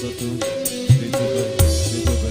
Satu, dicoba, dicoba.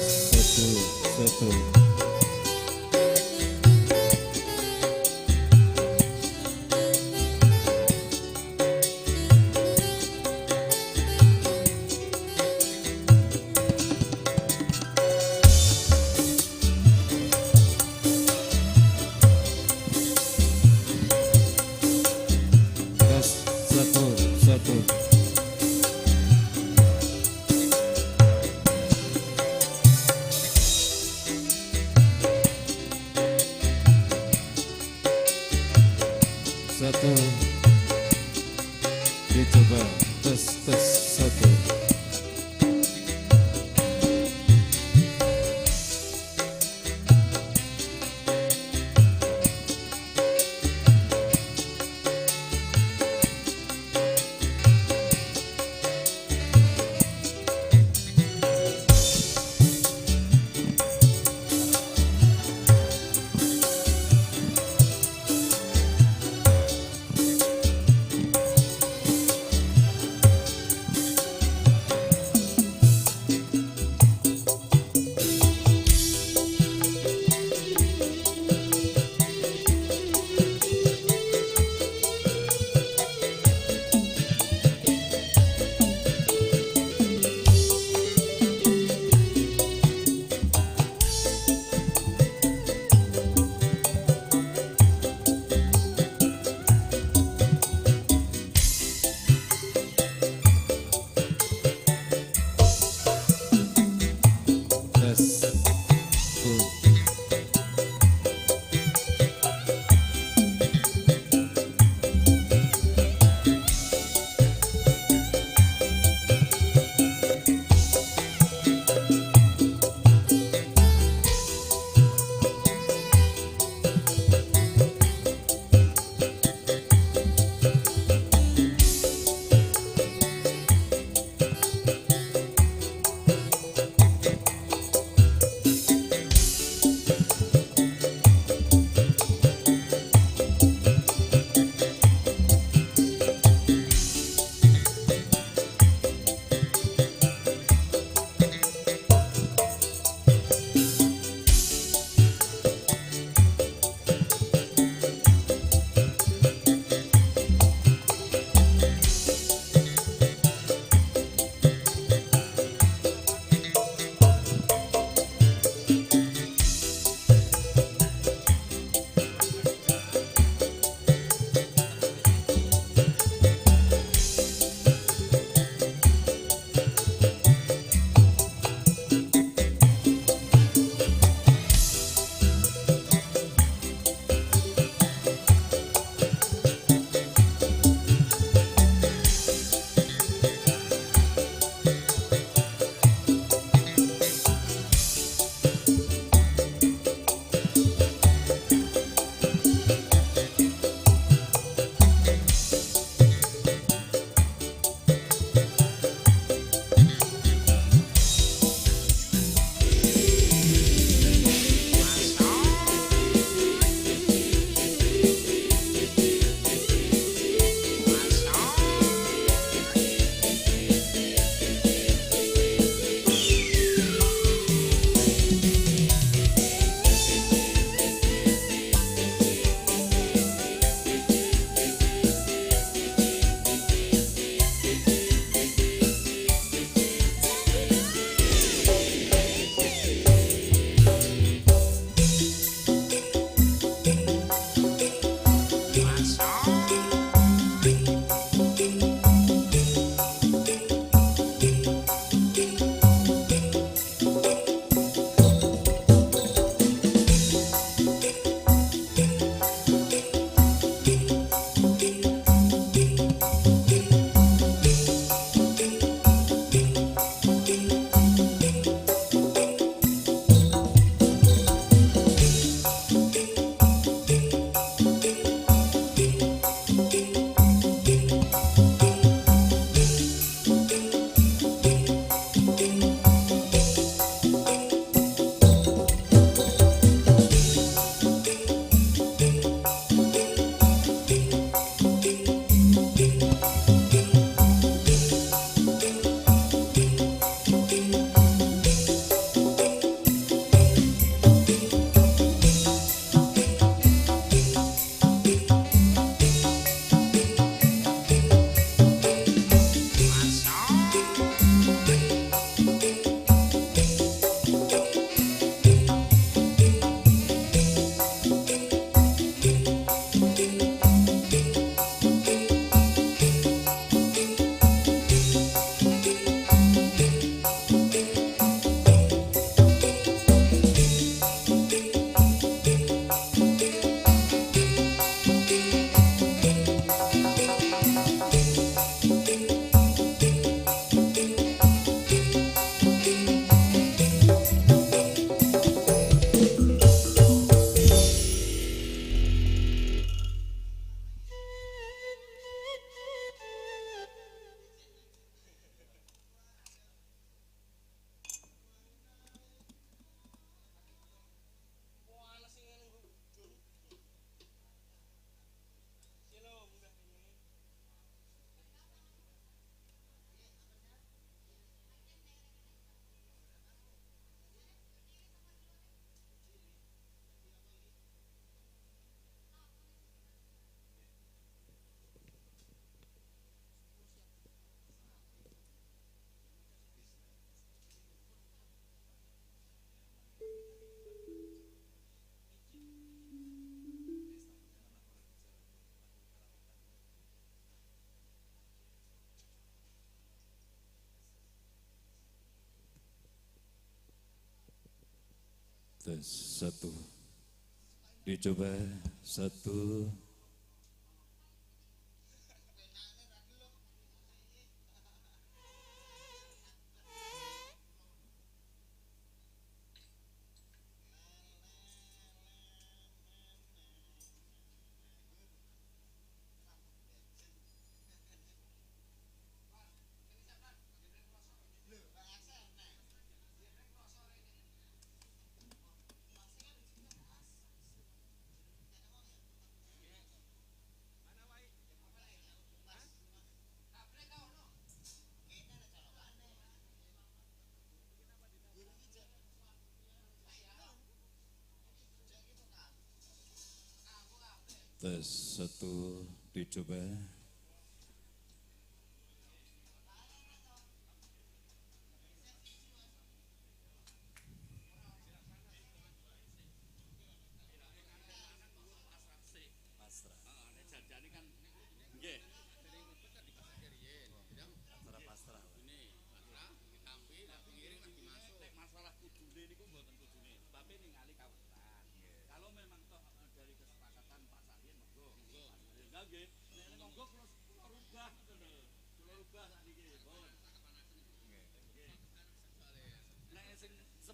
Satu, satu. Tes, satu, satu. Satu, dicoba, tes, tes, satu. Tes satu. Dicoba satu. Tes satu, dicoba.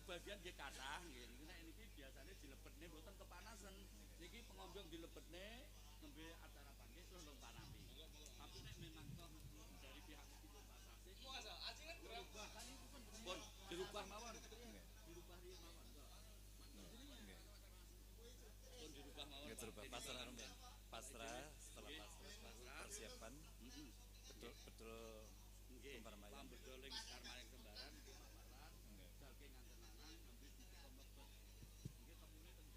Sebagian nggih kathah nggih niku nek niki biasane dilebetne mboten kepanasan. Niki pengombyong dilebetne nembe acara panggih terus lompanami. Tapi nek memang toh dari pihak iki kompensasi. Pun dirubah mawon. Dirubah riyen mawon. Pun dirubah mawon. Nggih dirubah pasrah rumiyin. Pasrah setelah pasrah persiapan. Betul-betul nggih. Pambedoling Karmayang Kembaran nggih Pak Marlan. Jalke nganten lanang nembe diteko mlebet. Nggih temune teng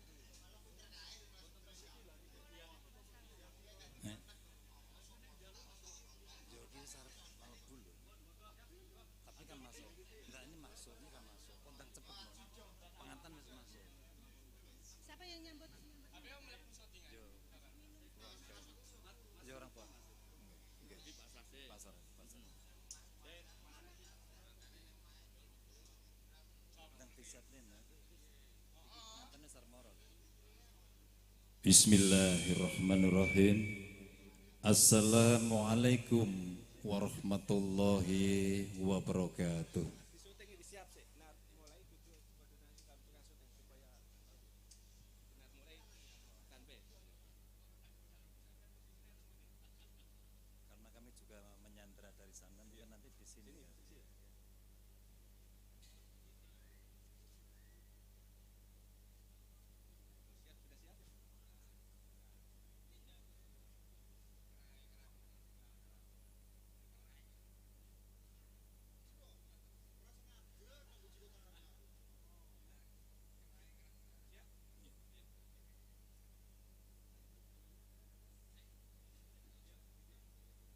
jero. Yo iki sarep mlebu lho. Tapi kan masuk. Enggak ini masuk, ini kan masuk. Kontang cepet lho. Pengantin wis masuk. Siapa yang nyambut? Yo. Yo orang tua. Nggih. Pasar, pasar. Nang disiapne nah. Ngantene sarmoro. Bismillahirrahmanirrahim. Assalamualaikum warahmatullahi wabarakatuh. Karena kami juga menyandra dari sana, mungkin nanti di sini ya.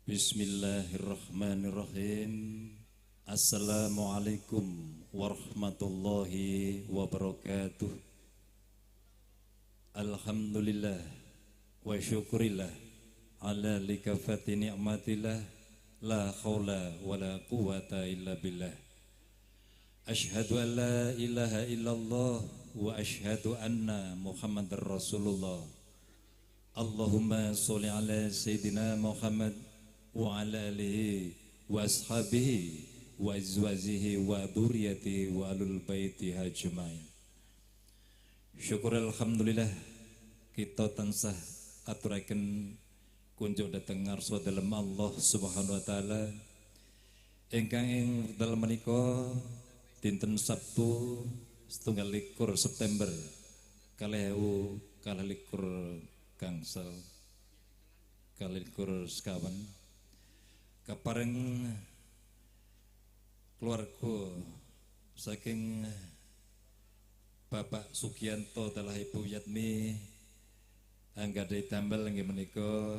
Bismillahirrahmanirrahim. Assalamualaikum warahmatullahi wabarakatuh. Alhamdulillah wa syukurillah ala likafati ni'matillah la khawla wa la quwata illa billah. Ashhadu an la ilaha illallah wa ashhadu anna Muhammadar Rasulullah. Allahumma sholli ala Sayyidina Muhammad wa ala alihi wa ashabihi wa azwajihi wa dzurriyyatihi wa alul baiti ajmain. Syukur alhamdulillah kita tansah aturaken kunjuk dhateng ngarsa dalem Allah Subhanahu wa taala ingkang ing dalem menika dinten Sabtu 21 September 2022 gangsal kalikur sekawan kapareng keluarga saking Bapak Sugianto dalah Ibu Yatmi anggadhahi damel inggih menika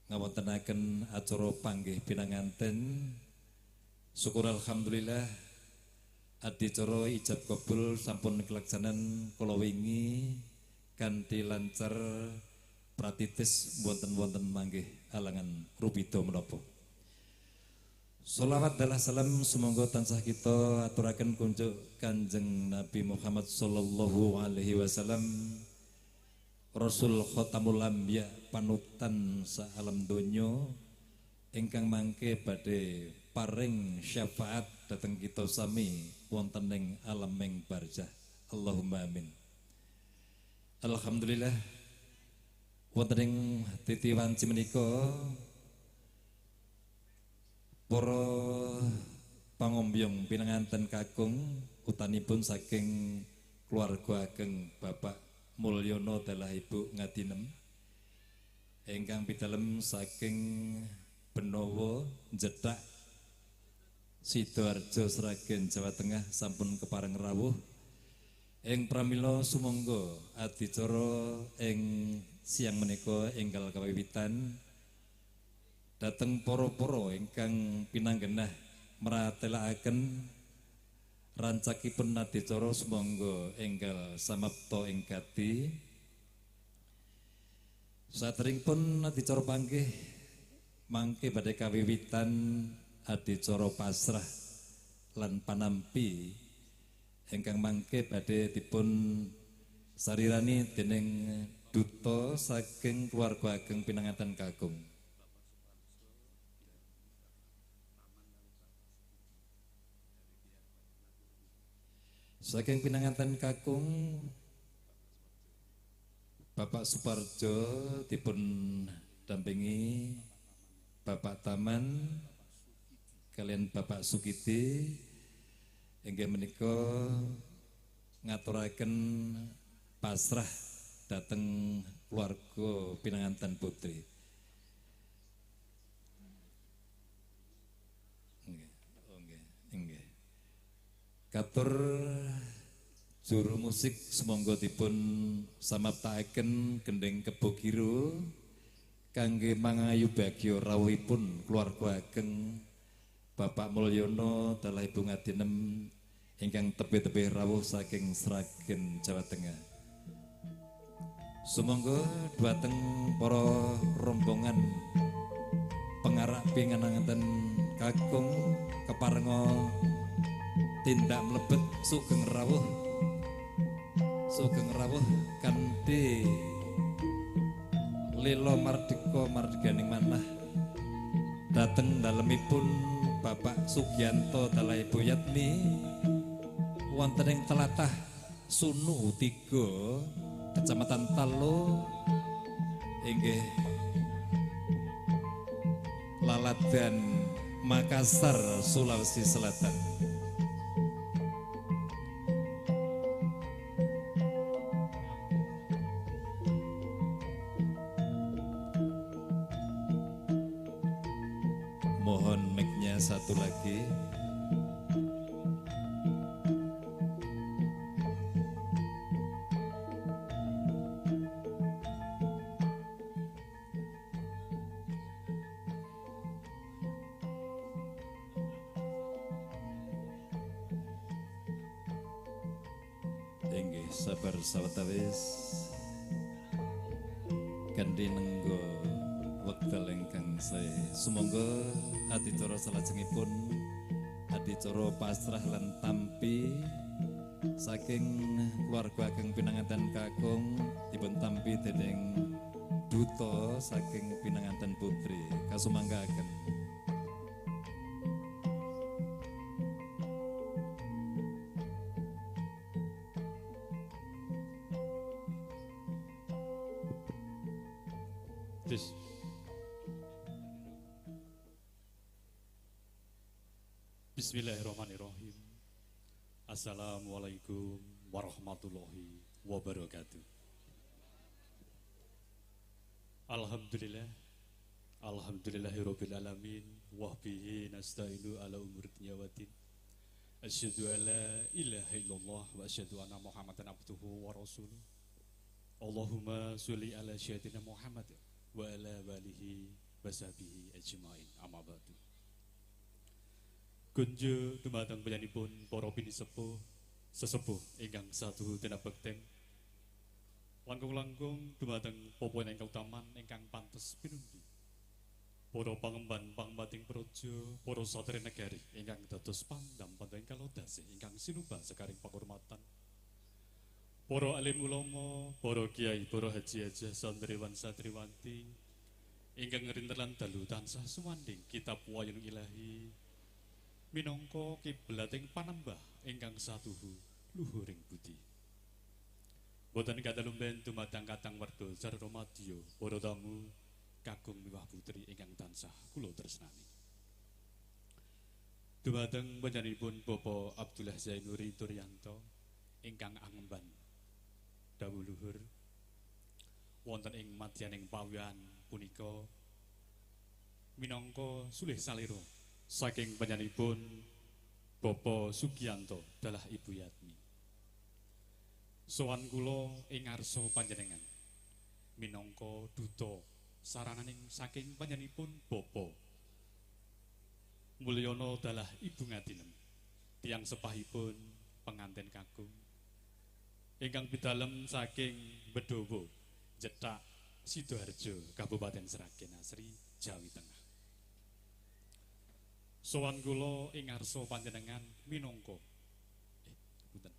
ngawontenaken acara panggih pinanganten. Syukur alhamdulillah adicara ijab kabul sampun kelaksanan kala wingi kanthi lancar pratitis wonten-wonten manggih alangan rupida menapa. Sholawat dalah salam sumangga tansah kita aturaken kunjuk Kanjeng Nabi Muhammad sallallahu alaihi wasallam, Rasul Khatamul Anbiya panutan sa alam donya ingkang mangke badhe paring syafaat dhateng kita sami wonten ing alam ing barzah. Allahumma amin. Alhamdulillah wonten ing titi wanci menika para pangombyong pinanganten kakung utanipun saking keluarga ageng Bapak Mulyono dalah Ibu Ngadinem ingkang pidalem saking Benowo Jetak Sidoarjo Sragen Jawa Tengah sampun kepareng rawuh. Ing pramila sumangga adicara ing siang menika enggal kawiwitan dhateng para-para ingkang pinanggenah mratelakaken rancakipun adicara sumangga enggal samapta ing gati. Saderengipun adicara panggih mangke badhe kawiwitan adicara pasrah lan panampi ingkang mangke badhe dipun sarirani dening duta saking keluarga ageng pinanganten kakung. Saking pinanganten kakung Bapak Suparjo dipun dampingi Bapak Taman kalian Bapak Sukiti inggih menika ngaturaken pasrah dhateng keluarga pinanganten putri. Nggih, oh nggih, nggih. Katur juru musik sumangga dipun samaptakaken gendhing Kebo Giro kangge mangayu bagya rawuhipun keluarga ageng Bapak Mulyono dalah Ibu Ngadinem ingkang tebih-tebih rawuh saking Sragen Jawa Tengah. Sumangga dhumateng para rombongan pengarak pinanganten kakung keparenga tindak mlebet sugeng rawuh kanthi lila mardika mardiganing manah dhateng dalemipun Bapak Sugianto dalah Ibu Yatmi wonten ing tlatah Sunu 3 Kecamatan Talo inggih Laladan Makassar Sulawesi Selatan. Mohon mic-nya satu lagi. Inggih sabar sawetawis kanthi nenggo wekdal ingkang sae. Sumangga adicara salajengipun adicara pasrah lan tampi saking keluarga ageng pinanganten kakung dipun tampi dening duta saking pinanganten putri. Kasumanggaaken. Bismillahirrahmanirrahim. Assalamualaikum warahmatullahi wabarakatuh. Alhamdulillah, alhamdulillahirabbil alamin, wa bihi nasta'inu ala umuri dunya waddin. Asyhadu an la ilaha illallah wa asyhadu anna Muhammadan abduhu wa rasuluh. Allahumma sholli ala sayyidina Muhammad wa ala alihi wa sahbihi ajmain. Amma ba'du. Kunju dumateng panjenenganipun para pinisepuh sesepuh ingkang satu tinabekten. Langkung-langkung dumateng popoen ingkang utaman ingkang pantes pinunggi. Para pangemban pangmating praja, para satri negari ingkang dados pandam pandang kalodase ingkang sinubah sekaring pakurmatan. Para alim ulama, para kiai, para haji hajah, santriwan satriwanti ingkang ngrintelan dalu tansah suwanding kitab wayang ilahi minangka kiblating panembah ingkang satuhu luhuring budi. Boten katalumben dumateng katang warga sarta madya para tamu kakung miwah putri ingkang tansah kula tresnani. Dumateng panjenenganipun Bapak Abdullah Zainuri Turyanto ingkang angemban dawuh luhur wonten ing madyaning pawiyan punika minangka sulih salira saking panjenenganipun Bapak Sugianto dalah Ibu Yatmi. Sowan kula ing ngarsa panjenengan minangka duta sarananing saking panjenenganipun Bapak Mulyono dalah Ibu Ngatinem tiyang sepahipun pengantin kakung ingkang pidalem saking Bedowo Jetak Sidoarjo Kabupaten Sragen Asri Jawi Tengah. Sowan kula ing ngarsa panjenengan minangka punten.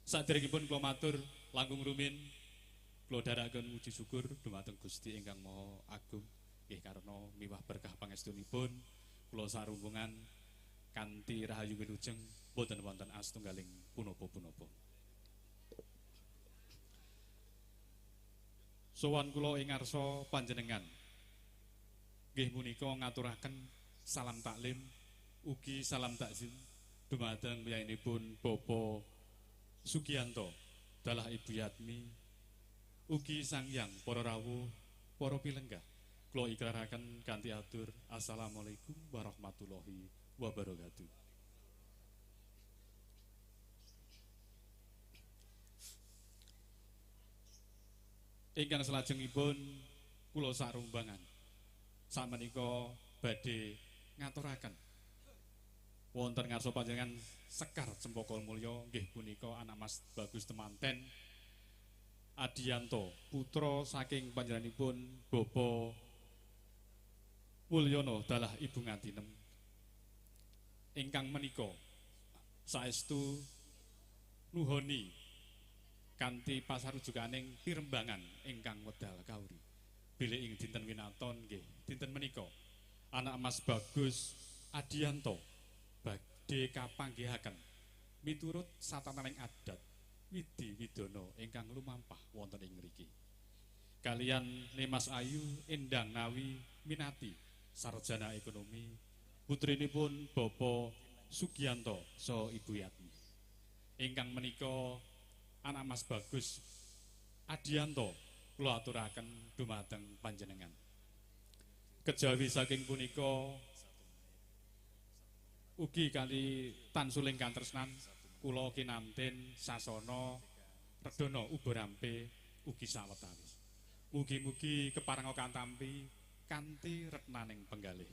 Saderengipun kula matur langkung rumin kula dharakaken muji syukur dumateng Gusti ingkang Maha Agung nggih karena miwah berkah pangestunipun kula sarumbungan kanthi rahayu wilujeng boten wonten astunggaling punapa-punapa. Sowan kula ing ngarsa panjenengan nggih punika ngaturaken salam taklim ugi salam takzim dumateng piyayinipun Bapak Sugianto dalah Ibu Yatmi ugi sangyang para rawuh para pilenggah. Kula ikraraken kanthi atur assalamualaikum warahmatullahi wabarakatuh. Ingkang salajengipun kula sarumbangan sakmenika badhe ngaturaken wonten ngarsa panjenengan Sekar Cempaka Mulya nggih punika anak Mas Bagus Temanten Adianto putra saking panjenenganipun Bapak Mulyono dalah Ibu Ngatinem ingkang menika saestu nuhoni kanthi pasarujukaning pirembangan ingkang wedal kauri bilih ing dinten winaton nggih dinten menika anak Mas Bagus Adianto badhe kapanggihaken miturut satataning adat widi widana ingkang lumampah wonten ing ngriki kalian Nimas Ayu Endang Nawi Minati sarjana ekonomi putrinipun Bapak Sugianto saha Ibu Yatmi ingkang menika anak Mas Bagus Adianto kula aturaken dumateng panjenengan. Kejawi saking punika ugi kali tansuling kantresnan kula kinanten sasana redana ubarampe ugi sawetawis. Mugi-mugi keparenga katampi kanthi retnaning penggalih.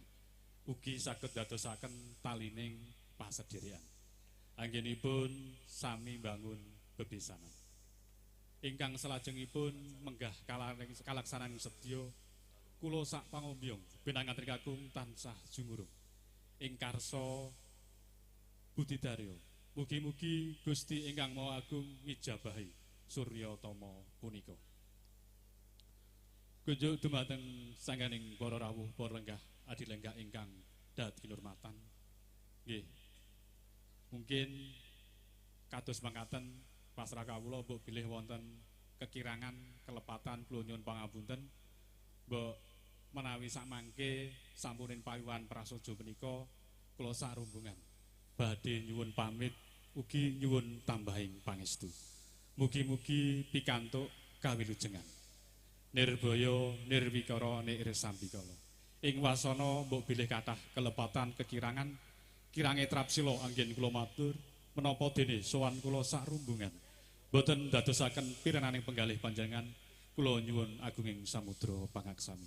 Ugi saged dadosaken talining pasedheryan. Anggenipun sami mbangun bebesanan. Ingkang salajengipun menggah kalaksanan sedya kula sak pangombyong pinanganten kakung tansah jumurung ing karsa budidarya. Mugi-mugi Gusti ingkang Maha Agung ngijabahi surya tama punika. Kunjuk dumateng sangganing para rawuh para lenggah adi lenggah ingkang dat kinurmatan. Nggih. Mungkin kados mangkaten pasrah kawula mbok bilih wonten kekirangan kelepatan kula nyuwun pangapunten. Mbok menawi sakmangke sampunin payuwan prasaja punika kula sarumbungan badhe nyuwun pamit ugi nyuwun tambahing pangestu. Mugi-mugi pikantuk kawilujengan. Nirbaya nirwikara nirsampikala. Ing wasana mbok bilih kathah kelepatan kekirangan kirange trapsila anggen kula matur menapa dene sowan kula sarumbungan boten dadosaken pirenaning penggalih panjenengan kula nyuwun agunging samudra pangaksami.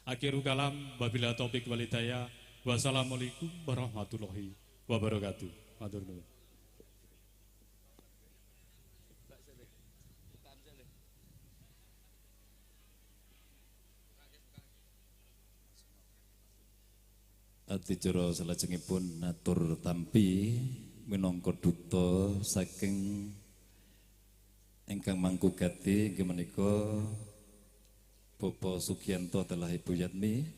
Akhirul kalam wabillahi taufik wal hidayah. Wassalamualaikum warahmatullahi wabarakatuh. Matur nuwun. Adicara salajengipun atur tampi minangka duta saking ingkang mangku gati inggih menika Bapak Sugianto adalah Ibu Yatmi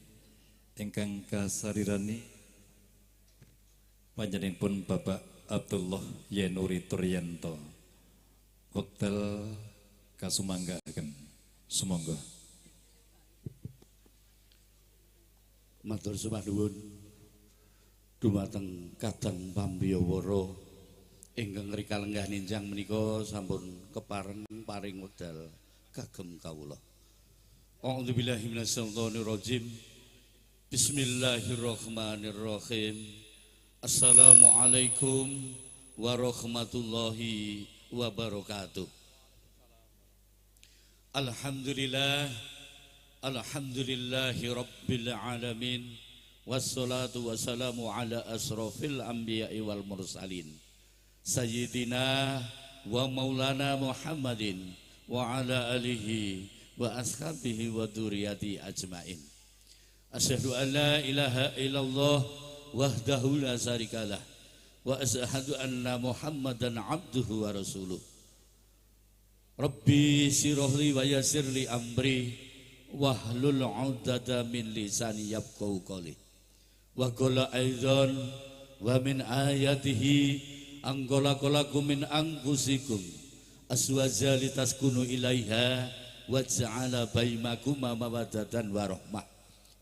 ingkang kasarirani panjenenganipun Bapak Abdullah Yenuri Turyanto. Wekdal kasumanggaaken. Sumangga. Matur sembah nuwun dumateng kadang pambiyawara ingkang rika lenggah ninjang menika sampun kepareng paring wekdal kagem kawula. A'udzubillahi minasyaitonir rajim. Bismillahirrahmanirrahim. Assalamualaikum warahmatullahi wabarakatuh. Alhamdulillah, alhamdulillahi rabbil alamin. Wassalatu wassalamu ala asrafil anbiya'i wal mursalin sayyidina wa maulana Muhammadin wa ala alihi wa ashabihi wa dzurriyyati ajmain. Asyhadu an la ilaha illallah wahdahu la syarikalah wa asyhadu anna Muhammadan abduhu wa rasuluh. Rabbi sirahli wa yassirli amri wahlul 'uqdatam min lisani yafqahu qawli. Wa qala aidan wa min ayatihi an khalaqalakum min anfusikum aswaja litaskunu ilaiha wa ja'ala bainakum mawaddatan wa rahmah.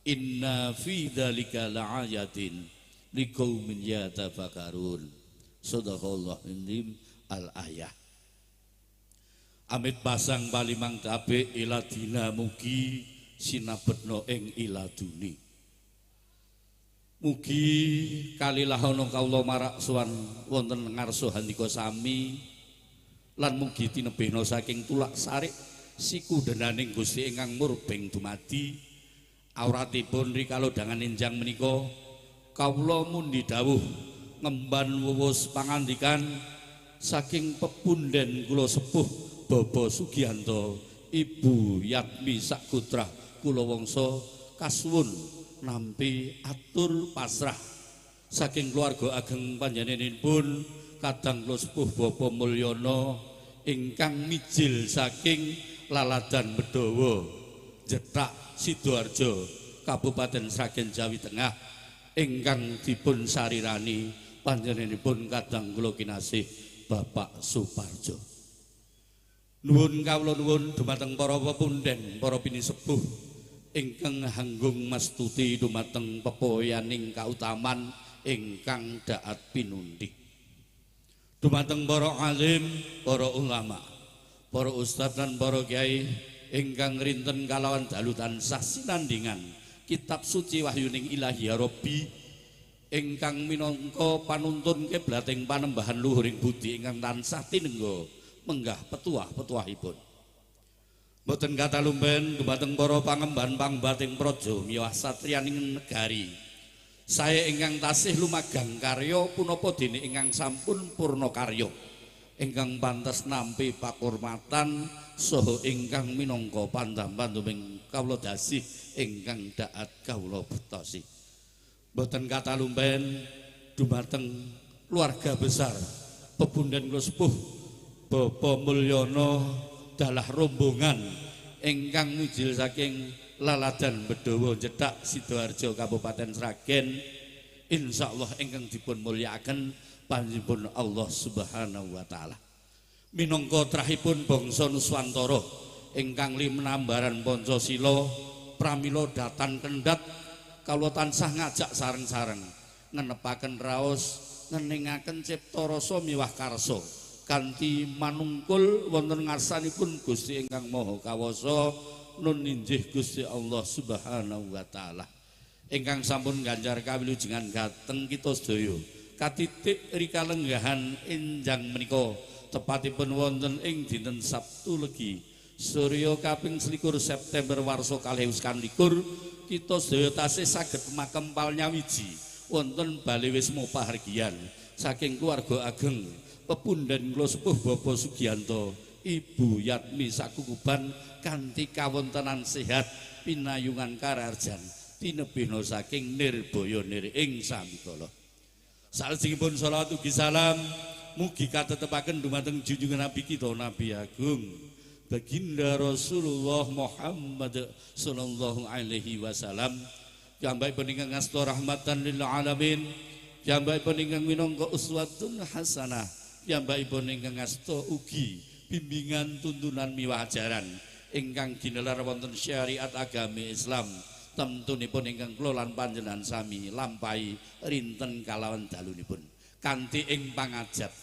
Inna fi dzalika laayatin liqaumin yatafakkarun. Shadaqallahu azim al-ayah. Amit pasang palimang tabe iladina mugi sinabetna ing iladuni. Mugi kalilahana kawula marak sowan wonten ngarsa handika sami lan mugi tinebihna saking tulak sarik siku denaning Gusti ingkang murbeng dumadi. Auratipun rikala dangan enjang menika kawula mundi dawuh ngemban wuwus pangandikan saking pepunden kula sepuh Bapak Sugianto, Ibu Yatmi Sakutra kula wangsa kasuwun nampi atur pasrah saking keluarga ageng panjenenganipun kadang kula sepuh Bapak Mulyono ingkang mijil saking Laladan Bedowo Jetak Sidoarjo Kabupaten Sragen Jawi Tengah ingkang dipun sarirani panjenenganipun kadang kula kinasih Bapak Suparjo. Nuwun kawula nuwun dumateng para pepunden, para pinisepuh ingkang hanggung mastuti dumateng pepoyaning kautaman ingkang daat pinundi. Dumateng para alim, para ulama, para ustadz lan para kiai ingkang rinten kalawan dalu tansah sinandingan kitab suci wahyuning Ilahi ya Rabbi ingkang minangka panuntun kiblating panembahan luhuring budi ingkang tansah tinengga menggah petuah-petuahipun. Mboten katalumben dumateng para pangemban pangbating praja miyah satriyaning negari. Saya ingkang tasih lumagang karya punapa dene ingkang sampun purna karya ingkang pantes nampi pakurmatan saha ingkang minangka pandam-panduming kawula dasih ingkang daat kawula betosi. Mboten katalumben dumateng keluarga besar pepunden kula sepuh Bapak Mulyono dalah rombongan ingkang mijil saking Laladan Bedowo Jetak Sidoarjo Kabupaten Sragen, insyaallah ingkang dipun mulyakaken panjenenganipun Allah Subhanahu wa taala. Minangka trahipun bangsa Nuswantara ingkang limenambaran Pancasila pramila datan kendhat kawula tansah ngajak sareng-sareng ngenepaken raos ngeningaken cipta rasa miwah karsa kanthi manungkul wonten ngarsanipun Gusti ingkang Maha Kawasa nun injih Gusti Allah Subhanahu wa taala ingkang sampun ganjar kawilujengan dhateng kita sedaya katitip rika lenggahan enjang menika tepatipun wonten ing dinten Sabtu Legi surya kaping 21 September warsa 2021 kita sedaya tasih saged makempal nyawiji wonten Bale Wisma Pahargyan saking keluarga ageng pepunden kula sepuh Bapak Sugianto, Ibu Yatmi Sakukuban kanthi kawontenan sehat pinayungan kararjan tinebihna saking nirbaya nir ing sambikala. Salajengipun shalawat ugi salam mugi katetepaken dumateng junjungan Nabi kita Nabi Agung Baginda Rasulullah Muhammad sallallahu alaihi wasallam. Piyambakipun ingkang ngasta rahmatan lil alamin, piyambakipun ingkang minangka uswatun hasanah, piyambakipun ingkang ngasta ugi bimbingan tuntunan miwah ajaran ingkang ginelar wonten syariat agami Islam. Temtunipun ingkang kula lan panjenengan sami lampahi rinten kalawan dalunipun kanthi ing pangajap.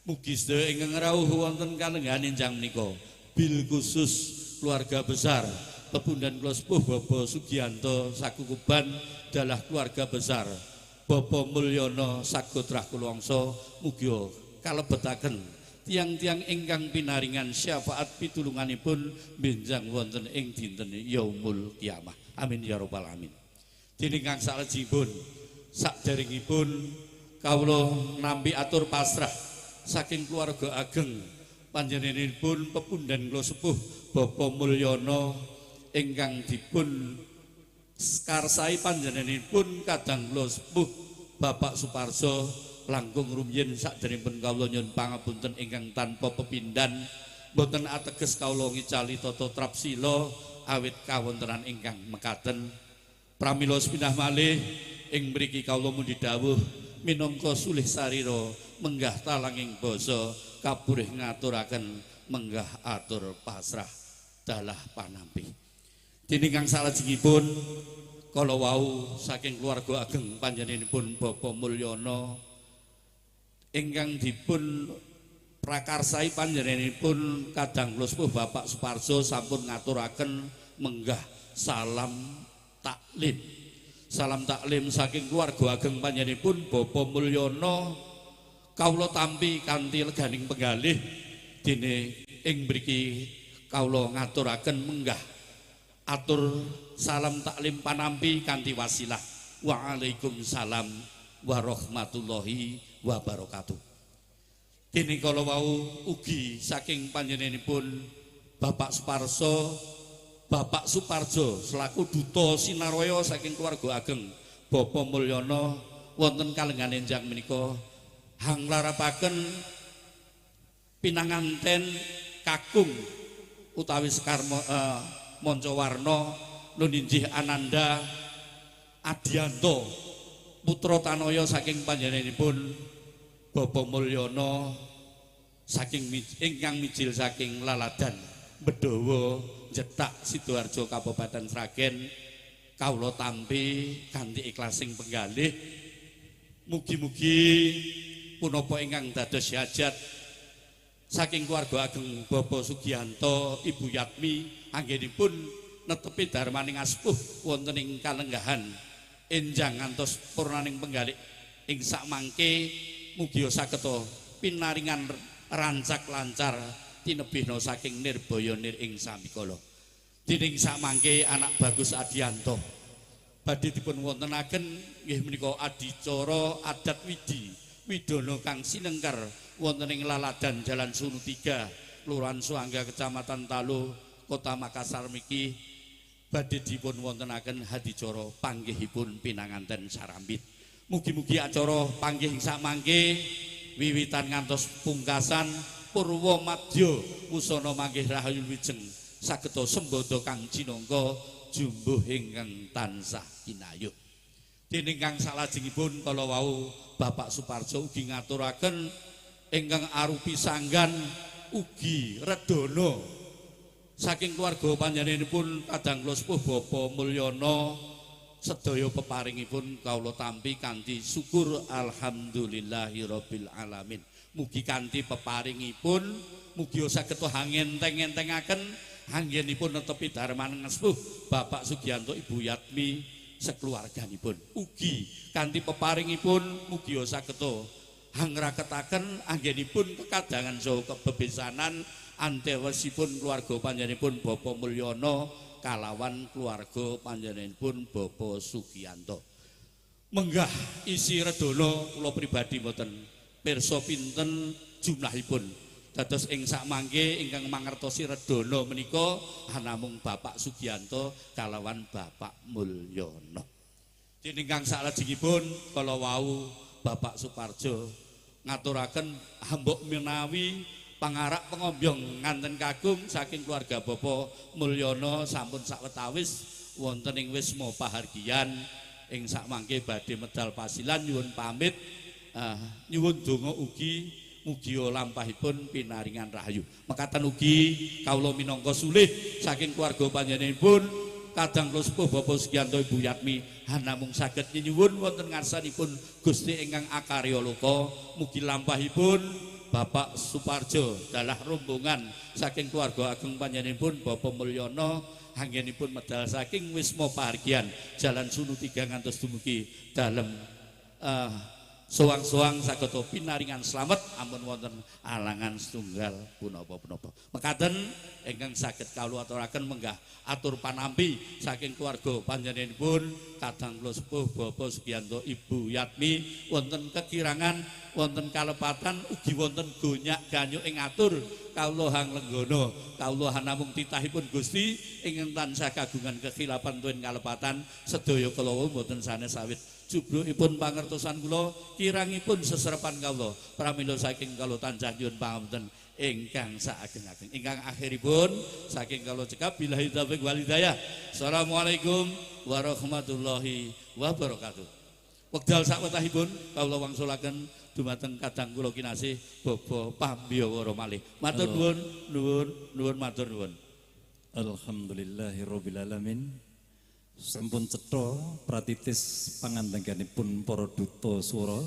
Mugi sedaya ingkang rawuh wonten kalenggahan enjang menika bil khusus keluarga besar pepundhan kula sepuh Bapak Sugianto Sakukuban dalah keluarga besar Bapak Mulyono Sagotrah Kulwangsa mugi kalebetaken tiang-tiang ingkang pinaringan syafaat pitulunganipun benjang wonten ing dinten yaumul kiamah. Amin ya rabbal alamin. Dening kang salajengipun sakderengipun kawula nampi atur pasrah saking keluarga ageng panjenenganipun pepundhen kula sepuh Bapak Mulyono ingkang dipun karsai panjenenganipun kadang kula sepuh Bapak Suparso langkung rumiyin sakderengipun kawula nyuwun pangapunten ingkang tanpa pepindhan boten ateges kawula ngicali tata trapsila awit kawontenan ingkang mekaten. Pramila sepindah malih ing mriki kawula mundi dawuh minangka sulih sarira menggah talanging basa kaburih ngaturaken menggah atur pasrah dalah panampi. Dening kang salajengipun kala wau saking keluarga ageng panjenenganipun Bapak Mulyono ingkang dipun prakarsai panjenenganipun kadang kula sepuh Bapak Suparso sampun ngaturaken menggah salam taklim. Salam taklim saking keluarga ageng panjenenganipun Bapak Mulyono kawula tampi kanthi leganing penggalih dene ing mriki kawula ngaturaken menggah atur salam taklim panampi kanthi wasilah waalaikumsalam warahmatullahi wabarakatuh. Dene kala wau ugi saking panjenenganipun Bapak Suparso, Bapak Suparjo selaku duta Sinaroyo saking keluarga ageng Bapak Mulyono wonten kalenggan enjang menika hanglarapaken pinanganten kakung utawi sekar mancawarna nun injih Ananda Adianto putra tanaya saking panjenenganipun Bapak Mulyono saking ingkang mijil saking Laladan Bedowo Jetak Sidoarjo Kabupaten Sragen kawula tampi kanthi ikhlasing penggalih. Mugi-mugi punapa ingkang dados hajat saking keluarga ageng Bapak Sugianto Ibu Yatmi anggenipun netepi darmaning aspuh wonten ing kalenggahan enjang ngantos purnaning penggalih ing sakmangke mugi sageta pinaringan rancak lancar tinebihna saking nirbaya nir ing sambikala. Dening sakmangke anak Bagus Adianto badhe dipun wontenaken nggih menika adicara adat widi widana kang sinengker wonten ing Laladan Jalan Sunu 3 Kelurahan Suangga Kecamatan Talo Kota Makassar miki badhe dipun wontenaken adicara panggihipun pinanganten sarambit. Mugi-mugi acara panggih ing sakmangke wiwitan ngantos pungkasan purwa madya wusana manggih rahayu wilujeng sageta sembada kang jinangka jumbuh ingkang tansah kinayuh. Dening kang salajengipun kala wau Bapak Suparjo ugi ngaturaken ingkang arupi sanggan ugi redana saking keluarga panjenenganipun kadang kula sepuh Bapak Mulyono sedaya peparingipun kawula tampi kanthi syukur alhamdulillahirabbil alamin. Mugi kanthi peparingipun mugi saged hangenteng-entengaken anggenipun netepi darmaning sepuh Bapak Sugianto Ibu Yatmi sekeluarganipun. Ugi kanthi peparingipun mugi saged hangraketaken anggenipun kekadangan saha kebebesanan antewesipun keluarga panjenenganipun Bapak Mulyono kalawan keluarga panjenenganipun Bapak Sugianto. Menggah isi redana kula pribadi mboten pirsa pinten jumlahipun. Dados ing sakmangke ingkang mangertosi redana menika namung Bapak Sugianto kalawan Bapak Mulyono. Dene ingkang saklajengipun kala wau Bapak Suparjo ngaturaken hambok menawi pangarak pengombyong nganten kakung saking keluarga Bapak Mulyono sampun sawetawis wonten ing wisma pahargyan ing sakmangke badhe medal pasilan nyuwun pamit nyuwun donga ugi mugi lampahipun pinaringan rahayu. Mekaten ugi kawula minangka sulih saking keluarga panjenenganipun kadang kula sepuh Bapak Sugianto Ibu Yatmi namung saged nyuwun wonten ngarsanipun Gusti ingkang akarya loka mugi lampahipun Bapak Suparjo dalah rombongan saking keluarga ageng panjenenganipun Bapak Mulyono anggenipun medal saking wisma pahargyan Jalan Sunu 3 ngantos dumugi dalem soang-soang saged pinaringan slamet ampun wonten alangan setunggal punapa-punapa. Mekaten ingkang saged kawula aturaken menggah atur panampi saking keluarga panjenenganipun kadang kula sepuh Bapak Sugianto Ibu Yatmi wonten kekirangan wonten kalepatan ugi wonten gonyak ganyuk ing atur kawula hang lenggana kawula namung titahipun Gusti ingkang tansah kagungan kekhilafan tuen kalepatan sedaya kala wau mboten sanes awit jublukipun pangertosan kula kirangipun seserepan kawula pramila saking kawula tansah nyuwun pangapunten ingkang saageng-ageng. Ingkang akhiripun saking kawula cekap billahi taufik wal hidayah. Assalamualaikum warahmatullahi wabarakatuh. Wekdal sakwetahipun kawula wangsulaken dumateng kadang kula kinasih Bapak Pambiyawara malih. Matur nuwun, nuwun, nuwun matur nuwun. Alhamdulillahirabbil alamin. Sampun cetha pratitis pangandengganipun para duta swara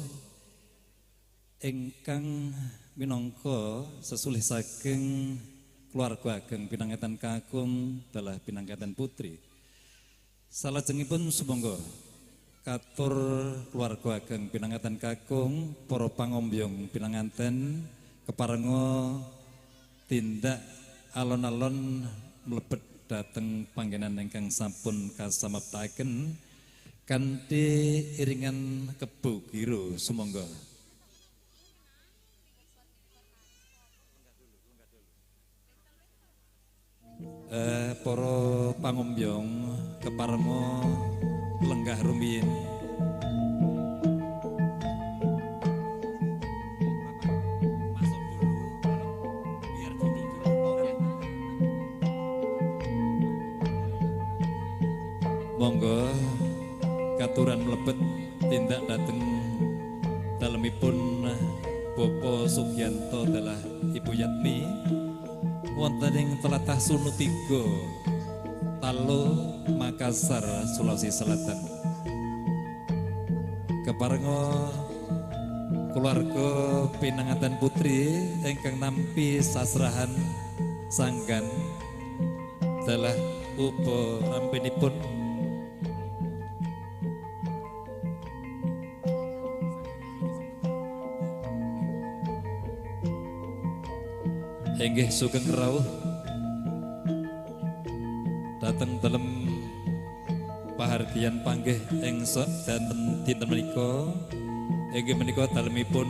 ingkang minangka sesulih saking keluarga ageng pinanganten kakung dalah pinanganten putri. Salajengipun sumangga katur keluarga ageng pinanganten kakung para pangombyong pinanganten keparenga tindak alon-alon mlebet dhateng panggenan ingkang sampun kasamaptaken kanthi iringan kebo giro sumangga. Para pangombyong keparenga lenggah rumiyin. Monggo katuran mlebet tindak dhateng dalemipun Bapak Sugianto dalah Ibu Yatmi wonten ing tlatah Sunu 3 Talo Makassar Sulawesi Selatan. Keparenga keluarga pinanganten putri ingkang nampi sasrahan sanggan dalah upa rampinipun inggih sugeng rawuh dhateng dalem pahargyan panggih ing dinten dinten menika inggih menika dalemipun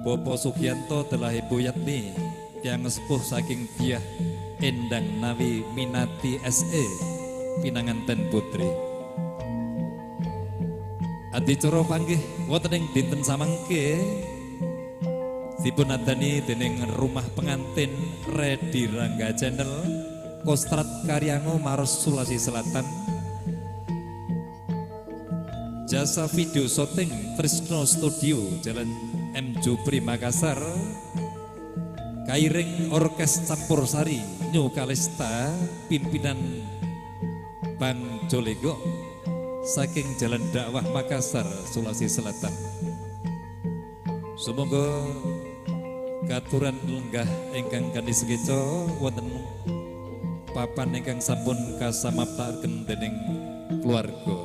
Bapak Sugianto dalah Ibu Yatmi tiyang sepuh saking Dyah Endang Nawi Minati SE pinanganten putri. Adicara panggih wonten ing dinten samangke dipun adani dening rumah pengantin Redi Rangga Channel Kostrad Karyango Maros Sulawesi Selatan. Jasa video syuting Trisno Studio Jalan M Jupri Makassar. Kairing Orkes Campur Sari New Kalista pimpinan Bang Jolego saking Jalan Dakwah Makassar Sulawesi Selatan. Semoga katuran lenggah ingkang kanthi sekeca wonten papan ingkang sampun kasamaptaken dening keluarga.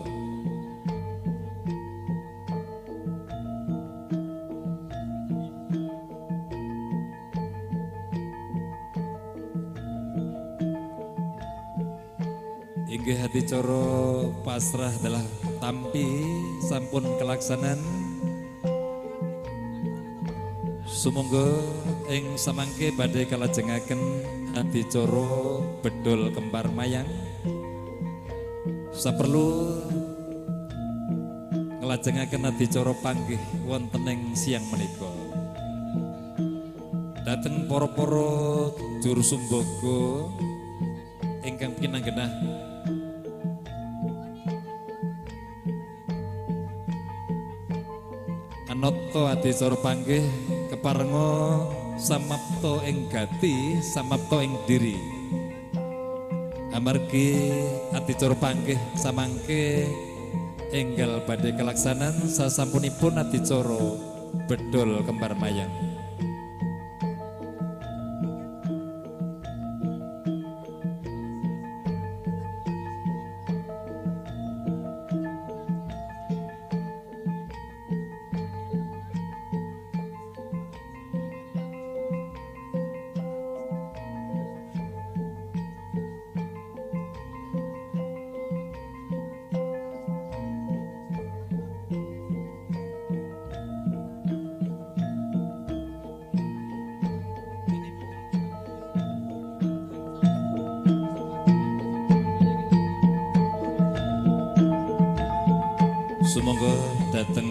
Inggih adicara pasrah dalah tampi sampun kelaksanan. Sumangga Ing samangke badhe kalajengaken adicara bedol kembar mayang. Saperlu nglajengaken adicara panggih wonten ing siang menika. Dhateng para-para juru sumbaga ingkang pinanggenah anata adicara panggih keparenga samapta ing gati, samapta ing diri. Amargi adicara panggih samangke enggal badhe kalaksanan sasampunipun adicara bedol kembar mayang. Sumangga dhateng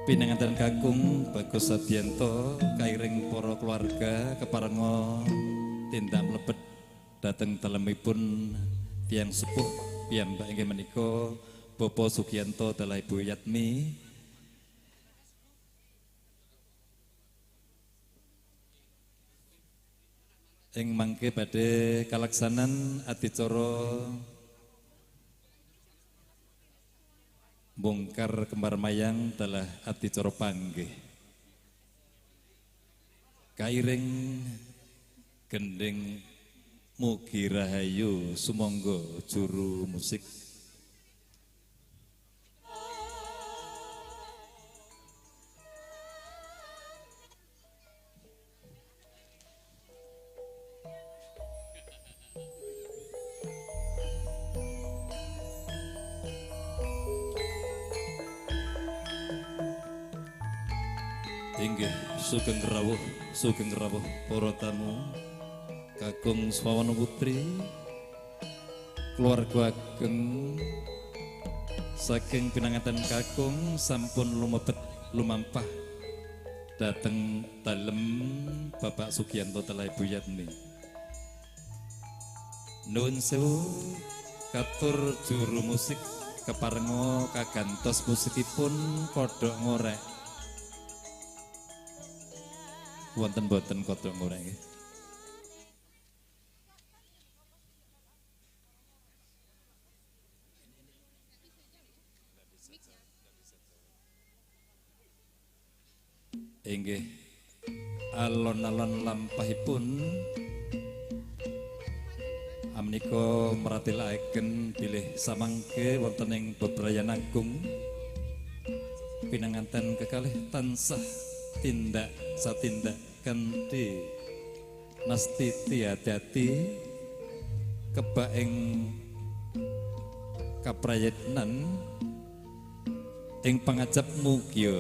pinanganten kakung Bagus Sadianto kairing para keluarga keparenga tindak mlebet dhateng dalemipun tiyang sepuh piyambak inggih menika Bapak Sugianto dalah Ibu Yatmi. Ing mangke badhe kalaksanan adicara bongkar kembar mayang dalah adicara panggih. Kairing gending Mugi Rahayu sumangga juru musik. Inggih sugeng rawuh para tamu kakung Swawana Putri keluarga ageng saking pinanganten kakung sampun lumebet lumampah dhateng dalem Bapak Sugianto dalah Ibu Yatmi. Nuwun sewu katur juru musik keparenga kagantos musikipun kodhok ngorek. Wonten boten kodhok ngorek nggih. Inggih alon-alon lampahipun amenika meratilaken bilih samangke wonten ing bebrayan agung pinanganten kekalih tansah tindak satindak kanthi nastiti ati-ati kebak ing kaprayitnan ing pangajap mugya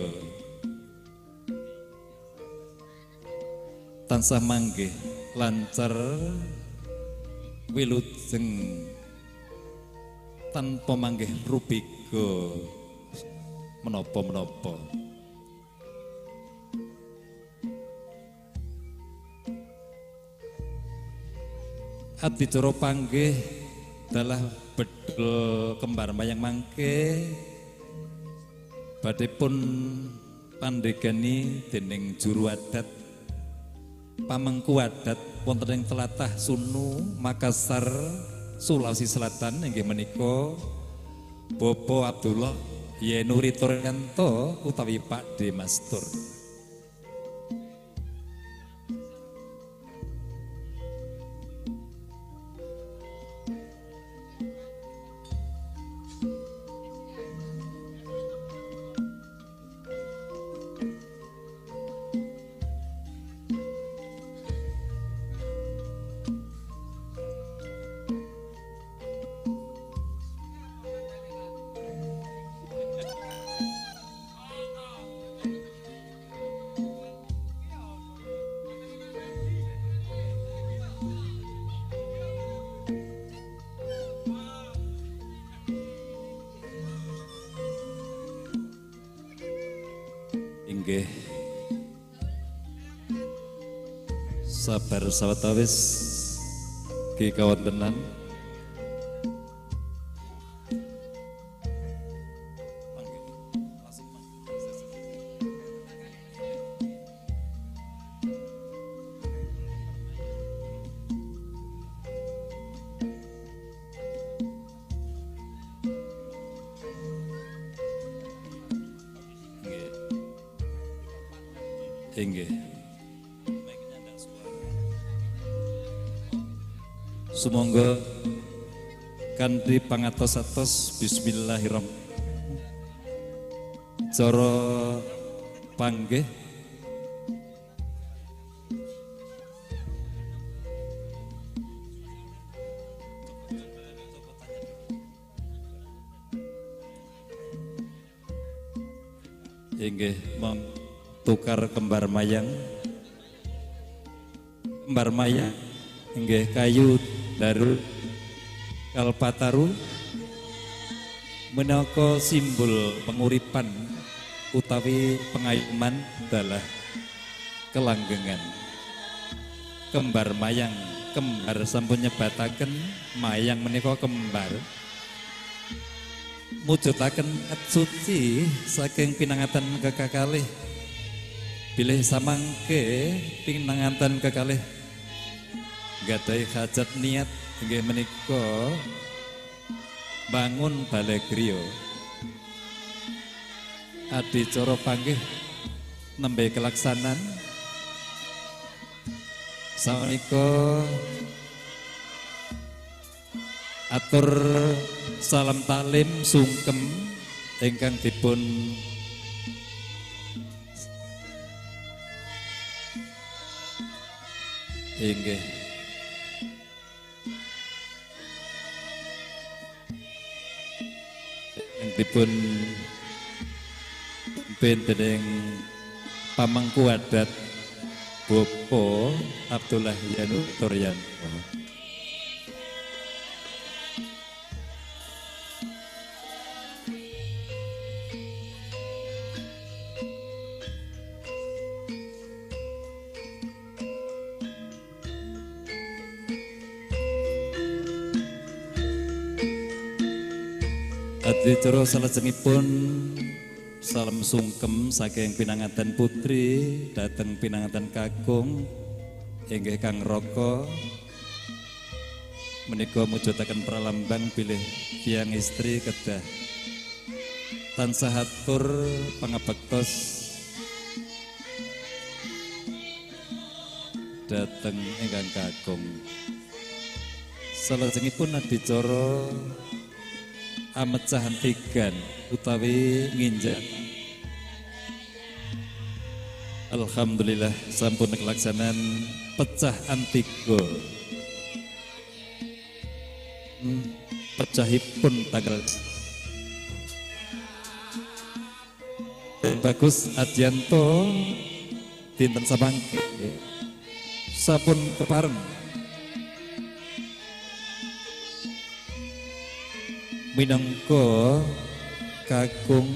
tansah manggih lancar wilujeng tanpa manggih rubiga menapa-menapa. Adicara panggih dalah bedol kembar mayang mangke badhe pun pandegani dening juru adat pamengku adat wonten ing tlatah Sunu Makassar Sulawesi Selatan inggih menika Bapak Abdullah Yenuri Turyanto utawi Pak D Mastur. Sabar sawetawis ki kawontenan. Inggih. Sumangga kanthi pangatos-atos bismillahirrahmanirrahim. Cara panggih inggih mong tukar kembar mayang. Kembar mayang inggih kayu daru kalpataru minangka simbol penguripan utawi pengayoman dalah kelanggengan. Kembar mayang, kembar sampun nyebataken mayang menika kembar mujudaken suci saking pinangatan kekakalih. Bilih samangke pinanganten kekalih gadhahi hajat niat inggih menika bangun balai griya. Adicara panggih nembe kelaksanan. Samenika atur salam taklim sungkem ingkang dipun inggih dipun pimpin dening pamangku adat Bapak Abdullah Yanu Turyanto. Adicara salajengipun salam sungkem saking pinanganten putri dhateng pinanganten kakung inggih Kang Raka menika mujudaken pralambang bilih tiyang istri kedah tansah atur pangabektos dhateng ingkang kakung. Salajengipun adicara amecahan tigan utawi nginjak. Alhamdulillah sampun kelaksanan pecah antigo. Pecahipun tanggal Bagus Adianto dinten samangke sampun kepareng minangka kakung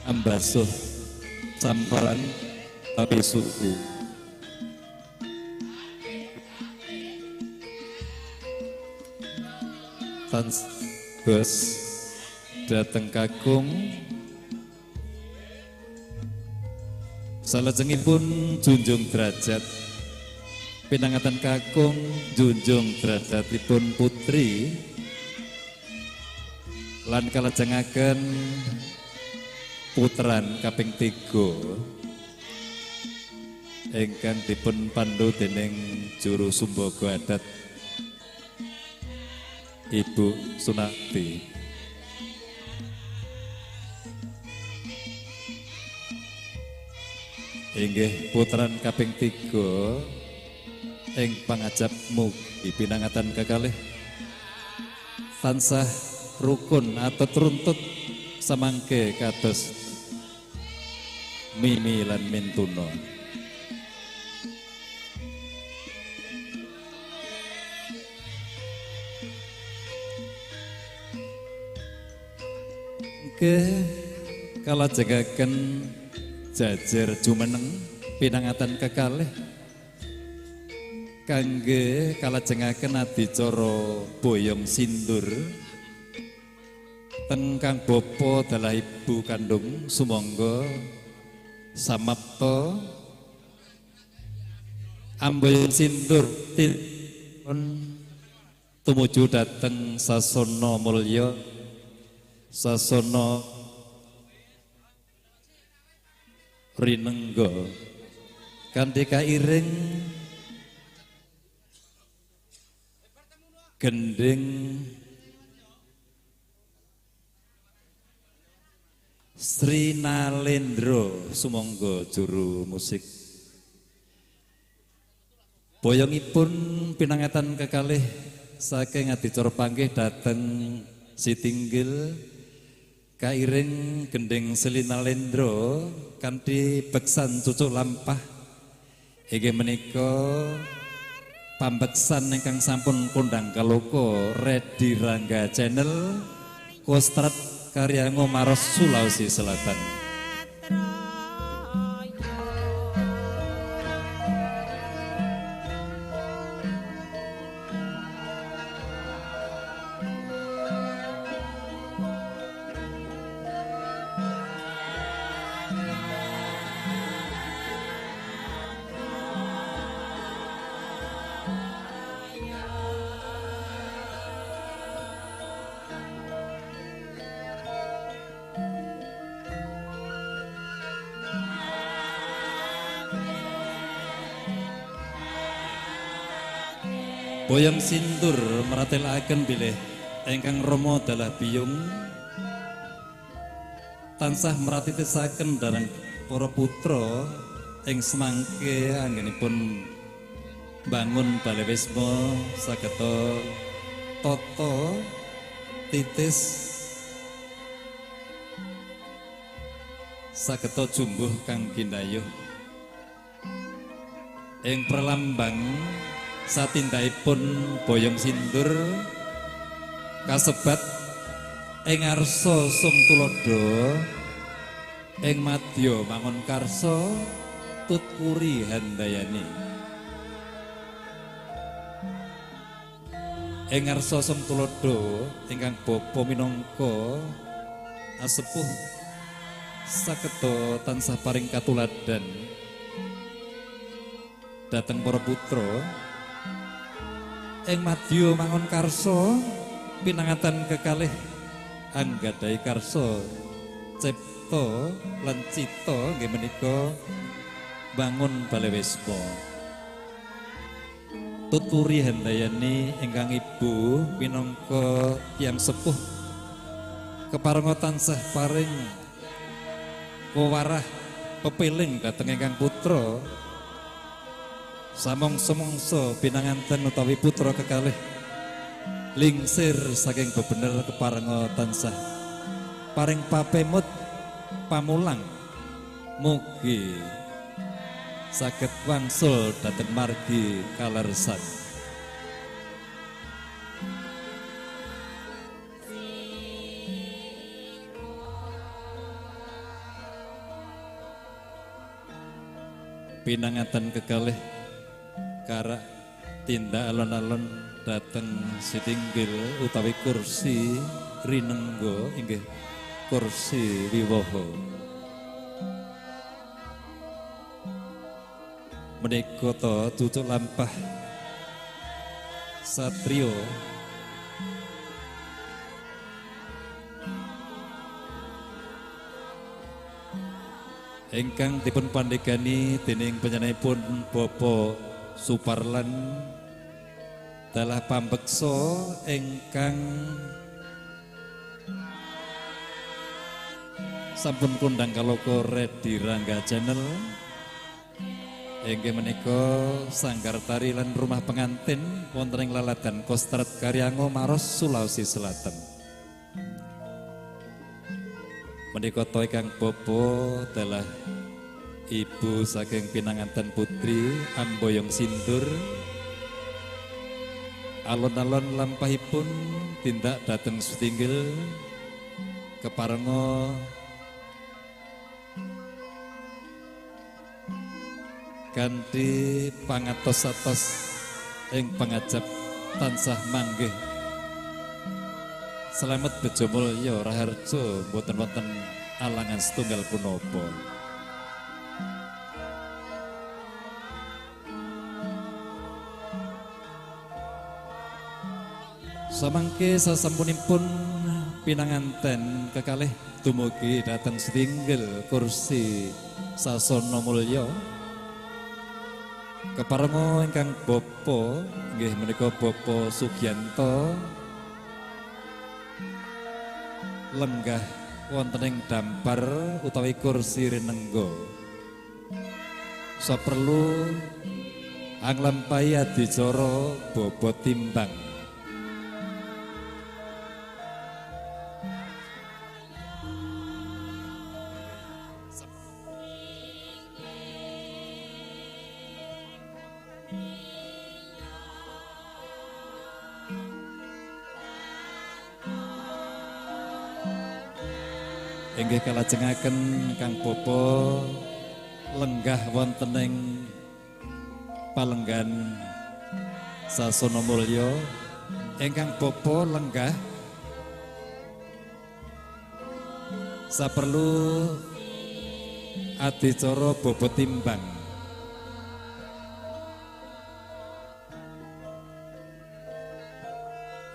ambasuh samparan tapi suku. Tans bos dateng kakung. Salajengipun junjung derajat pinangatan kakung junjung derajatipun putri lan kalajengaken putran kaping 3 ingkang dipun pandu dening juru sumbaga adat Ibu Sunati. Inggih putran kaping 3 ing pangajap mugi pinangatan kekalih tansah rukun atau teruntut samangke kados Mimi lan Mintuna. Ke kalajengaken jajer jumeneng pinangatan kekalih kangge kalajengaken adicara boyong sindur teng kang bapa dalah ibu kandung sumangga samapta amboyong sindur tumuju dhateng sasana mulya sasana rinengga kanthi kairing gending Sri Nalendra sumangga juru musik. Boyongipun pinangatan kekalih saking adicara panggih dhateng Sitinggil kairing gending Sri Nalendra kanthi beksan cucuk lampah inggih menika pambeksan ingkang sampun kondang kaloka Redi Rangga Channel Kostrad Karyango Maros Sulawesi Selatan. Boyong sindur meratelaken bilih ingkang rama dalah biyung tansah meratitisaken dhateng para putra ing semangke anggenipun bangun bale wisma sageta tata titis sageta jumbuh kang ginayuh ing pralambang satindakipun boyong sindur kasebat ing ngarsa sung tuladha ing madya mangun karsa tutkuri handayani. Ing ngarsa sung tuladha ingkang bapa minangka asepuh sageta tansah paring katuladan dhateng para putra. Ing madya mangun karsa pinangatan kekalih anggadhahi karsa cipta lan cita nggih menika bangun bale wisma. Tuturi handayani ingkang ibu minangka tiyang sepuh keparenga tansah paring wewarah pepiling dhateng ingkang putra. Samongso-mongso pinanganten utawi putra kekalih lingsir saking bebener keparenga tansah paring papemut pamulang mugi saged wangsul dhateng margi kalersan. Pinangatan kekalih karak tindak alon-alon dhateng Sitinggil utawi kursi rinengga inggih kursi wiwaha. Menika ta cucuk lampah satrio ingkang dipun pandegani dening panjenenganipun Bapak Suparlan dalah pambeksa ingkang sampun kondang kaloka Redi Rangga Channel inggih menika sanggar tari lan rumah pengantin wonten ing Laladan Kostrad Karyango Maros Sulawesi Selatan. Menika ta ingkang bapa dalah ibu saking pinanganten putri amboyong sindur alon-alon lampahipun tindak dhateng Sitinggil Keparenga kanthi pangatos-atos ing pangajap tansah manggih slamet bejo mulya raharja mboten wonten alangan setunggal punapa. Samangke sasampunipun pinanganten kekalih dumugi dhateng setinggil kursi sasana mulya. Keparenga ingkang bapa nggih menika Bapak Sugianto lenggah wonten ing dampar utawi kursi rinengga. Saperlu anglampahi adicara bobot timbang. Inggih kalajengaken Kang Bapa lenggah wonten ing palenggan sasana mulya. Ingkang bapa lenggah saperlu adicara bobot timbang.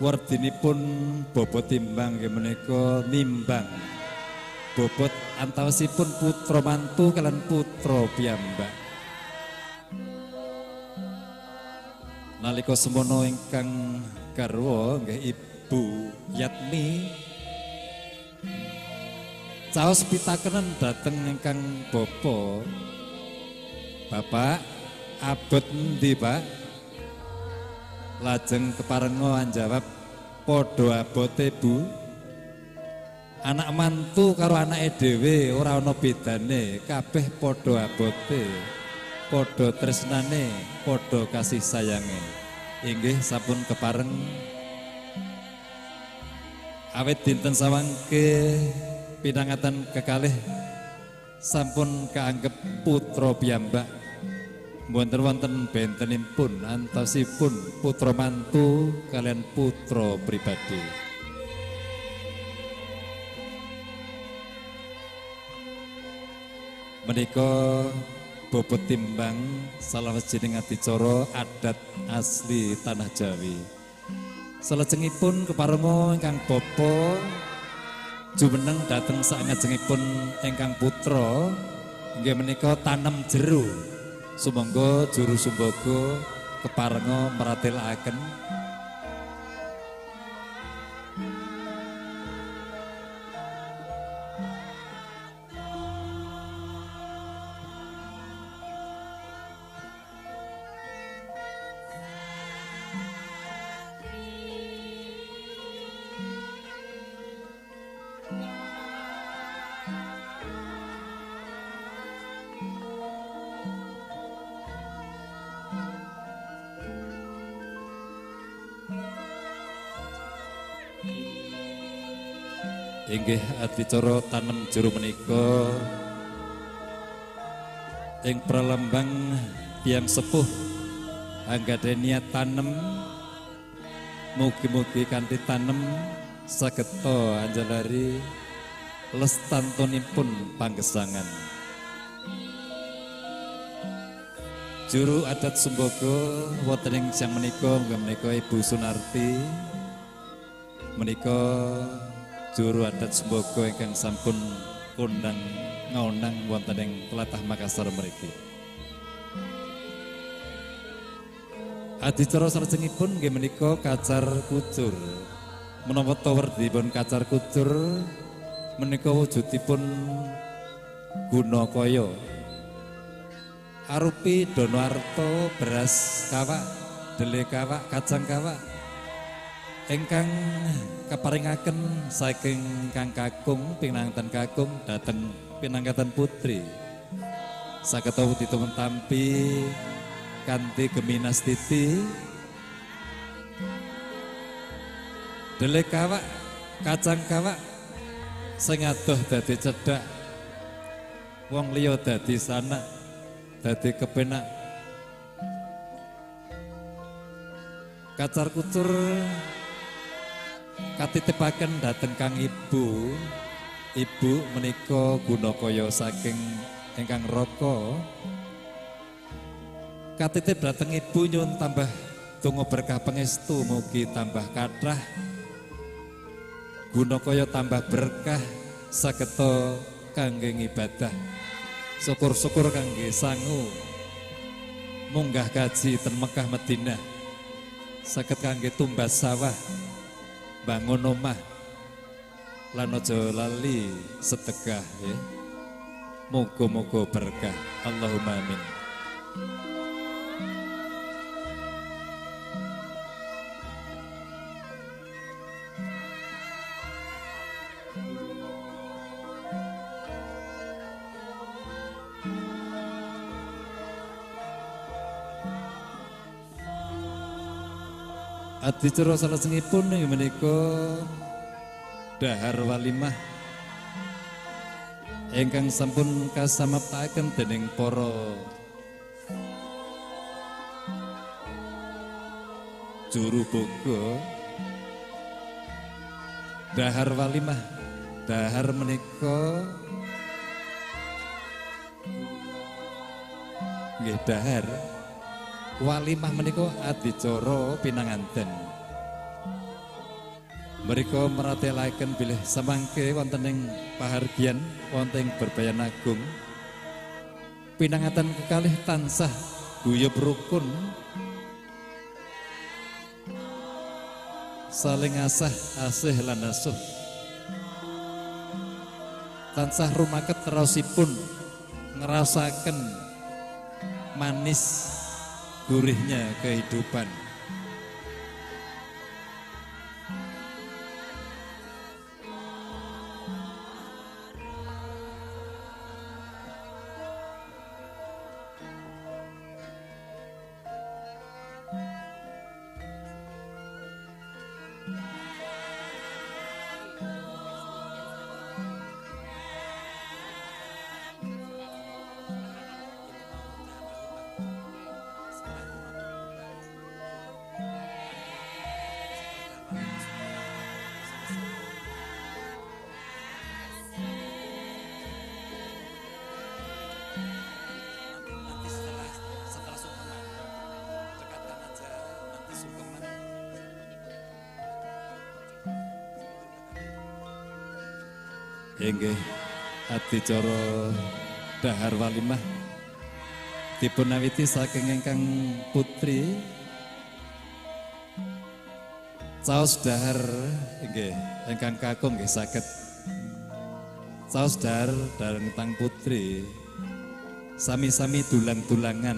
Wardinipun bobot timbang nggih menika nimbang bobot antawisipun putra mantu kalian putra piyambak. Nalika semono ingkang garwa nggih Ibu Yatmi caos pitakenen dhateng ingkang bapa. Bapak abot endi, Pak? Lajeng keparenga anjawab padha abote, Bu. Anak mantu karo anake dhewe ora ana bedane, kabeh padha abote, padha tresnane, padha kasih sayange. Inggih sampun kepareng awit dinten sawangke pinangatan kekalih sampun kaanggep putra piyambak. Mboten wonten bentenipun antasipun putra mantu kalian putra pribadi. Menika bobot timbang salah sawijining adicara adat asli tanah Jawi. Salajengipun keparenga ingkang bapa jumeneng dhateng sakngajengipun ingkang putra inggih menika tanem jeru. Sumangga juru sumbaga keparenga meratelaken. Inggih adicara tanem juru menika ing pralambang tiyang sepuh anggadhahi niat tanem, mugi-mugi kanthi tanem sageta anjalari lestantunipun panggesangan. Juru adat Sumbaga wonten ing siang menika nggih menika Ibu Sunarti menika juru adat Sumbaga ingkang sampun kondang ngaonang wonten ing tlatah Makassar mriki. Adicara salajengipun nggih menika kacar kucur. Menapa ta werdipun kacar kucur menika wujudipun guna kaya arupi dono arta, beras kawak, dele kawak, kacang kawak ingkang kaparingaken saking kang kakung pinanganten kakung dhateng pinangkatan putri. Saged dipun tampi kanthi geminastiti. Dele kawak, kacang kawak Sing adoh dadi cedhak, wong liya dadi sanak, dadi kepenak. Kacar kucur katitipaken dhateng Kang Ibu. Ibu menika gunakaya saking ingkang raka. Katitip dhateng Ibu nyuwun tambah donga berkah pangestu, mugi tambah kathah gunakaya tambah berkah sageta kangge ngibadah. Syukur-syukur kangge sangu munggah kaji ten Mekah Madinah, saged kangge tumbas sawah, bangun omah, lan aja lali sedekah ya. Muga-muga berkah. Allahumma amin. Adicara salajengipun inggih menika dahar walimah ingkang sampun kasamaptaken dening para juru boga. Dahar walimah, dahar menika nggih dahar walimah menika adicara pinanganten. Mereka meratelaken bilih samangke wonten ing pahargyan wonten ing Berbayan Agung pinanganten kekalih tansah guyub rukun, saling asah asih lan asuh, tansah rumaket raosipun ngrasaken manis gurihnya kehidupan. Inggih adicara dahar walimah dipun awiti saking ingkang putri caos dahar inggih ingkang kakung nggih saged caos dahar dhateng tang putri sami-sami dulang-dulangan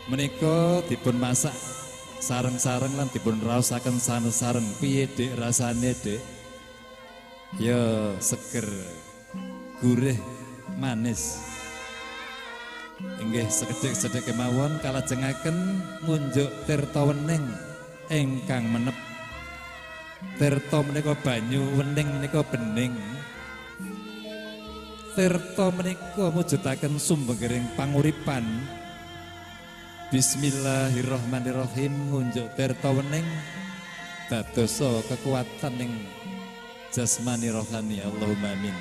menika dipun masak sareng-sareng lan dipun raosaken sareng-sareng. Piye Dik rasane Dik? Ya seger, gurih, manis. Inggih sekedhik-sekedhik kemawon kalajengaken ngunjuk tirta wening ingkang menep. Tirta menika banyu, wening menika bening. Tirta menika mujudaken sumbering panguripan. Bismillahirrahmanirrahim ngunjuk tirta wening dadosa kekuatan ing jasmani rohani. Allahumma amin.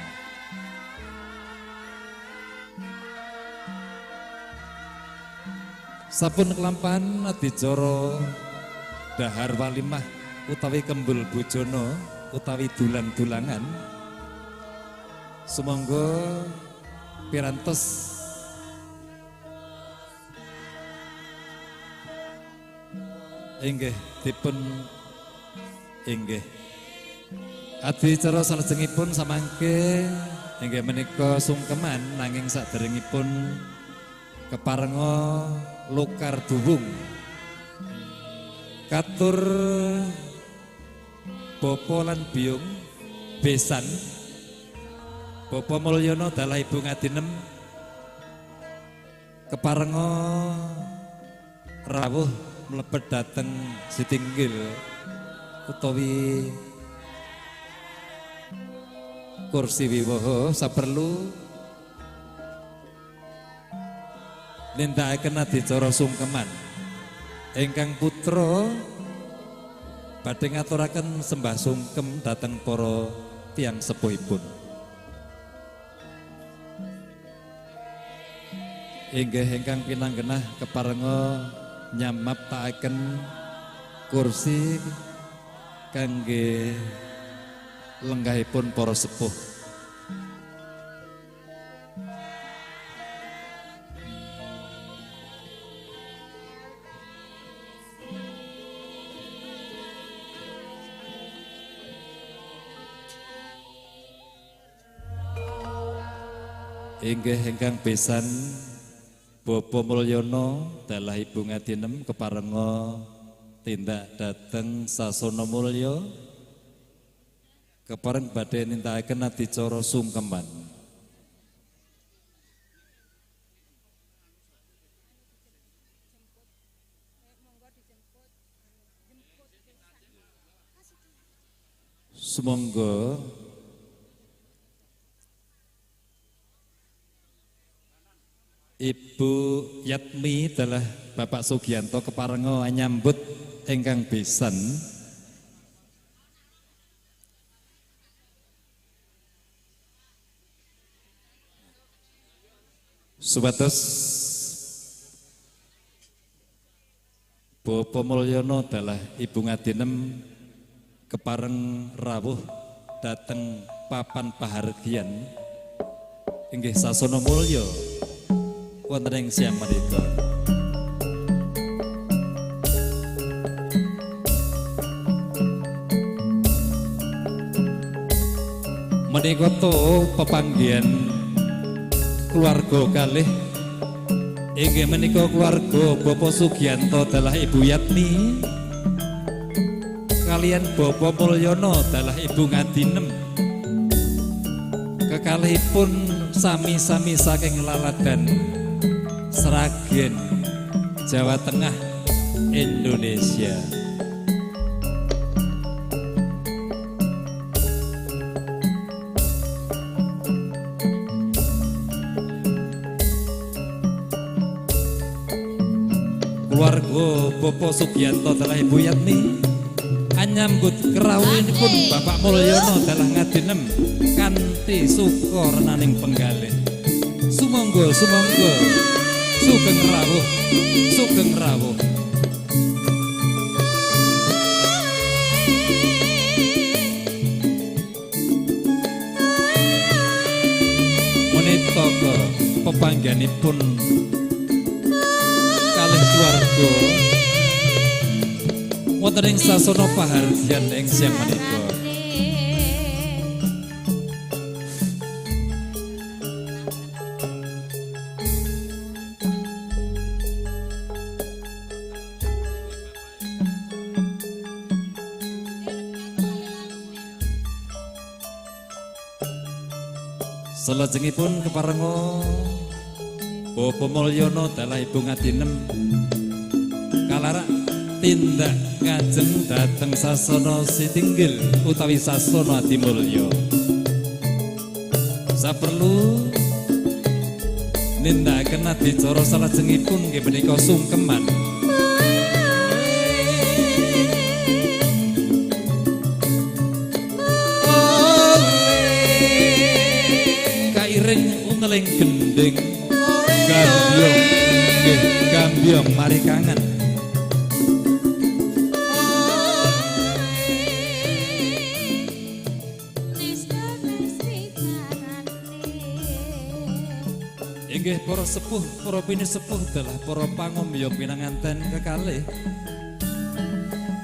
Sampun kelampahan adicara dahar walimah utawi kembul bojono utawi dulang-dulangan, sumangga pirantos inggih dipun inggih adicara salajengipun samangke inggih menika sungkeman, nanging saderengipun keparenga lokar duwung katur bapa lan biyung besan Bapa Mulyono dalah Ibu Ngadinem keparenga rawuh mlebet dhateng Sitinggil utawi kursi wiwaha saperlu nindakaken adicara sungkeman. Ingkang putra badhe ngaturaken sembah sungkem dhateng para tiyang sepuhipun. Inggih ingkang pinanggenah keparenga nyamaptakaken kursi kangge lenggahipun para sepuh. Inggih ingkang besan Bapak Mulyono dalah Ibu Ngadinem keparenga tindak dhateng Sasana Mulya kepareng badhe nindakaken adicara sungkeman. Sumangga Ibu Yatmi dalah Bapak Sugianto keparenga nyambut ingkang besan. Supados Bapak Mulyono dalah Ibu Ngadinem kepareng rawuh dhateng papan pahargyan inggih Sasana Mulya wonten ing siang menika. Menika to pepanggihan keluarga kalih inggih menika keluarga Bapak Sugianto dalah Ibu Yatmi kalian Bapak Mulyono dalah Ibu Ngadinem kekalihipun sami-sami saking Laladan Sragen, Jawa Tengah, Indonesia. Keluarga Bapak Sugianto dalah Ibu Yatmi anyambut kerawuhipun Bapak Mulyono dalah Ngadinem kanthi suka renaning penggalih. Sumangga sumangga sugeng rawuh sugeng rawuh. Menika pepanggihanipun kalih keluarga wonten ing sasana pahargyan ing siang menika. Salajengipun keparenga Bapak Mulyono dalah Ibu Ngadinem kalarak tindak ngajeng dhateng sasana sitinggil utawi sasana Adimulya. Saperlu nindakaken adicara salajengipun nggih menika sungkeman. Kairing ungeling gending gambyong nggih gambyong mari kangen. Inggih para sepuh, para pinisepuh dalah para pangombyong pinanganten kekalih.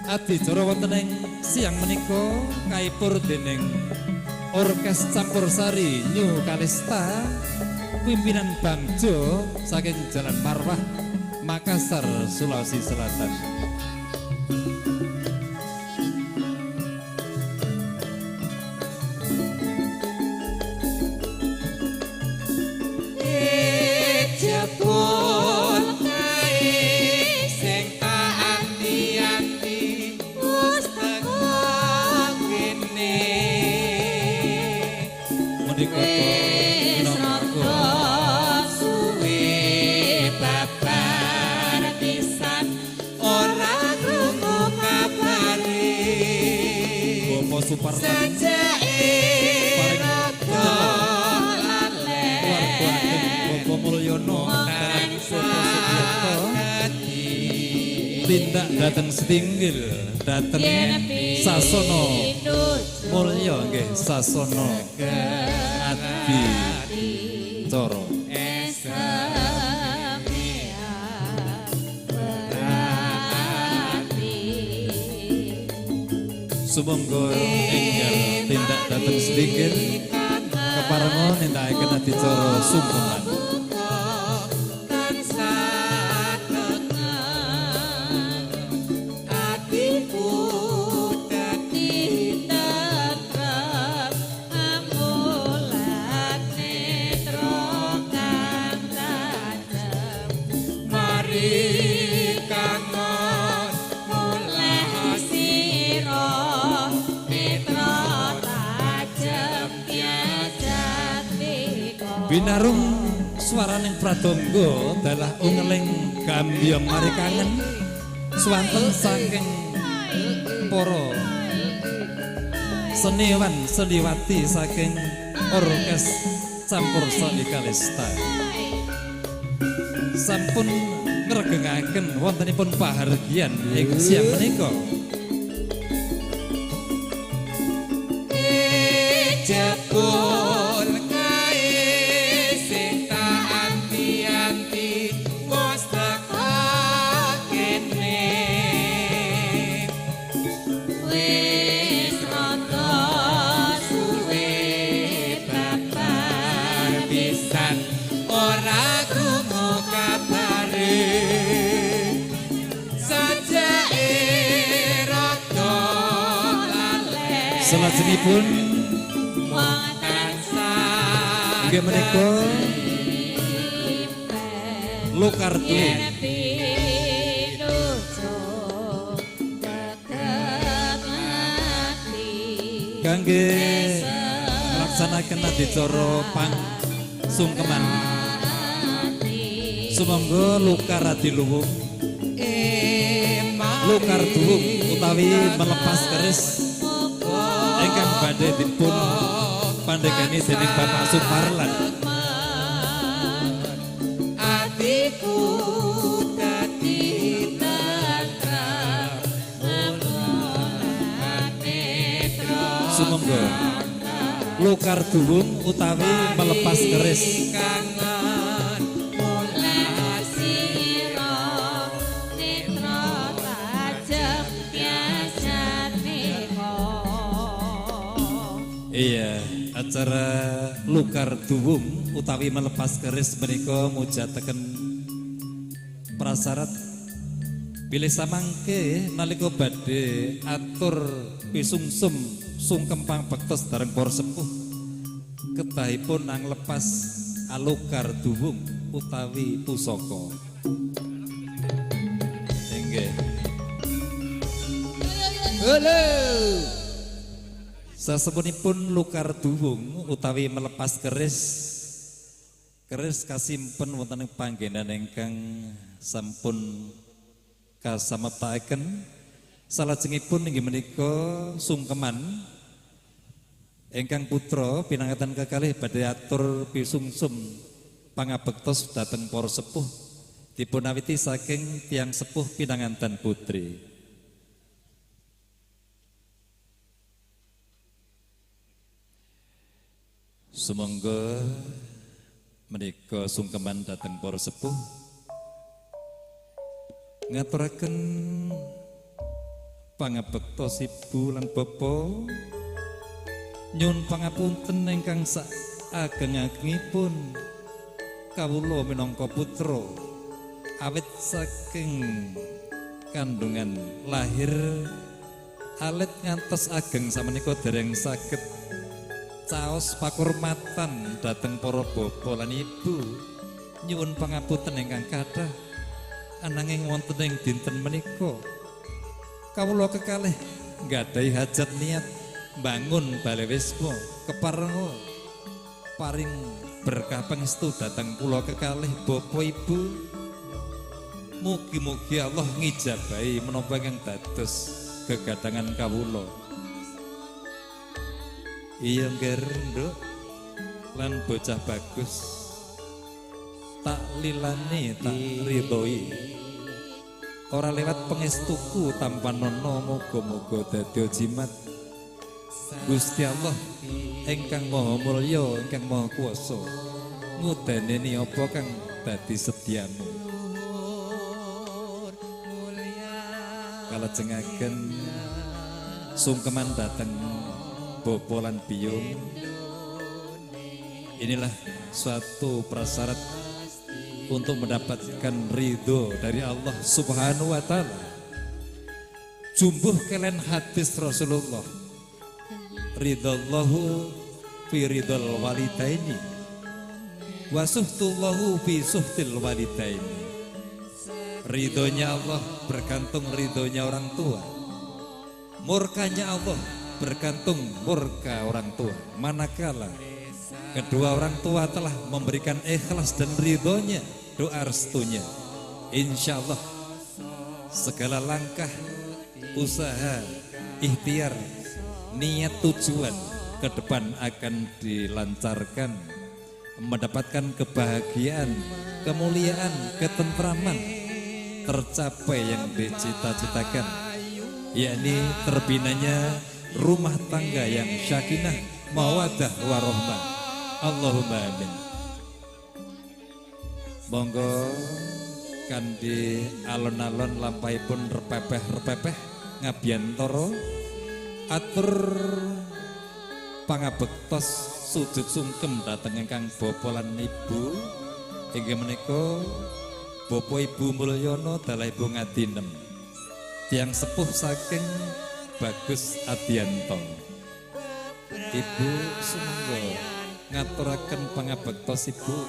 Adicara wonten ing siang menika kaipur dening Orkes Campursari New Kalista pimpinan Bangjo saking Jalan Marwah, Makassar, Sulawesi Selatan. kota Minangka suwe babar pisan ora krungu kabare. Bapak Suparlan Sajake rada lalen keluarga ageng Bapak Mulyono lan Bapak Sugiarto tindak dateng setinggil dateng Sasono Mulya nggih Sasono Adi Coro. Sumangga enggal tindak dateng setinggil keparenga nindakaken adicara sungkeman. Binarung swaraning pradangga dalah ungeling gambyong mari kangen swanten saking para seniwan seniwati saking orkes Campursari Kalista. Sampun ngregengaken wontenipun pahargyan ing siang menika. Jebul kae sing tak anti-anti wis teko kene. Wis rada suwe babar pisan ora krungu kabare. Sajake rada lalen. Salajengipun inggih menika Lukardu kangge nglaksanaken adicara pang sungkeman. Sumangga Luka Radiluwung Lukarduwung utawi melepas keris ingkang badhe dipun pandegani dening Bapak Suparlan. Atiku dadi tentrem Sumangga Lukarduwung utawi melepas keris. Kangen mulih sira netra tajem biasane. Iya, acara Lukarduwung utawi melepas keris menika mujadaken prasyarat bilih samangke nalika badhe atur pisungsum sungkem pangbektos dhateng para sepuh kedahipun nang lepas alukarduwung utawi pusaka. Inggih. Halo. Sasampunipun Lukarduwung utawi melepas keris, keris kasimpen wonten ing panggenan ingkang sampun kasameptakaken. Salajengipun inggih menika sungkeman ingkang putra pinanganten kekalih badhe atur pisungsum pangabektos dhateng para sepuh dipunawiti saking tiyang sepuh pinanganten putri. Sumangga menika sungkeman dhateng para sepuh ngaturaken pangabektos ibu lan bapa nyuwun pangapunten ingkang sak ageng-agengipun kawula minangka putra awit saking kandungan lahir alit ngantos ageng samenika dereng saged caos pakurmatan dhateng para bapa lan ibu. Nyuwun pangapunten ingkang kathah ananging wonten ing dinten menika kawula kekalih nggadahi hajat niat bangun bale wisma keparenga paring berkah pangestu dhateng kula kekalih bapak ibu. Mugi-mugi Allah ngijabahi menapa ingkang dados gegadangan kawula. Iya ngger nduk lan bocah bagus tak lilane tak ridhoi. Ora lewat pangestuku tanpa nono, muga-muga dadi jimat Gusti Allah ingkang Maha Mulya, ingkang Maha Kuwasa ngudaneni apa kang dadi sedyamu. Kalajengaken sungkeman dhateng bapa lan biyung. Inilah suatu prasyarat untuk mendapatkan ridho dari Allah Subhanahu wa taala. Jumbuh kalian hadis Rasulullah, ridallahu fi ridal walidaini wa suhtullahu fi suhtil walidaini. Ridhonya Allah bergantung ridhonya orang tua, murkanya Allah bergantung murka orang tua. Manakala kedua orang tua telah memberikan ikhlas dan ridhonya, doa restunya, insya Allah segala langkah, usaha, ikhtiar, niat, tujuan ke depan akan dilancarkan, mendapatkan kebahagiaan, kemuliaan, ketentraman, tercapai yang dicita-citakan, yakni terbinanya rumah tangga yang sakinah, mawadah warohmah. Allahumma amin. Monggo kanthi alon-alon lampahipun repepeh-repepeh ngabiyantara atur pangabektos sujud sungkem dhateng ingkang bapa lan ibu, inggih menika Bapak Ibu Mulyono dalah Ibu Ngadinem, tiyang sepuh saking Bagus Adianto. Ibu sumangga ngaturaken pangabektos ibu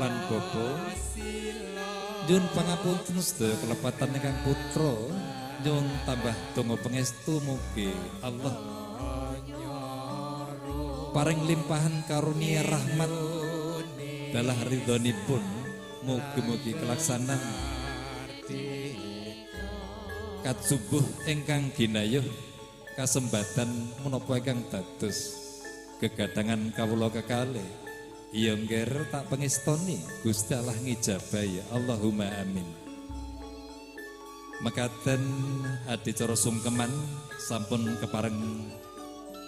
lan bapa. Nyuwun pangapunten sedaya kelepatan ingkang putra, nyuwun tambah donga pangestu mugi Allah paring limpahan karunia rahmat dalah ridhonipun, mugi-mugi kelaksanan katsubuh ingkang ginayuh kasembatan menapa ingkang dados gegadangan kawula kekalih. Iya ngger tak pengestoni Gusti Allah ngijabahi. Allahumma amin. Mekaten adicara sungkeman sampun kepareng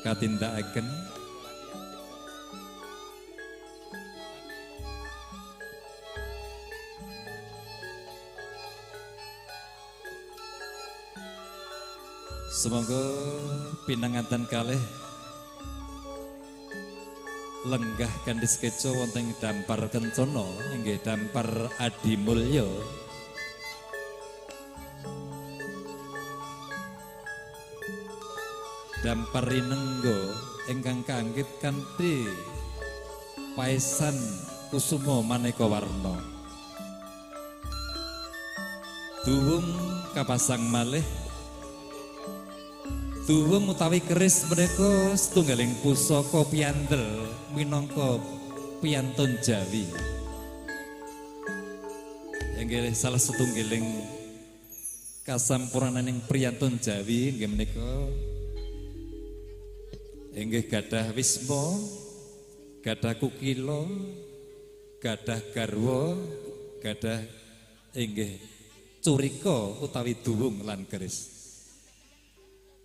katindakaken. Semoga pinanganten kalih lenggah kanthi sekeca wonten Dampar Kencana inggih Dampar Adimulya. Dampar Rinenggo ingkang kaanggit kanthi paesan kusuma maneka warna. Duwung kapasang malih, duwung utawi keris menika setunggaling pusaka piyandel minangka piyantun Jawi. Inggih salah setunggaling kasampurnaning priyantun Jawi inggih menika inggih gadah wisma, gadah kukila, gadah garwa, gadah inggih curika utawi duwung lan keris.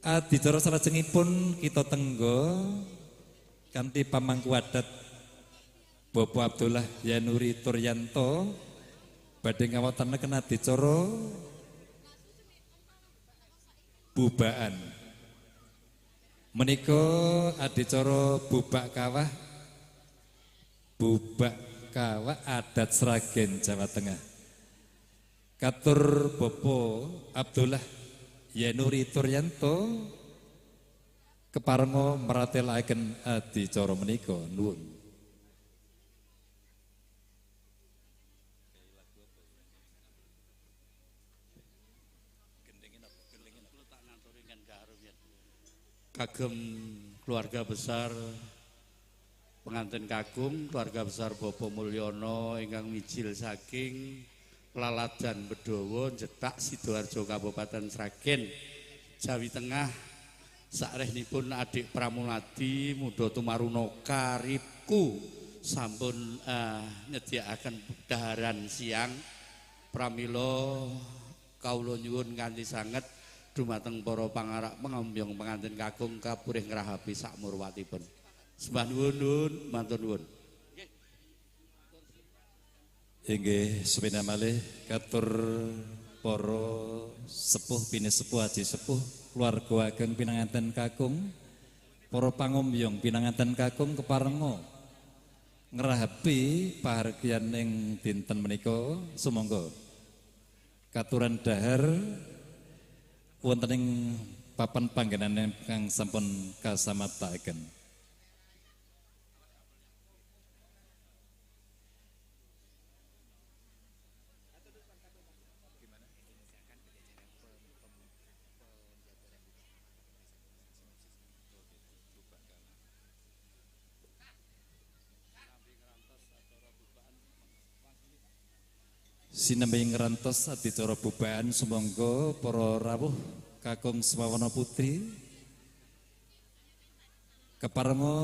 Adicara salajengipun kita tenggo kanthi pamangku adat Bapak Abdullah Yanuri Turyanto badhe ngawontenaken adicara bubaan. Menika adicara bubak kawah adat Sragen Jawa Tengah. Katur Bapak Abdullah Yanuri Turyanto keparenga meratelaken adicara menika. Nuwun. Kagem keluarga besar Pengantin kakung keluarga besar Bapak Mulyono ingkang mijil saking Laladan Bedowo Jetak Sidoarjo Kabupaten Sragen Jawi Tengah, sakrehnipun adik Pramuladi Muda Tumaruna Karibku sampun nyediakaken daharan siang. Pramila kawula nyuwun kanthi sanget dumateng para pangarak pengambyong pengantin kakung kapurih ngrahapi sakmurwatipun. Sembah nuwun, matur nuwun. Inggih, sepindah malih katur para sepuh pinesepuh aji sepuh keluarga ageng pinanganten kakung, para pangombyong pinanganten kakung keparenga ngrahapi pahargyan ing dinten menika. Sumangga katuran dahar wonten ing papan panggenan ingkang sampun kasamatakaken. Sinembe ngrantos adicara bubaan, sumangga para rawuh kakung swawana putri keparenga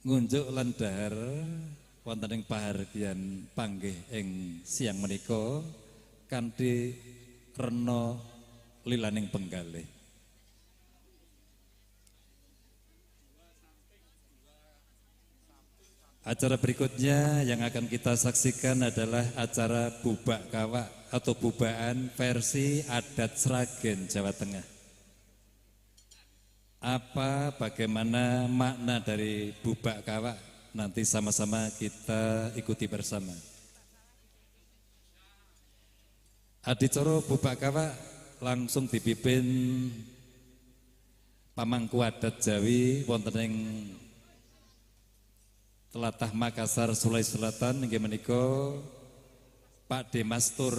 ngunjuk lan dahar wonten ing pahargyan panggih ing siang menika kanthi rena lilaning penggalih. Acara berikutnya yang akan kita saksikan adalah acara bubak kawak atau bubaan versi adat Sragen, Jawa Tengah. Apa, bagaimana makna dari bubak kawak, nanti sama-sama kita ikuti bersama. Adicara bubak kawak langsung dipimpin pamangku adat Jawi wonten ing Telatah Makassar, Sulawesi Selatan, inggih menika Pak Demastur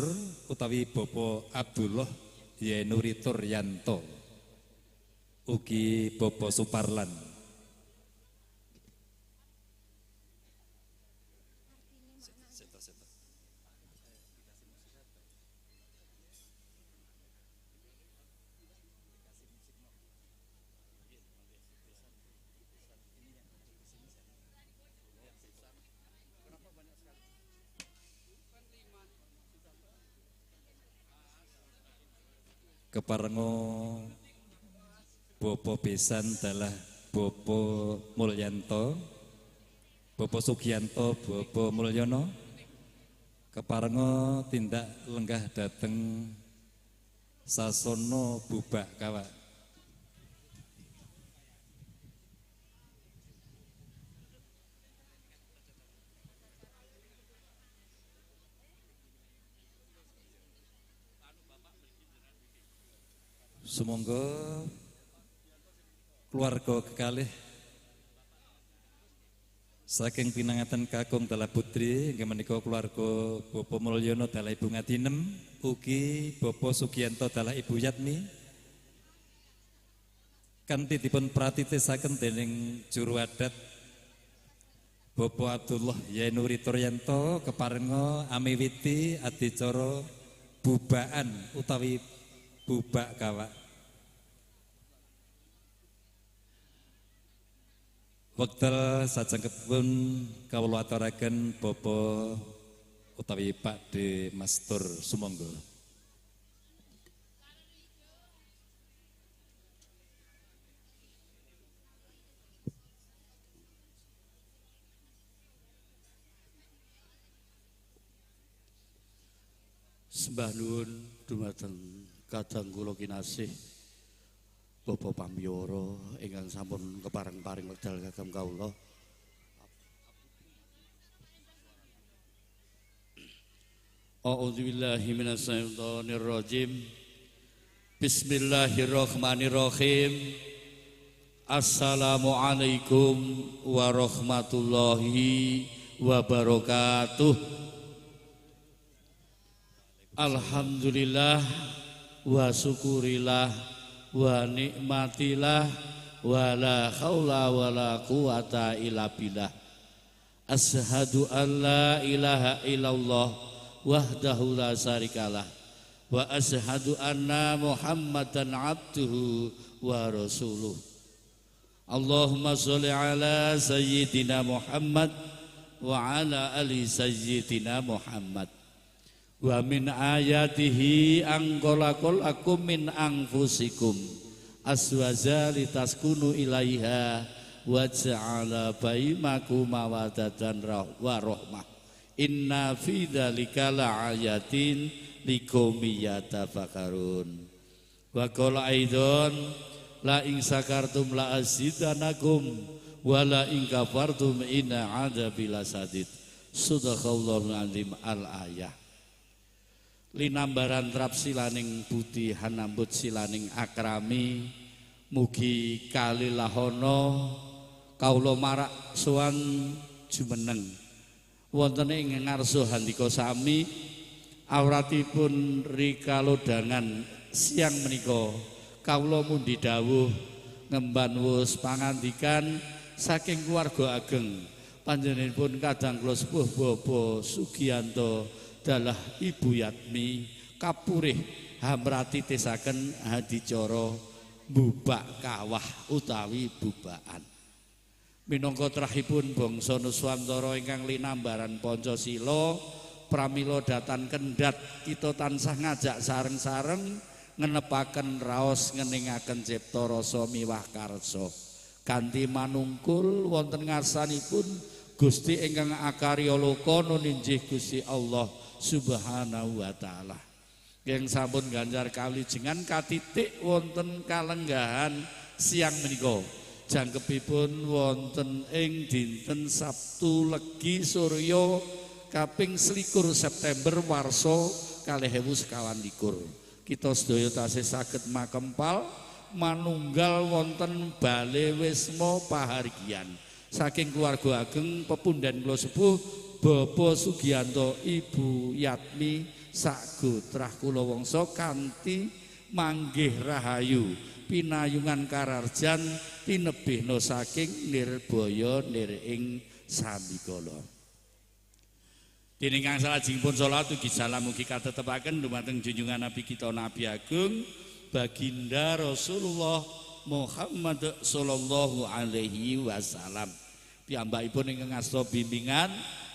utawi Bapak Abdullah Yenuri Turyanto, ugi Bapak Suparlan. Keparenga Bapak Besan dalah Bapak Mulyanto, Bapak Sugianto, Bapak Mulyono, keparenga tindak lenggah dateng sasana bubak kawak. Sumangga keluarga kekalih saking pinanganten kakung dalah putri inggih menika keluarga Bapak Mulyono dalah Ibu Ngatinem, ugi Bapak Sugianto dalah Ibu Yatmi, kanthi dipun pratitisaken dening juru adat Bapak Abdullah Yenuri Turyanto keparenga amiwiti adicara bubaan utawi bubak kawak. Wekdal sajengkepun kawula aturaken Bapak utawi Pak D Mastur sumangga. Sembah nuwun dumateng kadang kula kinasih Bapak Pamyoro ingkang sampun kepareng-paring wekdal kagem kawula. A'udzubillahi minasyaitonirrajim. Bismillahirrahmanirrahim. Assalamualaikum warahmatullahi wabarakatuh. Alhamdulillah wa syukurillah wa nikmatilah wa la haula wa la quwata illa billah. Asyhadu an la ilaha illallah wahdahu la syarikalah wa asyhadu anna Muhammadan abduhu wa rasuluh. Allahumma sholli ala sayyidina Muhammad wa ala ali sayyidina Muhammad. Wa min ayatihi an khalaqalakum min anfusikum aswaja litaskunu ilaiha wa ja'ala bainakum mawaddatan wa rahmah. Inna fi dzalika laayatin liqaumin yatafakkarun. Wa qala aidon la in sakartum la azidanakum wa la in kafartum inna adzabi lasadid. Sadaqallahul azim. Al ayah. Linambaran trap silaning budi hanambut silaning akrami mugi kalilahono kawula marak sowan jumeneng wonten ing ngarsa handika sami awratipun rikalodhangan siang menika kawula mundi dawuh ngemban wus pangandikan saking keluarga ageng panjenenganipun kadang kula sepuh Bapak Sugianto dalah Ibu Yatmi kapurih hamrati tesaken hadicara bubak kawah utawi bubakan. Minangka trahipun bangsa Nuswantara ingkang linambaran Pancasila pramila datan kendhat kita tansah ngajak sareng-sareng ngenepaken raos ngeningaken cipta rasa miwah karsa kanthi manungkul wonten ngarsanipun Gusti ingkang akarya loka nuninjih Gusti Allah Subhanahu wa taala. Yang sampun ganjar kawlijengan katitik wonten kalenggahan siang menika. Jangkepipun wonten ing dinten Sabtu Legi Surya kaping 21 September warsa 2021. Kita sedaya tasih saged makempal manunggal wonten Bale Wisma Pahargyan. Saking keluarga ageng pepundhen kula sepuh Bapak Sugianto Ibu Yatmi sagotrah kula wangsa kanthi manggih rahayu pinayungan kararjan tinebihna saking nirbaya nir ing sambikala. Dening kang salajengipun salat ugi salam ugi katetepaken dumateng junjungan Nabi kita Nabi Agung Baginda Rasulullah Muhammad sallallahu alaihi wasallam. Piyambakipun ingkang ngasta bimbingan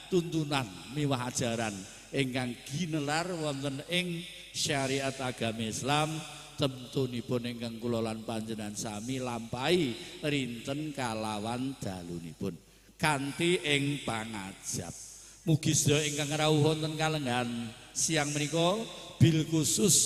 tuntunan miwah ajaran ingkang ginelar wonten ing syariat agama Islam temtunipun ingkang kula lan panjenengan sami lampahi rinten kalawan dalunipun kanthi ing pangajap. Mugi sedaya ingkang rawuh wonten kalenggahan siang menika bil khusus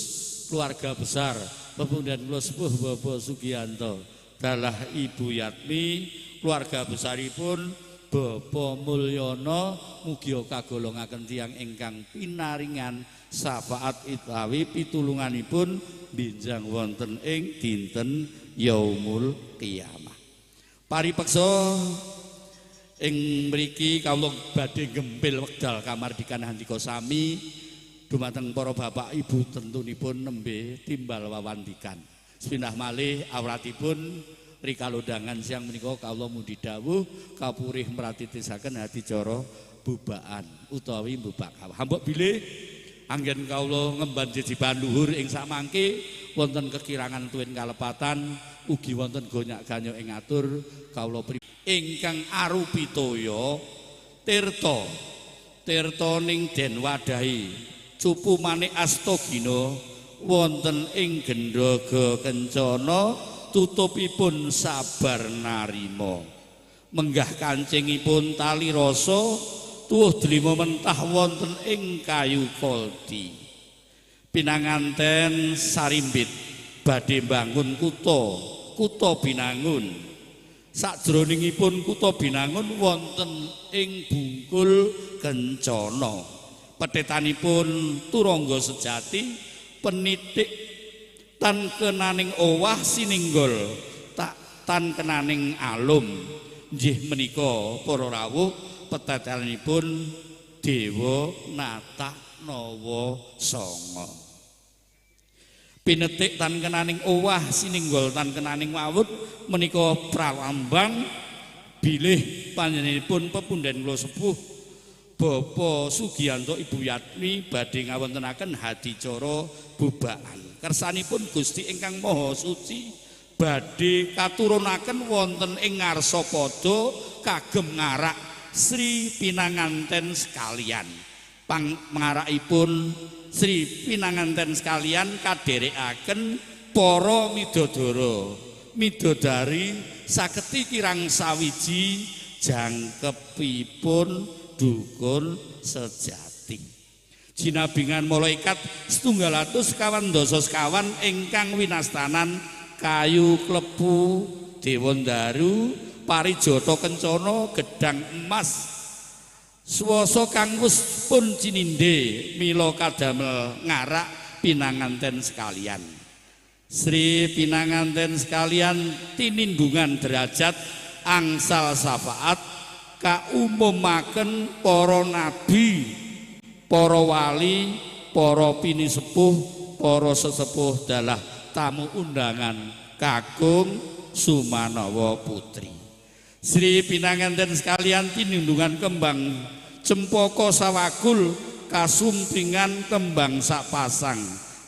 keluarga besar pepundhen kula sepuh Bapak Sugianto dalah Ibu Yatmi keluarga besaripun Bapak Mulyono mugi kagolongaken tiyang ingkang pinaringan syafaat utawi pitulunganipun binjang wonten ing dinten yaumul qiyamah. Paripeksa ing mriki kawula badhe gempil wekdal kamardikan handika sami dumateng para bapak ibu tentunipun nembe timbal wawandikan. Sepindah malih awratipun rikalodhangan siang menika kawula mundi dawuh kapurih mratitisaken hadicara bubaan utawi bubak kawah. Hambok bilih anggen kawula ngemban jejibahan luhur ing samangke wonten kekirangan tuwin kalepatan ugi wonten gonyak-ganyok ing atur kawula ingkang arupi toya tirta tirta ning den wadahi cupu manik astagina wonten ing gendhaga kencana tutupipun sabar narima menggah kancingipun tali rasa tuwuh delima mentah wonten ing kayu koldi pinanganten sarimbit badhe mbangun kutha kutha Binangun sakjroningipun kutha Binangun wonten ing bungkul kencana petetanipun turangga sejati penitik tan kenaning owah sininggol tak tan kenaning alum nggih menika para rawuh petetanipun Dewa Natah Nawa Sanga. Pinetik tan kenaning owah sininggol tan kenaning wawut menika pralambang bilih panjenenganipun pepunden kula sepuh Bapak Sugianto Ibu Yatmi badhe ngawontenaken hadicara bubakan. Kersanipun Gusti ingkang Maha Suci badhe katurunaken wonten ing ngarsa pada kagem ngarak Sri pinanganten sekalian. Pangarakipun Sri pinanganten sekalian kadherekaken para midodara, midodari saketi kirang sawiji jangkepipun dukun sejati. Jinabingan malaikat 725 ingkang winastanan kayu klebu Dewandaru parijata kencana gedang emas swasa kang wis pun cinindhe mila kadamel ngarak pinanganten sekalian. Sri pinanganten sekalian tinindungan derajat angsal syafaat kaumumaken para nabi, para wali, para pinisepuh, para sesepuh dalah tamu undangan kakung Sumanawa Putri. Sri pinanganten sekalian tinindungan kembang cempaka sawagul kasumpingan kembang sapasang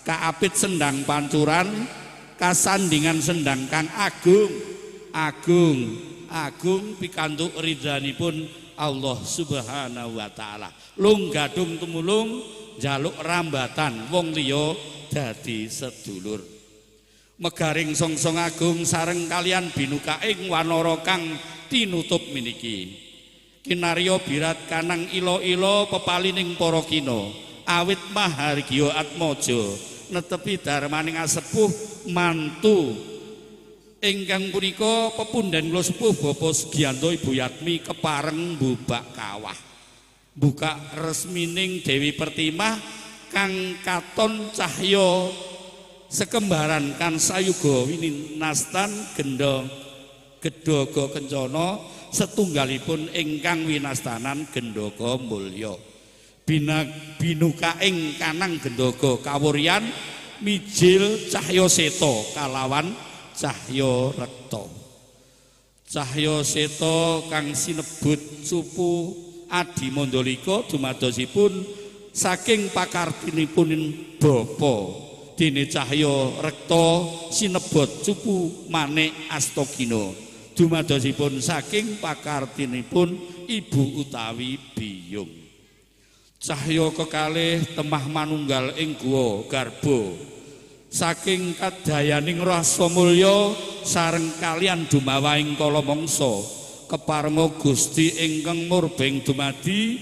kaapit sendang pancuran kasandingan sendang kang agung agung agung pikantuk ridhanipun Allah Subhanahu wa taala. Lung gadung tumulung njaluk rambatan wong liya dadi sedulur. Megaring songsong agung sareng kalian binukaing wanara kang tinutup miniki. Kinarya birat kanang ila-ila pepalining para kina awit mahargya atmaja netepi darmaning asepuh mantu ingkang punika pepunden kula sepuh Bapak Sugianto Ibu Yatmi kepareng mbubak kawah buka resmining Dewi Pertimah kang katon cahya sekembaran kan sayuga winastan gendong Gedhaga Kencana setunggalipun ingkang winastanan Gendhaga Mulya. Binukaing kanang Gendhaga kawuryan mijil cahya seta kalawan cahya rekta. Cahya seta kang sinebut cupu Adi Mandalika dumadosipun saking pakartinipun bapa. Dene cahya rekta sinebut cupu Manik Astagina dumadosipun saking pakartinipun ibu utawi biyung. Cahya kekalih temah manunggal ing guwa garba saking kadayaning rasa mulya sareng kalian dumawahing kala mangsa keparenga Gusti ingkang murbeng dumadi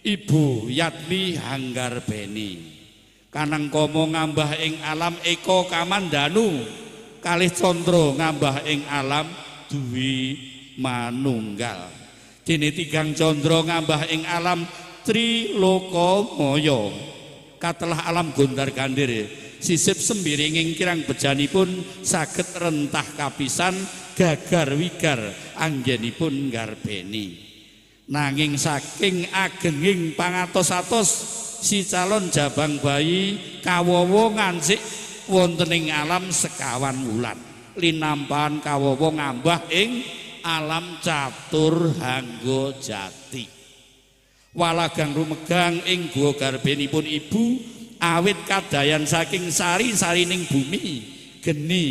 Ibu Yatmi Hanggarbeni. Kanang kama ngambah ing alam eka kamandanu kalih candra ngambah ing alam dwi manunggal. Dene tigang candra ngambah ing alam trilokamaya katelah alam gondar gandir sisip sembiringing kirang bejanipun saged rentah kapisan gagar wigar anggenipun nggarbeni. Nanging saking agenging pangatos-atos si calon jabang bayi kawawa ngancik wonten ing alam sekawan wulan linampahan kawawa ngambah ing alam catur hangga jati. Walagang rumegang ing guwa garbenipun ibu awit kadayan saking sari-sarining bumi geni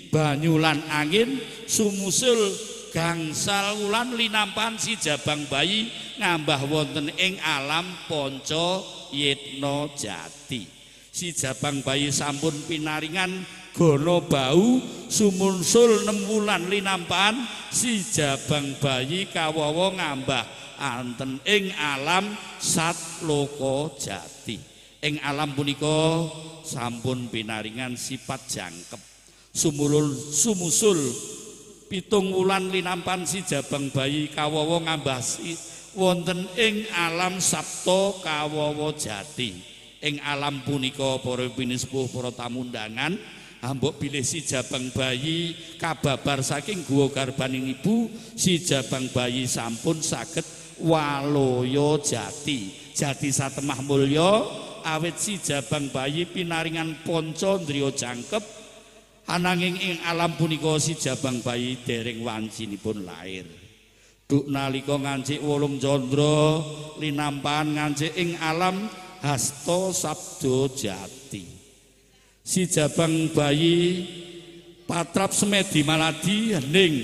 banyu lan angin sumusul gangsal wulan linampahan si jabang bayi ngambah wonten ing alam panca yitna jati. Si jabang bayi sampun pinaringan gana bau sumunsul 6 wulan linampahan si jabang bayi kawawa ngambah anten ing alam satloka jati. Ing alam punika sampun pinaringan sifat jangkep sumulul sumusul 7 wulan linampahan si jabang bayi kawawa ngambah wonten ing alam sabta kawawa jati. Ing alam punika para pinisepuh para tamu undangan ambok bilih si jabang bayi kababar saking guwa garbaning ibu si jabang bayi sampun saged waloyo jati. Jati satemah mulya awit si jabang bayi pinaringan panca ndriya jangkep ananging ing alam punika si jabang bayi dereng wancinipun lair. Duk nalika ngancik 8 candra linampahan ngancik ing alam hasta sabda jati. Si jabang bayi patrap semedi maladi hening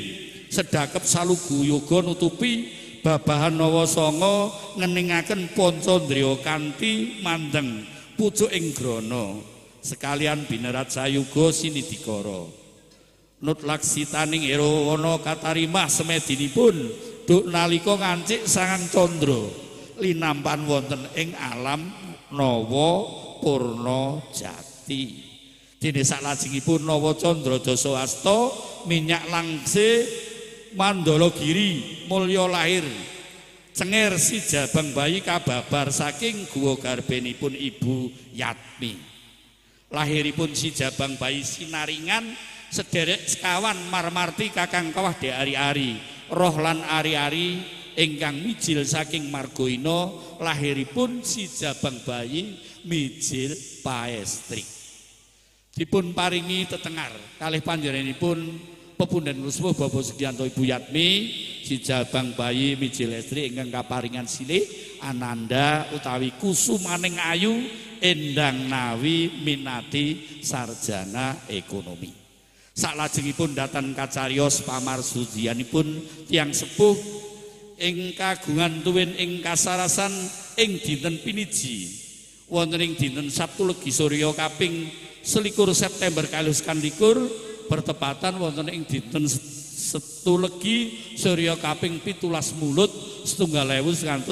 sedakep salugu yoga nutupi babahan nawa sanga ngeningaken panca ndriya kanthi mandeng pucuk ing grana sekalian binerat sayuga sinidikara. Nut laksitaning Herawana katarimah semedinipun duk nalika ngancik sangang candra linampan wonten ing alam nawa purna jati. Dene saklajengipun nawa candra dasa asta minyak langse mandala giri mulya lahir cenger si jabang bayi kababar saking guwa garbenipun Ibu Yatmi. Lahiripun si jabang bayi sinaringan sederek sekawan marmarti kakang kawah de ari-ari roh lan ari-ari ingkang mijil saking Margoino. Lahiripun si jabang bayi mijil paestri. Dipun paringi tetengar kalih panjenenganipun pepunden Lusmuh Bapak Sugianto Ibu Yatmi si jabang bayi mijil estri ingkang kaparingan silih ananda utawi kusumaning ayu Endang Nawi minati sarjana ekonomi. Saklajengipun datan kacariyos pamarsudianipun tiyang sepuh ing kagungan tuwin ing kasarasan ing dinten piniji wonten ing dinten Sabtu Legi Surya kaping 21 September 2021 bertepatan wonten ing dinten Setu Legi Surya kaping 17 Mulut 1996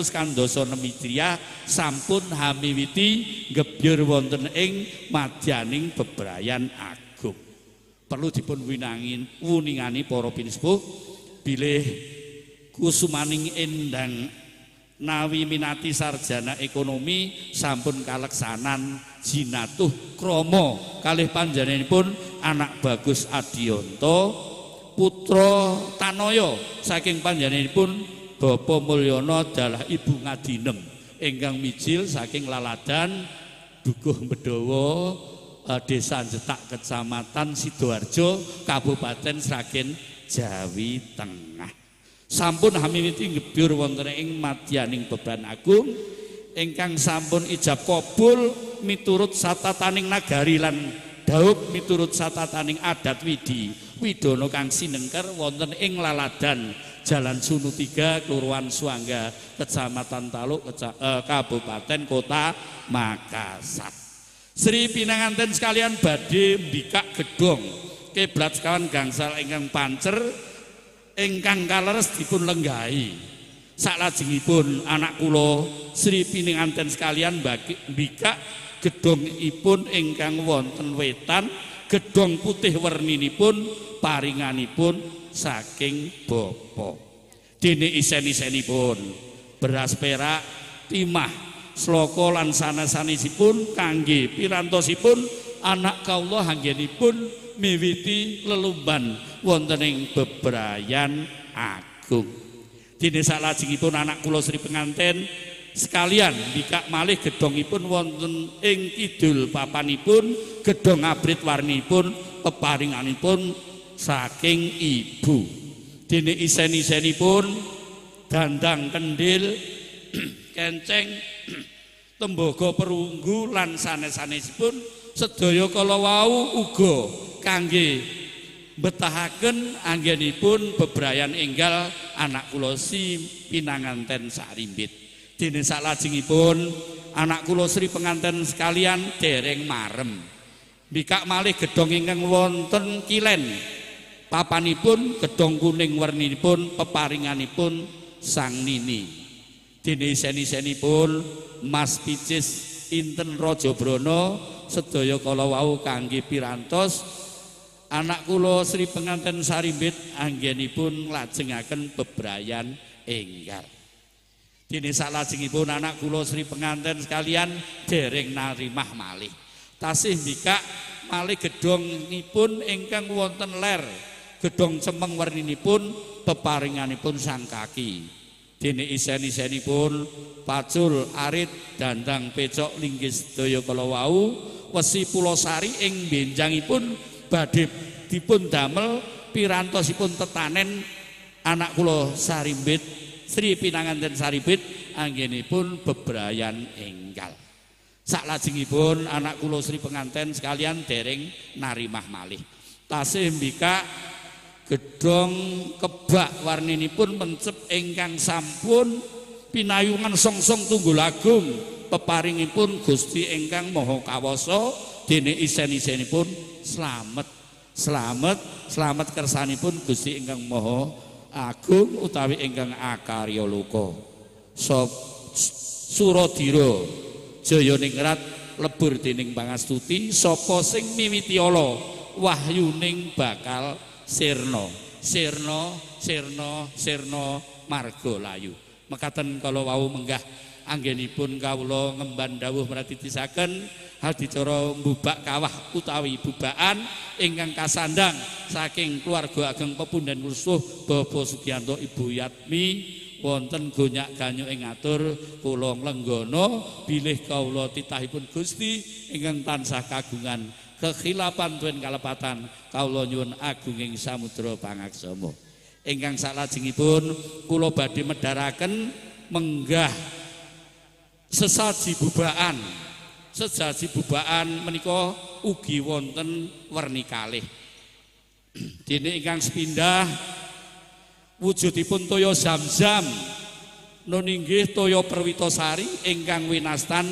Hijriah sampun hamiwiti gebyur wonten ing madyaning bebrayan agung. Perlu dipun wuningani para pinusepuh bilih kusumaning Endang Nawi minati sarjana ekonomi sampun kaleksanan jinatuh krama kalih panjenenganipun anak Bagus Adiyanta putra Tanaya saking panjenenganipun Bapak Mulyono dalah Ibu Ngadinem ingkang mijil saking Laladan Dukuh Bedowo Desa Jetak Kecamatan Sidoarjo Kabupaten Sragen Jawi Tengah. Sampun hamiwiti ngebyur wonten ing madyaning beban agung ingkang sampun ijab kabul miturut satataning nagari lan daup miturut satataning adat widi widana kang sinengker wonten ing Laladan Jalan Sunu 3 Kelurahan Suangga Kecamatan Taluk Kabupaten Kota Makassar. Sri pinanganten sekalian badhe mbikak gedhong kiblat sekawan gangsal ingkang pancer ingkang kaleres dipun lenggahi. Saklajengipun anak kula Sri pinanganten sekalian mbikak gedhongipun ingkang wonten wetan gedhong putih werninipun paringanipun saking bapa. Dene isen-isenipun beras perak, timah, sloka lan sanes-sanesipun kangge pirantosipun anak kawula anggenipun miwiti lelumban wonten ing bebrayan agung. Dene saklajengipun anak kula Sri Penganten sekalian mbikak malih gedhongipun wonten ing kidul papanipun gedhong abrit warnipun peparinganipun saking ibu. Dene isen-isenipun dandang kendil kenceng tembaga perunggu lan sanes-sanesipun sedaya kala wau uga kangge mbetahaken anggenipun bebrayan enggal anak kula si pinanganten Sarimbit. Dene saklajengipun anak kula Sri Penganten sekalian dereng marem mbikak malih gedhong ingkang wonten kilen papanipun gedhong kuning werninipun peparinganipun sang nini. Dene isen-isenipun Mas Picis Inten Raja Brana sedaya kala wau kangge pirantos anak kula Sri Penganten Sarimbit anggenipun nglajengaken bebrayan enggal. Dene saklajengipun anak kula Sri Penganten sekalian dereng narimah malih. Tasih mbikak malih gedhongipun ingkang wonten ler gedhong cemeng werninipun peparinganipun sang kaki. Dene isen-isenipun pacul arit dandang pecok linggis sedaya kala wau wesi Pulosari ing benjangipun badhe dipun damel pirantosipun tetanen anak kula Sarimbit Sri Pinanganten Sarimbit anggenipun bebrayan enggal. Saklajengipun anak kula Sri Penganten sekalian dereng narimah malih. Tasih mbikak gedhong kebak warninipun mencep ingkang sampun pinayungan songsong tunggul agung peparingipun Gusti ingkang Maha Kawasa dene isen-isenipun slamet slamet slamet kersanipun Gusti ingkang Maha Agung utawi ingkang akarya loka. Suradira Jayaningrat lebur dening pangastuti sapa sing miwiti ala wahyuning bakal sirna sirna sirna sirna marga layu. Mekaten kala wau menggah anggenipun kawula ngemban dawuh mratitisaken adicara mbubak kawah utawi bubaan ingkang kasandang saking keluarga ageng pepundhen kula Bapak Sugianto Ibu Yatmi wonten gonyak ganyuk ing atur kula nglenggana bilih kawula titahipun Gusti ingkang tansah kagungan kekhilapan tuen kalepatan kawula nyuwun agunging samudra pangaksama. Ingkang saklajengipun kula badhe medharaken menggah sesaji bubaan. Sesaji bubaan menika ugi wonten werni kalih. Dene ingkang sepindah wujudipun toya zam-zam nun inggih toya perwitasari ingkang winastan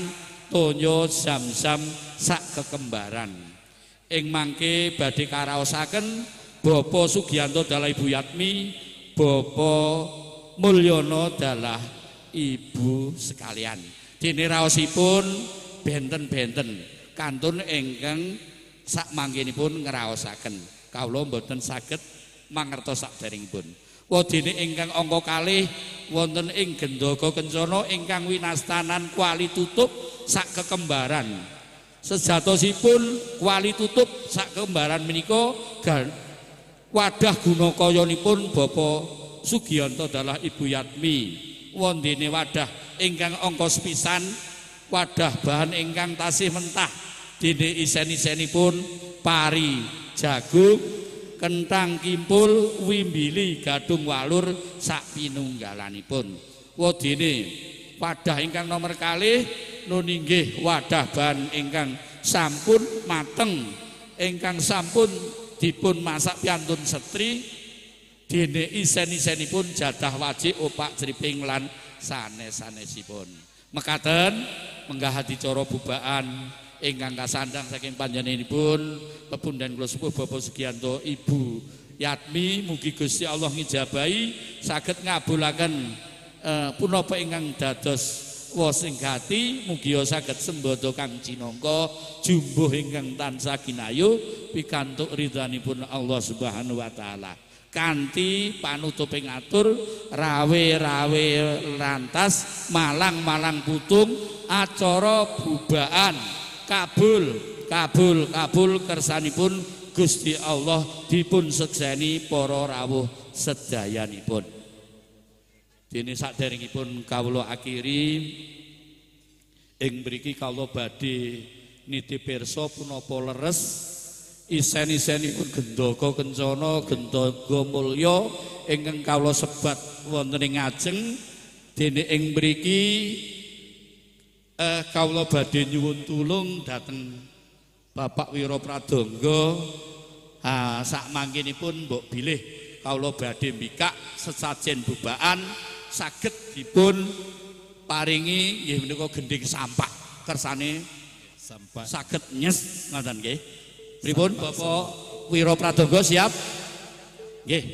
toya zam-zam sak kekembaran. Ing mangke badhe karaosaken Bapak Sugianto dalah Ibu Yatmi, Bapak Mulyono dalah Ibu sekalian. Dene raosipun benten-benten kantun ingkang sak mangkenipun ngraosaken. Kawula mboten saged mangertos sakderengipun. Wadene ingkang angka kalih wonten ing Gendaka Kencana ingkang winastanan kuali tutup sak kekembaran. Sejatosipun kuali tutup sak kekembaran menika wadah gunakayanipun Bapak Sugianto dalah Ibu Yatmi. Wondene wadah ingkang angka sepisan wadah bahan ingkang tasih mentah dene isen-isenipun pari, jagung, kentang kimpul, wimbili, gadung walur sak pinunggalanipun. Wadene wadah ingkang nomor kalih nun inggih wadah bahan ingkang sampun mateng, ingkang sampun dipun masak piantun setri dene isen-isenipun jadah wajik opak criping lan sanes-sanesipun. Mekaten menggah adicara bubaan ingkang kasandang saking panjenenganipun pepundhen kula sepuh Bapak Sugianto Ibu Yatmi, mugi Gusti Allah ngijabahi saged ngabulaken punapa ingkang dados wos ing gati, mugi saged sembada kang cinangka jumbuh ingkang tansah ginayu pikantuk ridhanipun Allah Subhanahu wa taala. Kanthi panutuping atur rawe-rawe lantas malang-malang putung acara bubaan kabul kabul kabul kersanipun Gusti Allah dipun sekseni para rawuh sedayanipun. Dene saderengipun kawula akhiri ing mriki kawula badhe nitip pirsa punapa leres isen-isenipun Gendaka Kencana Gendaka Mulya ingkang kawula sebat wonten ing ngajeng. Dene ing mriki kawula badhe nyuwun tulung dhateng Bapak Wira Pradangga sak mangkinipun mbok bilih kawula badhe mbikak sesajen bubaan saged dipun paringi nggih menika gendhing sampak kersane sampak saged nyes ngoten nggih. Pripun Bapak Wira Pradangga siap? Nggih.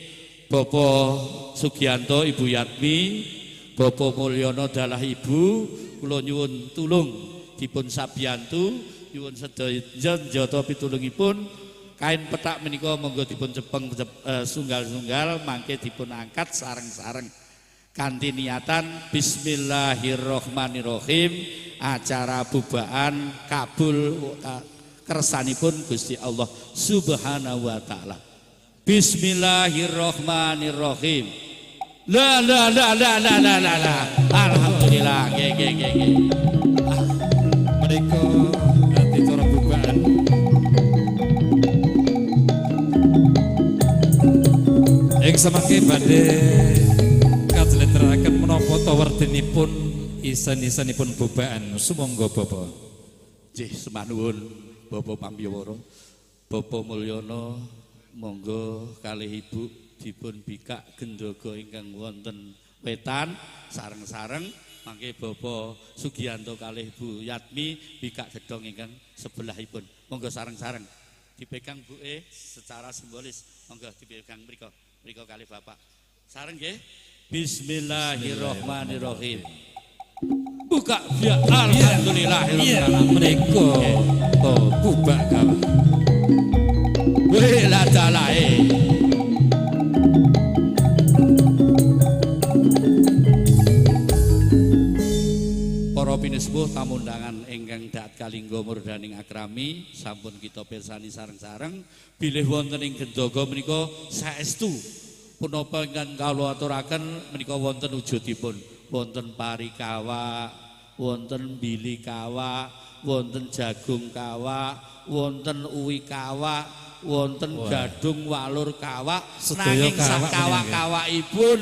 Bapak Sugianto Ibu Yatmi, Bapak Mulyono dalah Ibu, kula nyuwun tulung dipun sabiyantu, nyuwun sedaya njata pitulungipun. Kain petak menika monggo dipun cepeng sunggal-sunggal mangke dipun angkat sareng-sareng kanthi niatan bismillahirrahmanirrahim acara bubaan kabul kersanipun Gusti Allah Subhanahu wa taala. Bismillahirrahmanirrahim. La la la la la la la la. Alhamdulillah. Nggih nggih nggih nggih. Menika adicara bukaan. Ing samangke badhe kajlentrehake menapa ta werdinipun isen-isenipun bubaan. Sumangga Bapak. Nggih, sembah nuwun Bapak Pambiyawara. Bapak Mulyono monggo kalih Ibu dipun bikak gendaga ingkang wonten wetan sareng-sareng mangke Bapak Sugianto kalih Bu Yatmi bikak gedhong ingkang sebelahipun. Monggo sareng-sareng dipegang Bu E secara simbolis. Monggo dipegang mriku. Mriku kalih Bapak. Sareng nggih. Bismillahirrahmanirrahim. Buka ya alhamdulillah. Menika to bubak kawah. Weh la dalae. Para pinesepuh tamu undangan ingkang daat kalingga murdaning akrami sampun kita pirsani sareng-sareng bilih wonten ing gendaga menika saestu punapa ingkang kawula aturaken menika wonten wujudipun, wonten pari kawak, wonten bili kawak, wonten jagung kawak, wonten uwi kawak, wonten gadung walur kawak, nanging sak kawak-kawakipun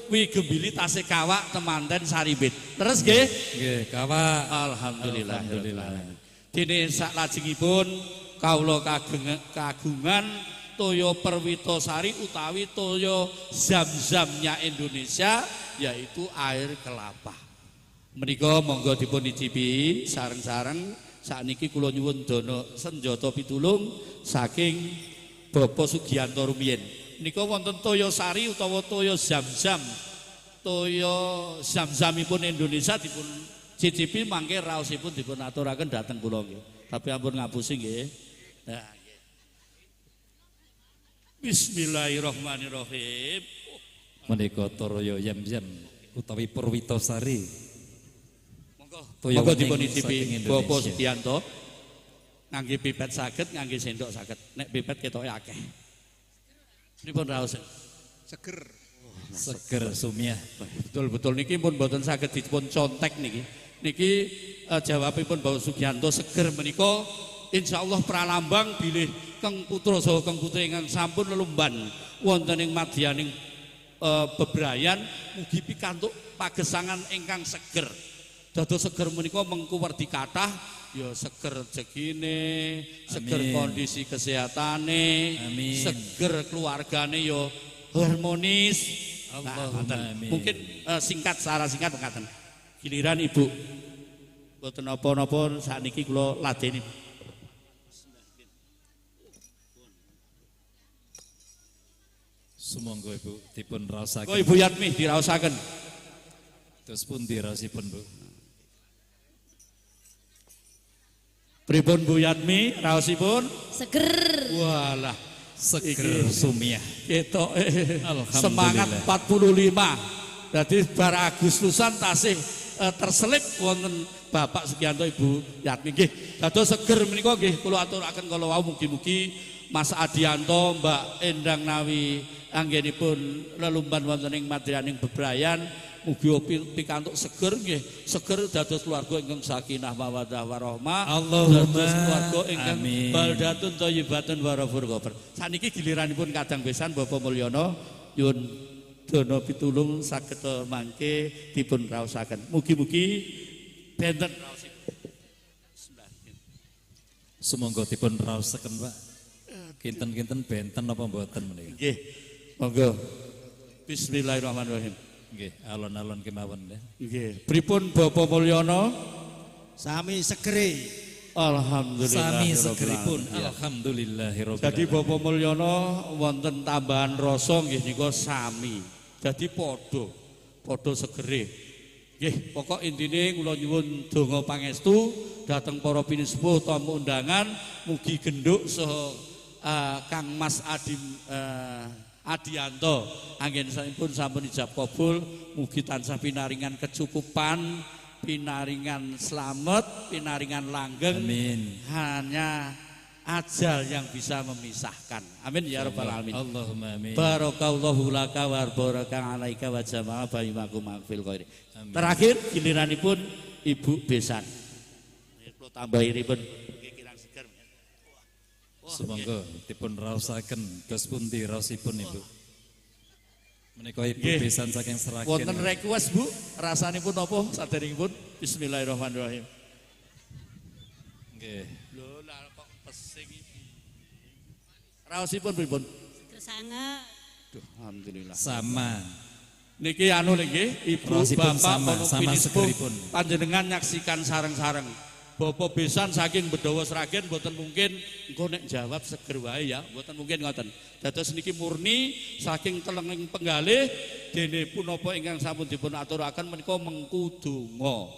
wi gembili tasih kawak temanten saribit. Terus nggih? Nggih, kawak. Alhamdulillah. Alhamdulillah. Dene saklajengipun kawula kagungan toya Perwitasari utawi toya zam-zamnya Indonesia yaitu air kelapa. Menika monggo dipun icipi sareng-sareng. Sakniki kula nyuwun dana senjata pitulung saking Bapak Sugianto rumiyin. Menika wonten toya sari utawa toya zam-zam. Toya zam-zamipun Indonesia dipun cicipi mangke raosipun dipun aturaken dhateng kula nggih. Tapi ampun ngapusi nggih. Nah, nggih. Bismillahirrahmanirrahim. Menika toya zam-zam utawi Perwitasari. Monggo dipun icipi Bapak Sugianto. Ngangge pipet saged, ngangge sendok saged. Nek pipet ketoke akeh. Pripun raos? Seger. Seger sumiah. Betul-betul niki pun mboten saged dipun contek niki. Niki jawabipun Bapak Sugianto seger menika insyaallah pralambang bilih keng putra saha keng putri ingkang sampun lelumban wonten ing madyaning bebrayan mugi pikantuk pagesangan ingkang seger. Dados seger menika mengku werdi kathah ya seger rejekine, seger kondisi kesehatane, amin. Seger keluargane ya harmonis. Nah, mungkin singkat secara singkat mekaten. Giliran Ibu. Mboten napa-napa sakniki kula ladeni. Sumangga Ibu dipun raosaken. Oh Ibu Yatmi diraosaken. Terus pundi raosipun Bu? Pripun Bu Yatmi raosipun? Seger. Walah, seger sumiah. Ketoke semangat 45. Dadi bar Agustusan tasih terselip wonten Bapak Sugianto Ibu Yatmi nggih. Dados seger menika nggih kula aturaken kala wau mugi-mugi Mas Adianto, Mbak Endang Nawi anggenipun lelumban wonten ing madyaning bebrayan mugi pikantuk seger nggih, seger dados keluarga ingkang sakinah mawaddah warahmah, dados keluarga ingkang baldatun thayyibatun warafur ghafur. Saniki giliranipun kadang besan Bapak Mulyono nyuwun dana pitulung saged mangke dipun raosaken. Mugi-mugi benten raosipun. Sumangga dipun raosaken Pak. Kinten-kinten benten napa mboten menika? Nggih. Monggo. Bismillahirrahmanirrahim. Nggih, alon-alon kemawon ya. Nggih. Pripun Bapak Mulyono? Sami segere. Alhamdulillah. Sami segeripun. Alhamdulillahirabbil alamin. Jadi Bapak Mulyono wonten tambahan rasa nggih nika sami. Jadi padha, padha segere. Nggih, pokok intine kula nyuwun donga pangestu dhateng para pinesepuh tamu undangan mugi genduk saha Kang Mas Adianto anggenipun sampun ijab kabul mugi tansah pinaringan kecukupan, pinaringan slamet, pinaringan langgeng. Amin. Hanya ajal yang bisa memisahkan. Amin ya rabbal alamin. Allahumma amin. Barakallahu laka wa baraka alaika wa jama'a bainakum fil khair. Terakhir giliranipun Ibu Besan. Kula tambahipun nggih kirang seger. Sumangga dipun raosaken dos pundi raosipun Ibu. Menika Ibu Besan saking Sragen. Wonten request Bu, rasanipun napa saderengipun? Bismillahirrahmanirrahim. Nggih. Lho lah kok pesing iki. Raosipun pripun? Seger sanget. Duh, alhamdulillah. Sama. Niki anu nggih, Ibu Raosipun Bapak sama, sama segeripun. Panjenengan nyaksikan sareng-sareng. Bapak Besan saking Bedawa Sragen mboten mungkin engko nek jawab seger wae ya, mboten mungkin ngoten. Dados niki murni saking telenging penggalih dene punapa ingkang sampun dipun aturaken menika mengku donga.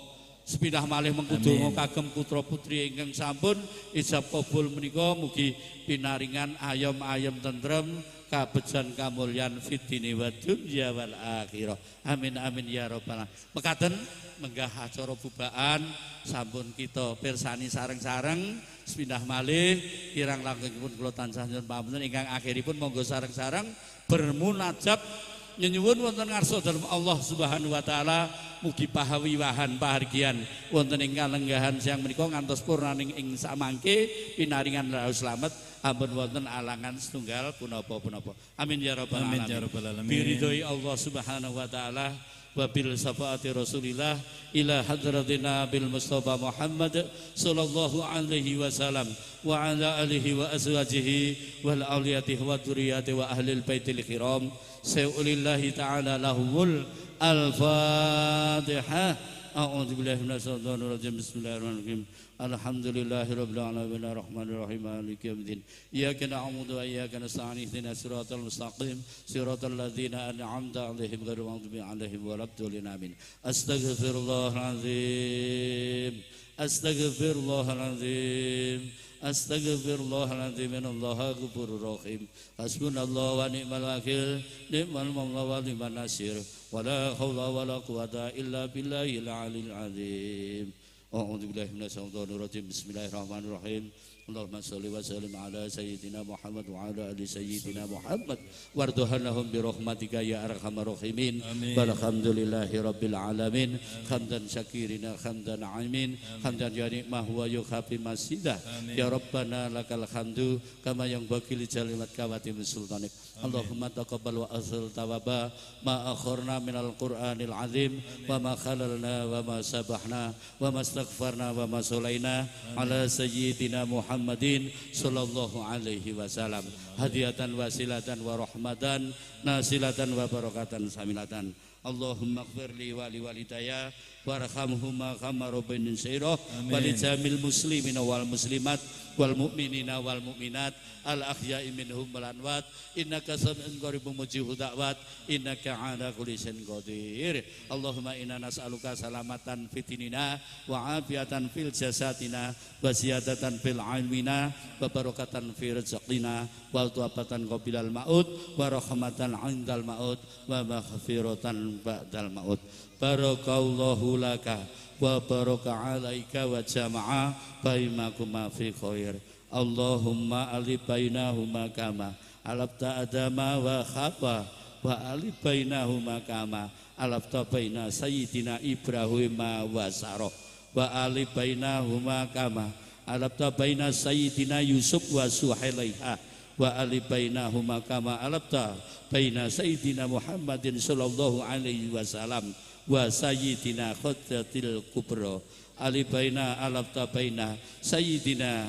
Sepindah malih mengku donga kagem putra putri ingkang sampun ijab kabul menika mugi pinaringan ayom-ayom tentrem kabejan kamulyan fid dini wa dunya wal akhirah. Amin amin ya rabbal alamin. Mekaten menggah acara bubaan sampun kita pirsani sareng-sareng. Sepindah malih kirang langkungipun kula tansah nyuwun pamunten ingkang akhiripun monggo sareng-sareng bermunajat nyenyuwun wonten ngarsa dalem Allah Subhanahu wa taala mugi pahawiwahan pahargyan wonten ing kalenggahan siang menika ngantos purnaning ing samangke pinaringan raos slamet ampun wonten alangan setunggal punapa-punapa. Amin ya rabbal alamin. Amin ya rabbal alamin. Biridhoi Allah Subhanahu wa taala wa bil syafaati Rasulillah ila hadratina bil Mustafa Muhammad sallallahu alaihi wasallam wa ala alihi wa azwajihi wal auliyatihi wa dzurriyyatihi wa ahlil baitil kiram. Sa'ulillahi ta'ala lahumul al-Fatihah. A'udzu billahi minasyaitonir rajim. Bismillahirrahmanirrahim. Alhamdulillahirabbil alamin arrahmanir rahim maliki yaumiddin. Iyyaka na'budu wa iyyaka nasta'in ihdinas siratal mustaqim siratal ladzina an'amta 'alaihim ghairil maghdubi 'alaihim waladdallin. Amin. Astaghfirullahal azim. Astaghfirullahal azim. Astaghfirullahaladzim innallaha ghafurur rahim. Hasbunallahu wa ni'mal wakil, ni'mal maula wa ni'man nasir. Wala haula wala quwata illa billahil aliyil azim. A'udzu billahi minasyaitonir rajim. Bismillahirrahmanirrahim. Allahumma sholli wa sallim ala sayyidina Muhammad wa ala ali sayyidina Muhammad warduhanahum bi rahmatika ya arhamar rahimin. Walhamdulillahi rabbil alamin. Hamdan syakirina hamdan amin hamdan ya nikmah wa yukhafi masidah. Ya rabbana lakal hamdu kama yanbaghi li jalali wajhika sultanik. Allahumma taqabbal wa asl tawaba ma akharna minal qur'anil azim wa ma khalalna wa ma sabahna wa ma astaghfarna wa ma solaina ala sayyidina Muhammadin sallallahu alaihi wasallam hadiyatan wasilatan wa rahmatan nasilatan wa barakatan samilatan. Allahumma ighfirli wa li walidayya warhamhuma kama rabbayani shaghira wa li jamil muslimina wal muslimat wal mu'minina wal mu'minat al ahya'i minhum wal amwat innaka sami'un qaribun mujibud da'wat innaka ala kulli syai'in qadir. Allahumma inna nas'aluka salamatan fid dinina wa afiatan fil jasadina wa ziyadatan fil ilmina wa barakatan fi rizqina wa tu'abatan qabilal maut wa rahmatan 'indal maut wa maghfiratan ba'dal maut. Barakallahu laka wa baraka alaika wa jama'a bainakuma fi khair. Allahumma alif bainahuma kama alafta adama wa khafa wa alif bainahuma kama alafta baina sayyidina Ibrahim wa Sarah wa alif bainahuma kama alafta baina sayyidina Yusuf wa Suhailaiha wa alif bainahuma kama alafta baina sayyidina Muhammadin sallallahu alaihi wasallam wa sayyidina Khadijatil Kubra alif baina alafta baina sayyidina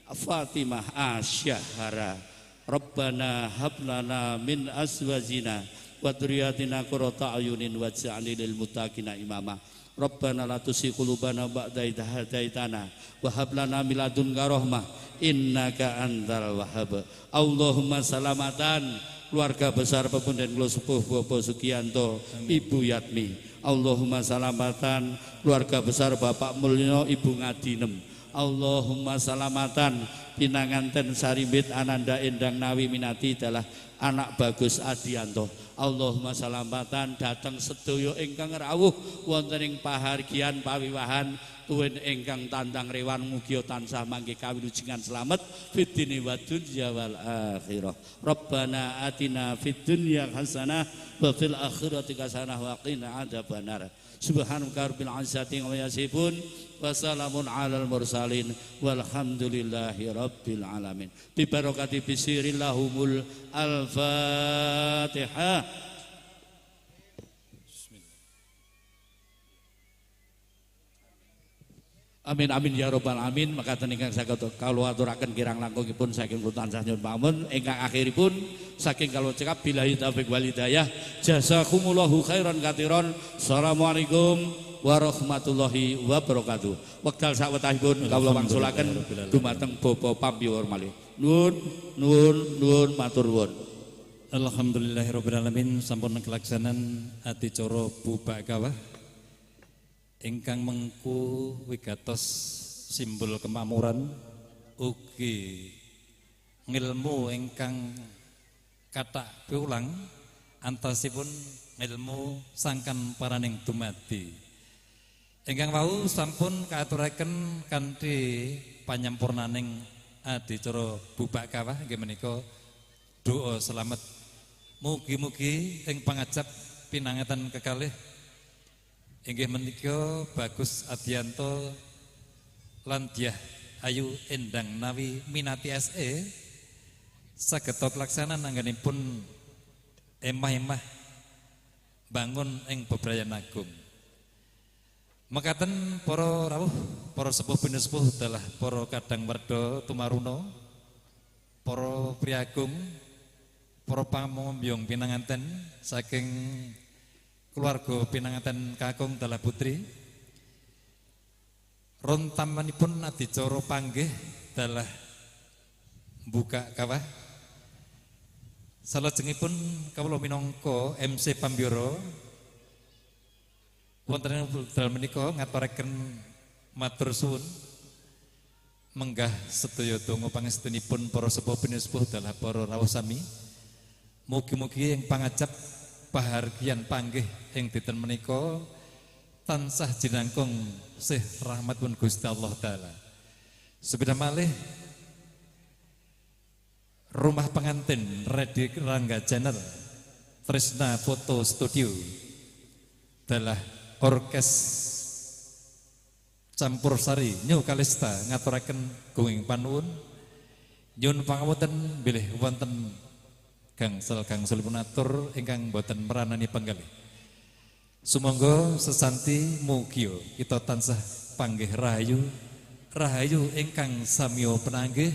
Fatimah asyahara. Rabbana hab lana min azwajina wa dzurriyyatina qurrata a'yunin waj'alna lil muttaqina imama. Rabbana la tuzigh qulubana ba'da idh hadaitana wa hab lana min ladunka rahmah innaka antal wahhab. Allahumma salamatan keluarga besar pepunden kula sepuh Bapak Sugianto, Ibu Yatmi. Allahumma salamatan keluarga besar Bapak Mulyo, Ibu Ngadinem. Allahumma salamatan pinanganten sarimbit ananda Endang Nawi Minati dalah anak Bagus Adianto. Allahumma salamatan dateng sedaya ingkang rawuh wonten ing pahargyan pawiwahan tuwin ingkang tandang rewan mugia tansah mangke kawilujengan slamet fid dunya wad dunya wal akhirah. Rabbana atina fid dunya hasanah wa fil akhirati hasanah wa qina adzabannar. Subhanaka rabbil izzati amma yasifun wa salamun alal mursalin walhamdulillahi rabbil alamin. Bi barakati bisirillahumul al-Fatihah. Amin amin ya rabbal alamin. Makaten ingkang saged kawula aturaken kirang langkungipun saking kula tansah nyuwun pamunten ingkang akhiripun saking kawula cekap billahi taufik wal hidayah. Jazakumullahu khairan katsiran. Assalamualaikum warahmatullahi wabarakatuh. Wekdal sawetahipun kawula wangsulaken dumateng Bapak Pampiwur malih. Nuwun nuwun nuwun matur nuwun. Alhamdulillahirabbil alamin sampun kelaksanan adicara bubak kawah ingkang mengku wigatos simbol kemakmuran ugi ngilmu ingkang kathah piwulang antasipun ngilmu sangkan paraning dumadi. Ingkang wau sampun kaaturaken kanthi panyampurnaning adicara bubak kawah inggih menika doa selamat. Mugi-mugi ing pangajap pinangetan kekalih inggih menika Bagus Adianto lan Dyah Ayu Endang Nawi Minati SE saged kelaksanan anggenipun emah-emah bangun ing bebrayan agung. Mekaten para rawuh, para sepuh pinusepuh dalah para kadang werda tumaruna, para priagung, para pamombyong pinanganten saking keluarga pinanganten kakung dalah putri. Rontamanipun adicara panggih dalah buka kawah. Salajengipun kawula minangka MC Pambyoro wonten ing dalem menika ngaturaken matur suwun menggah sedaya donga pangestunipun para sepuh pinusepuh dalah para rawuh sami. Mugi-mugi ing pangajap pahargyan panggih ing dinten menika tansah jinangkung sih rahmatun Gusti Allah Ta'ala. Sepindah malih rumah pengantin Redi Rangga Channel Trisna Foto Studio dalah orkes campur sari New Kalista ngaturaken gunging panuwun nyuwun pangapunten bilih wonten gangsal-gangsulipun atur ingkang boten meranani penggalih. Sumangga sesanti mugia kita tansah panggih rahayu rahayu ingkang samya penanggih.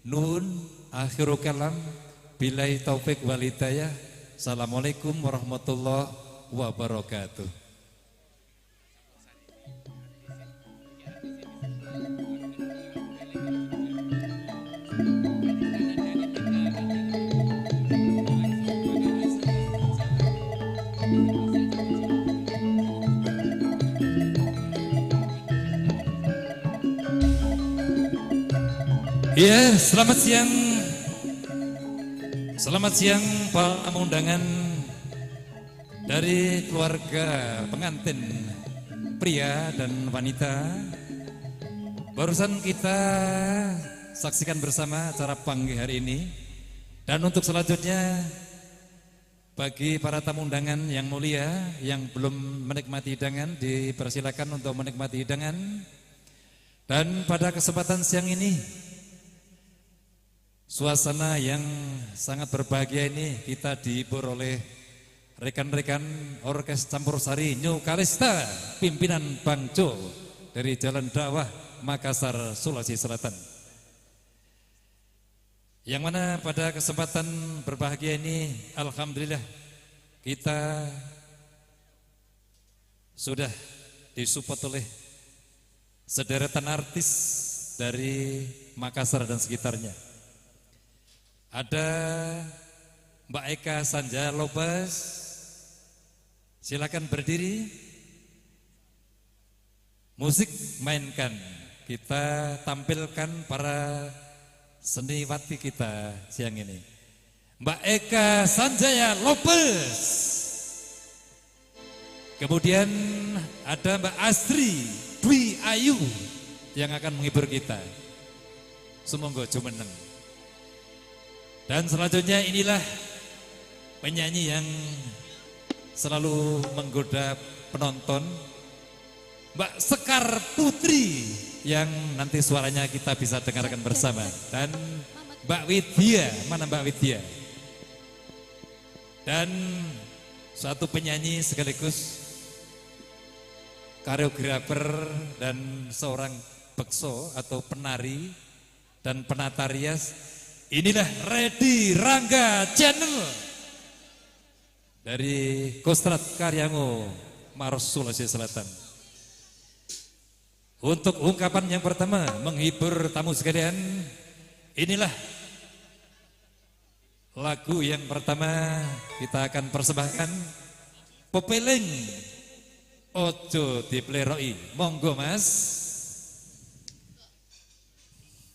Nuwun akhirul kalam billahi taufik wal hidayah. Assalamualaikum warahmatullahi wabarakatuh. Ya, selamat siang. Selamat siang para undangan dari keluarga pengantin pria dan wanita. Barusan kita saksikan bersama acara panggih hari ini. Dan untuk selanjutnya bagi para tamu undangan yang mulia yang belum menikmati hidangan dipersilakan untuk menikmati hidangan. Dan pada kesempatan siang ini, suasana yang sangat berbahagia ini kita dihibur oleh rekan-rekan Orkes Campur Sari New Kalista pimpinan Bang Jo dari Jalan Dakwah Makassar, Sulawesi Selatan. Yang mana pada kesempatan berbahagia ini alhamdulillah kita sudah disupport oleh sederetan artis dari Makassar dan sekitarnya. Ada Mbak Eka Sanja Lopez, silakan berdiri. Musik mainkan, Kita tampilkan para seniwati kita siang ini. Mbak Eka Sanjaya Lopez. Kemudian ada Mbak Astri Dwi Ayu yang akan menghibur kita. Semoga jumeneng. Dan selanjutnya inilah penyanyi yang selalu menggoda penonton, Mbak Sekar Putri, yang nanti suaranya kita bisa dengarkan bersama. Dan Mbak Widya, mana Mbak Widya? Dan satu penyanyi sekaligus koreografer dan seorang bekso atau penari dan penata rias, inilah Redi Rangga Channel dari Kostrad Kariango, Maros, Sulawesi Selatan. Untuk ungkapan yang pertama menghibur tamu sekalian, inilah lagu yang pertama kita akan persembahkan, Pepeling Ojo Dipleroi. Monggo Mas.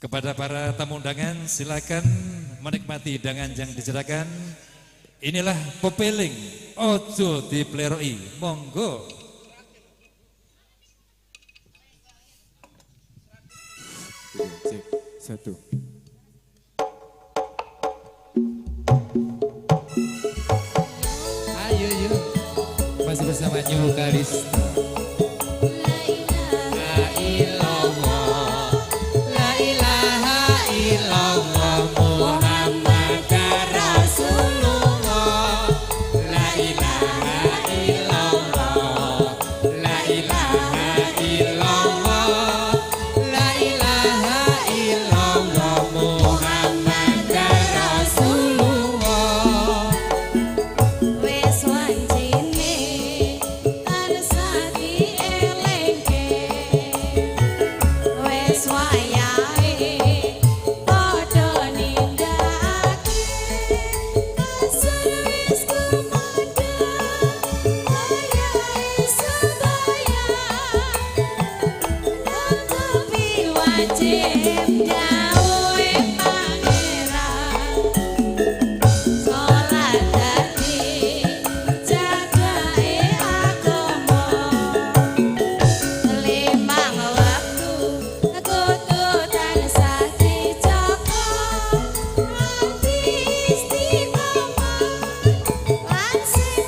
Kepada para tamu undangan silakan menikmati hidangan yang disediakan. Inilah Pepeling Ojo Dipleroi. Monggo. Cek satu. Ayo yuk, masih bersama New Kalista. La ilallah, la ilaha illallah, Muhammad Rasulullah. La ilaha illallah, la ilaha illallah, la ilaha illallah, Muhammad Rasulullah. Wis wancine tansah dielingke, wis wayahe padha nindakake, kasun wis kumandhang wayahe sembayang, nutupi wajib dawuhe Pangeran. Salat dadi jagae agama, limang wektu kudu tansah dijaga, ati istiqomah lan sing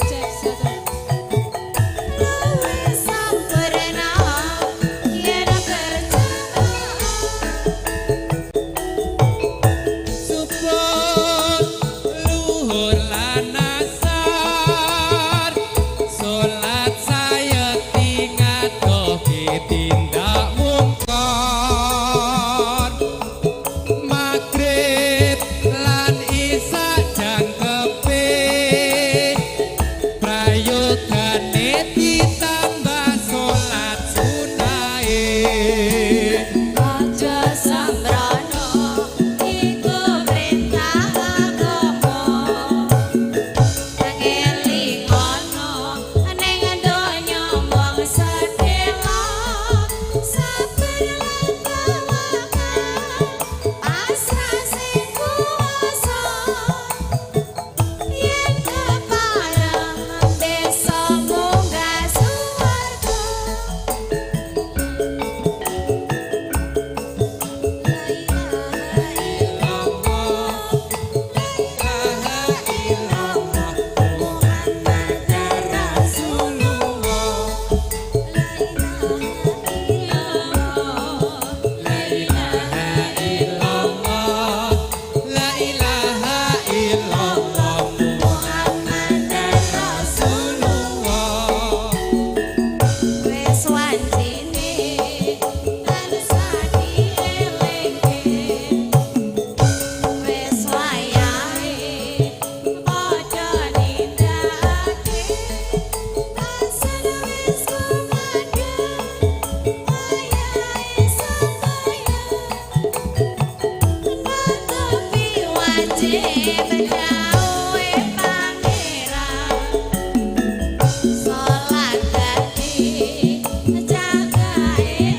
tumai luwih sampurna yen berjamaah. Subur luhur lan asar, salat sayekti ngadohi tindak mungkar, magrib lan isya jangkepe, prayogane ditambah salat sunahe. Aja sembrono iku perintah agama, ngelingono ning donya wong sedhela, sabar lan tawakal pasrah sing kuwasa, yen kepareng desa munggah suwarga. La ilaha illallah, la ilaha illallah, Muhammad Rasulullah. La ilaha illallah, La ilaha illallah, la ilaha illallah, Muhammad Rasulullah. Wis wancine tansah dielingke, wis wayahe padha nindakake, kasun wis kumandhang wayahe sembayang, nutupi wajib dawuhe Pangeran. Salat dadi jagae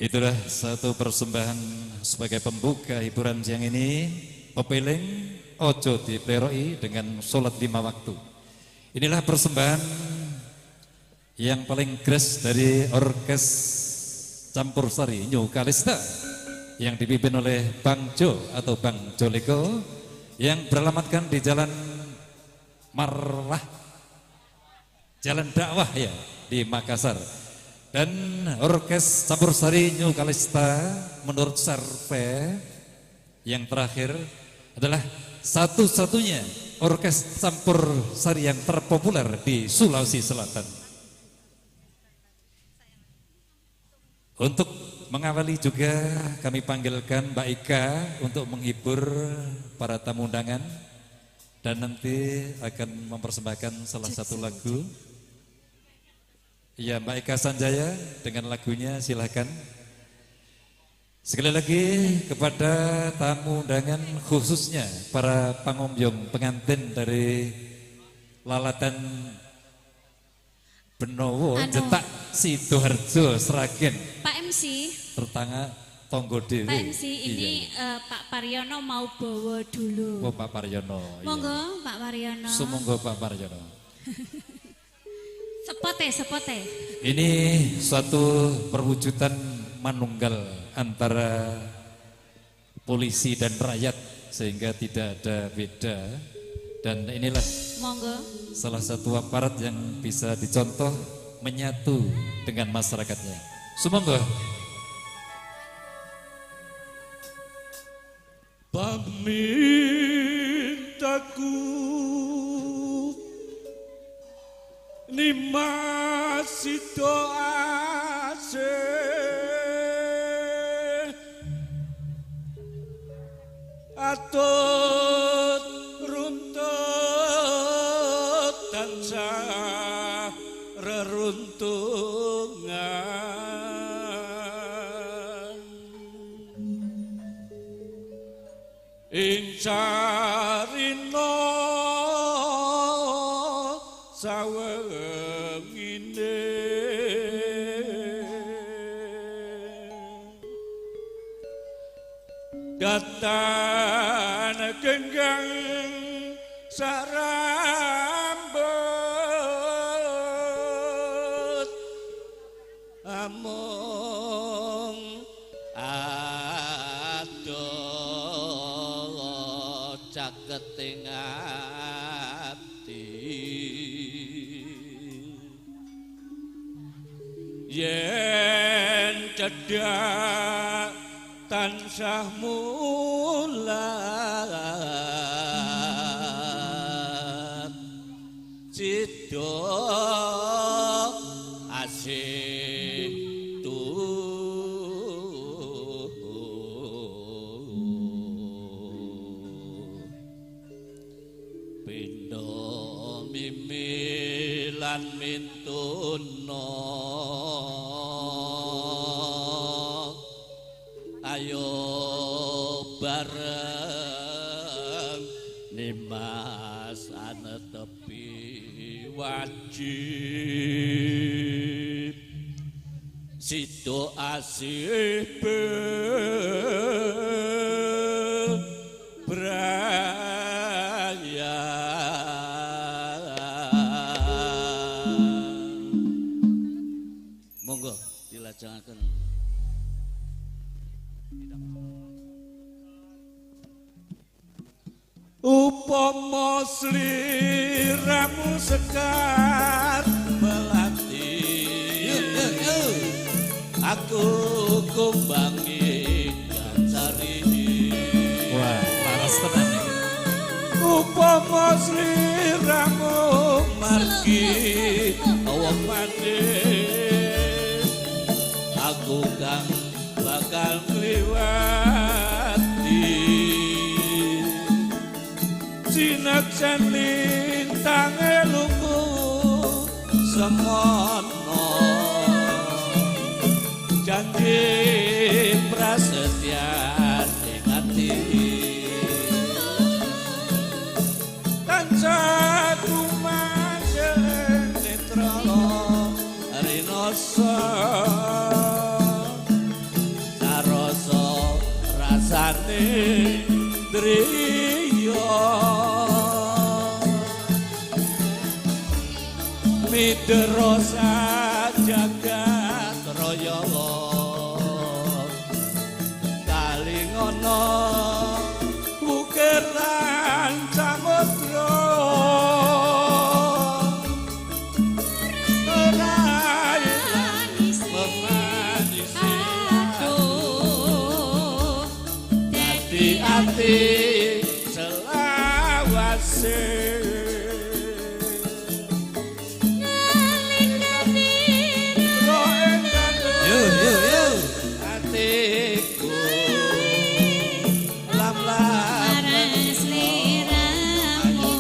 Itulah satu persembahan sebagai pembuka hiburan siang ini. Pepeling ojo dipleroi dengan sholat 5 waktu. Inilah persembahan yang paling gres dari Orkes Campur Sari New Kalista yang dipimpin oleh Bang Jo atau Bang Joleko yang beralamatkan di Jalan Marwah, Jalan Dakwah ya, di Makassar. Dan Orkes Campur Sari New Kalista menurut survei yang terakhir adalah satu-satunya orkes campur sari yang terpopuler di Sulawesi Selatan. Untuk mengawali juga kami panggilkan Mbak Ika untuk menghibur para tamu undangan dan nanti akan mempersembahkan salah satu lagu. Ya, Mbak Ika Sanjaya dengan lagunya silahkan. Sekali lagi kepada tamu undangan khususnya para pangombyong pengantin dari Lalatan Benowo, Jetak Sidoarjo Sragen. Pak MC. Tertanga Tonggo Dewi. Pak MC ini iya. Pak Paryono mau bawa dulu. Oh, Pak Paryono. Monggo iya. Pak Paryono. Sumonggo Pak Paryono. Sepote, sepote. Ini suatu perwujudan manunggal antara polisi dan rakyat sehingga tidak ada beda. Dan inilah monggo salah satu aparat yang bisa dicontoh menyatu dengan masyarakatnya. Sumonggo. Pamintaku Nimas Sido Asih atut runtut tansah reruntungan ing carina sawengine datan genggang sarambut amung adoh caketing ati yen cedhak tansah mulat sida asih tuh pindha mimi lan mintuna ayo bareng nimas anetepi wajib sido asih braya. Monggo dilajengaken. Upama sliramu sekar melati aku kumbangi gancari. Wah, laras tenan iki. Upama sliramu margi wong manis aku kang bakal ngliwati sinaksan lintange lungguh semono janji prasetyan ing ati tansah kumanjeng netra rinoso Midero jagat raya kalingono ukiran samudra ora memanisi aduh dadi ati selawase. Yo yo yo. Atiku lam-lam marang sliramu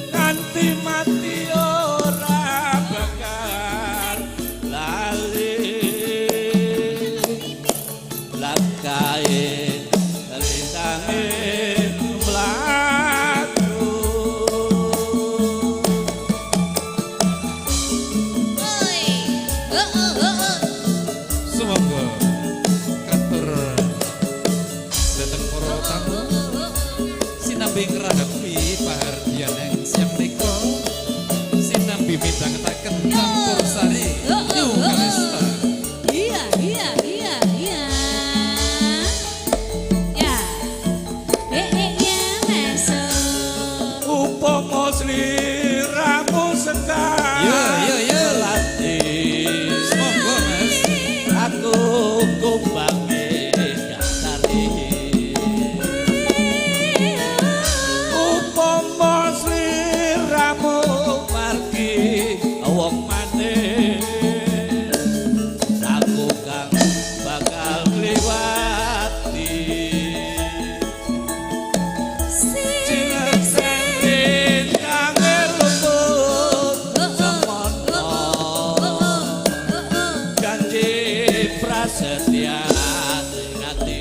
nganti mati ora bakal lali lakae rintange mlaku. Oi oh oh oh oh. Sumangga katur dhateng para tamu sinambi ngrahami pahargyan ing siang menika sinambi midhangetaken campur sari New Kalista. Iya, iya, iya, iya. Ya. Eh, eh, ya, masuk. Upama sliramu sekar Yo yo yo. lati Sumangga Mas. aku kumbange dasare upama sliramu margi wong manis aku kang bakal kliwati sineksen kang luput semono janji prasetya ing ati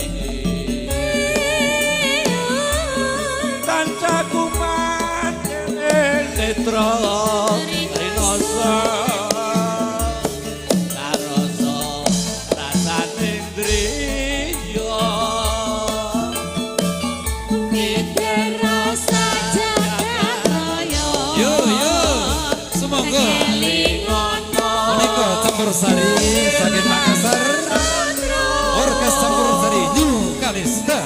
kancaku manjene netra rinoso karasa rasane ndriya Midero jagat raya. Yo yo. Sumangga. Menika campur sari saking Makassar. Orkes Campur Sari New Kalista.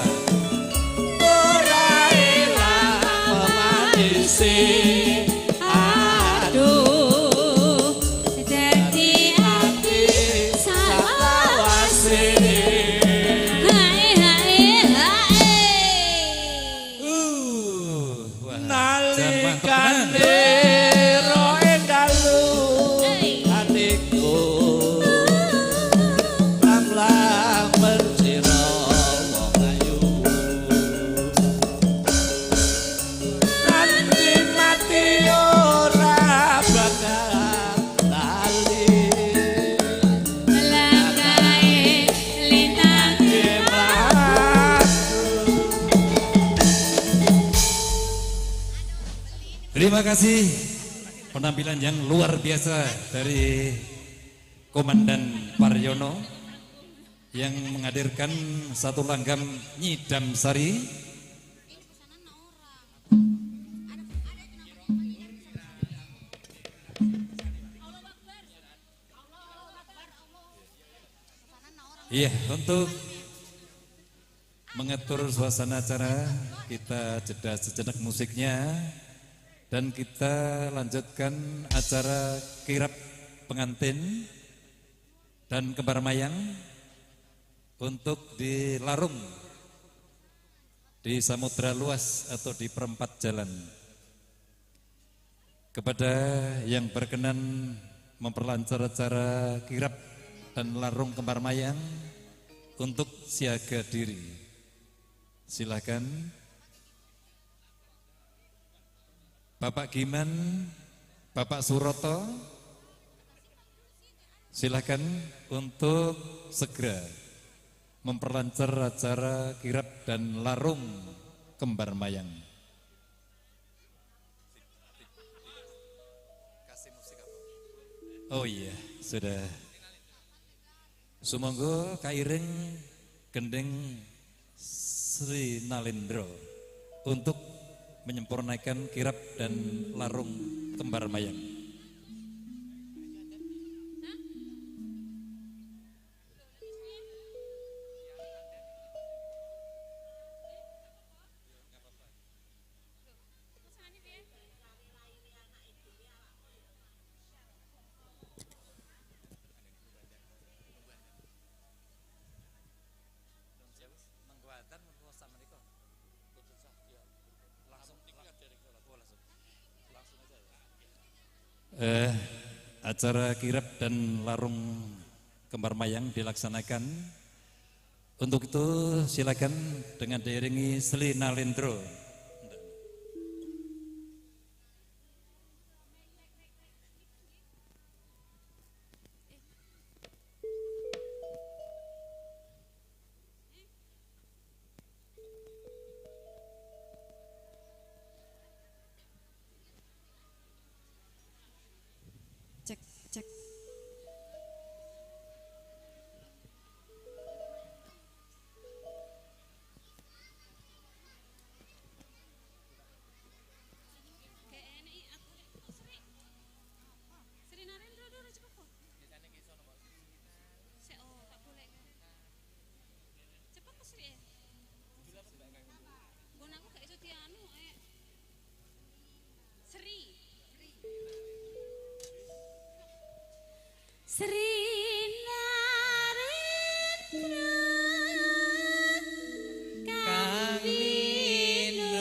Ora ilang memanisi Aduh, dadi ati salawase. Hae hae hae. Wah, jan mantep tenan. Nalikane roe dalu Hey. atiku lam-lam mencira wong ayu nganti mati ora bakal lali Lakae lintang Terima kasih penampilan yang luar biasa dari Komandan Paryono yang menghadirkan satu langgam Nyidam Sari. Iya, untuk mengatur suasana acara kita jeda sejenak musiknya dan kita lanjutkan acara kirap pengantin dan kembar mayang untuk di Larung di Samudra Luas atau di perempat jalan. Kepada yang berkenan memperlancar acara kirap dan larung kembar mayang untuk siaga diri, silakan Bapak Giman, Bapak Suroto, silakan untuk segera memperlancar acara kirap dan larung kembar mayang. Oh iya, sudah. Sumangga kairing gendeng Sri Nalendra untuk menyempurnakan kirap dan larung kembar mayang. Acara kirap dan larung kembar mayang dilaksanakan. Untuk itu silakan dengan diiringi Sri Nalendro. Cek, cek. Sri Narendra kang winulye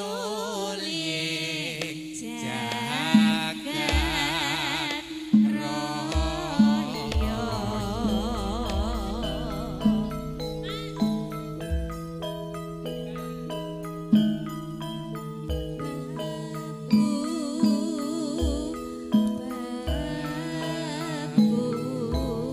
jagat raya. Babu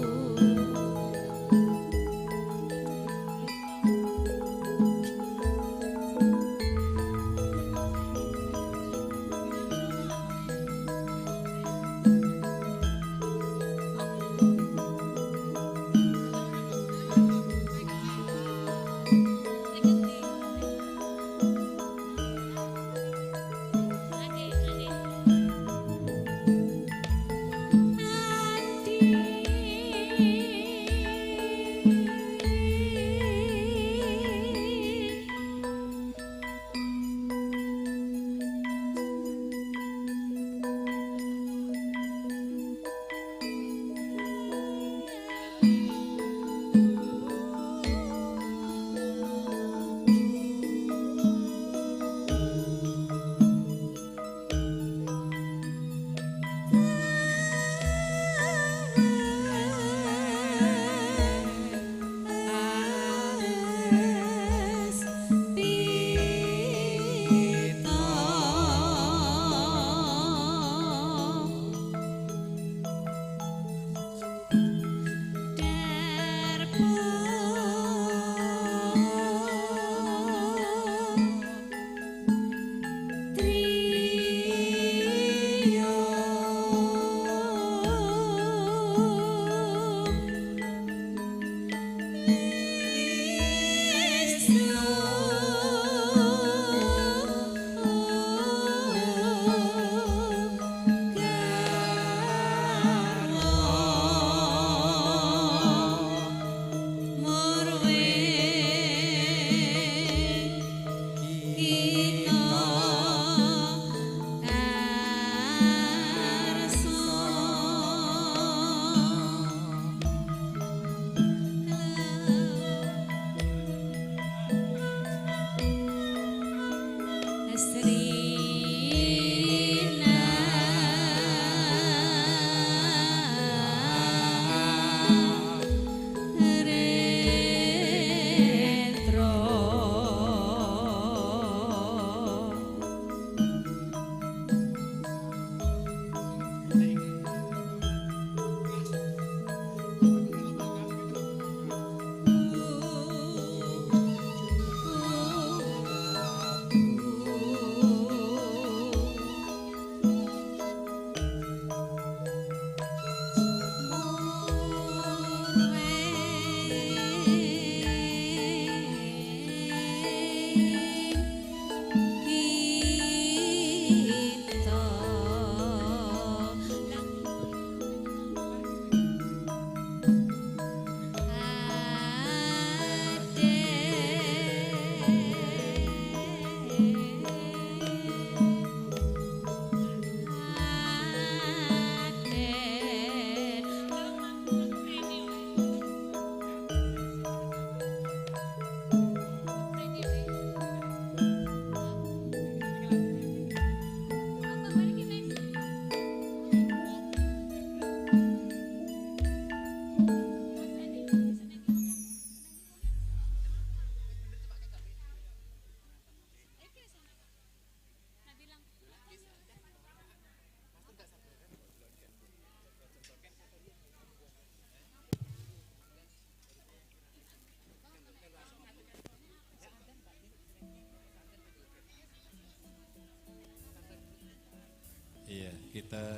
Kita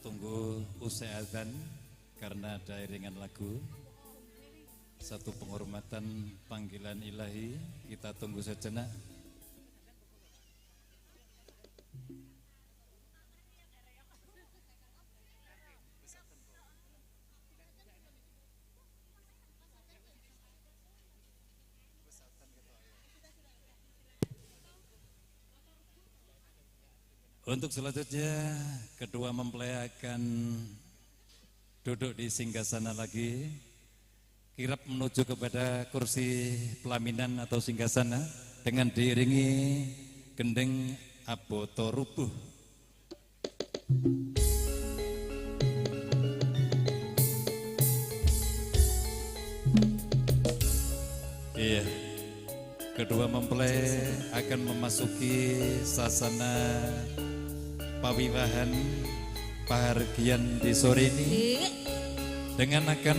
tunggu usai azan karena ada iringan lagu. Satu penghormatan panggilan ilahi, kita tunggu sejenak. Untuk selanjutnya, kedua mempelai akan duduk di singgasana lagi. Kirap menuju kepada kursi pelaminan atau singgasana dengan diiringi gendeng aboto rubuh. Iya, kedua mempelai akan memasuki sasana pawiwahan pahargyan di sore ini dengan akan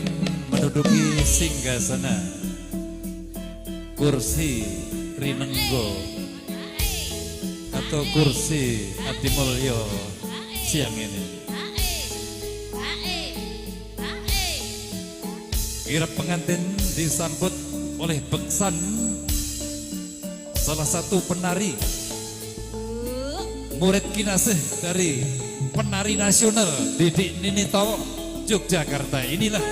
menduduki singgasana kursi rinenggo atau kursi Adimulyo siang ini. Kirap pengantin disambut oleh beksan salah satu penari murid kinasih dari penari nasional Didik Ninito Yogyakarta. Inilah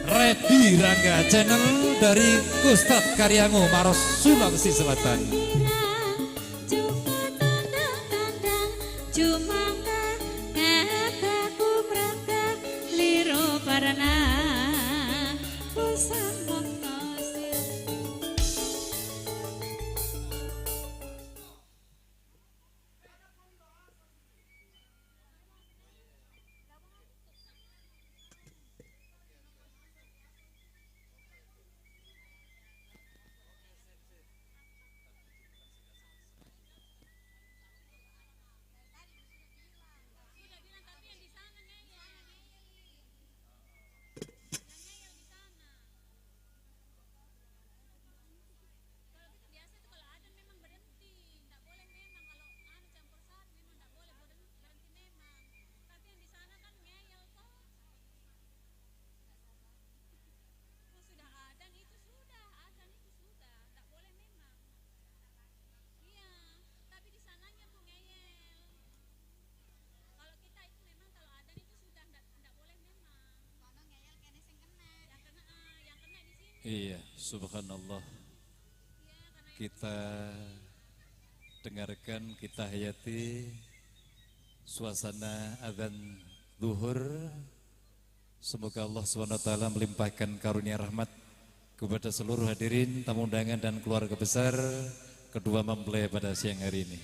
Redi Rangga Channel dari Kustad Karyango Maros, Sulawesi Selatan. Iya, subhanallah. Kita dengarkan, kita hayati suasana azan zuhur. Semoga Allah SWT melimpahkan karunia rahmat kepada seluruh hadirin, tamu undangan dan keluarga besar kedua mempelai pada siang hari ini.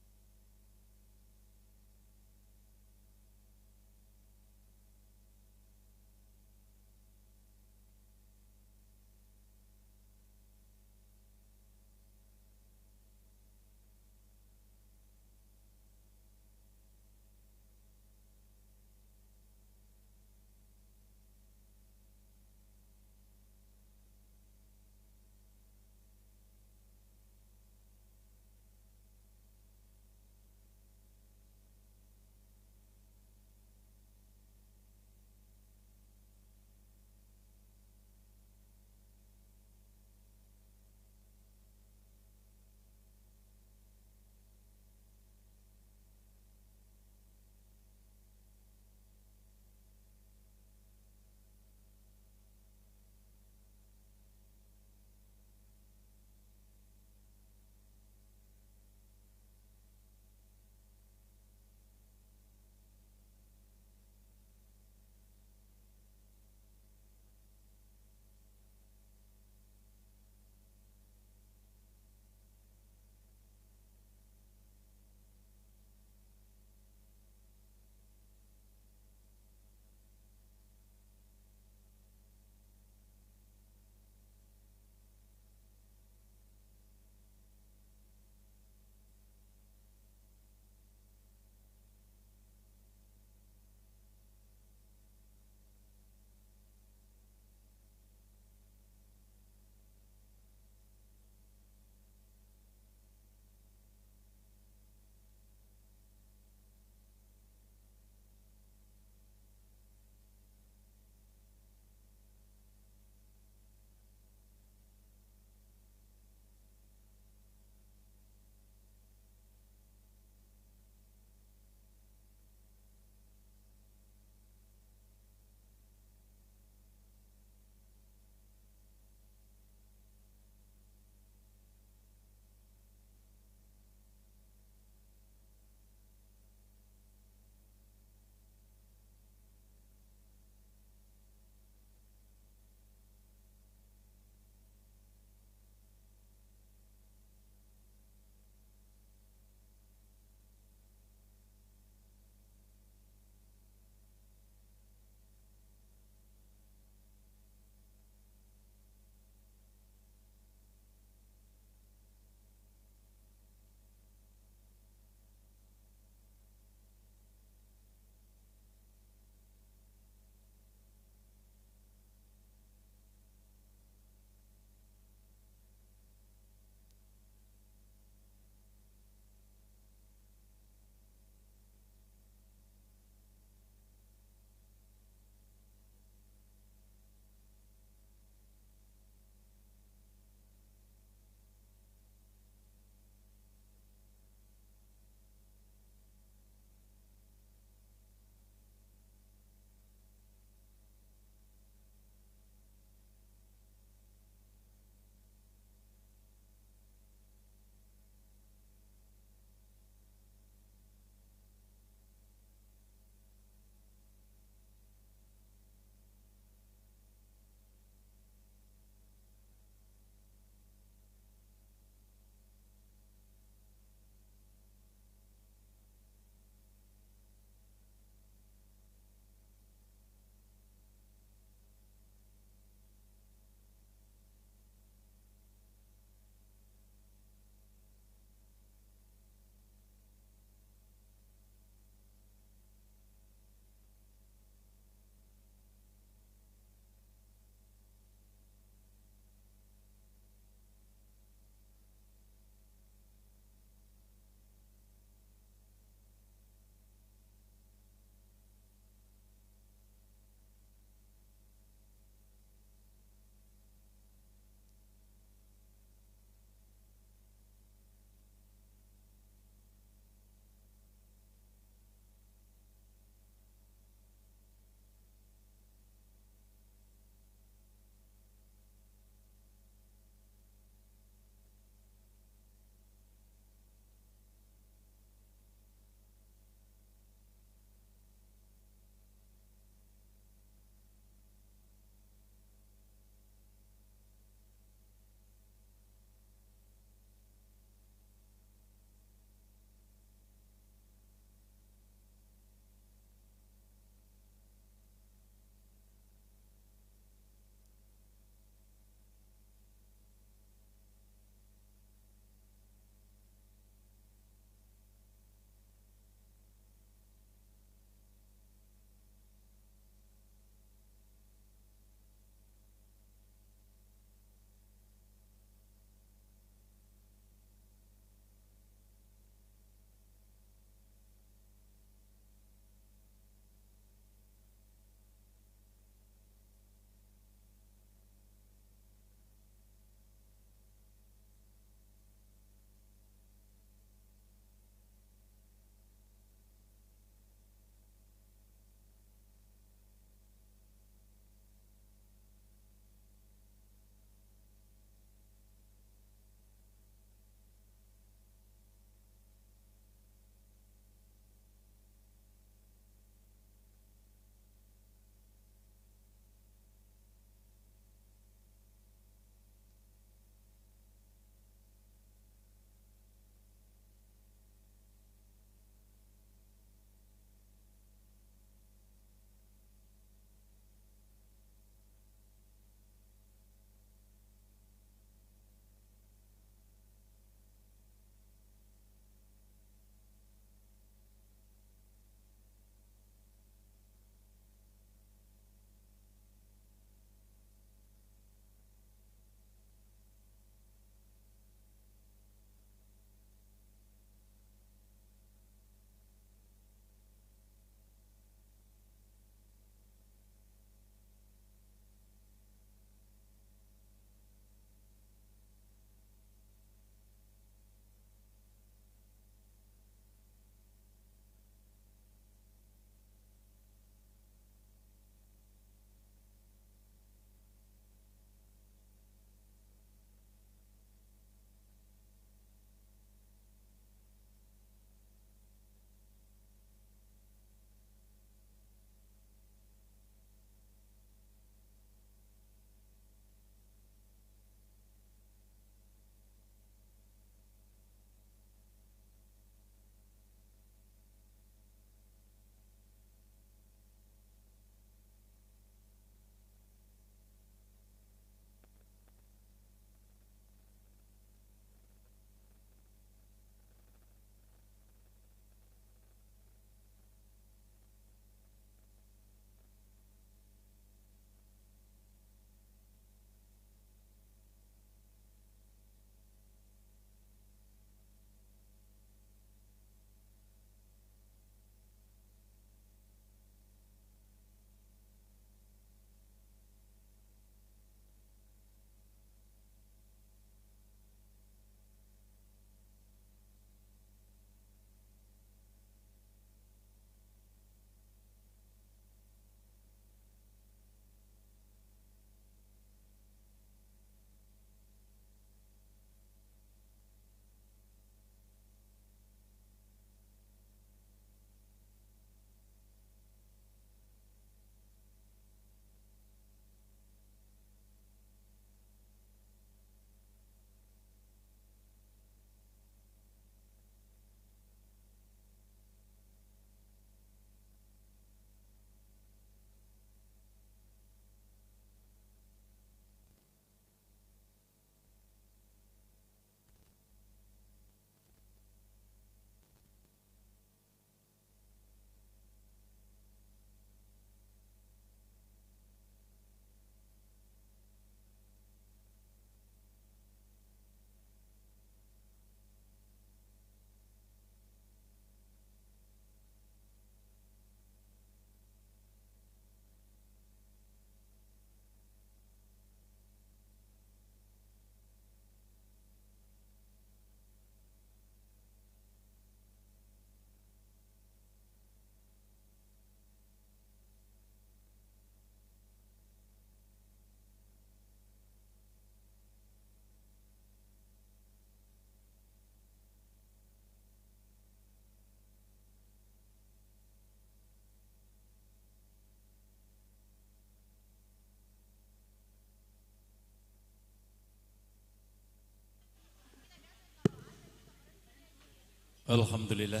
Alhamdulillah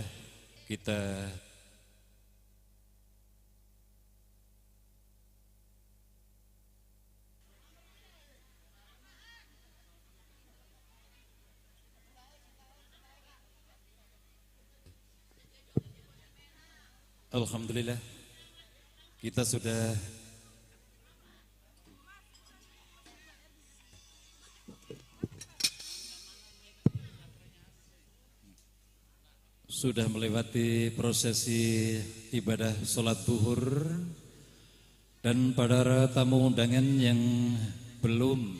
kita Alhamdulillah kita sudah melewati prosesi ibadah sholat zuhur, dan para tamu undangan yang belum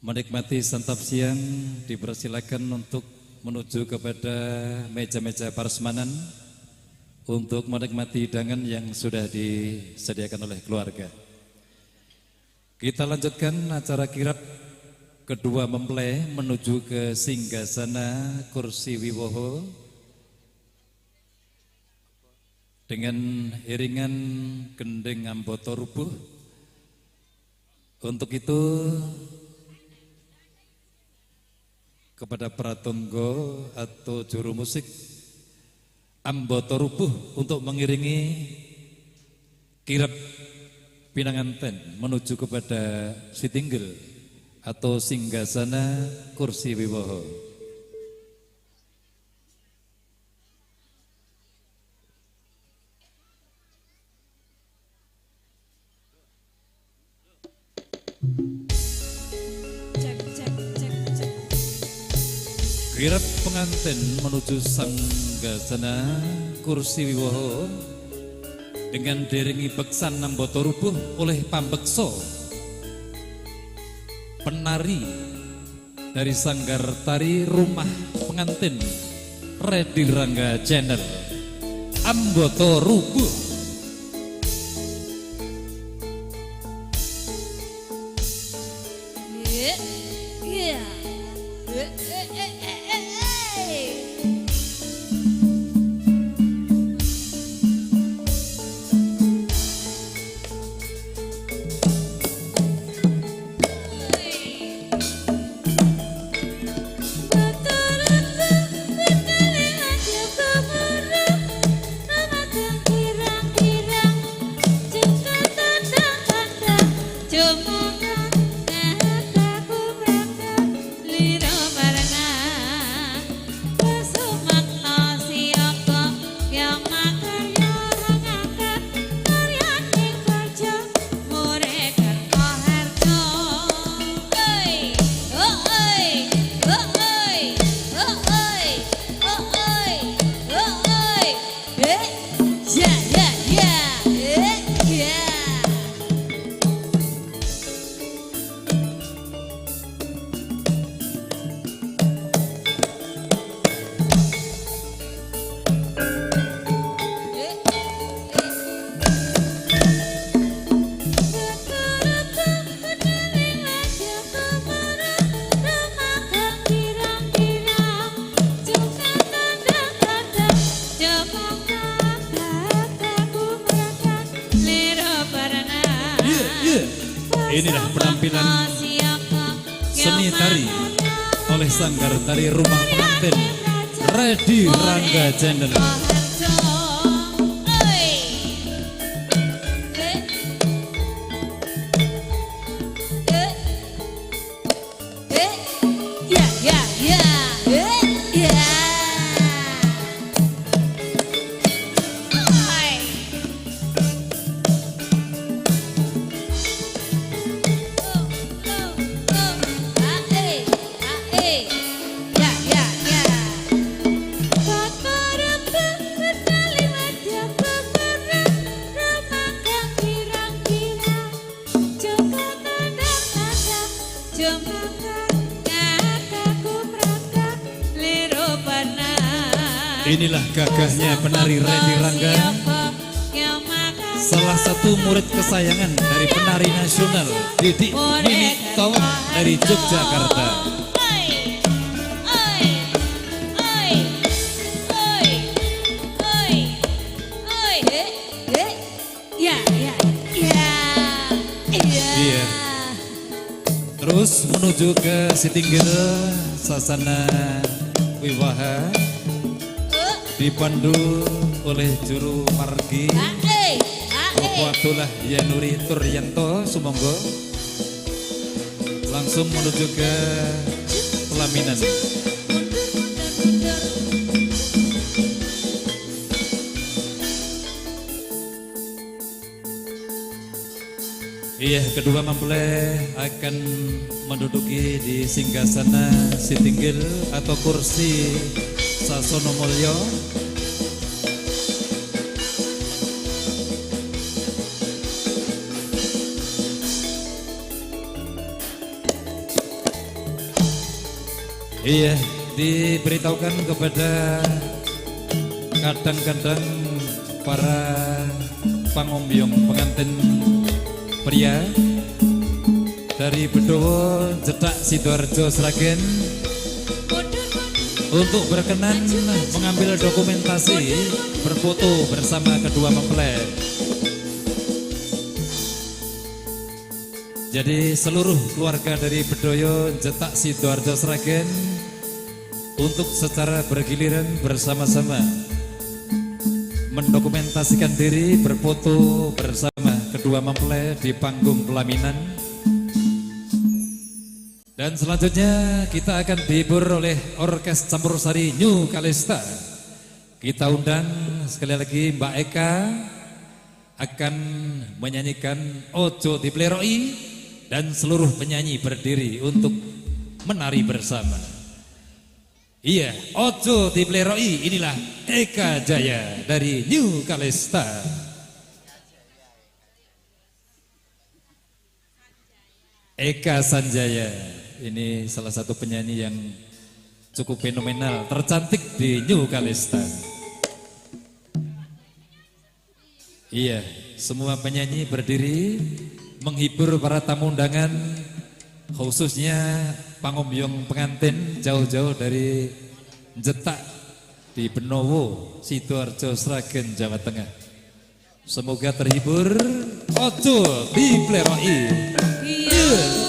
menikmati santap siang dipersilakan untuk menuju kepada meja-meja prasmanan untuk menikmati hidangan yang sudah disediakan oleh keluarga. Kita lanjutkan acara kirap kedua mempelai menuju ke singgasana kursi wiwoho dengan iringan gending amboto rubuh. Untuk itu kepada pratonggo atau juru musik amboto rubuh untuk mengiringi kirap pinanganten menuju kepada sitinggil atau singgasana kursi wiwoho. Cek, cek, cek, cek. Kirap pengantin menuju singgasana kursi wiwoho dengan diringi beksan namboto rubuh oleh pambekso penari dari Sanggar Tari Rumah Pengantin Redi Rangga Channel. Amboto Rubuh. Inilah penampilan seni tari oleh Sanggar Tari Rumah Pengantin Redi Rangga Channel. Inilah gagahnya penari Redi Rangga, salah satu murid kesayangan dari penari nasional Didik Nini Tawang dari Yogyakarta. Iya. Terus menuju ke Sitinggil, sasana Wiwaha dipandu oleh juru margi Bapak Abdullah Yanuri Turyanto. Sumonggo langsung menuju ke pelaminan. Iya, kedua mempelai akan menduduki di singgasana sitinggil atau kursi Sasono Mulyo. Iya, diberitahukan kepada kadang-kadang para pangombyong pengantin pria dari Bedowo Jetak Sidoarjo Sragen untuk berkenan mengambil dokumentasi berfoto bersama kedua mempelai. Jadi seluruh keluarga dari Bedoyo Jetak Sidoarjo Sragen untuk secara bergiliran bersama-sama mendokumentasikan diri berfoto bersama kedua mempelai di panggung pelaminan. Dan selanjutnya kita akan dihibur oleh Orkes Campur Sari New Kalista. Kita undang sekali lagi Mbak Eka akan menyanyikan Ojo Dipleroi dan seluruh penyanyi berdiri untuk menari bersama. Iya, Ojo Dipleroi, inilah Eka Jaya dari New Kalista. Eka Sanjaya, ini salah satu penyanyi yang cukup fenomenal, tercantik di New Kalista. Iya, semua penyanyi berdiri menghibur para tamu undangan, khususnya pangombyong pengantin jauh-jauh dari Jetak di Benowo, Sidoarjo, Sragen, Jawa Tengah. Semoga terhibur. Ojo Dipleroi. Iya.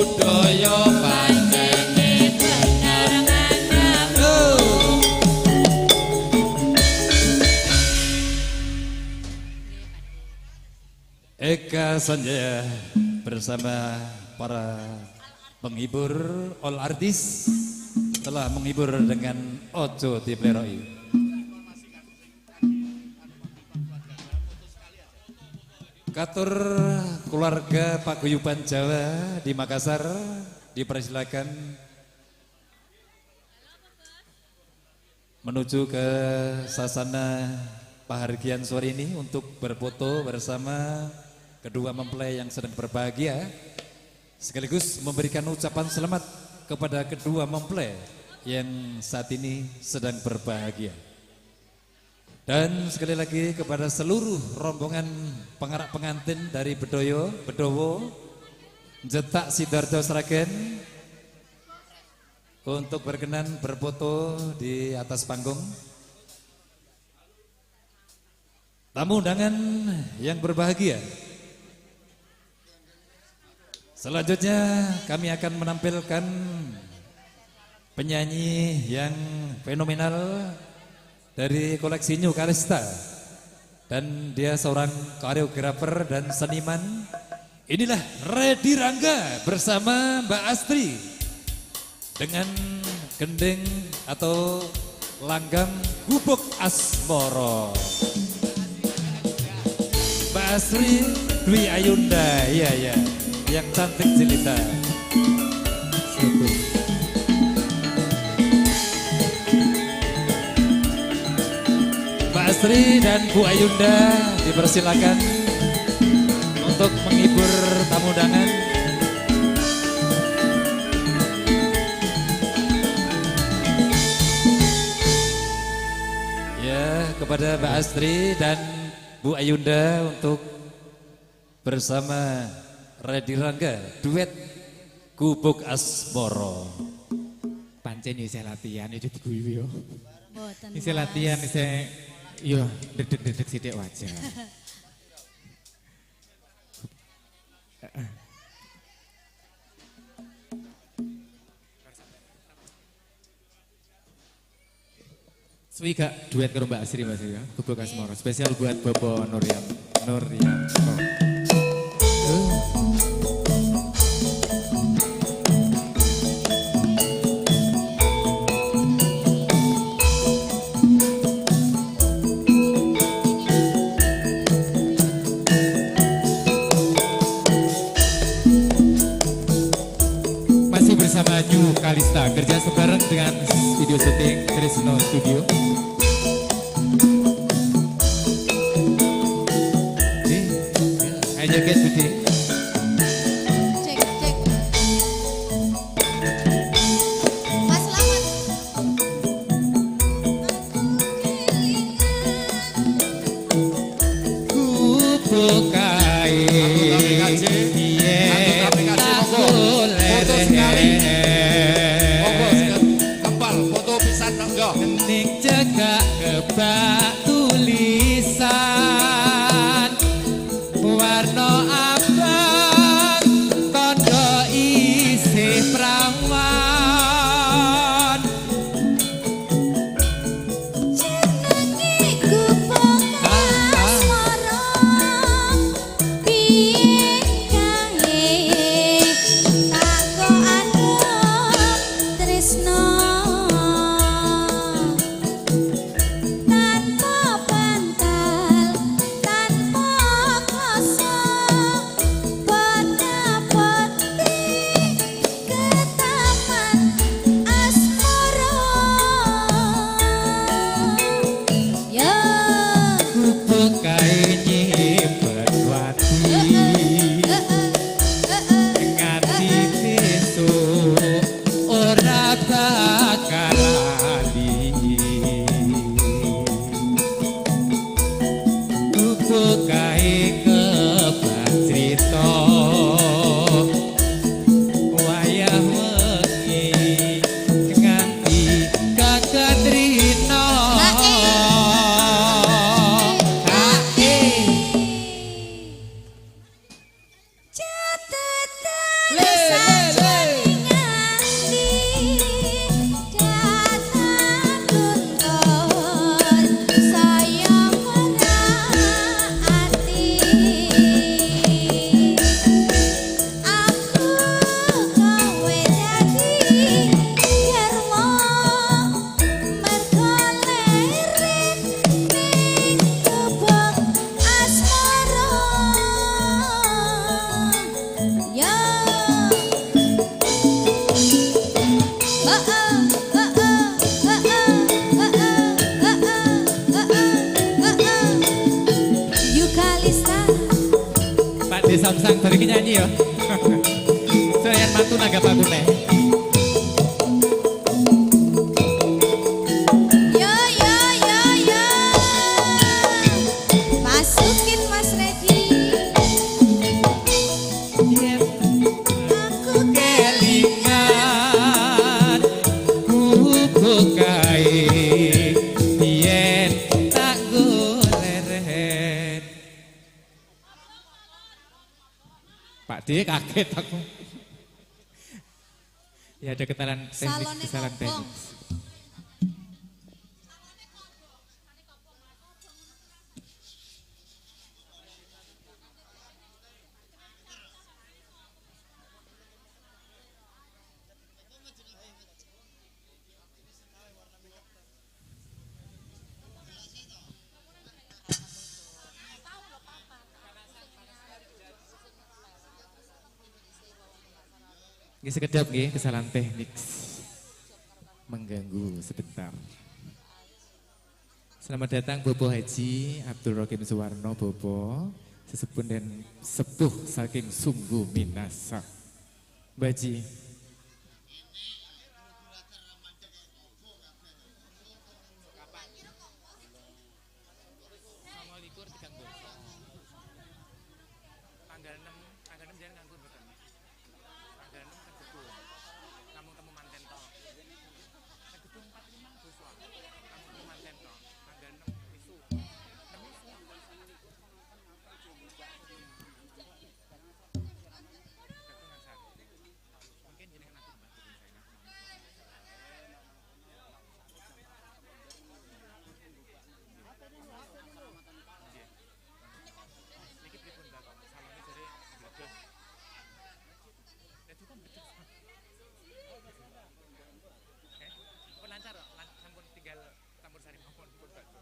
budaya Pancene bener ngandhapmu. Eka Sanjaya bersama para penghibur all artis telah menghibur dengan Ojo Dipleroi. Katur keluarga Paguyuban Jawa di Makassar dipersilakan menuju ke sasana pahargyan sore ini untuk berfoto bersama kedua mempelai yang sedang berbahagia, sekaligus memberikan ucapan selamat kepada kedua mempelai yang saat ini sedang berbahagia. Dan sekali lagi kepada seluruh rombongan pengarak pengantin dari Bedoyo, Bedowo, Jetak Sidoarjo Sragen untuk berkenan berfoto di atas panggung. Tamu undangan yang berbahagia, selanjutnya kami akan menampilkan penyanyi yang fenomenal dari koleksi New Kalista, dan dia seorang koreografer dan seniman. Inilah Redi Rangga bersama Mbak Astri dengan gending atau langgam Gubuk Asmoro. Mbak Astri Dwi Ayunda, iya ya, yang cantik jelita. Mbak Astri dan Bu Ayunda dipersilakan untuk menghibur tamu undangan. Ya, kepada Mbak Astri dan Bu Ayunda untuk bersama Redi Rangga duet Gubuk Asmoro. Pancen isih latihan itu diguyu yo. Mboten. Isih latihan isih yo dedeg-dedeg sithik wajar. Suwi gak duet karo Mbak Asri Mas ya, Gubuk Asmoro. Spesial buat Bobo Nuryanto. Masih bersama New Kalista, kerja sebareng dengan video syuting Trisno Studio. Ayo joget Budi. Cek, cek. Mas Slamet. Gubuk kae. Foto sekali. Monggo kepal foto pisan monggo. Ning cekak kebak tulisan warna Samsang bari nyanyi ya. Saya mantu nanggap aku neh. Yo yo yo yo. Masukin Mas Regi. Aku kelingan kubu kae biyen tak goleren. Pak D kaget aku. Ya ada kesalahan teknik, kesalahan teknik. Nggih sekedap nggih kesalahan teknik mengganggu sebentar. Selamat datang Bobo Haji Abdul Rokim Suwarno Bobo, sesepuh dan sepuh saking sungguh minasa. Mbak Haji. Tanggal 6 jangan nganggur betul. Tanggal 6 ke gedung. Kamu temu manten toh. Ke gedung 45 boswa. Kamu temu manten toh. Tanggal 6 isu. 6 isu. Mungkin jenengan aku Mbak saya. Niki pripun Mbak? Salone jare mbledos. Pun lancar, sampun tinggal campur sari mawon pun bakso.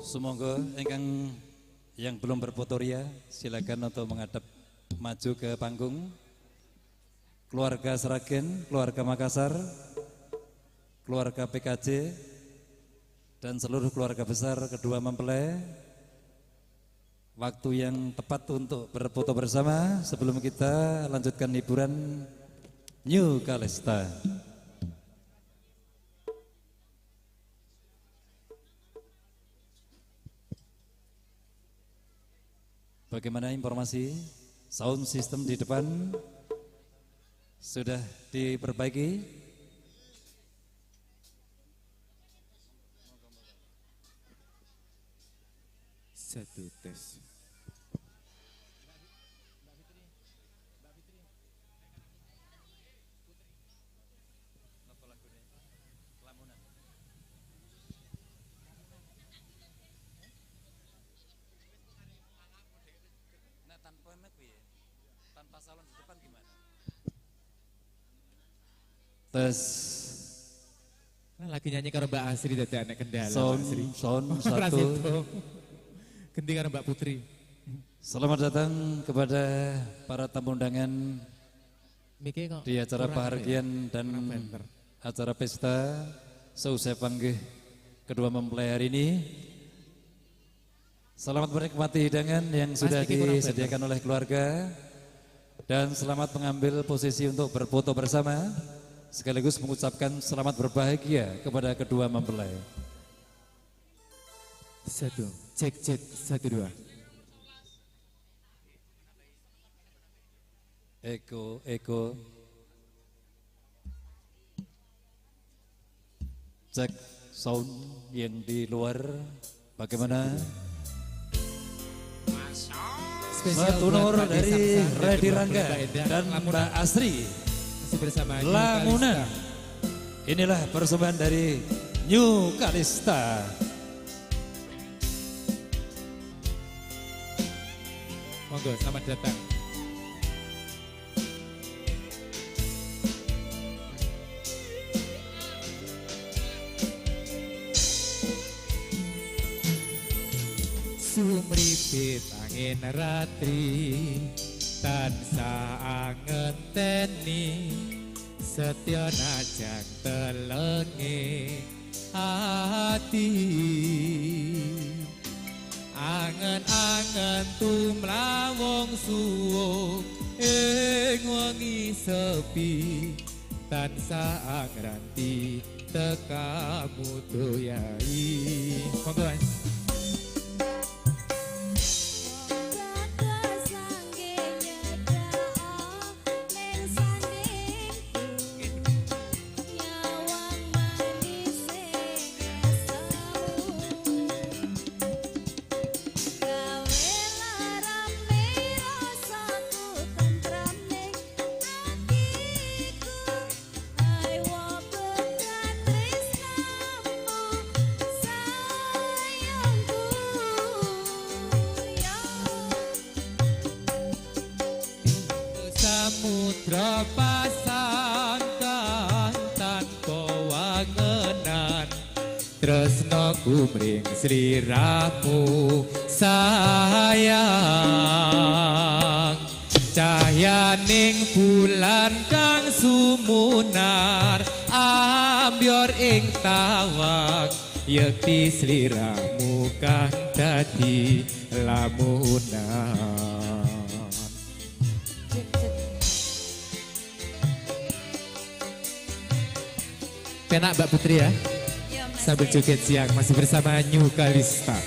Semoga ingkang yang belum berfoto ria silakan untuk menghadap maju ke panggung. Keluarga Sragen, keluarga Makassar, keluarga PKJ, dan seluruh keluarga besar kedua mempelai. Waktu yang tepat untuk berfoto bersama sebelum kita lanjutkan hiburan New Calista. Bagaimana informasi sound system di depan sudah diperbaiki? Satu tes. Tanpa salon di depan gimana? Tes. Nah, lagi nyanyi karo Mbak Asri dadi anak kendala. Sound, sound satu. Ganti karo Mbak Putri. Selamat datang kepada para tamu undangan di acara pahargyan dan acara pesta seusai panggih kedua mempelai hari ini. Selamat menikmati hidangan yang sudah disediakan oleh keluarga. Dan selamat mengambil posisi untuk berfoto bersama. Sekaligus mengucapkan selamat berbahagia kepada kedua mempelai. Satu, cek cek, satu dua. Eko, eko. Cek sound yang di luar bagaimana? Satu nomor dari Redi Rangga dan Mbak Asri bersama Lamunan. Inilah persembahan dari New Calista. Monggo, selamat datang. Sumripit angin ratri tansah angenteni setya najang telenge ati angen-angen tumlawung suwung ing wengi sepi tansah angranti tekamu doyai. Monggo Mas. Samudra pasang tanpa wangenan tresna kumring sliramu sayang cahyaning bulan kang sumunar ambyar ing tawang yekti sliramu kang dadi lamunan. Penak Mbak Putri ya, sambil joget siang masih bersama New Calista.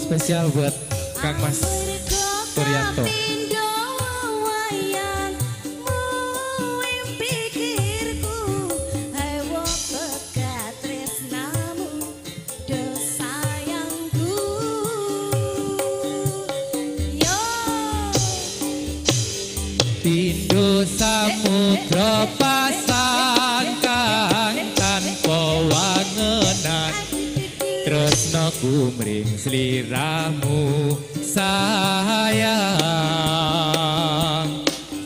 Spesial buat Kang Mas Suryanto. Pindo samudra pasang kang tanpa wangenan. sliramu sayang.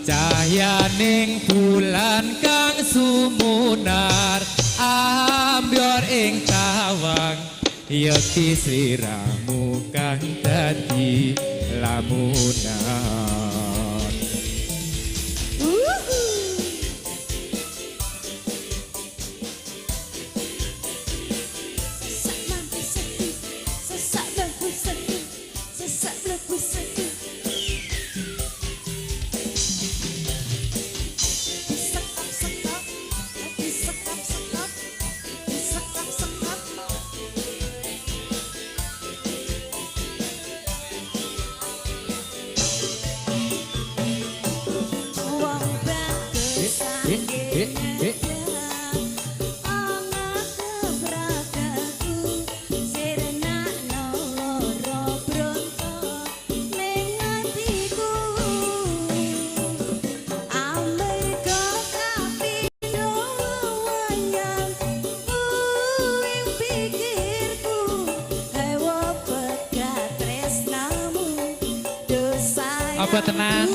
Cahyaning bulan kang sumunar ambyar ing tawang, yekti sliramu kang dadi lamunan. Apa tenang?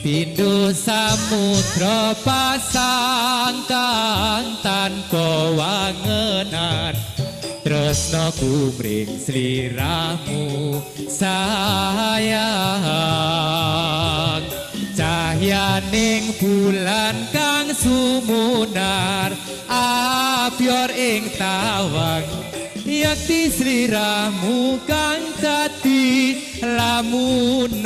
Pindho samudra pasang kang tanpa wangenan, tresna kumring sliramu sayang. Cahyaning bulan kang sumunar abyor ing tawang, yakti sliramu kang dadi lamunan.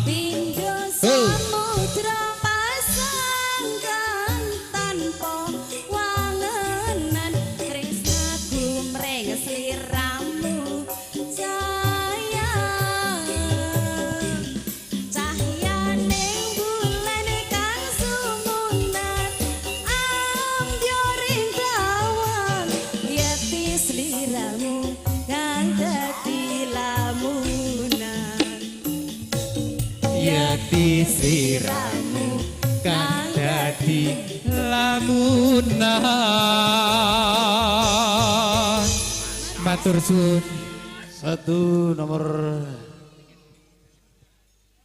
Pindho samudra pasang kang tanpa wangenan, tresnaku mring sliramu sayang. Cahyaning bulan kang sumunar ambyar ing tawang, yakti sliramu kang dadi lamunan. Yakti sliramu kang dadi lamunan. Matur suwun. Satu nomor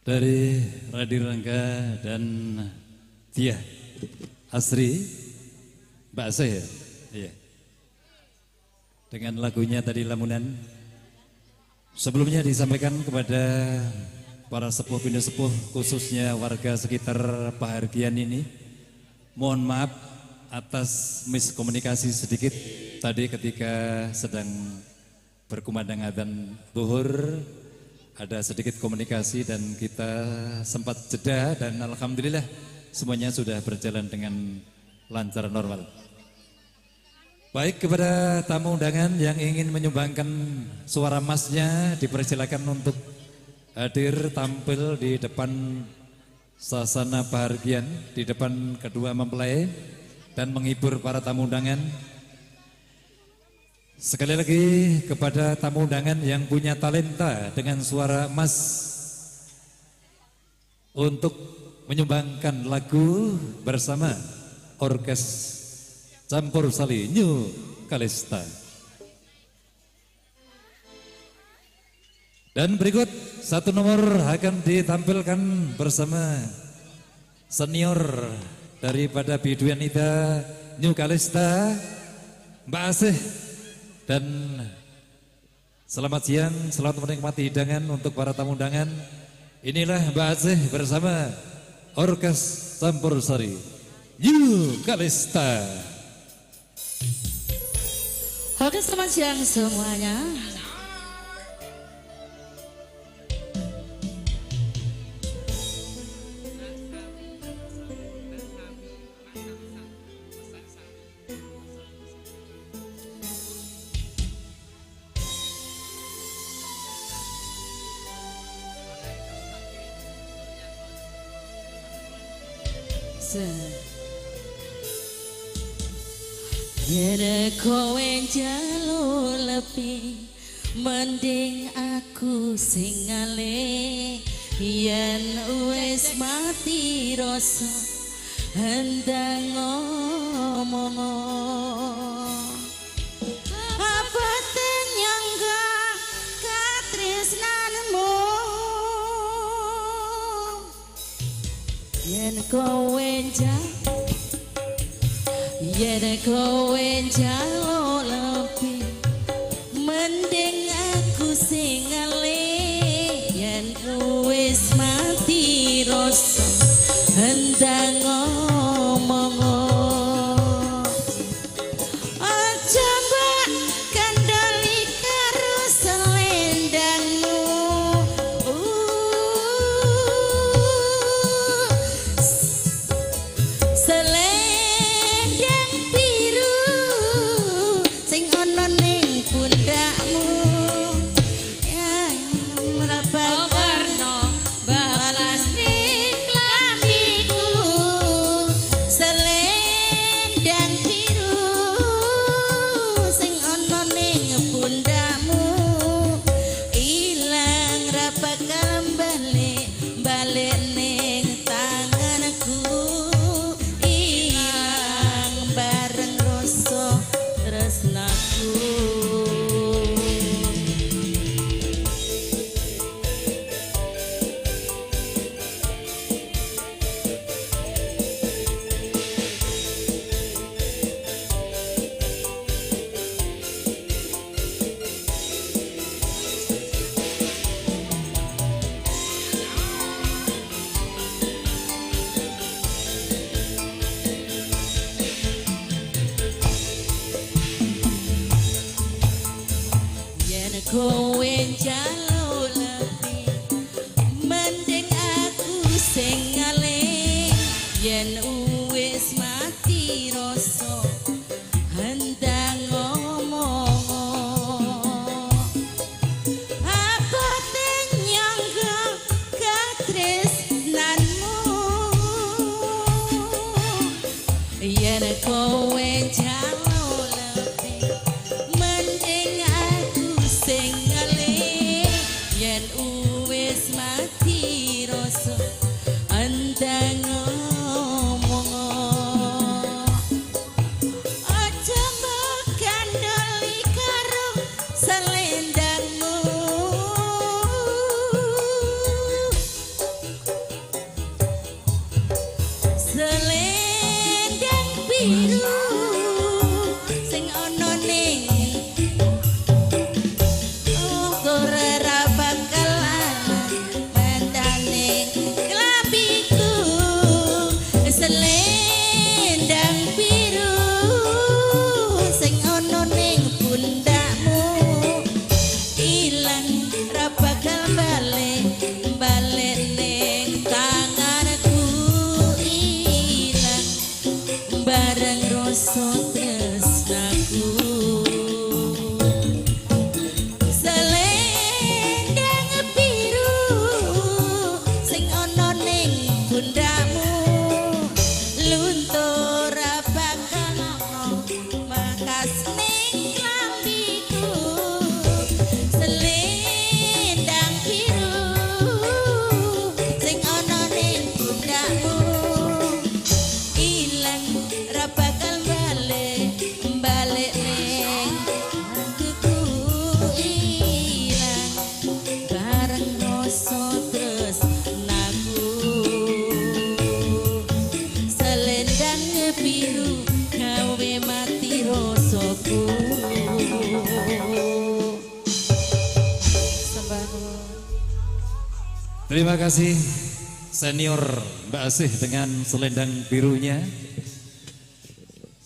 dari Radi Rangga dan Tia Asri, Mbak Asih ya? Iya. Dengan lagunya tadi Lamunan. Sebelumnya disampaikan kepada para sepuh pinisepuh, khususnya warga sekitar Pahargyan ini, mohon maaf atas miskomunikasi sedikit tadi ketika sedang berkumandang adzan zuhur, ada sedikit komunikasi dan kita sempat jeda, dan alhamdulillah semuanya sudah berjalan dengan lancar normal. Baik, kepada tamu undangan yang ingin menyumbangkan suara emasnya dipersilakan untuk hadir tampil di depan sasana Pahargyan, di depan kedua mempelai, dan menghibur para tamu undangan. Sekali lagi kepada tamu undangan yang punya talenta dengan suara emas untuk menyumbangkan lagu bersama Orkes Campur Sari New Kalista. Dan berikut satu nomor akan ditampilkan bersama senior daripada Biduanita New Kalista, Mbak Asih. Dan selamat siang, selamat menikmati hidangan untuk para tamu undangan. Inilah Mbak Asih bersama Orkes Campur Sari New Kalista. Oke, selamat siang semuanya. Yen kowe njaluk lebih, mending aku sing ngalih. Yen wis mati rasa, Endang ngomong apa nyangga katresnanmu yen kowe yen kowe njaluk lebih mending aku sing ngalih yen wis mati rasa endang ngomong aja mbak kandhani karo selendangmu selendang biru sing ana ning pundakmu ya Warna balas ning klambiku selendang biru sing ana ning pundakmu ilang ra bakal balik balik ning tanganku ilang bareng rasa tresnaku. Yen kowe njaluk lebih mending aku sing ngalih yen wis mati rasa endang ngomong apa nyangga katresnanmu yen kowe njaluk lebih mending aku sing ngalih yen wis mati rasa endang ngomong aja mbok kandhali karo selendangmu selendang biru sing ana ning ora ra bakal matane klambiku selendang biru sing ana ning pundakmu ilang ra bakal balik balik ning tanganku ilang bareng rasa tresnaku selendang biru sing ana ning pundakmu luntur ra bakal ana bekas ning klambiku selendang biru sing ana ning pundakmu ilang ra bakal balik balik ning aku ilang bareng rasa tresnaku selendang biru gawe mati rasaku. Sembah nuwun. Terima kasih senior Mbak Asih dengan selendang birunya.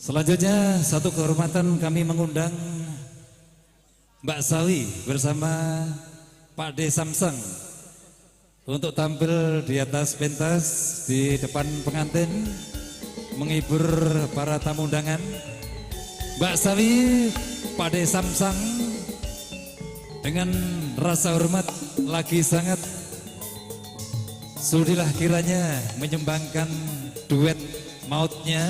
Selanjutnya satu kehormatan kami mengundang Mbak Sawi bersama Pak D Samsung untuk tampil di atas pentas di depan pengantin menghibur para tamu undangan. Mbak Sawi, Pak D Samsung dengan rasa hormat lagi sangat sudilah kiranya menyumbangkan duet mautnya.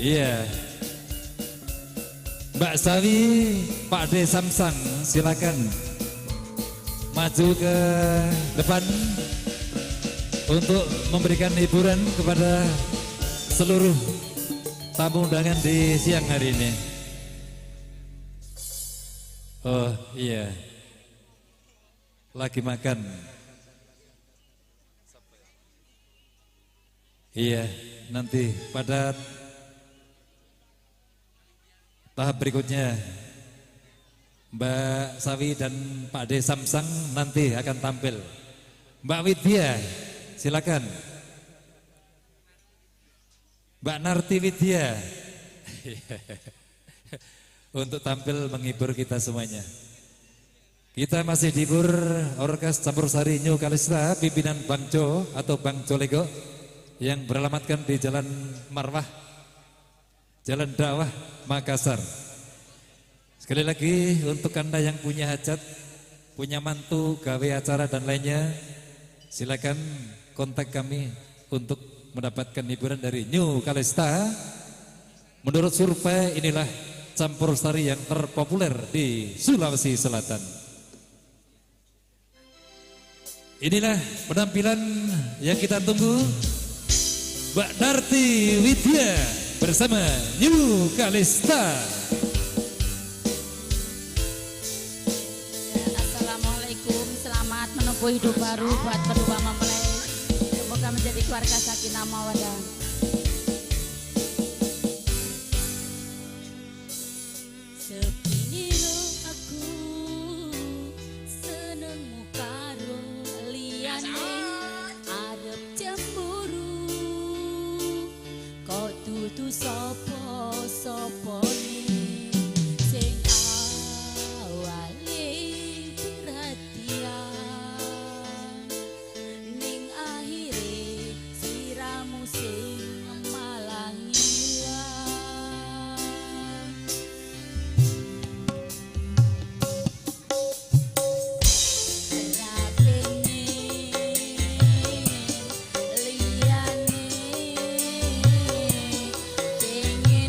Iya. Mbak Sawi, Pak D Samsung, silakan. maju ke depan untuk memberikan hiburan kepada seluruh tamu undangan di siang hari ini. Oh iya, lagi makan. Iya, nanti pada tahap berikutnya Mbak Sawi dan Pak D Samsang nanti akan tampil. Mbak Widya, silakan. Mbak Narti Widya untuk tampil menghibur kita semuanya. Kita masih dihibur Orkes Campur Sari New Kalista pimpinan Bang Jo atau Bang Jolego yang beralamatkan di Jalan Marwah, Jalan Dakwah, Makassar. Sekali lagi untuk Anda yang punya hajat, punya mantu, gawe acara dan lainnya, silakan kontak kami untuk mendapatkan hiburan dari New Kalista. Menurut survei inilah campur sari yang terpopuler di Sulawesi Selatan. Inilah penampilan yang kita tunggu, Mbak Narti Widya bersama New Kalista. Assalamualaikum, selamat menempuh hidup baru buat kedua mempelai. Semoga menjadi keluarga sakinah mawaddah. Sepiniro aku senengmu karo liyane arep cemburu kok dudu sapa-sapane sing awale perhatian ning akhire sliramu sing malah ngilang. Ra pengen liyane, pengen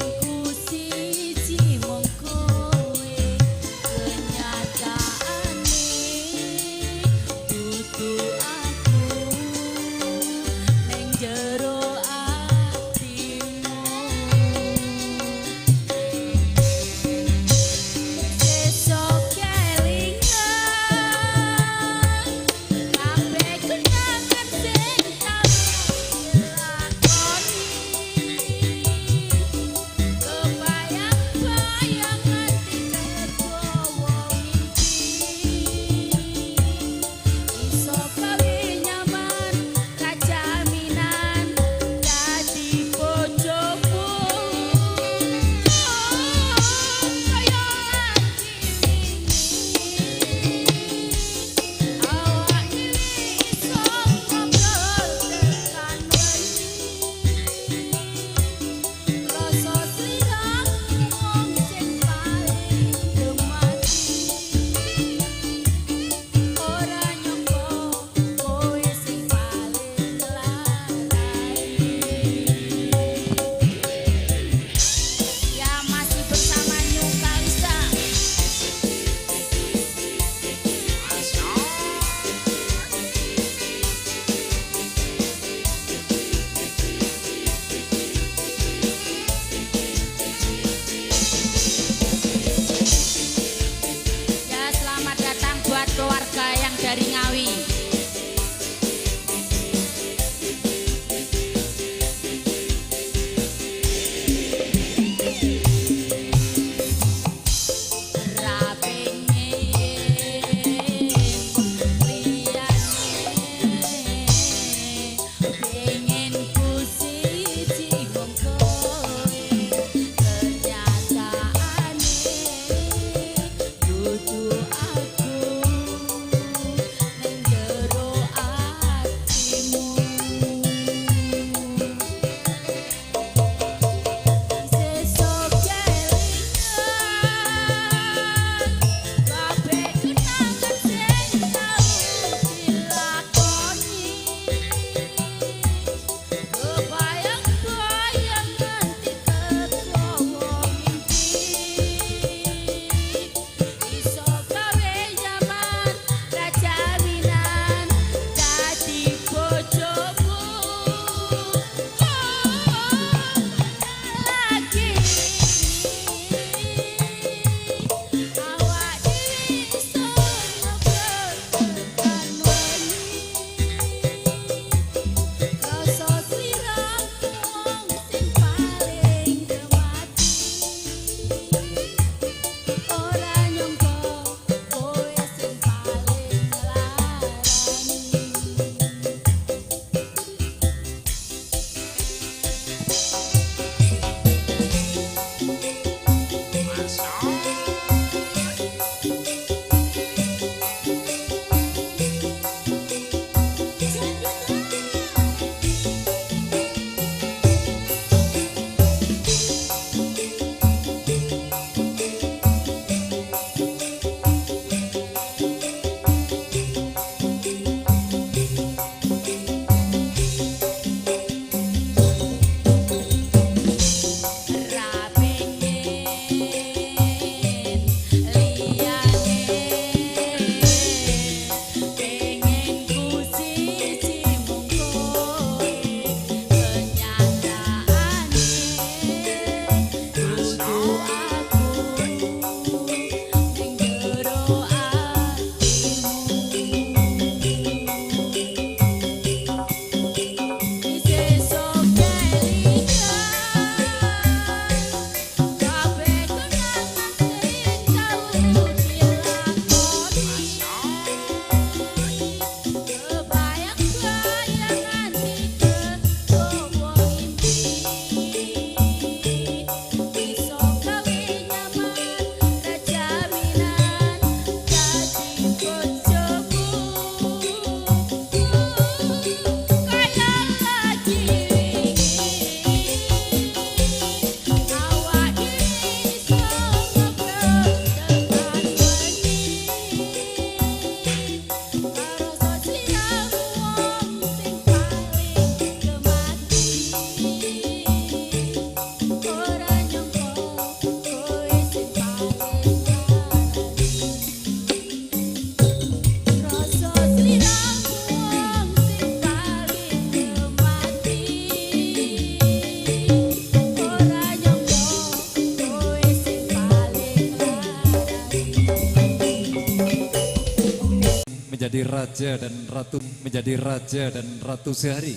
menjadi raja dan ratu, menjadi raja dan ratu sehari.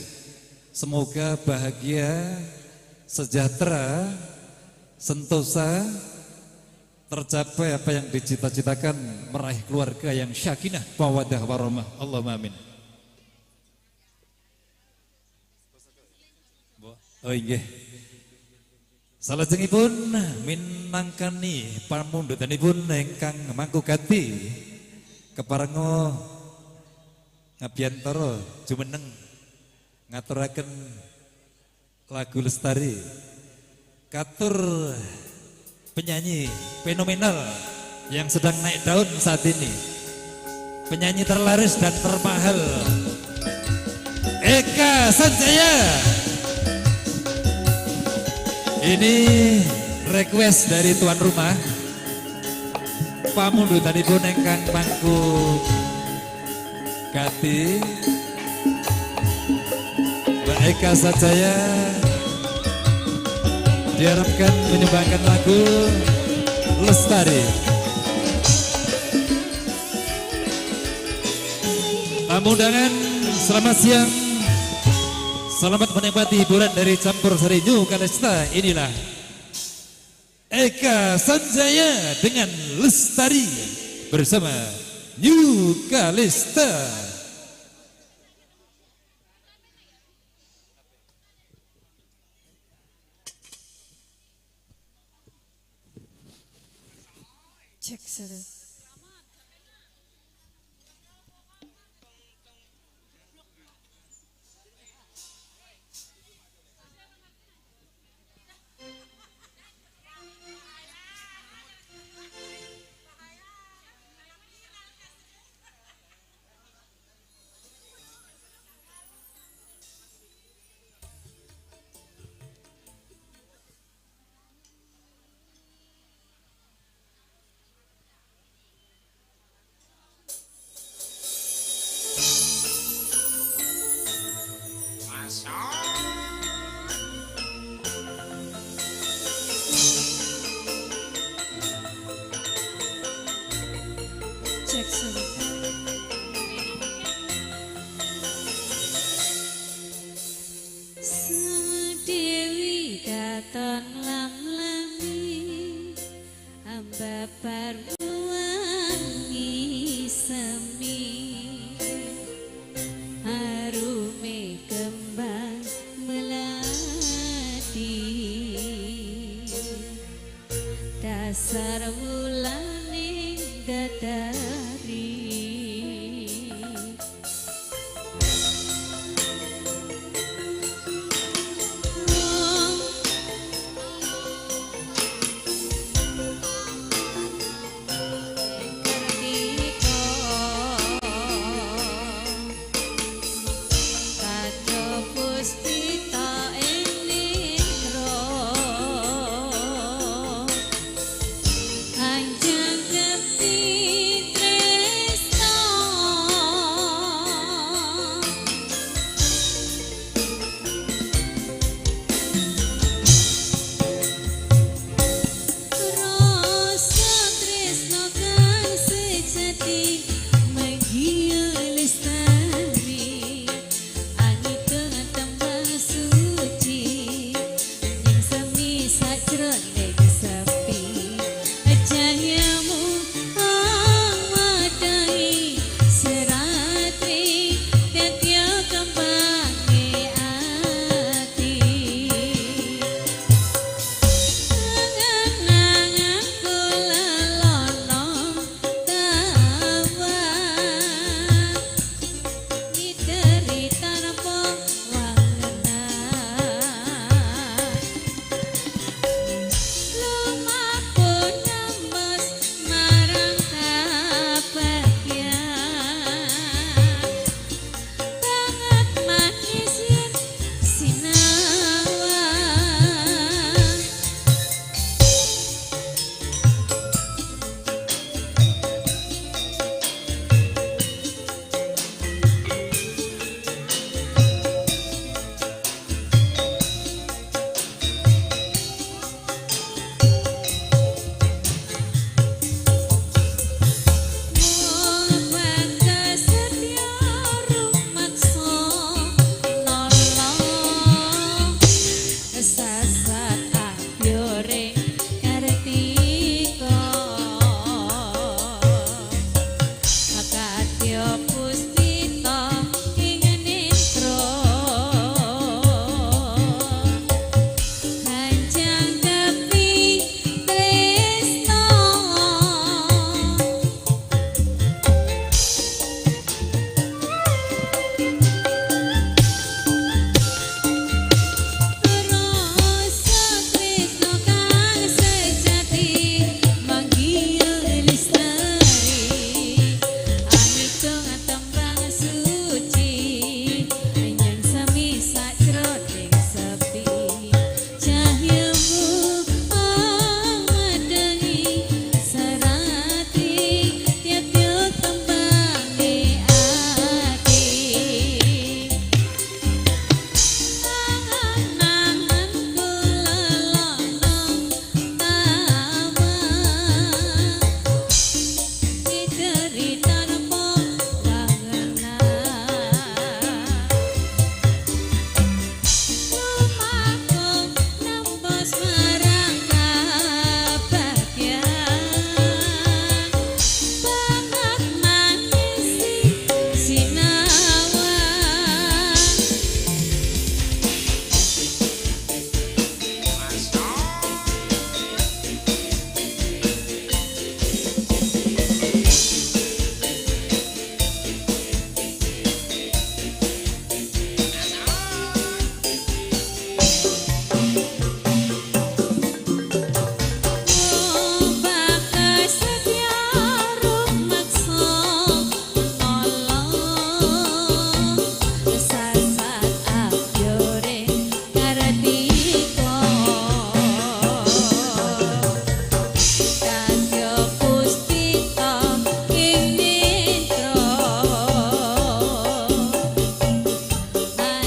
Semoga bahagia, sejahtera, sentosa, tercapai apa yang dicita-citakan, meraih keluarga yang syakinah, mawaddah warahmah. Allahumma amin. Oh inggih. Salajengipun minangkani pamundutanipun ingkang mangku gati keparenga ngabiyantara jumeneng ngaturaken lagu Lestari katur penyanyi fenomenal yang sedang naik daun saat ini, penyanyi terlaris dan termahal, Eka Sanjaya. Ini request dari tuan rumah pamundutanipun ingkang mangku gati Mbak Eka Sanjaya diharapkan menyumbangkan lagu Lestari. Tamu undangan, selamat siang. Selamat menikmati hiburan dari Campur Sari New Kalista. Inilah Eka Sanjaya dengan Lestari bersama New Kalista. Cek satu.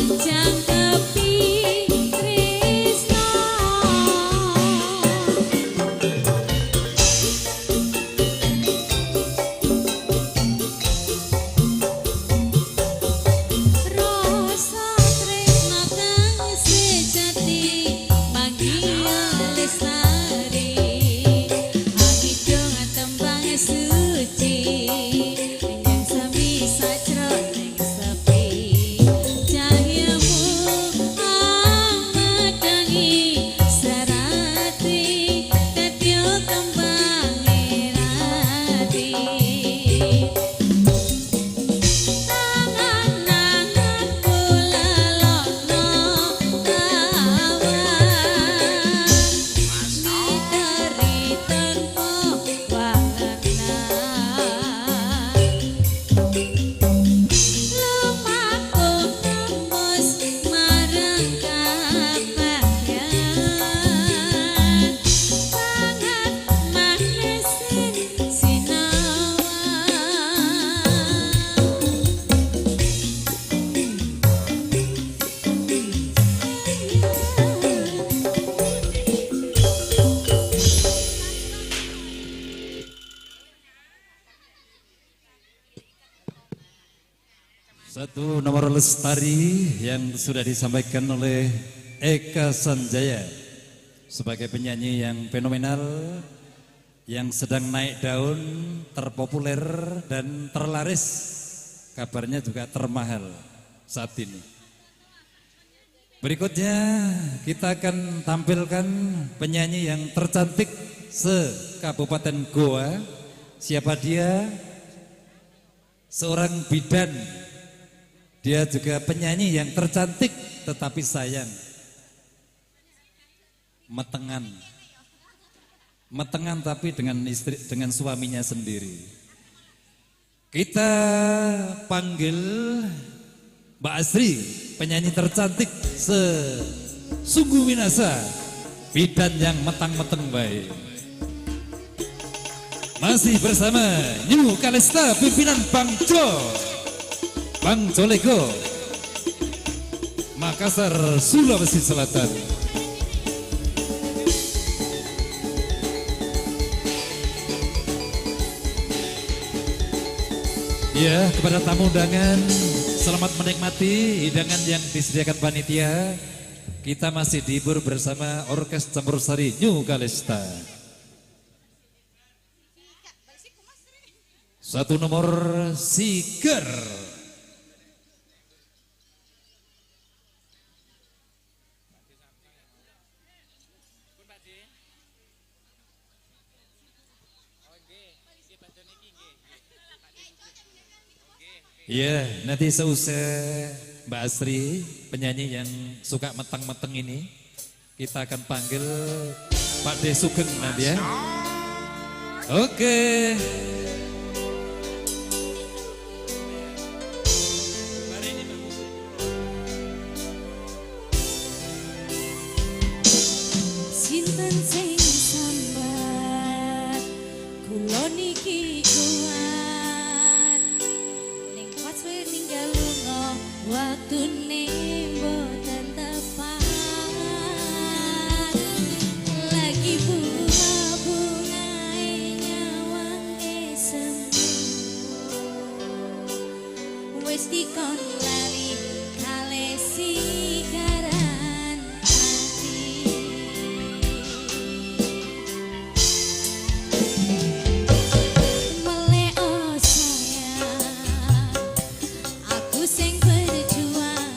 Jangkepi tresno. Rasa tresno kang sejati manggiya lestari, angidung tembang suci yang sami sajroning sepi. Cahyamu amedangi serati dadi kembang rati. Angan-angan kula lono kawan, miteri tanpa wangenan. Lumaku tembus marang kabahyan, banget manesin sinawan. Satu nomor lestari yang sudah disampaikan oleh Eka Sanjaya sebagai penyanyi yang fenomenal, yang sedang naik daun, terpopuler dan terlaris, kabarnya juga termahal saat ini. Berikutnya kita akan tampilkan penyanyi yang tercantik se-Kabupaten Goa. Siapa dia? Seorang bidan. Dia juga penyanyi yang tercantik tetapi sayang metengan. Metengan tapi dengan istri, dengan suaminya sendiri. Kita panggil Mbak Asri, penyanyi tercantik se-Sungguh Minasa, bidan yang metang-meteng baik. Masih bersama New Kalista, pimpinan Bang Jo, Bang Jolego, Makassar, Sulawesi Selatan. Ya, kepada tamu undangan, selamat menikmati hidangan yang disediakan panitia. Kita masih dihibur bersama Orkes Campur Sari New Kalista. Satu nomor Siger. Ya, nanti seusai Mbak Asri, penyanyi yang suka metang-meteng ini, kita akan panggil Pak De Sugeng nanti ya. Oke. Sinten sing sambat kula niki kuat, ning pas kowe ninggal lunga waktune mboten tepat. Lagi bunga-bungae nyawange semu, wis dikon lali kale sigaran ati. Melek sayang, aku sing berjuang.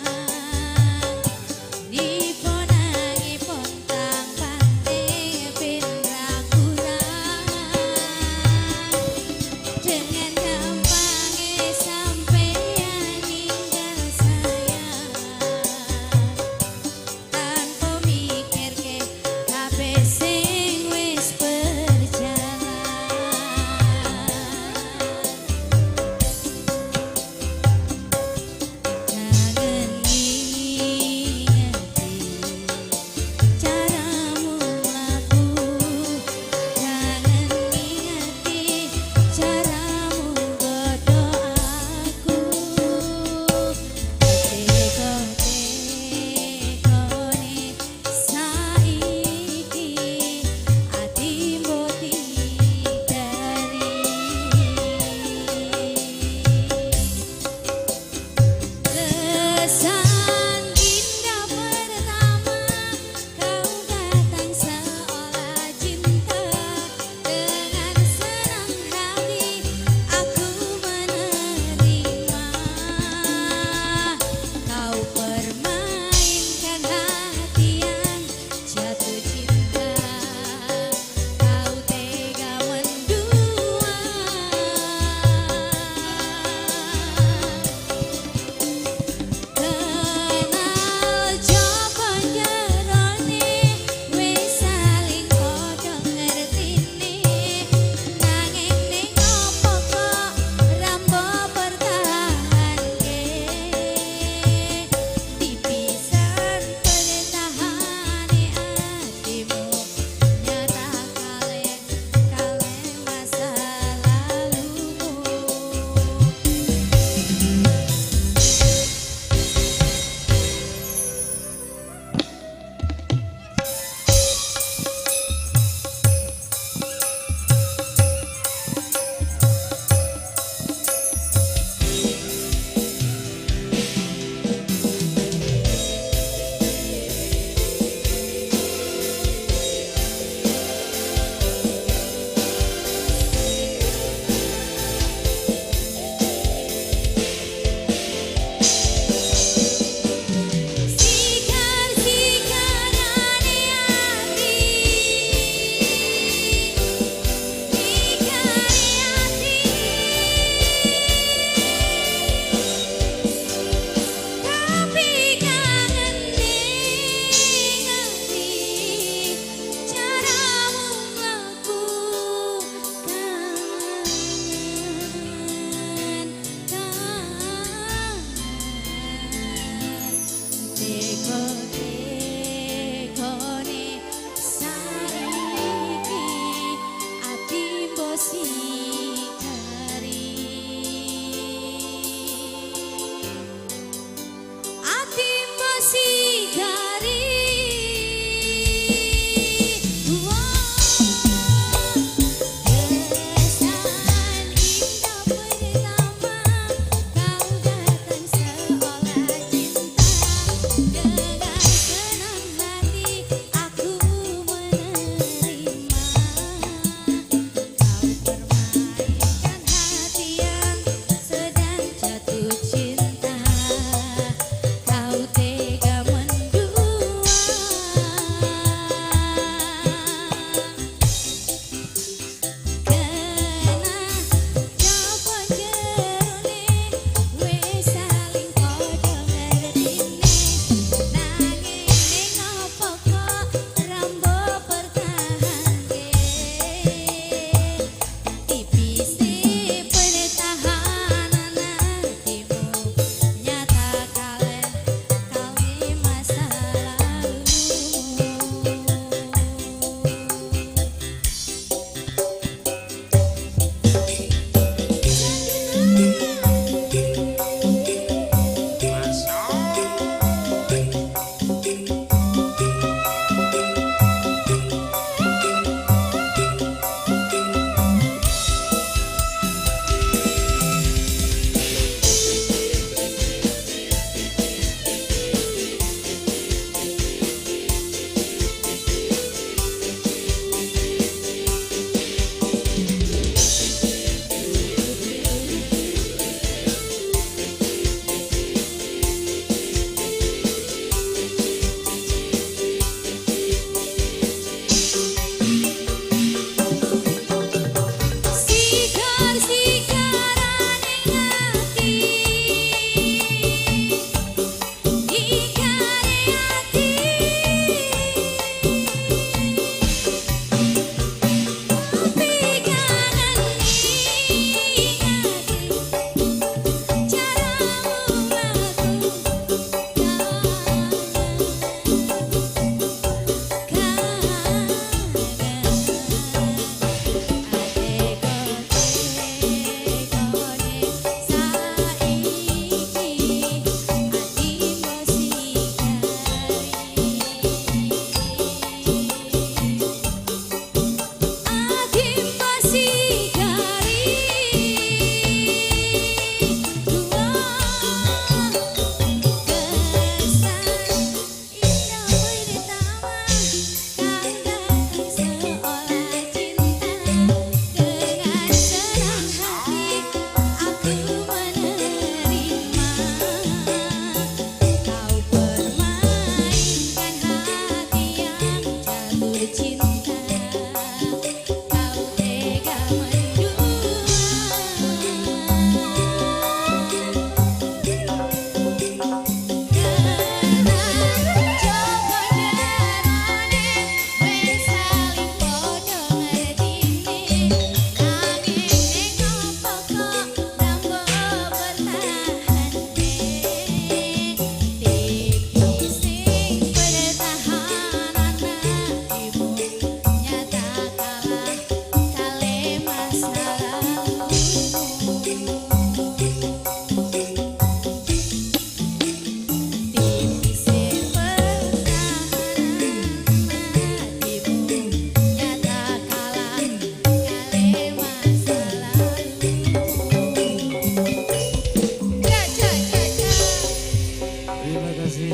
Terima kasih.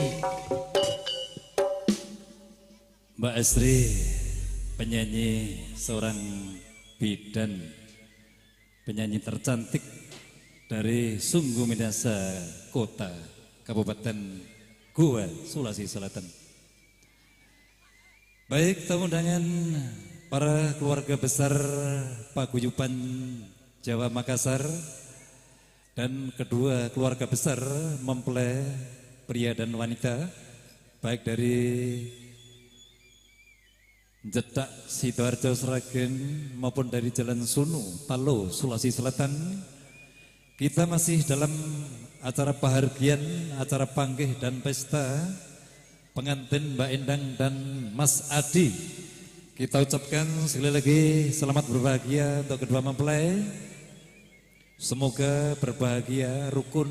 Mbak Estri, penyanyi seorang bidan, penyanyi tercantik dari Sungguh Minasa Kota, Kabupaten Gowa, Sulawesi Selatan. Baik, tamu undangan para keluarga besar Paguyuban Jawa Makassar dan kedua keluarga besar mempelai pria dan wanita, baik dari Jedak Sidoarjo Sragen maupun dari Jalan Sunu, Talo, Sulawesi Selatan. Kita masih dalam acara pahargyan, acara panggih dan pesta pengantin Mbak Endang dan Mas Adi. Kita ucapkan sekali lagi selamat berbahagia untuk kedua mempelai. Semoga berbahagia, rukun,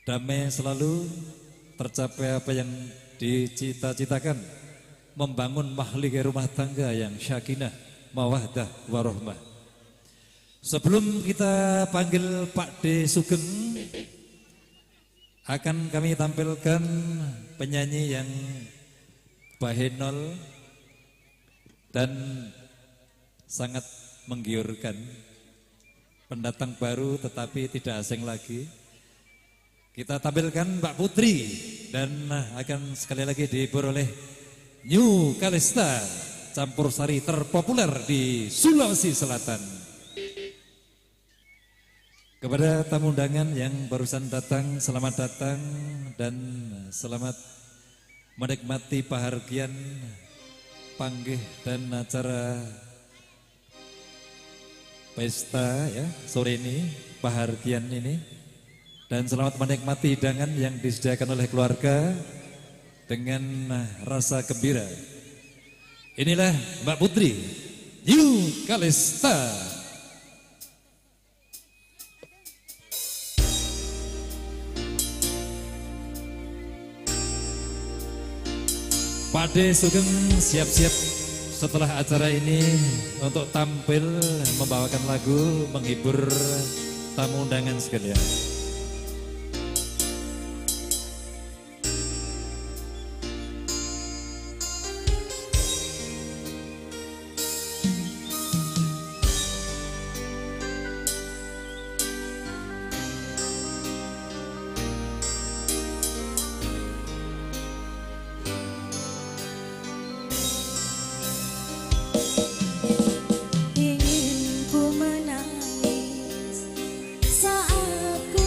damai selalu, tercapai apa yang dicita-citakan, membangun mahligai rumah tangga yang syakinah, mawaddah, warohmah. Sebelum kita panggil Pak D Sugeng, akan kami tampilkan penyanyi yang bahenol dan sangat menggiurkan, pendatang baru tetapi tidak asing lagi. Kita tampilkan Mbak Putri dan akan sekali lagi dihibur oleh New Kalista, campur sari terpopuler di Sulawesi Selatan. Kepada tamu undangan yang barusan datang, selamat datang dan selamat menikmati pahargyan, panggih dan acara pesta ya sore ini, pahargyan ini. Dan selamat menikmati hidangan yang disediakan oleh keluarga dengan rasa gembira. Inilah Mbak Putri New Kalista. Pak D Sugeng siap-siap setelah acara ini untuk tampil membawakan lagu menghibur tamu undangan sekalian. Ingin ku menangis saat ku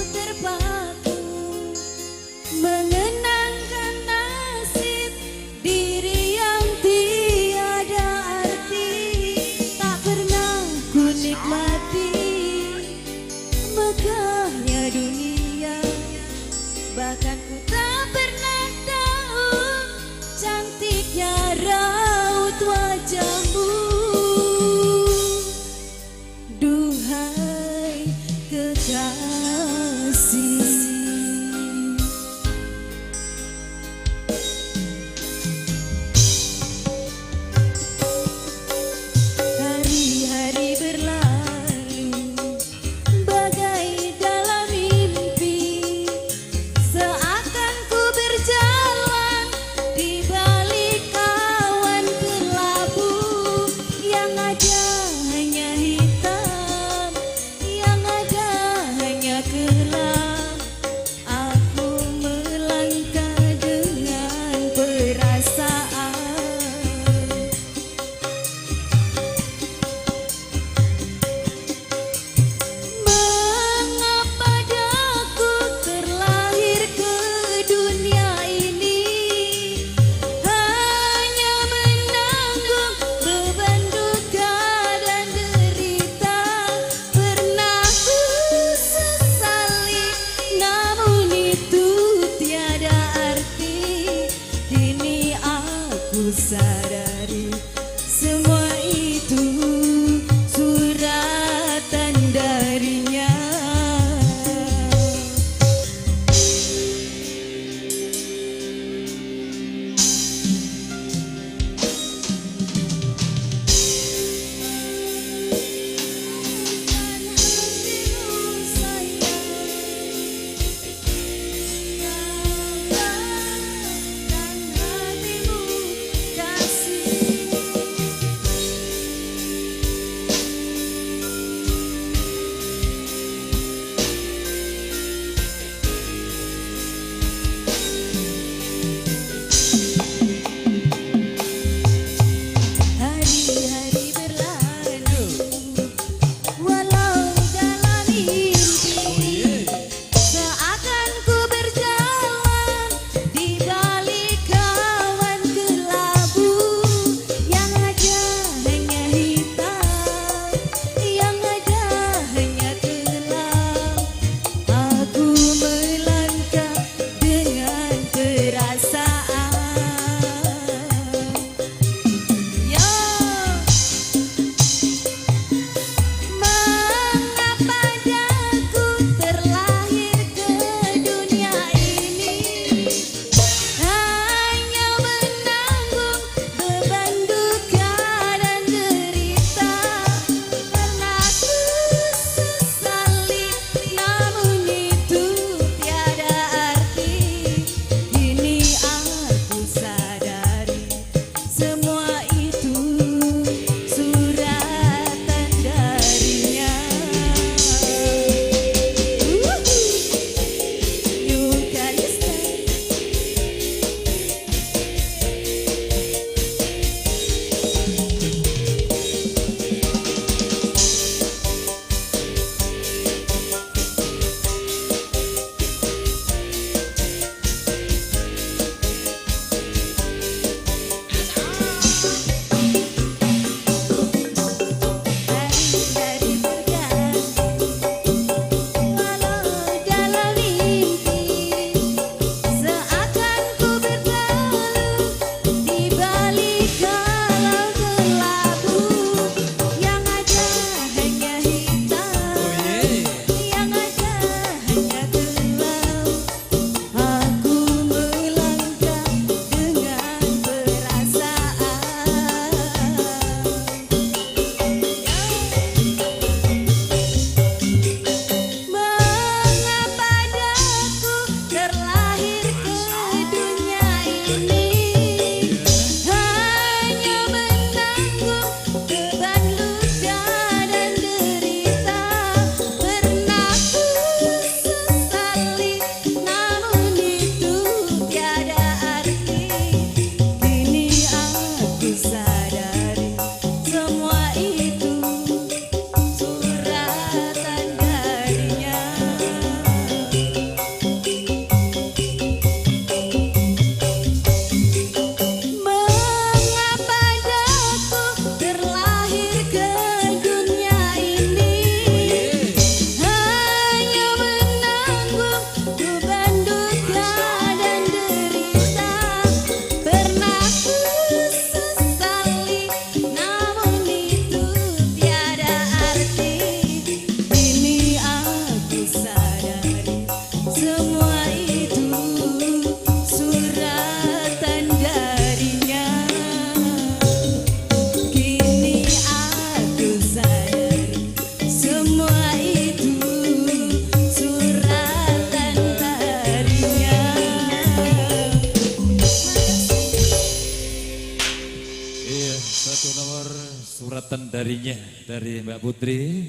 Suratan darinya dari Mbak Putri.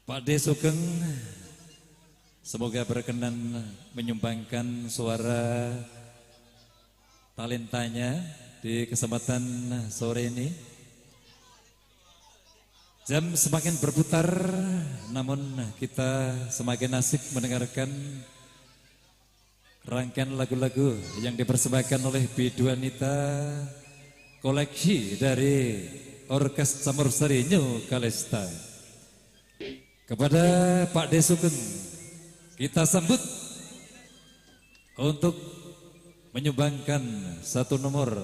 Pak D Sugeng, semoga berkenan menyumbangkan suara talentanya di kesempatan sore ini. Jam semakin berputar, namun kita semakin asik mendengarkan rangkaian lagu-lagu yang dipersembahkan oleh Biduanita, koleksi dari Orkes Campursari New Kalista. Kepada Pak D Sugeng kita sambut untuk menyumbangkan satu nomor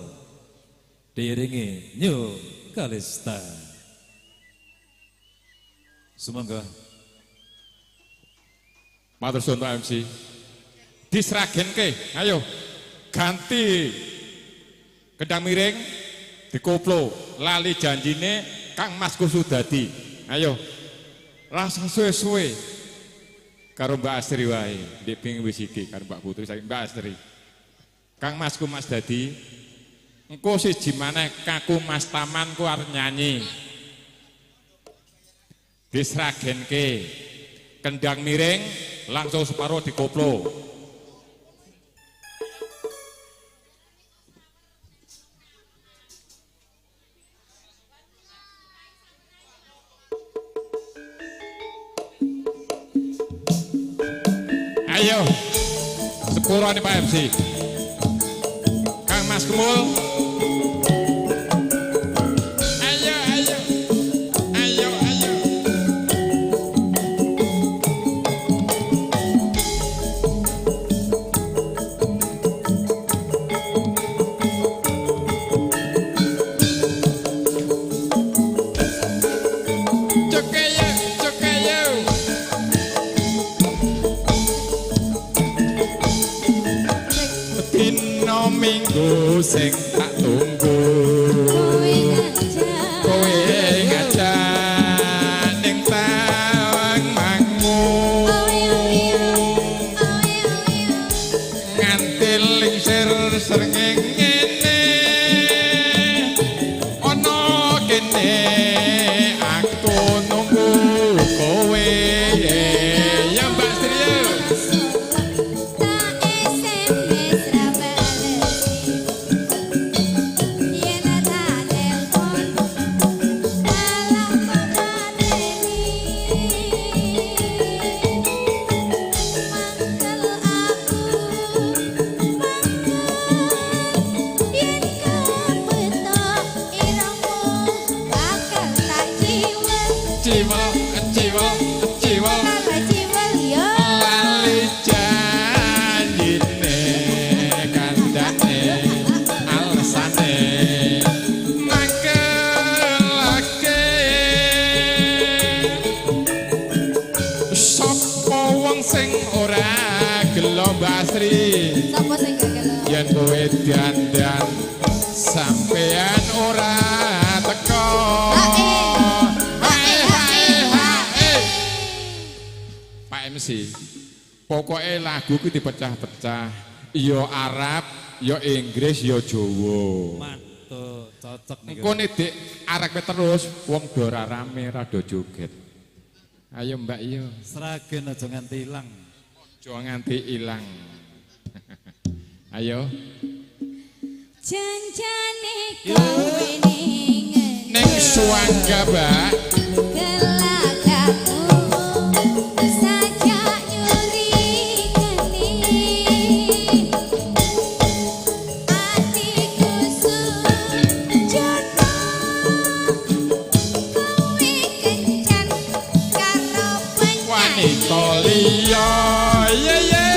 diiringi New Kalista. Semoga. Matur suwun Pak MC. Disragenke, ayo ganti kendang miring dikoplo lali janjine Kang Mas Kusudadi. Ayo rasa suwe-suwe karo Mbak Astri wae, ndek ping wis iki karo Mbak Putri saiki Mbak Astri. Kang Masku Mas Dadi, engko siji maneh kaku Mas Taman ku arep nyanyi. Disragenke kendang miring langsung separuh dikoplo. Ayo, sepurane Pak MC. Kang Mas Kemul. Ayo, ayo, ayo, ayo. Cokeyo, cokeyo. Dino Minggu sing tak tunggu, kowe ngajak ning Tawangmangu, nganti lingsir srengenge ngene ana kene aku nunggu kowe ya Mbak Sri. Ciwel, ciwel, ciwel, lali janjine kandhane alesane mangkelake sapa wong sing ora gelo Mbak Asri Sapa sing gak gelo? Yen kowe dandan sampean ora teko. Pak MC, pokoknya lagu ku dipecah-pecah, ya Arab, ya Inggris, ya Jawa. Mantuk, cocok niku. Engko nek dik Arab terus, wong do ora rame, ra do joget. Ayo Mbak yo. Sragen aja nganti ilang. Aja nganti ilang. Ayo. Janjane kowe ning Ning suwangga, Mbak. Gelagakmu sajak nyuri geni, atiku sujono kowe kencan karo penyanyi Wanita liya, ye ye.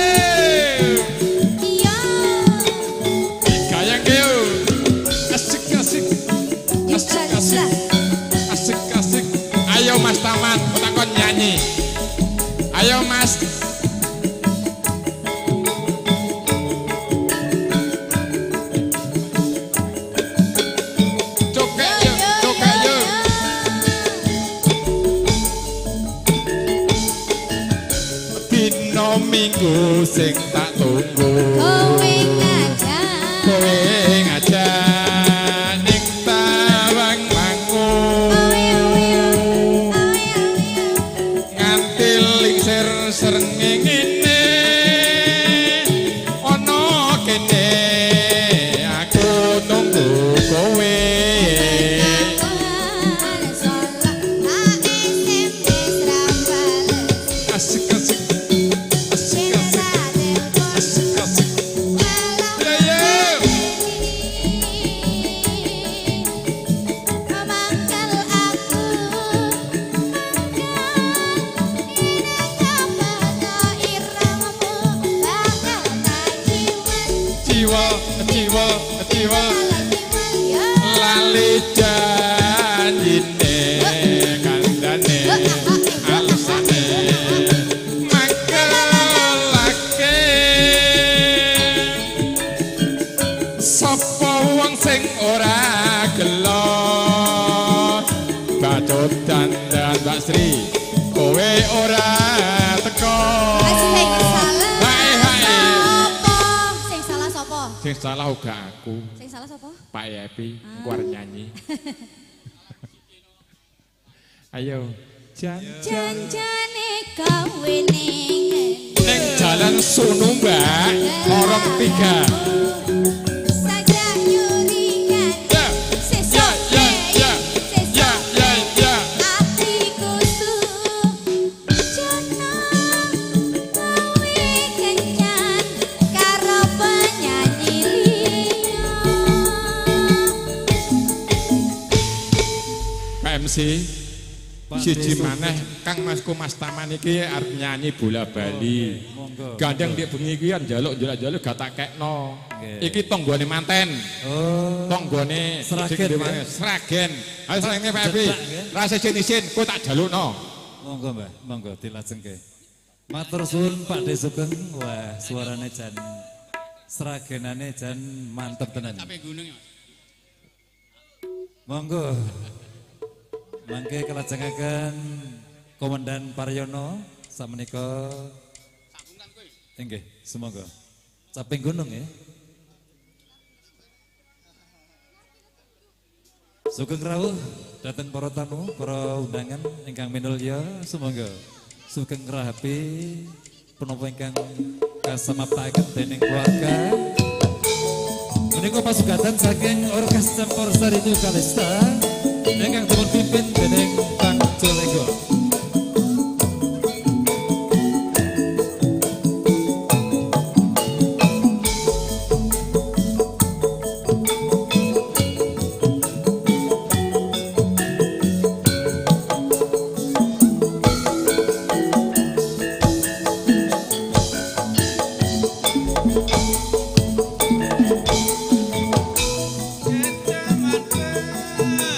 Iya. Gayang yo. Asik asik. Asik asik. Asik asik. Ayo Mas Taman, takon nyanyi. Ayo Mas. Cokek yo, cokek yo. Dino Minggu sing tak tunggu. Kowe ngajak Kowe ngajak ning ciwel ciwel ciwel lali janjine kandhane alasane mangkelake sapa wong sing ora gelo bacot dandan Mbak Sri kowe ora teko. Sing salah Hai hai. sapa? Sing salah sapa? Sing salah uga aku. Sing salah sapa? Pak Epi engko arep nyanyi. Ayo jan Janjane gawe ning ning jalan Sunu Mbak lorong 3. saja nyurikan Ya sesuk ya ya ya ya ya. Atiku sujono gawe kencan karo penyanyi liya. Pak MC siji maneh Kang Masku Mas Taman iki arep nyanyi bola bali. Monggo. Gandeng ndek bengi kuwi kan njaluk-njaluk gak tak kekno. Nggih. Iki tanggane manten. Oh. Tanggane Sragen, sing ya? Sragen. Ayo sragene Pak Epi. Jetak, nggih. Rasa isin-isin kowe tak jalukno. Monggo Mbah, monggo dilajengke. Matur suwun Pak De Sugeng. Wah, suarane jan sragenane jan mantep tenan. Sampai gunung ya, Mas. Monggo. Mangke kelajengaken Komandan Paryono sakmenika. Nggih, sumangga. Caping gunung ya. Sugeng rawuh dhateng para tamu, para undangan ingkang minulya, sumangga. Sugeng rahapi punapa ingkang kasamaptaken dening keluarga. Menika pasugatan saking Orkes Campursari New Kalista ingkang dipun pimpin dening Kang Jolego.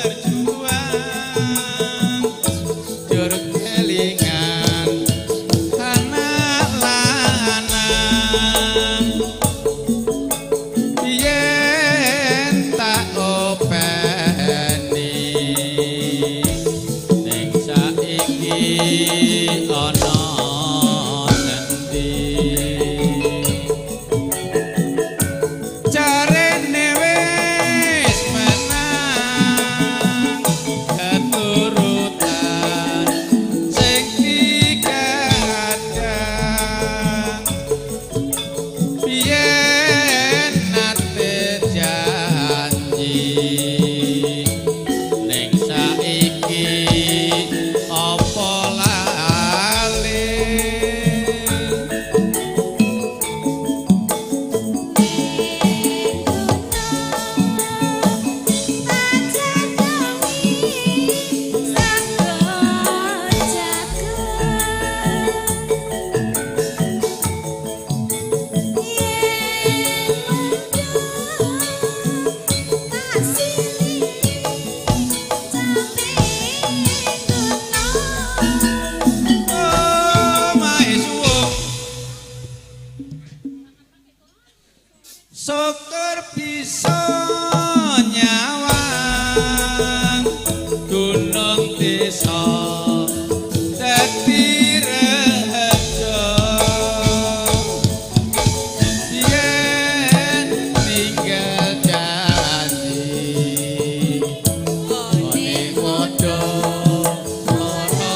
Berjuang jur kelingan anak lanang yen tak openi ning saiki ana nendi jarene wis menang keturutan sing dikadang biyen nate janji ning saiki apa lali. Syukur bisa nyawang gunung desa dadi rejo yen ninggal janji one padha ora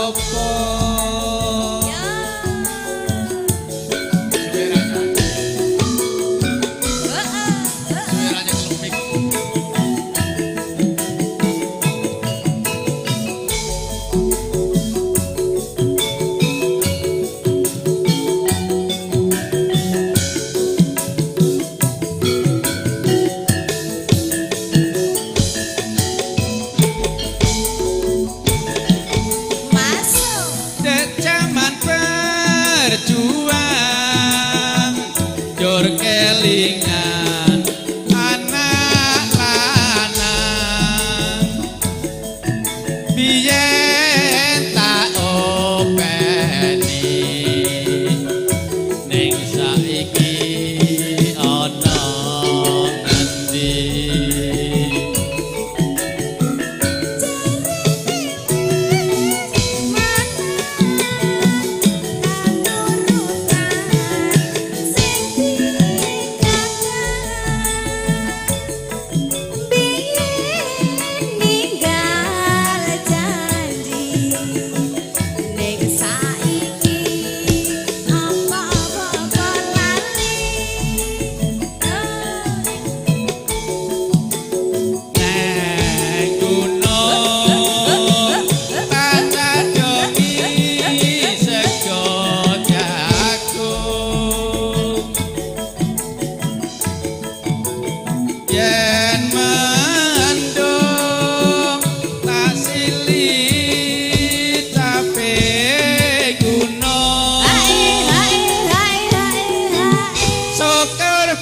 apa.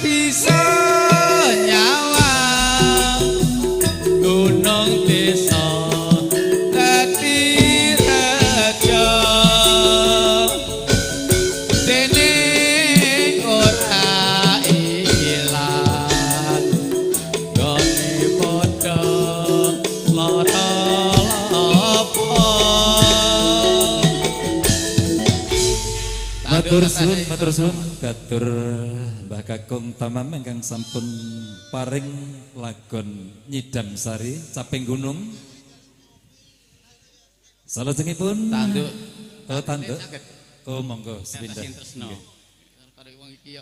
Bisa nyawang gunung desa dadi raja dene ora ilang gone padha lara apa. Matur suwun, matur suwun katur Mbah Kakung Tamam ingkang sampun paring lagon Nyidam Sari Caping Gunung. Salajengipun tanduk. Oh, tanduk. Oh, monggo sepindah. Tresno.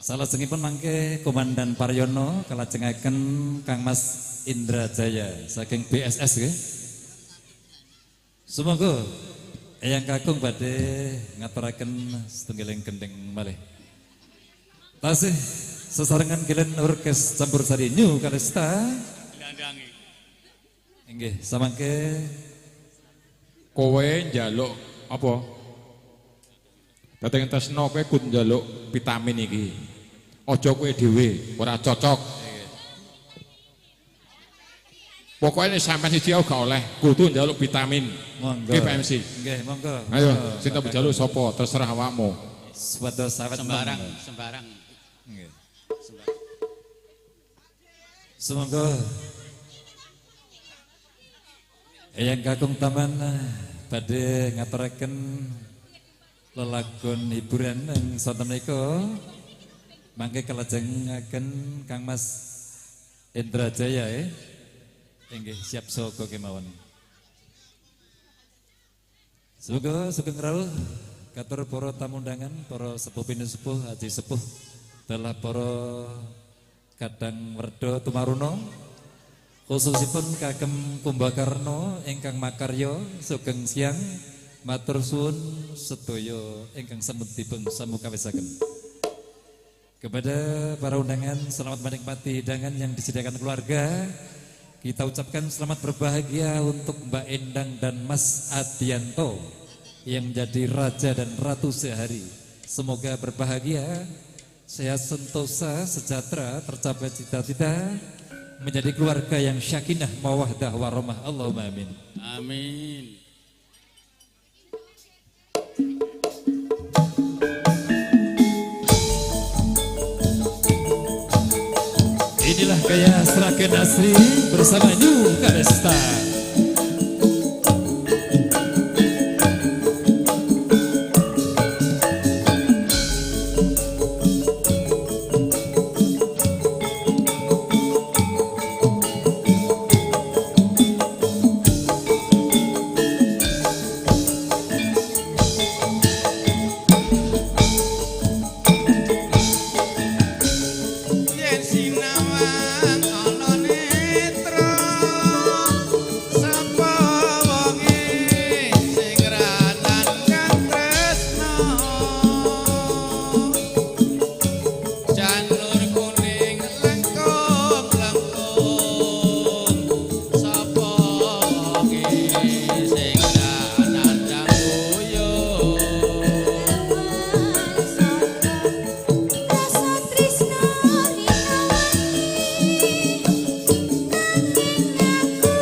Salajengipun mangke Komandan Paryono kalajengaken Kang Mas Indra Jaya saking BSS nggih. Sumangga Eyang Kakung badhe ngaturaken setunggiling gendhing malih. Tasih sesarengan kilen orkes campur sari New Kalista. Nggih, samangke kowe njaluk apa? Dateng tresno kowe kudu njaluk vitamin iki. Aja kowe dhewe, ora cocok. Pokoknya sampean siji aku gak oleh, kudu njaluk vitamin. Monggo. Nggih Pak MC. Nggih, monggo. Ayo, sing tak njaluk sapa? Terserah awakmu. Supados sawet sembarang, sembarang. Nggih. Semoga Eyang Kakung Taman badhe ngaturaken lelagon hiburan ing sonten menika. Mangke kalajengaken Kang Mas Indra Jaya Inggih, siap saka kemawon. Semoga sugeng rawuh katur para tamu undangan, para sepuh pinusepuh, haji sepuh, dalah para kadang werda tumaruna, khususipun kagem Kumbakarna ingkang makarya sugeng siang, matur suwun sedaya ingkang sampun dipun samukawisaken. Kepada para undangan, selamat menikmati hidangan yang disediakan keluarga. Kita ucapkan selamat berbahagia untuk Mbak Endang dan Mas Adianto yang menjadi raja dan ratu sehari. Semoga berbahagia, sehat sentosa, sejahtera, tercapai cita-cita, menjadi keluarga yang syakinah, mawaddah, warahmah. Allahumma amin. Amin. Inilah gaya Sragen Asri bersama New Kalista. Yen sinawang ana netra sapa wonge sing ra nandhang tresna janur kuning lengkung-lengkung sapa wonge sing ra nandhang uyuh. Rasa tresno rinawani nanging aku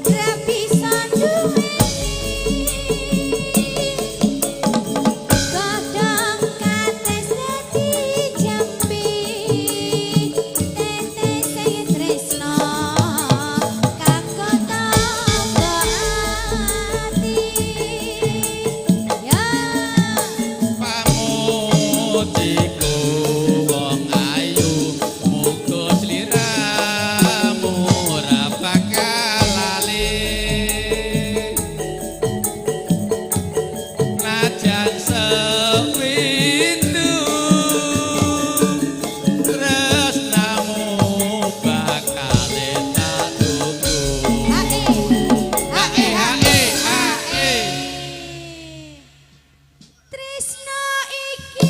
ra bisa duweni godhong kates dadi jambe tetese tresno kanggo tangga ati ya. Pamutiku wong ayu muga sliramu ora bakal lali najan sewindu tresnamu bakal tak tunggu. Hae Hae hae hae. Tresno iki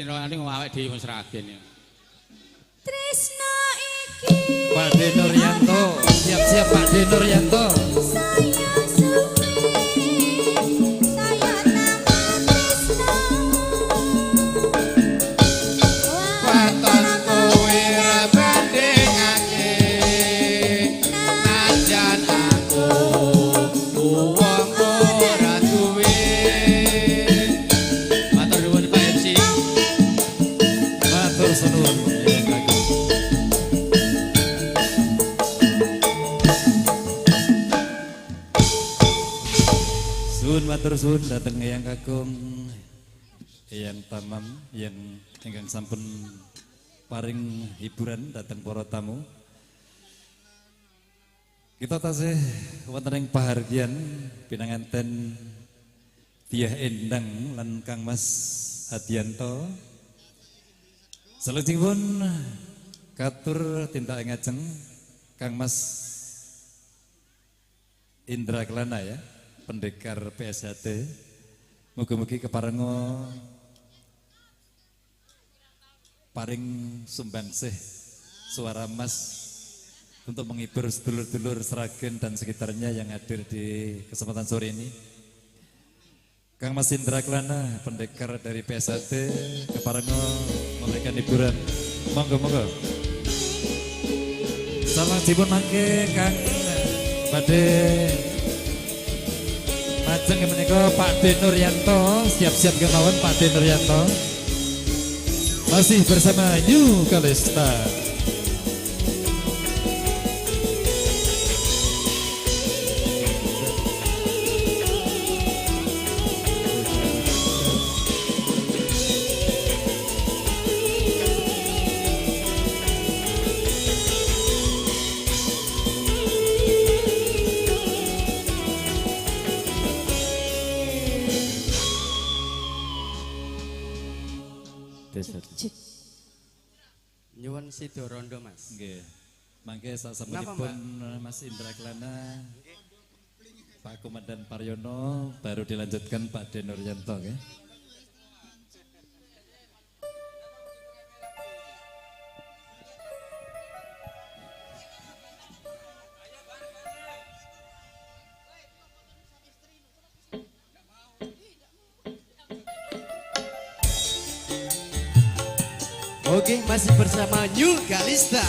Ning awake dhewe wong Sragen ya. Tresno iki Pak De Nuryanto, siap-siap Pak De Nuryanto. Saya suwe, saya tambah tresno. Waton kowe ra bandingake. Najan aku wong ora duwe. Matur nuwun Pak MC. Matur suwun Eyang Kakung. Suwun matur suwun dhateng Eyang Kakung, Eyang Tamam yang ingkang sampun paring hiburan dhateng para tamu. Kita tasih wonten ing pahargyan pinanganten Diah Endang lan Kang Mas Adianto. Salajengipun katur tindak ing ngajeng Kang Mas Indra Kelana ya, pendekar PSHT. Mugi-mugi keparenga paring sumbangsih suara mas untuk menghibur sedulur-sedulur Sragen dan sekitarnya yang hadir di kesempatan sore ini. Kang Mas Indra Kelana, pendekar dari PSHT, keparenga memberikan hiburan. Monggo, monggo. Salajengipun mangke Kang badhe majeng menika Pak De Nuryanto, siap-siap kemawon Pak De Nuryanto. Masih bersama New Kalista. Cek. Nyuwun Sido Rondo Mas. Nggih. Mangke sasampunipun Mas Indra Kelana, Pak Komandan Paryono, baru dilanjutkan Pak De Nuryanto nggih. Oke, masih bersama New Kalista.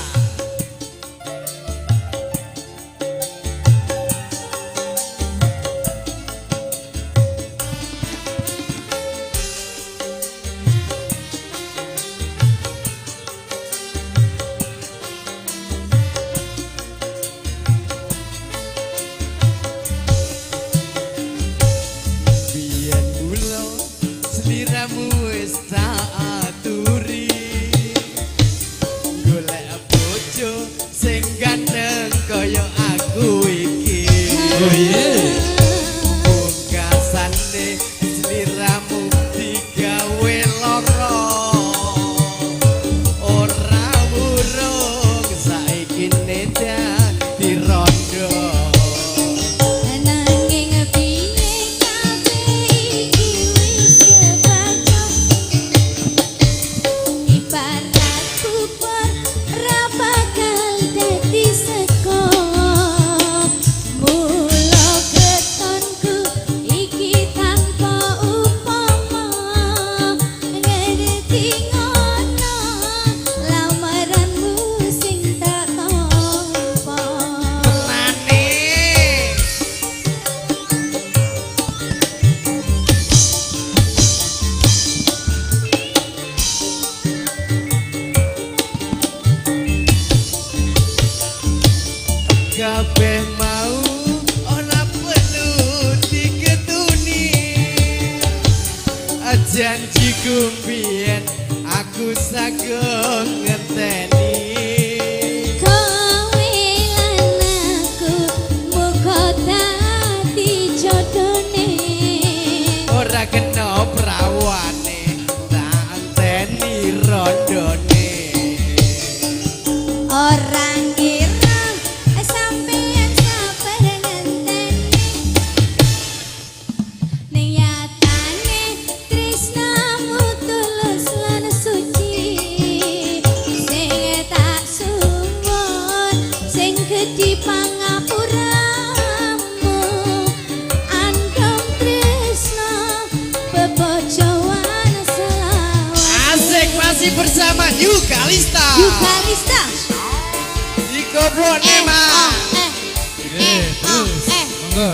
Biyen kula sliramu wis tak aturi. Golek bojo sing ganteng kaya aku iki. Oh iya. Pungkasane sliramu digawe lara. Ora wurung saiki dadi rondo. Nanging piye kabeh iki wis kebaca. Ibarat bubur ra bakal dadi sego. Mula ketonku iki tanpa upama. Ngerti ngono lamaranmu sing tak tampa. Tenane. Kabeh mau ora perlu diketuni. Janjiku mbiyen aku sagung ngenteni. Kowe lan aku muga dadi jodone. Ora kena prawane tak enteni rondone. Ora ngira sampeyan sabar ngenteni. Ning nyatane tresnamu tulus lan Masih bersama New Kalista. New Kalista. Di Kobro Nema. Terus. Monggo.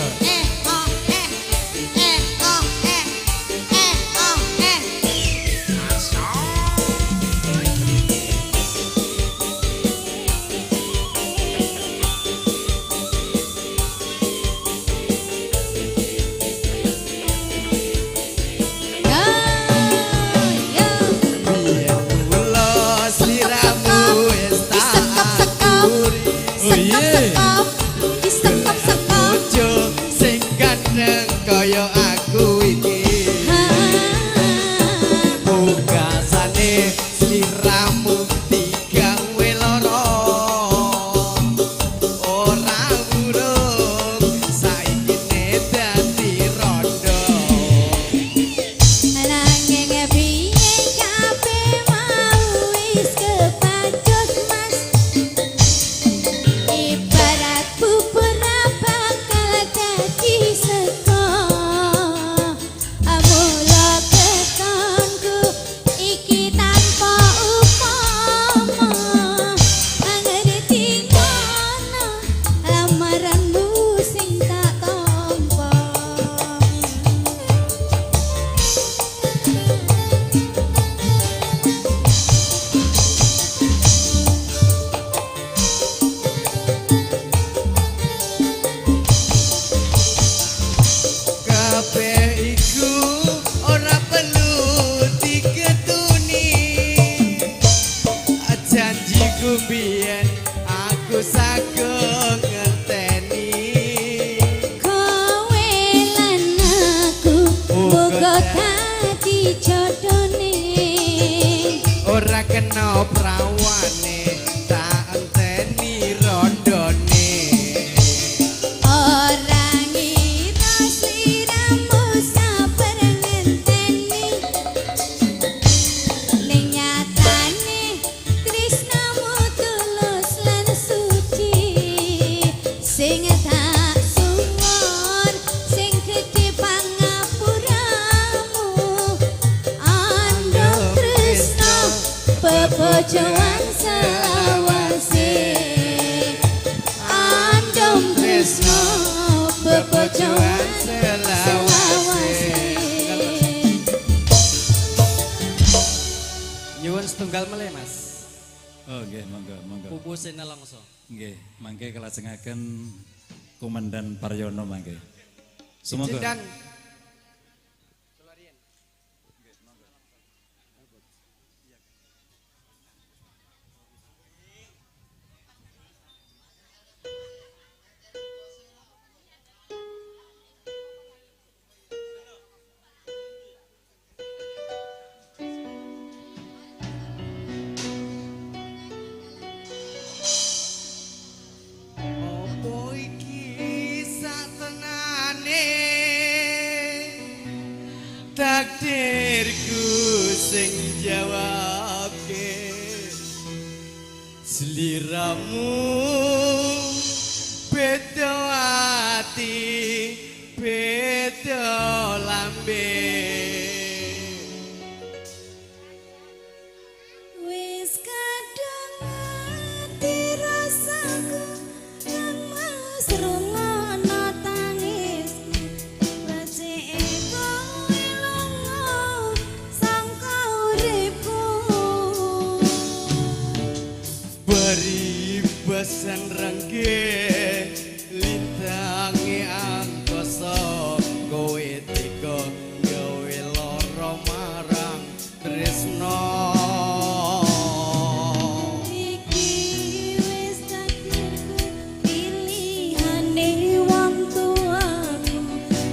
Nyuwun setunggal melih, Mas. Oh nggih, monggo, monggo. Pupuse nelongso. Nggih, mangke kelajengaken Komandan Paryono mangke. Semoga. Dan takdirku sing jawabke sliramu beda ati beda lambe wis kadung ati rasaku kang mas rungono tangisku becike kowe lunga sangka uripku baribasan rengge lintange angkasa kowe tega gawe lara marang tresna. Iki wis takdirku pilihane wong tuaku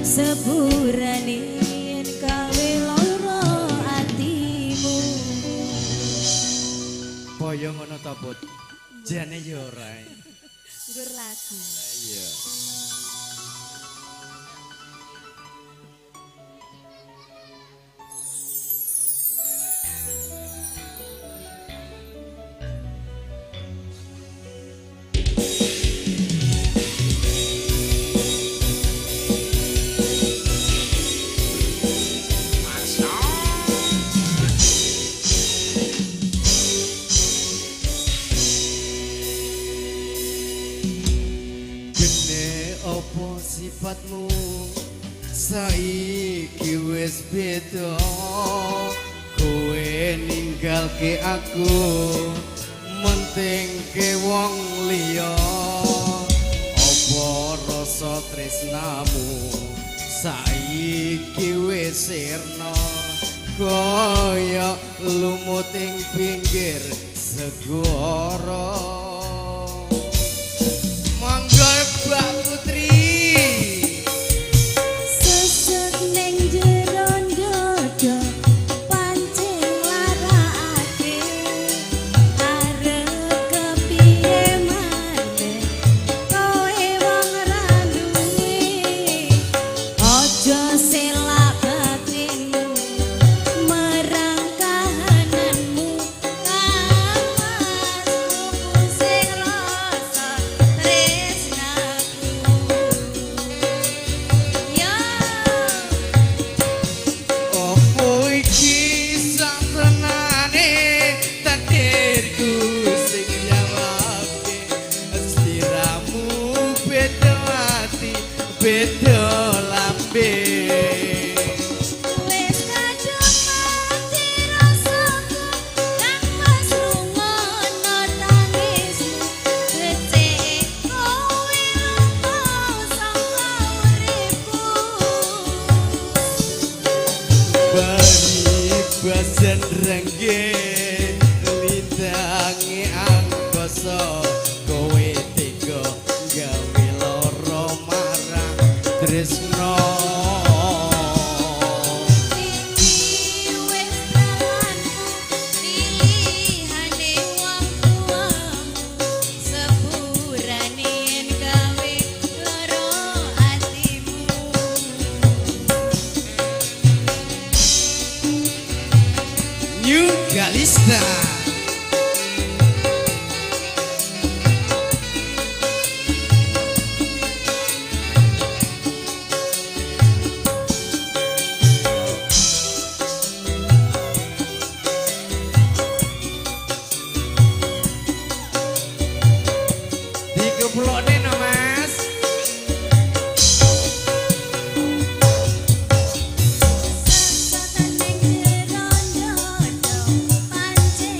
sepurane yen gawe lara atimu. Boyo ngono ta, Put? Jane ya ora. Nggur lagu. Iya. Sifatmu saiki wis beda, kowe ninggalke aku mentingke wong liya. Apa rasa tresnamu saiki wis sirna kaya lumut ing pinggir segara. Monggo Mbak Putri. Sesek ning jero dada pancen larakake arep kepiye maneh kowe wong ra duwe. Aja selak batinmu marang kahananmu kang mas sing rasa tresnaku. Ya. Opo iki saktenane takdirku sing nyawake sliramu beda ati beda lambe. Wis kadung mati rasaku kang mas rungono tangismu becik kowe lunga saka uripku. Paribasan rengge lintange angkasa kowe tega gawe lara marang tresna. Iki wis dalanku pilihane wong tuamu sepurane yen gawe lara atimu. New Galista. Dikeplokne no Mas. Sesek ning jero dada pancen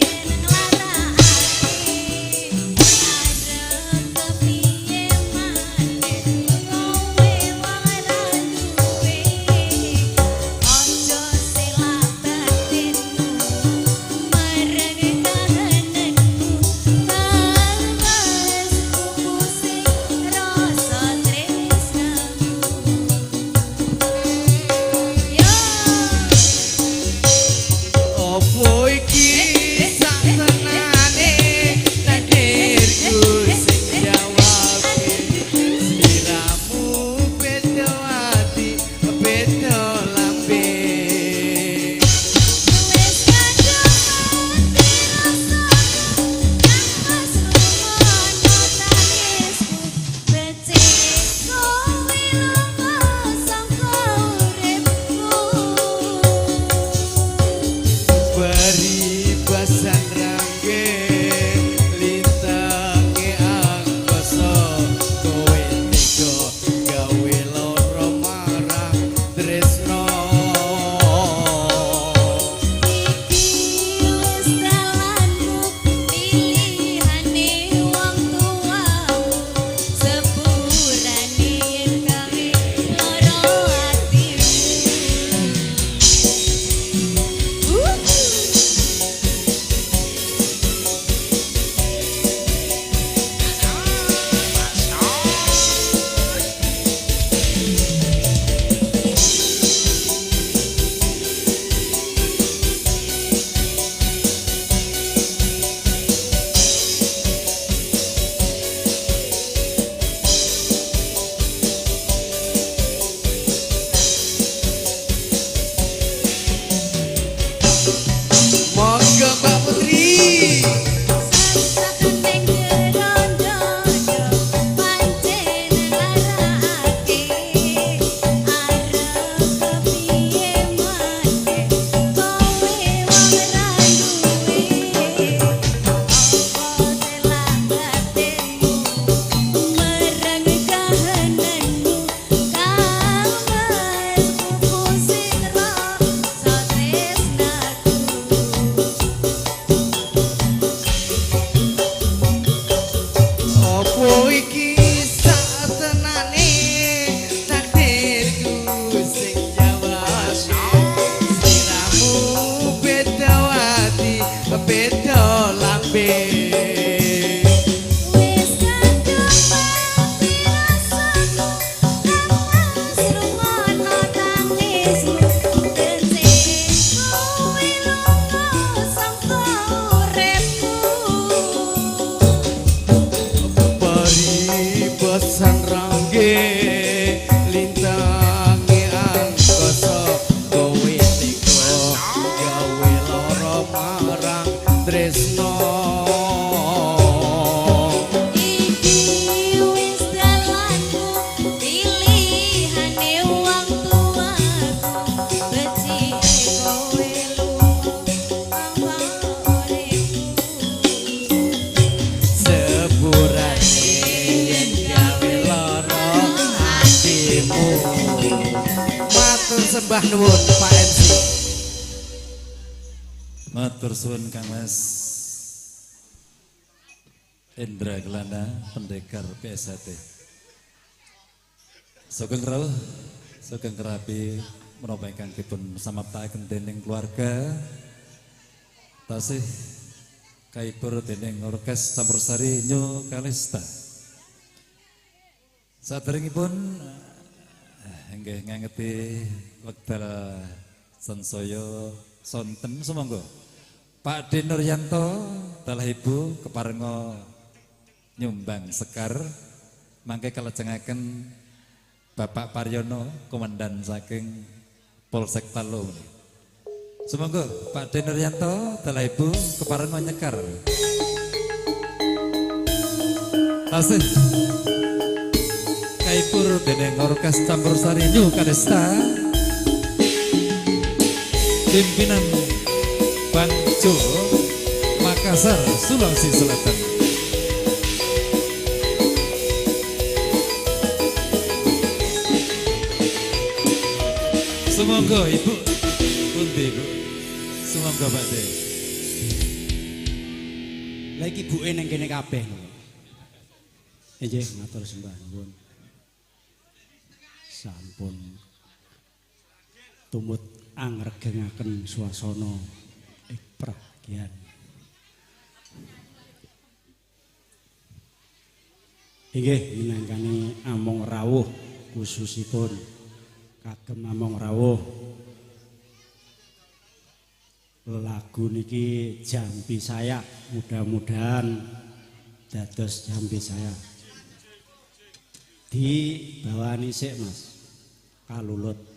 lambe. Wis kadung mati rasaku, Kang rungokno tangismu. Becike kowe lunga saka uripku. Paribasan rangge lintange angkasa, kowe tega gawe lara marang tresno. Iki wis dalanku, pilihane wong tuaku. Becike kowe lunga saka uripku. Sepurane yen gawe lara atimu. Matur sembah nuwun Pak MC. Matur suwun Kang Mas Indra Kelana, pendekar PSHT. Sugeng rawuh, sugeng kerapi menapa ingkang dipun samaptaken dening keluarga tasih kaibur dening orkes campursari New Kalista. Saderengipun nggih ngangeti wekdal sansaya sonten, sumangga Pak D Nuryanto dalah Ibu keparenga nyumbang sekar mangke kalajengaken Bapak Paryono komandan saking Polsek Talo. Sumangga Pak D Nuryanto dalah Ibu keparenga nyekar. Tasih kaipur dening orkes campursari New Kalista pimpinan Bang Jo, Makassar, Sulawesi Selatan. Semoga Ibu pundi Ibu. Semoga Pak De. Lah iki ibuke ning kene kabeh lho. Nggih, matur sembah nuwun. Sampun tumut angregengaken suasana ing pragian. Inggih minangkani among rawuh khususipun kagem among rawuh lagu niki Jampi Saya, mudah-mudahan dados jampi saya. Dibawani sik Mas kalulut.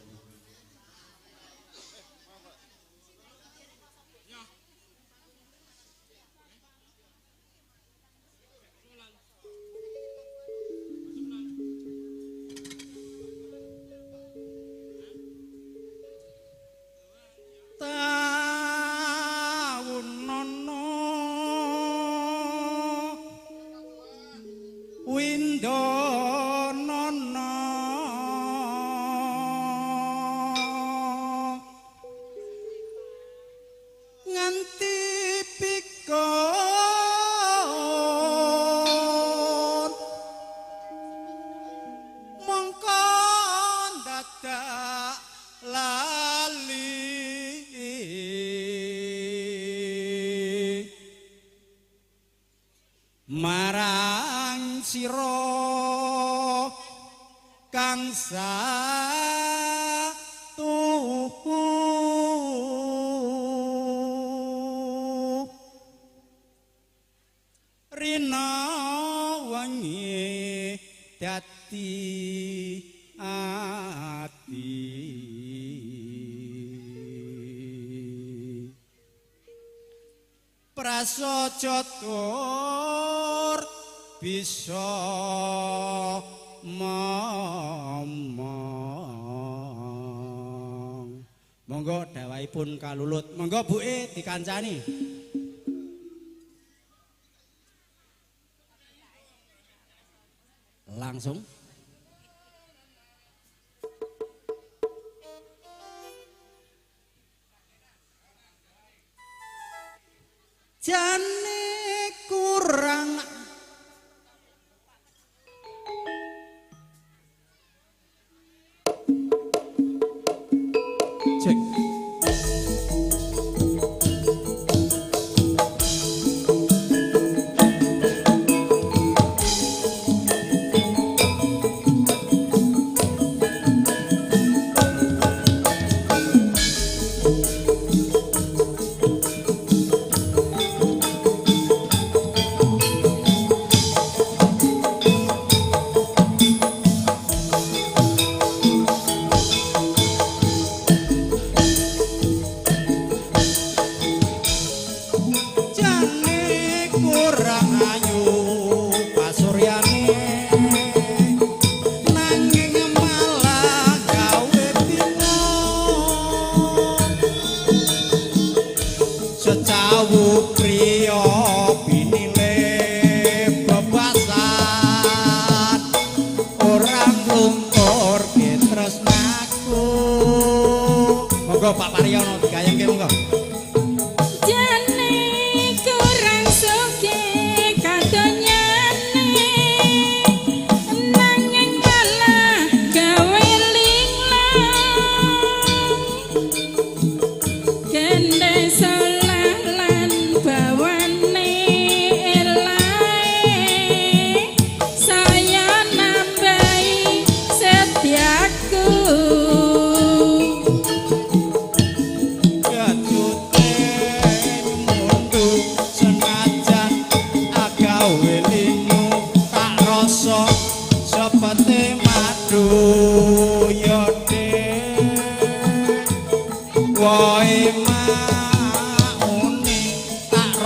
Taun nono windonono nganti pikon mongko dadak lali marang sira kang satuhu rina wengi dadi ati. Prasaja tur bisa momong. Monggo dawahipun kalulut. Monggo buke dikancani. Langsung. Jane kurang cek.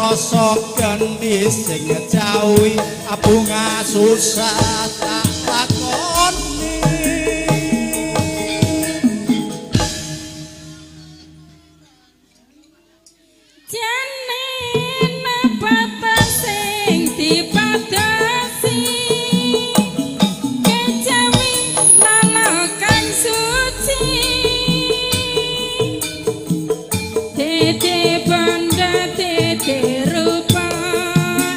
rasa gendhi sing ngejawi bunga susah tak lakoni. Jane napa sing dipadasi kejawi lala kang suci tete banda tete rupa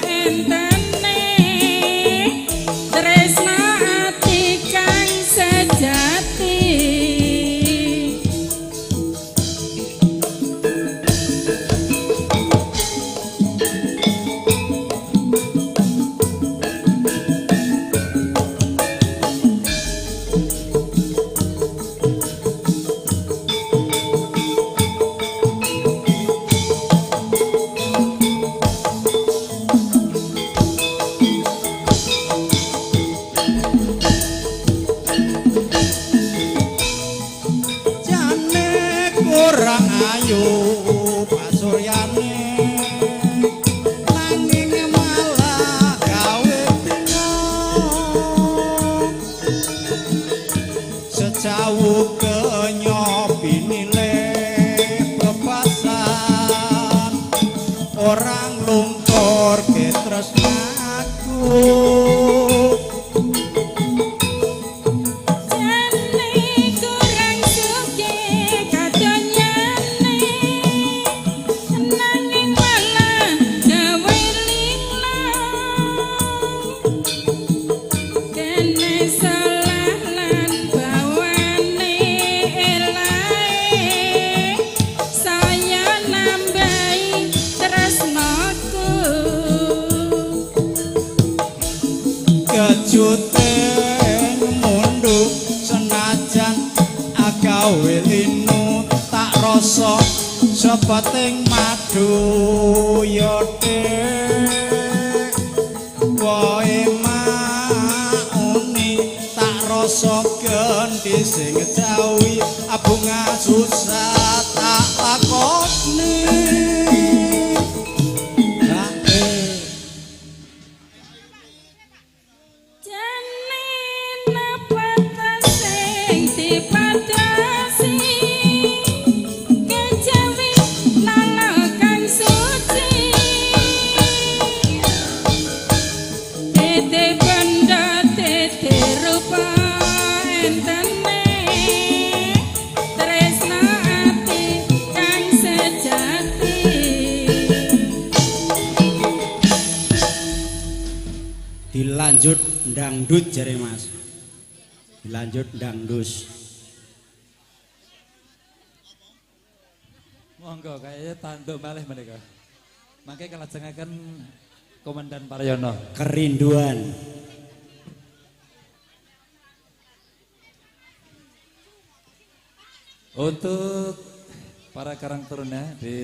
entene tresna ati kang sejati. Jane kurang ayu pasuryane nanging malah gawe bingung sejauh kenyopinile bebasan orang luntur ketresnaku. Jane kurang sugih kadonyane nanging malah gawe linglang kene salah lan bawane elae saya nambahi tresnaku. Kejuteng mundu senajan agawe linu tak rasa sepeting madu ya Dik wae mauni tak rasa gendhi sing ngejawi bunga susah tak lakoni. Jane napa sing dipadasi kejawi lala kang suci tete banda tete rupa entene tresna ati kang sejati. Dilanjut dangdut jare Mas. Dilanjut dangdus. Monggo kayaknya tanduk malih menika. Mangke kalajengaken Komandan Paryono. Kerinduan. Untuk para Karang Taruna di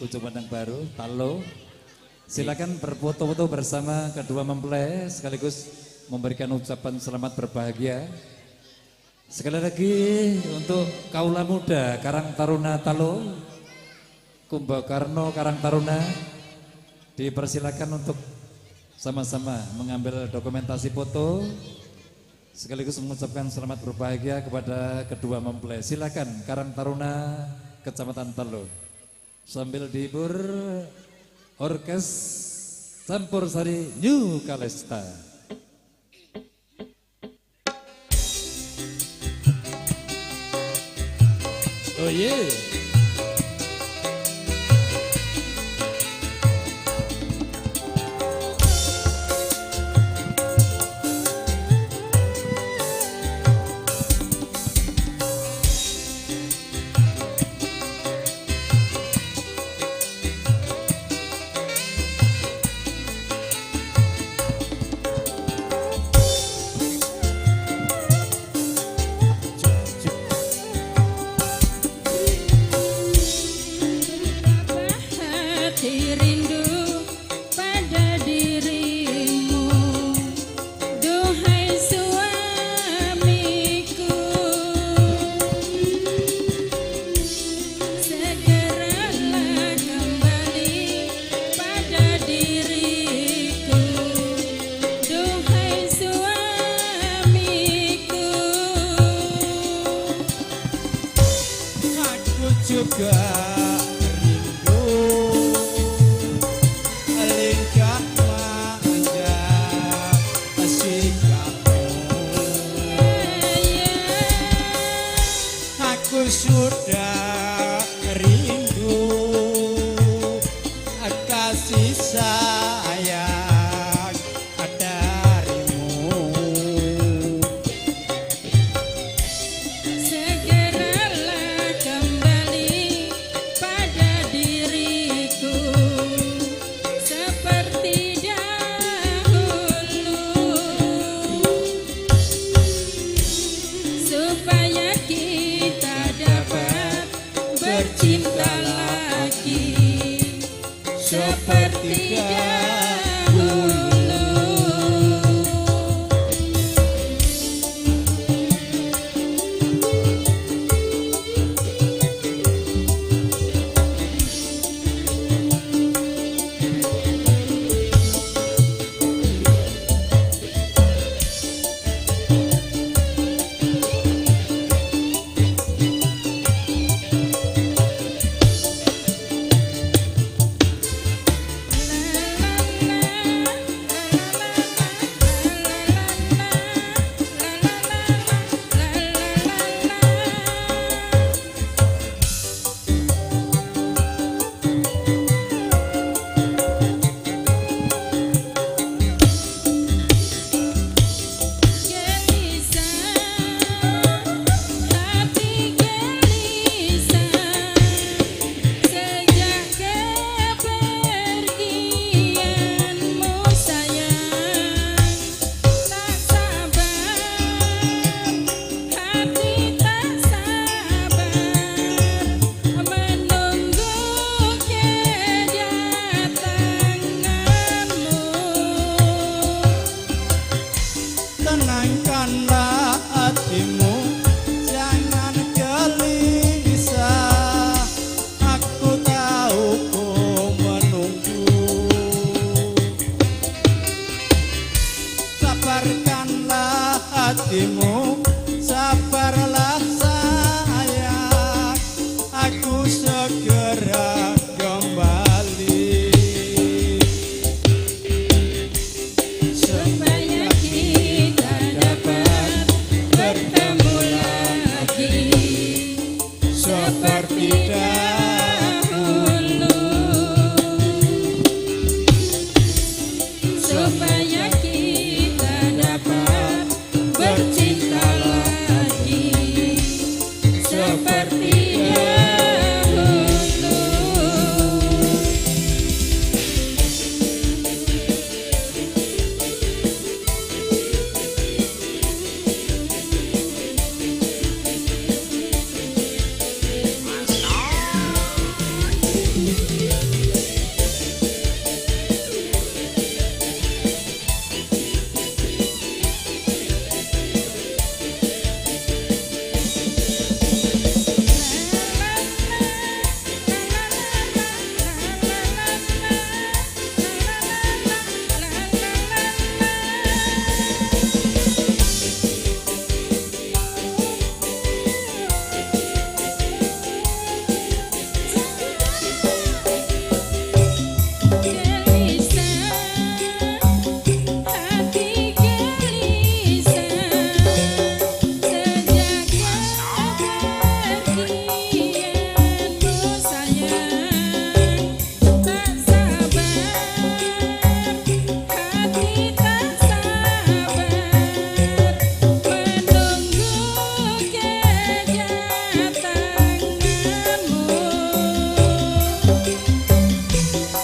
Ujung Pandang Baru, Talo, silakan berfoto-foto bersama kedua mempelai sekaligus memberikan ucapan selamat berbahagia. Sekali lagi untuk kaula muda Karang Taruna Talo, Kumbakarno Karang Taruna, dipersilakan untuk sama-sama mengambil dokumentasi foto sekaligus mengucapkan selamat berbahagia kepada kedua mempelai. Silakan Karang Taruna Kecamatan Talo. Sambil dihibur Orkes Campur Sari New Kalesta. Oh yeah. kasih sayang darimu. Segeralah kembali pada diriku seperti dahulu, supaya kita dapat bercinta lagi seperti dahulu.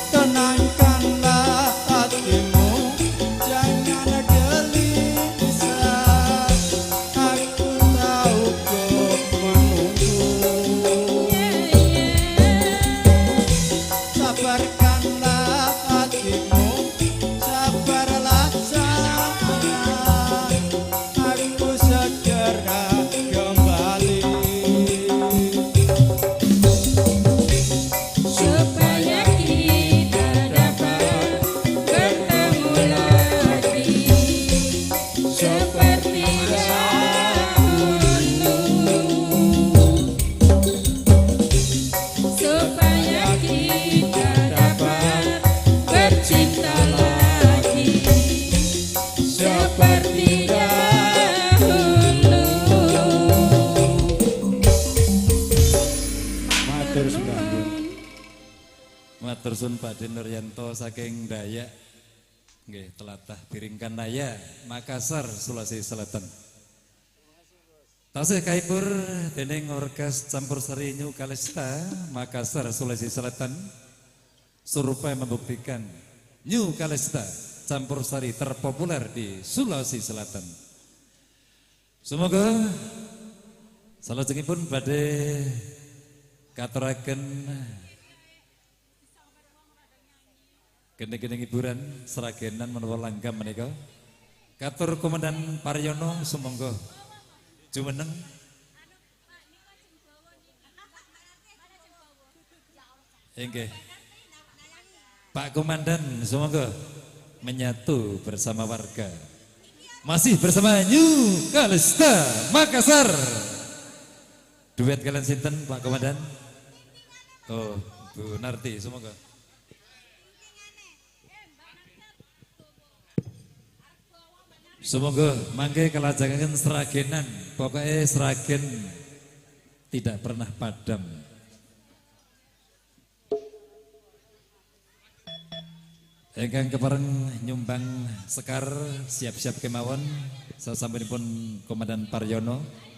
Tenangkan nuwun Pak Denuryanto saking Dayak nggih telatah Biringkanaya Makassar Sulawesi Selatan. Tasih kahibur dening orkes campur sari New Kalista Makassar Sulawesi Selatan. Survei membuktikan New Kalista campur sari terpopuler di Sulawesi Selatan. Semoga salajengipun badhe katuraken gendeng-gendeng hiburan seragenan menawa langgam menika. Katur Komandan Paryono sumangga jumeneng. Inggih. Pak Komandan sumangga menyatu bersama warga. Masih bersama New Kalista Makassar. Duet kalian sinten Pak Komandan? Oh, Bu Narti sumangga. Semoga mangke kelajengaken seragenan, pokoknya Sragen tidak pernah padam. Ingkang kepareng nyumbang sekar siap-siap kemawon sasampunipun Komandan Paryono.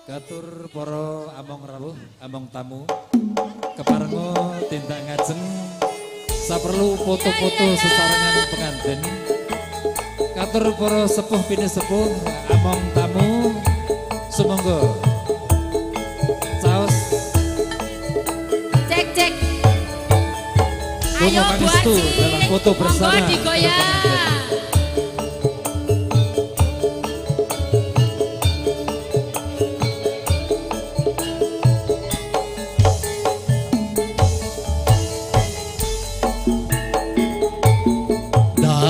Katur para among rawuh, among tamu, keparenga tindak ngajeng, saperlu foto-foto sesarengan pengantin. Katur para sepuh pinisepuh, among tamu, sumangga caos. Cek cek. Ayo Bu Aci, dalam foto bersama. Monggo digoyang.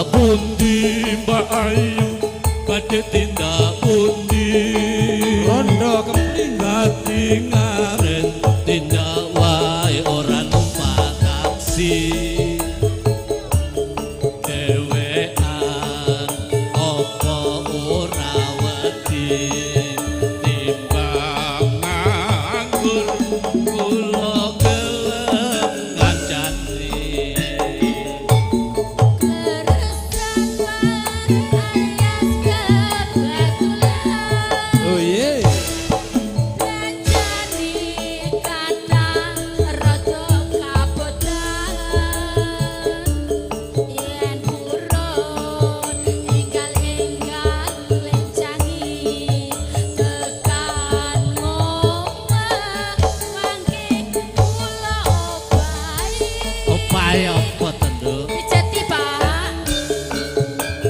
Pundi Mbak Ayu badhe tindak pundi rondo kempling dadi ngaren tindak wae ora numpak taksi dhewean apa ora wedi timbang nganggur kula gelem ngancani.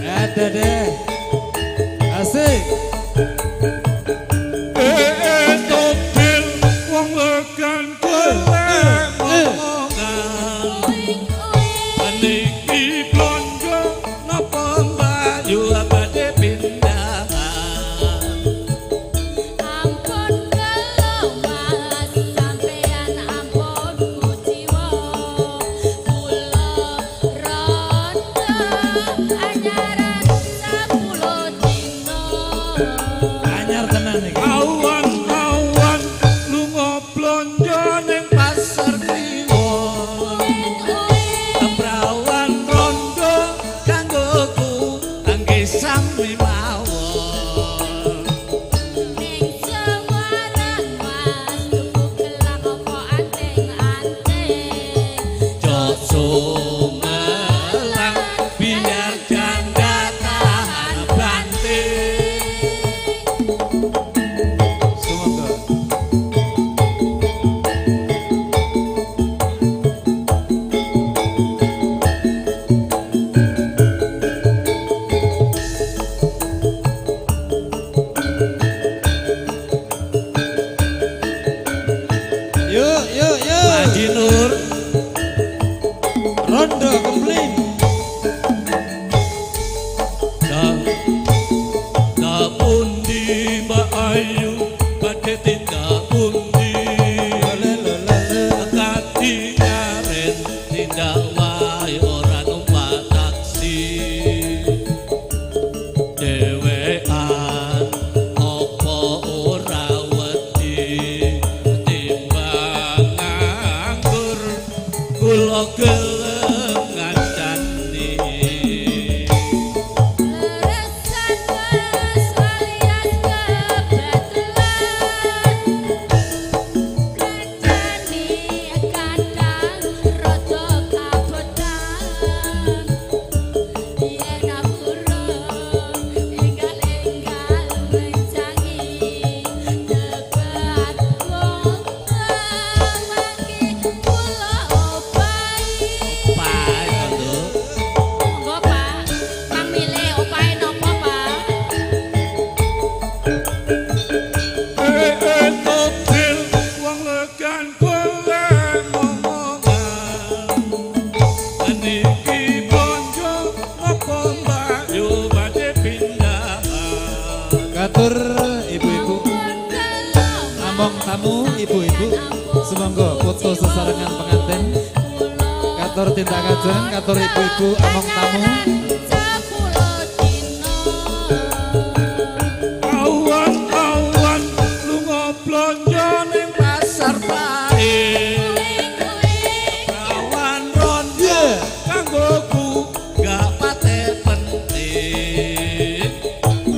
Ada deh. Asik. Topil wong legan golek omongan. Niki blonjo napa mbayu badhe pindahan. Ampun kelomas sampean ampun kuciwa. Kula rondo anyaran 10 dina. Anyar tenan iki. Awan-awan lunga blonjo ning pasar Kliwon. Prawan rondo kanggoku angge sami mawon. Ning Semarang Mas tuku gelang apa anting-anting. Jok sumelang biar janda tahan banting. Semoga. Yuk, yuk, yuk. Haji Nur Rondo kempling. Da pundi Mbak Ayu badhe tindak pundi. Kadi ngaren tindak wae ora numpak taksi. Katur ibu-ibu among tamu ibu-ibu sumangga foto sesarengan pengantin. Katur tindak kajeng, katur ibu-ibu among tamu. Awan-awan lunga blonjo ning pasar pae. Awan rondo kanggoku gak pate penting.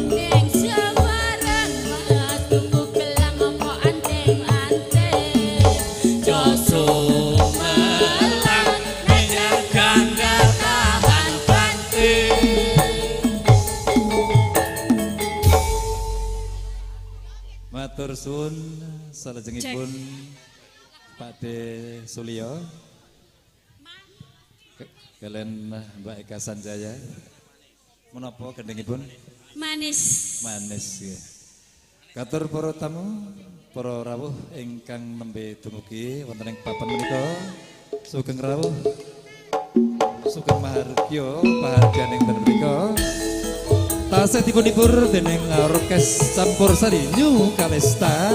Ning sawaran mas tuku gelang apa anting-anting. Joso melang minyak ganda tahan banting. Matur suwun salajengipun Pak De Sulio. Kalian Mbak Eka Sanjaya. Menapa gendhingipun? Manis. Manis nggih. Katur para tamu, para rawuh ingkang nembe dumugi wonten ing papan menika sugeng rawuh. Sugeng mahargya pahargyan ing wonten mriku. Tasih dipunhibur dening orkes campur sari New Kalista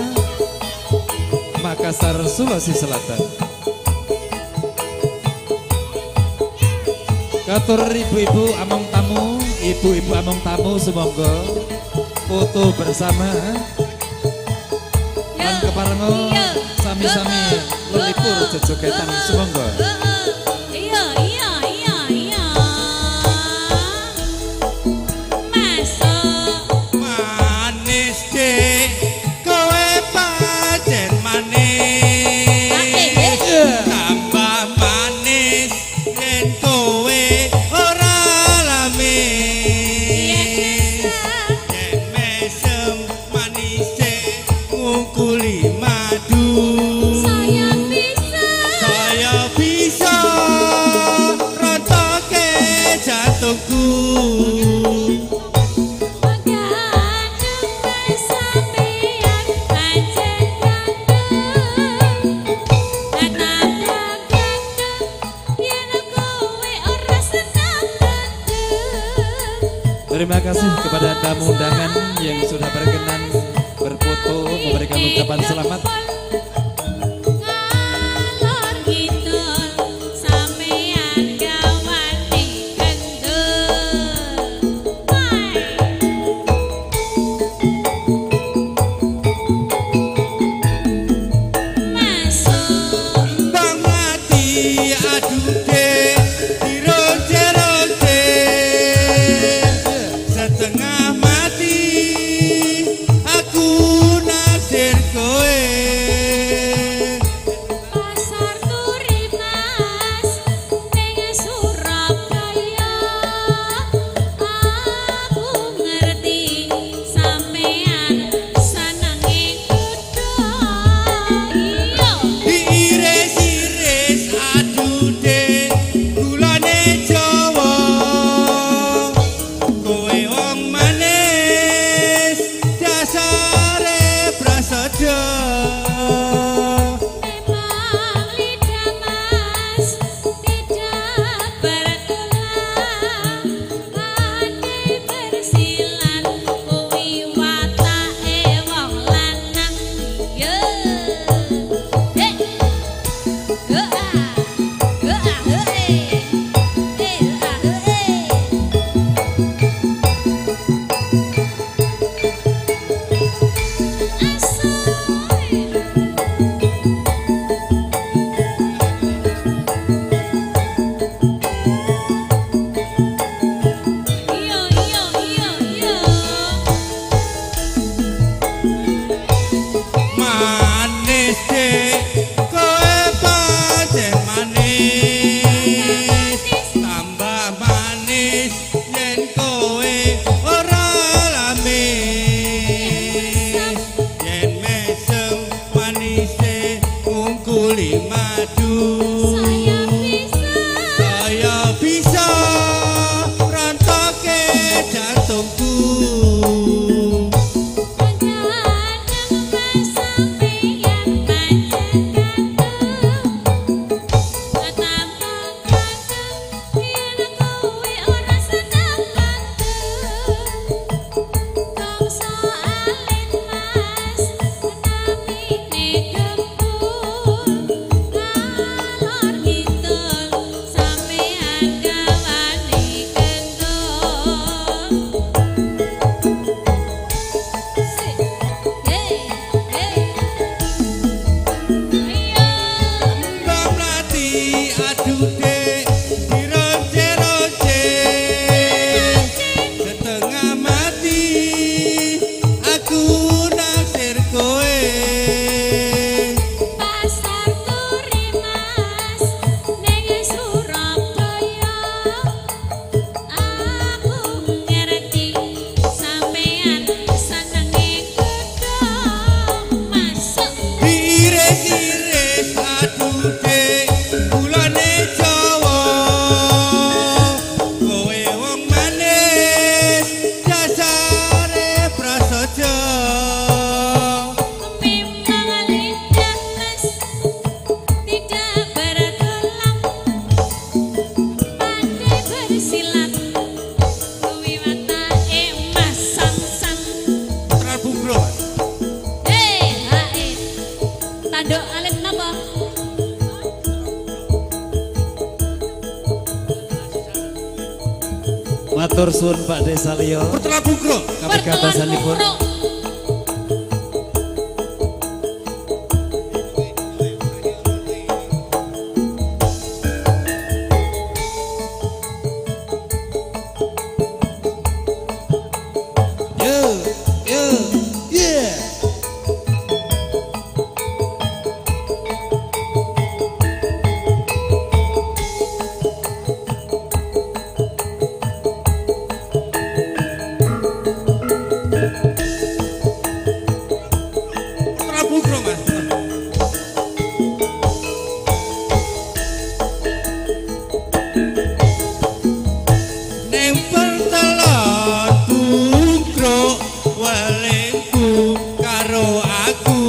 Makassar, Sulawesi Selatan. Katur ibu-ibu among tamu, ibu-ibu among tamu sumangga foto bersama. Lan keparenga sami-sami lelipur jejogetan sumangga. Iya, iya, iya, iya. Masuk. Manis dek, kowe pancen manis. Tambah manis yen kowe ora lamis. Yen mesem manise ngungkuli madu. Saya bisa. Saya bisa rontoke jantungku. Gandeng sampeyan pancen ganteng. Tambah ganteng yen kowe ora seneng ganteng. Terima kasih kepada tamu undangan yang sudah berkenan berfoto memberikan ucapan selamat. Ngalor ngidul sampeyan gawani kendel. Masuk. Bang mati aduh dek dironce-ronce. Setengah mati aku naksir kowe. Matur suwun Pak Desa Liyo. Pertelan bungkruk. Kapitasanipun. Yo, yo, yeah. Pertelan bungkruk, Mas. Neng pertelon bungkruk welingku karo aku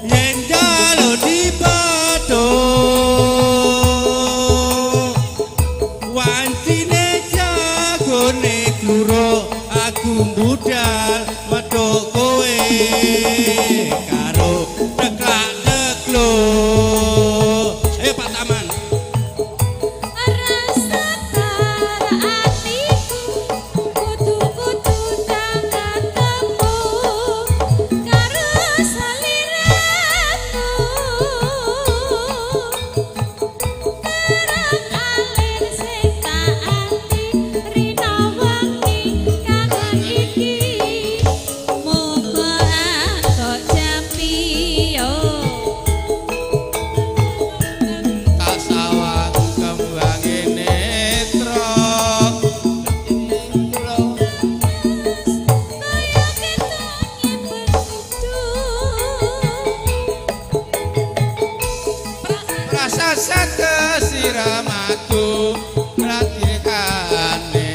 yen jaluk dipethuk wancine jagone kluruk aku budal metuk kowe karo teklak tekluk. Ayo Pak Taman. Rasa tar atiku kudu-kudu tak ketemu karo saliramu. Terang alir sing tak ati rina wengi kangen iki. Muga antuk jampi yo. Tak sawang kembange netra. Kaya ketonge berkudu. Rasa sate siramatu ratikane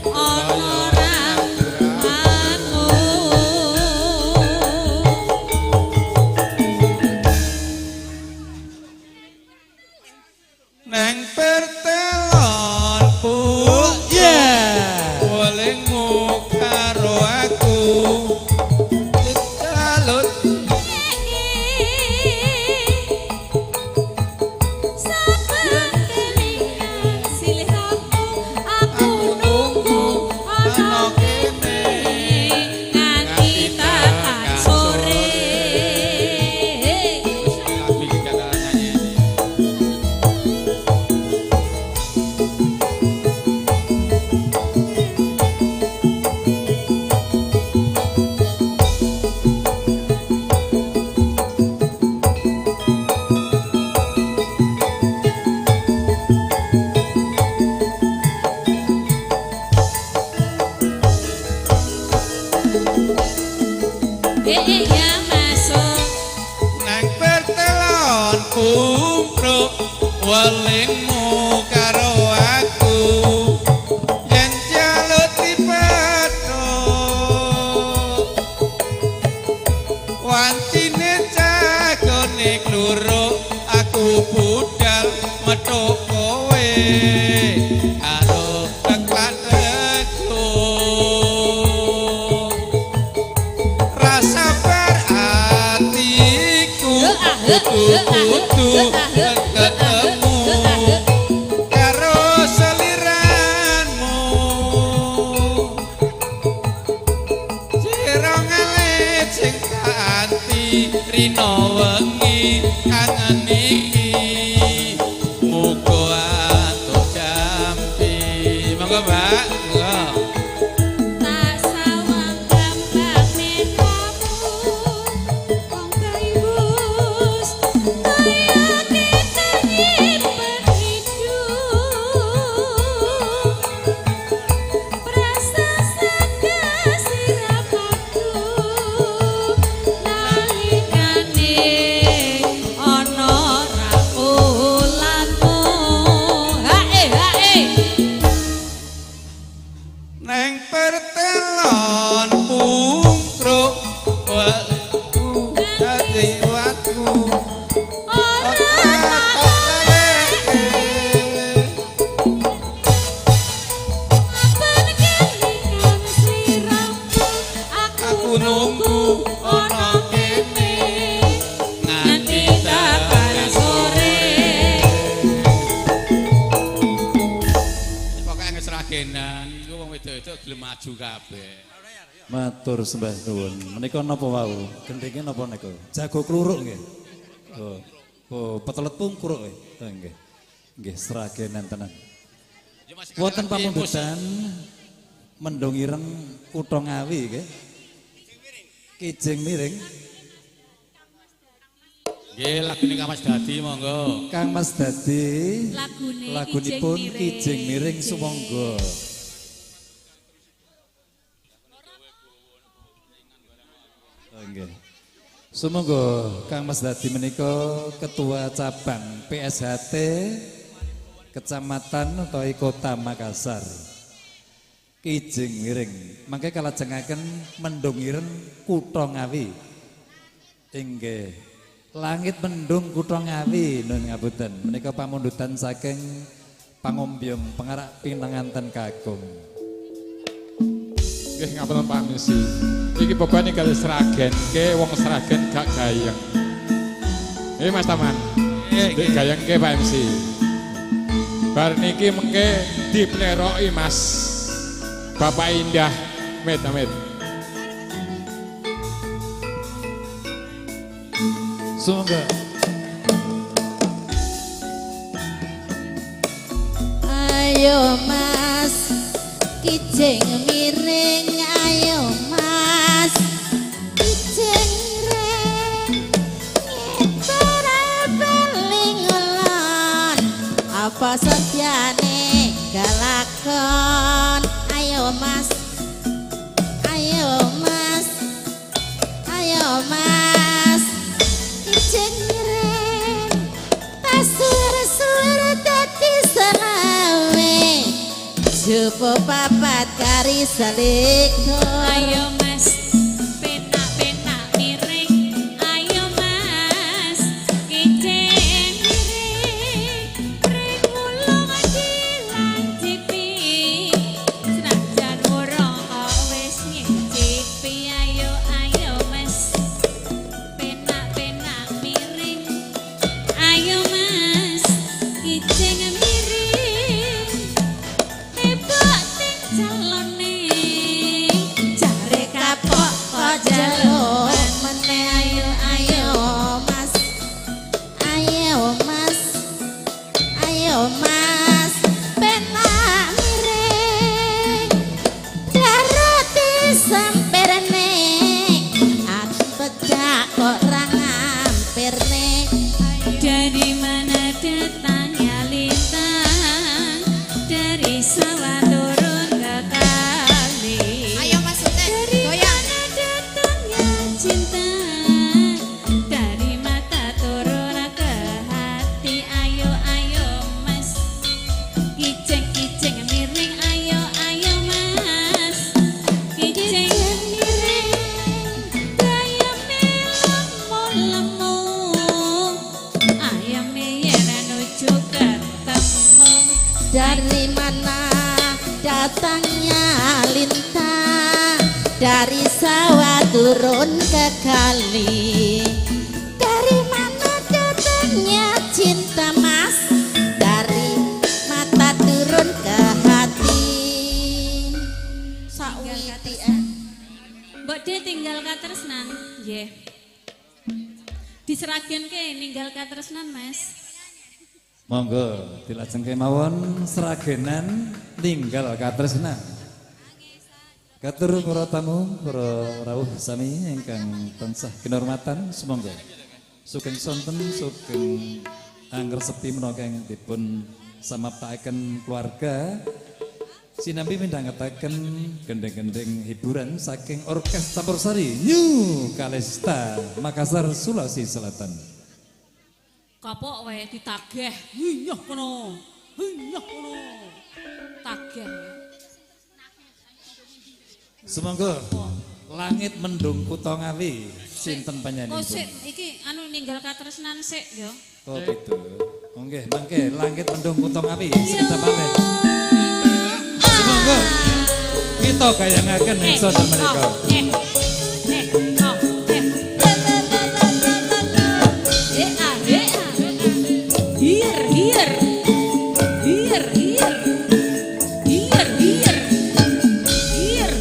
Ana rahmatmu. Neng pertelon puk Yeah. welingmu karo aku Jalut Saben kelingan silihmu aku nunggu ana kene nganti tekan sore. Aku iki kata nyanyi ini. Ya masuk. Nang pertelon kumpruk welingmu karo aku yen jaluk dipethuk wancine jagone kluruk aku budal metuk kowe karo teklak tekluk rasa berhatiku kudu-kudu ketemu karo seliranmu Cirong alit sing tak anti rina wengi kangen iki muga antuk jampi. Monggo Mbak, monggo. Tak sawang kembang netramu wong kaibus kaya ketanye hidup prasa sirapatu nalikane ana. Maju kabeh. Matur sembah nuwun. Menika napa wau? Gendhinge napa niku? Jago kluruk nggih. Oh, oh petelet pungkuruk nggih. Oh, nggih. Nggih sragenan tenan. Wonten pamundutan Mendung Ireng Kutha Ngawi nggih. Kijing miring. Nggih lagune Kang Mas Dadi monggo. Kang Mas Dadi lagune lagunipun Kijing Miring sumangga. Nggih. Sumangga Kang Mas Dadi menika Ketua Cabang PSHT Kecamatan utawi Kota Makassar. Kijing Miring. Mangke kalajengaken Mendung Ireng Kutha Ngawi. Inggih. Langit mendung Kutha Ngawi nun ngapunten. Menika pamundutan saking pangombyong pengarak pinanganten kakung. Nggih ngapunten Pak Misi. Iki bebane kali Sragen, ke wong Sragen gak gayeng. Mas Taman. Nggih gayengke Pak MC. Bar niki mengke dipleroki Mas. Bapak Indah, amit amit. Semoga. Ayo Mas, kijing miring, ayo Mas, kijing miring, ngeter beling ulon, apa setyane galakon. Ayo Mas, ayo Mas, ayo Mas, kijing miring, tasur-sur dadi selawe, jupo papat kari selikur. Ayo Mas, penak-penak miring, ayo Mas, kijing miring, pring wulung dilancipi, senajan urung kok wis ngicipi. Ayo ayo Mas, penak-penak miring, ayo Mas, kijing miring, tebak ting calone, jare kapok kok jaluk meneh. Ayo ayo Mas, ayo Mas, ayo Mas, penak miring, darate samperne, aku pecah kok ra ngampirne. Dari mana datangnya lintang, dari sawah turun ke kali. Ayo Mas Uten, Dari goyang. mana datangnya cinta, dari mata turun ke hati. Ayo ayo Mas, kijing kijing miring, ayo ayo Mas, kijing miring, ayame lemu lemu, ayame yen nuju ketemu. Dari mana datangnya lintang, dari sawah turun ke kali. Dari mana datangnya cinta Mas, dari mata turun ke hati. Sakwiti Mbok De tinggal katresnan, nggih. Diseragenke ninggal katresnan, Mas. Monggo dilajengke mawon sragenan ninggal katresnan. Katur para tamu, para rawuh sami ingkang tansah kinurmatan, sumangga sugeng sonten sugeng angresepi menaka ingkang dipun samaptakaken keluarga sinambi midhangetaken gendheng-gendheng hiburan saking Orkes Campursari New Kalista Makassar Sulawesi Selatan. Kapok wae ditagih. Hinyah kono. Hinyah kono. Tagih. Sumangga langit mendung Kutha Ngawi sinten Oh panjenenganipun? sik iki anu ninggal katresnan sik ya. Oh gitu. Nggih, mangke langit mendung Kutha Ngawi sekedap malih. Sumangga kita gayangaken ing sonten menika. Hier hier. Hier hier. Hier hier. Hier.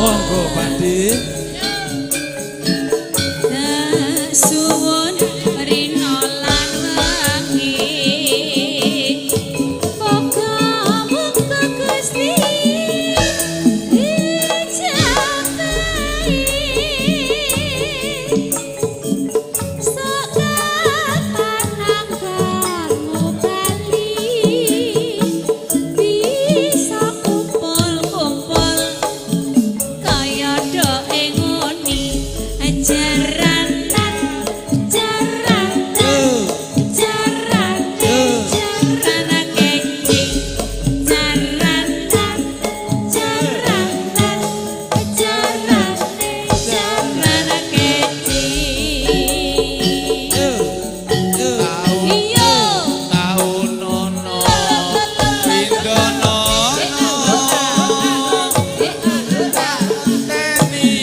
Monggo Pak De. Suwun rina lan wengi muga-muga Gusti dijabahi sakapan anggonmu bali bisa kumpul-kumpul kaya do ngoni jaranan jaranan jaranan jaranan kencing jaranan jaranan jaranan jaranan kencing. Iya. Taunono Windono Teni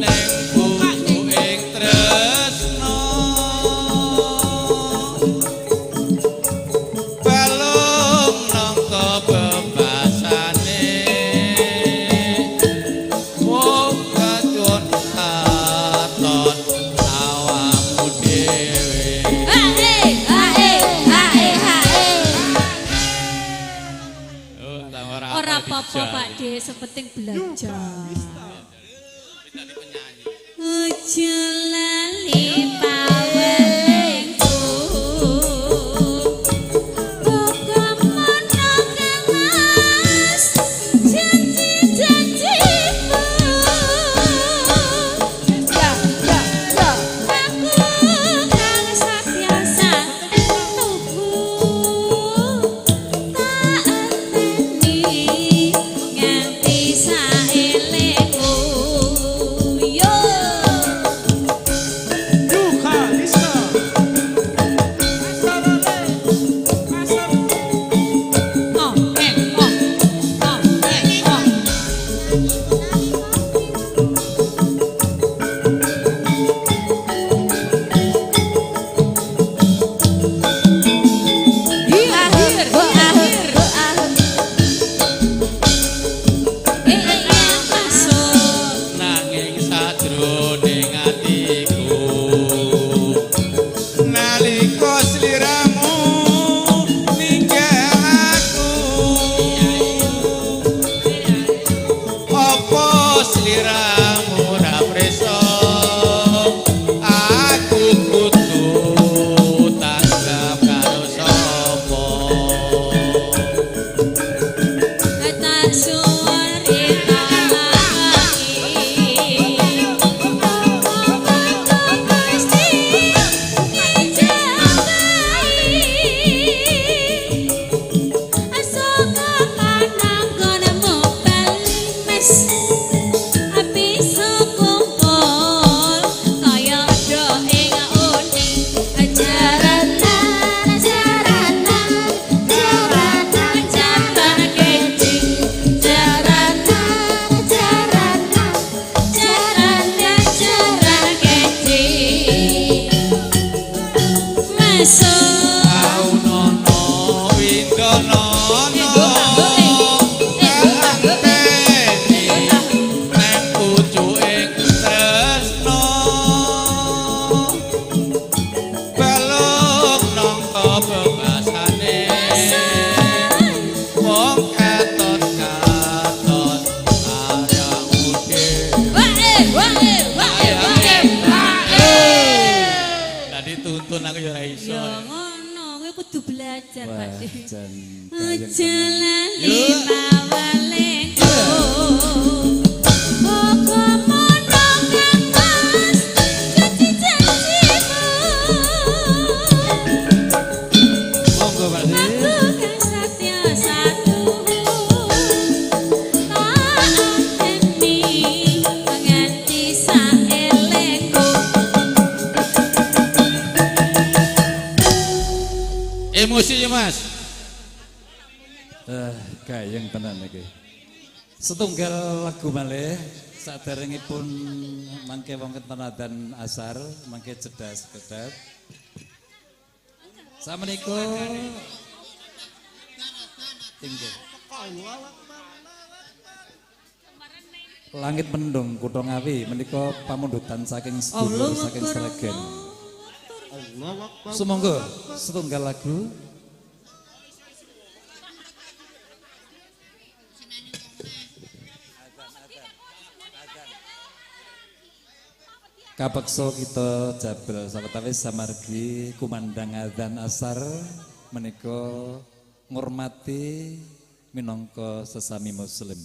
neng pucuking tresno Balung nangka bebasane Wong kacun katon awamu dhewe. Hae hae hae hae. Oh, ora Ora apa-apa Pak De, sepenting belajar. Ojo lali pawelengku. Muga mono Kang Mas janji-janjimu. Ya, ya, ya. Aku kang satya satuhu tak enteni nganti saelengku. Yo. Oh, eh, oh, oh, eh, oh. Di akhir, di akhir. Eh, eh, eh, masuk. Nanging sajroning atiku nalika sliramu ninggal aku apa sliramu ora preso aku kudu tanggap karo sapa. Tak suwun rina lagi. Muga-muga Gusti ngijabahi. Saka pananggonmu bali mes bisa kumpul kaya do ing uni jaranan jaranan jaranan jaran kencing jaranan jaranan jaranan jaran kencing masuk. Taunono Windono Anteni neng pucuking tresno balung nangka bebasane wong katon katon karyamu dhewe. Wae wae wae wae wae. Tadi tuntun aku ya ora iso. Ya ngono, kowe kudu belajar Wah, Pak De. jan gayeng Aja tenan. lali pawelengku. Muga mono Kang Mas janji-janjimu. Monggo Pak De. Aku kang satya satuhu tak enteni nganti saelengku. Emosi ya Mas. Gayeng tenan iki. Setunggal lagu malih saderengipun mangke wonten tenadan asar, mangke jeda sekedap. Assalamualaikum. Tinggi. Langit Mendung Kutha Ngawi menika pamundutan saking sedulur saking Sragen. Sumangga setunggal lagu. Kapeksa kita jabel sawetawis samargi kumandhang adzan asar menika ngurmati minangka sesami muslim.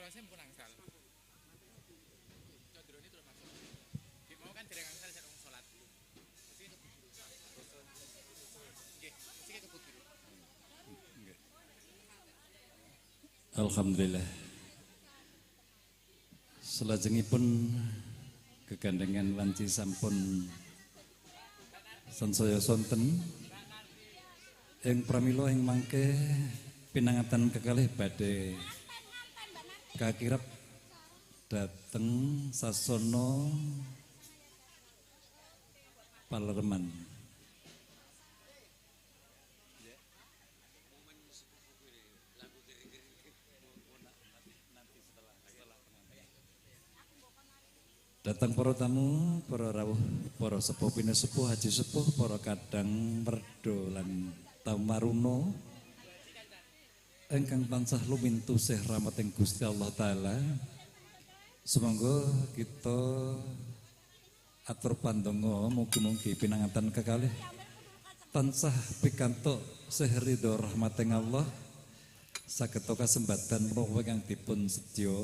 Raose pun angsal. Condrone terus masuk. Nggih mau kan dereng angsal sak wong salat. Mesti kebo biru. Nggih, mesti kebo biru. Alhamdulillah. Selajengipun kegandengan wanci sampun sansaya sonten ing pramila ing mangke pinangatan kekalih badhe kakirep dhateng sasana Palereman. Datang para tamu, para rawuh, para sepuh pinesepuh, haji sepuh, para kadang werdo lan tamaruna ingkang tansah lumintu sih rahmating Gusti Allah Taala. Sumangga kita atur pandonga mugi-mugi pinanganten kekalih tansah pikantuk sih ridho rahmating Allah, saged kasembatan menapa ingkang dipun sedya.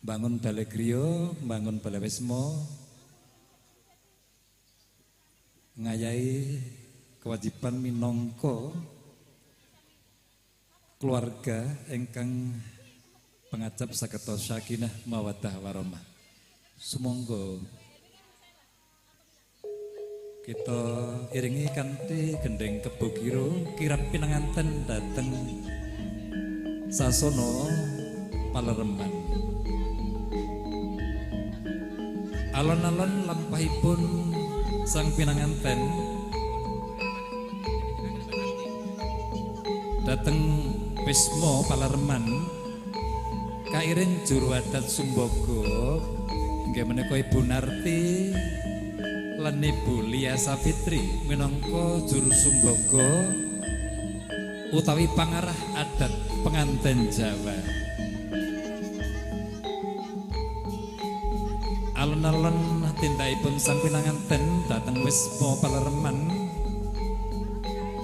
Bangun bale griya, bangun bale wisma, ngayahi kewajiban minangka keluarga ingkang pengajap sageta sakinah mawaddah warahmah. Sumangga kita iringi kanthi gendheng kebo kiro kirap pinanganten dhateng sasana Palereman. Alon-alon lampahipun sang pinanganten dhateng Wisma Palereman kairing juru adat Sumbaga inggih menika Ibu Narti lan Ibu Lia Safitri minangka juru Sumbaga utawi pangarah adat penganten Jawa. Alon-alon tindakipun sang pinanganten dhateng Wisma Palereman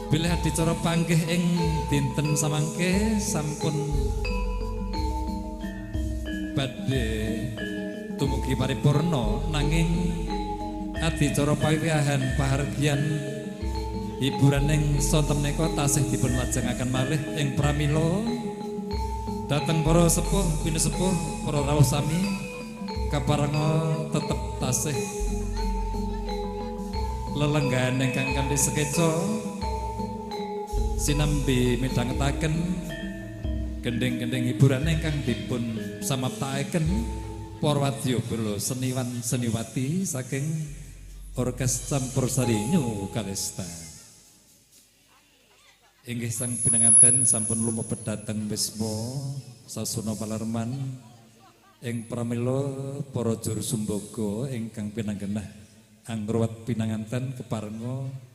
bilih adicara panggih ing dinten samangke sampun badhe tumugi paripurna, nanging adicara pawiwahan pahargyan hiburan ing sonten menika tasih dipun lajengaken malih ing pramila dhateng para sepuh pinesepuh para rawuh sami kaparenga tetep tasih lelenggahan ingkang kanthi sekeca sinambi midhangetaken gendhing-gendhing hiburan ingkang dipun samaptakaken para wadya bala seniwan seniwati saking Orkes Campursari New Kalista. Inggih sang pinanganten sampun lumebet dhateng Wisma Sasana Palereman ing pramila para juru Sumbaga ingkang pinanggenah angruwat pinanganten keparenga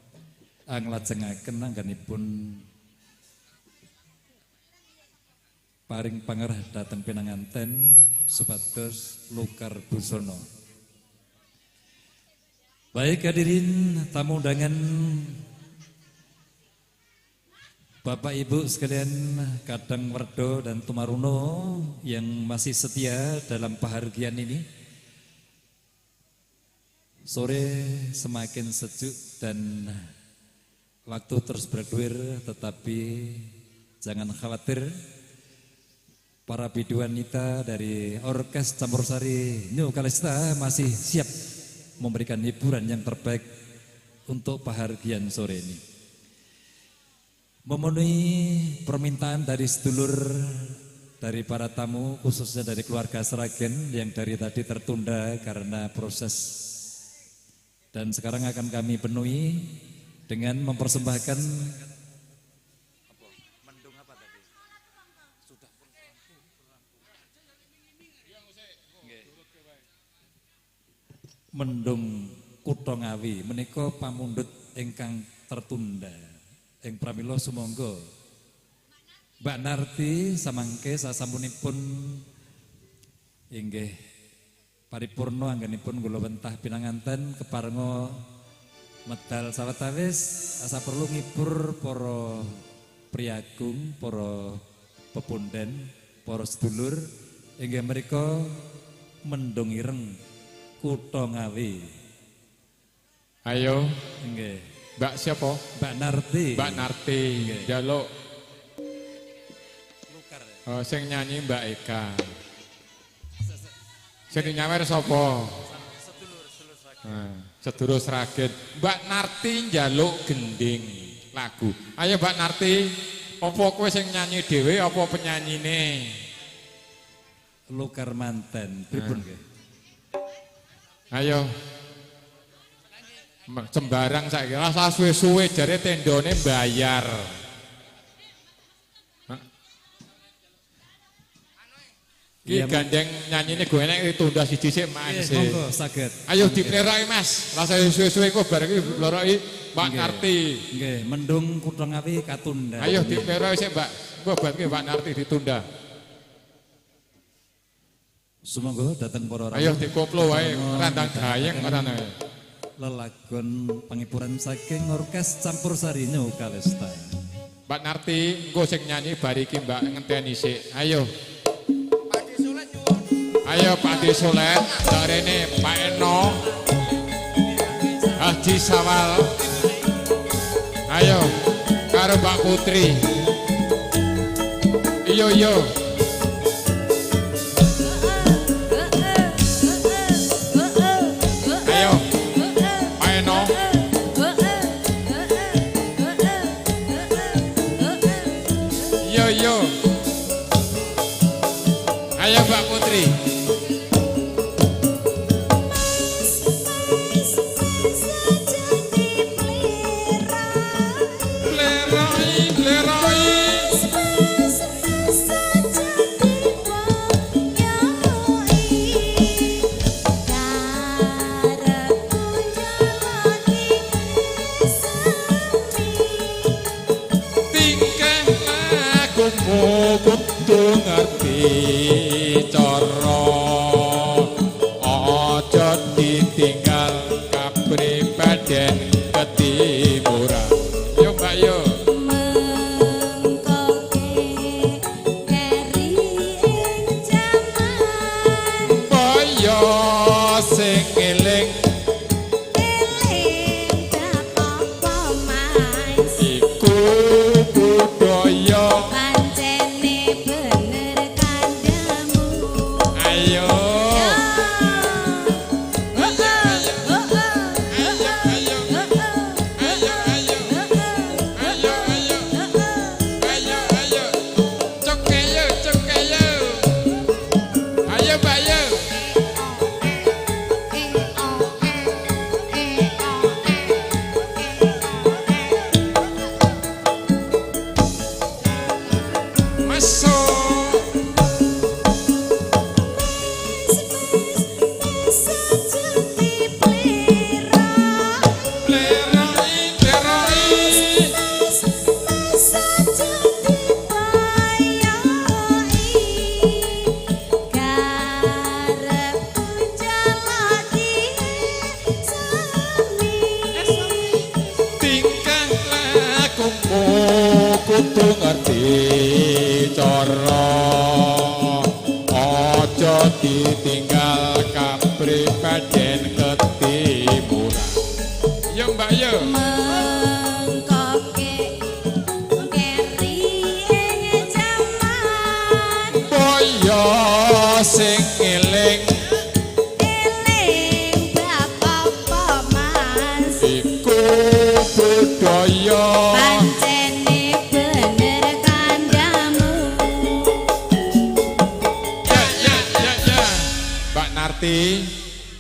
anglajengaken anggenipun paring pangarah dhateng pinanganten supados lukar busana. Baik hadirin tamu undangan, Bapak Ibu sekalian kadang werdo dan tumaruno yang masih setia dalam pahargyan ini. Sore semakin sejuk dan waktu terus bergulir, tetapi jangan khawatir, para biduanita dari Orkes Campursari New Kalista masih siap memberikan hiburan yang terbaik untuk pahargyan sore ini. Memenuhi permintaan dari sedulur, dari para tamu, khususnya dari keluarga Sragen yang dari tadi tertunda karena proses, dan sekarang akan kami penuhi dengan mempersembahkan Mendung Kutha Ngawi menika pamundhut ingkang tertunda. Ing pramila sumangga Mbak Narti samangke sasampunipun inggih paripurna anggenipun kula wentah pinanganten keparenga medal sawetawis asa perlu ngibur para priyagung, para pepunden. para sedulur inggih mereka Mendung Ireng Kutha Ngawi. Ayo. Nggih. Mbak siapa? Mbak Narti. Mbak Narti. Njaluk. Oh, sing nyanyi Mbak Eka. Sing nyawer sapa? Sedulur Sragen. Mbak Narti njaluk gending lagu. Ayo Mbak Narti, apa kowe sing nyanyi dhewe apa penyanyine? Lukar manten, pripun nggih? Ayo. Sembarang saiki rasa suwe-suwe jare tendone bayar. Ki gandeng nyanyine gue enek ditunda siji sik Mas. Monggo saged. Ayo dipleroki Mas. Rasa suwe-suwe kok bar iki bloroki Mbak Narti. Nggih, Mendung Kutha Ngawi katunda. Ayo dipleroki sik Mbak. Engko bar iki Mbak Narti ditunda. Sumangga dateng para rawuh. Ayo dikoplo wae randang gayeng ora. Lelagon pangipuran saking orkes Campur Sari New Kalista. Mbak Narti, engko sing nyanyi bar iki Mbak ngenteni sik. Ayo. Ayo Pak De Solet, rene Pak Eno, Haji Sawal. Ayo karo Mbak Putri. Iyo iyo. Ayo Pak Eno. Iyo iyo. Ayo Mbak Putri. Kudu ngerti cara aja ditinggal kapribaden ketimuran. Yo Mbak yo. Mengkoke keri ing jaman kaya sing eling eling apa mas iku budaya. Kudu ngerti cara aja ditinggal kapribaden ketimuran. Yo Mbak yo. Mengkoke keri ing jaman kaya sing eling eling bab apa mas iku budaya.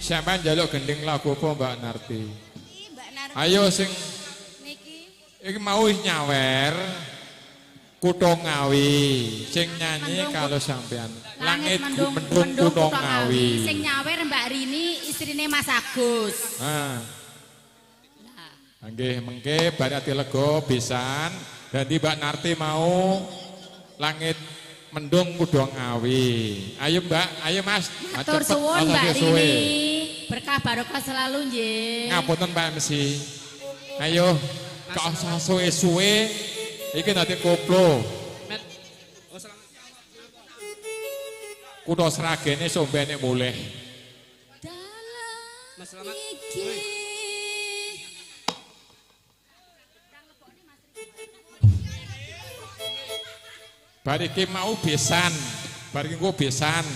Siapa njaluk gending lagu apa Mbak Narti? Mbak Narti. Ayo sing niki iki mau nyawer Kutha Ngawi. Sing nyanyi kalau sampean Langit Mendung Kutha Ngawi. Sing nyawer Mbak Rini istrine Mas Agus. Heeh. Nggih, mengke bar ati lega pisan. Dadi Mbak Narti mau Langit Mendung Kutha Ngawi. Ayo Mbak, ayo Mas. Matur suwun Mbak Rini. Berkah barokah selalu nggih. Ngapunten Pak MC. Ayo, gak usah suwe-suwe. Iki nanti koplo. Kutha Sragene sombene mulih. Mas Slamet. Bar iki mau besan, bar iki engko besan.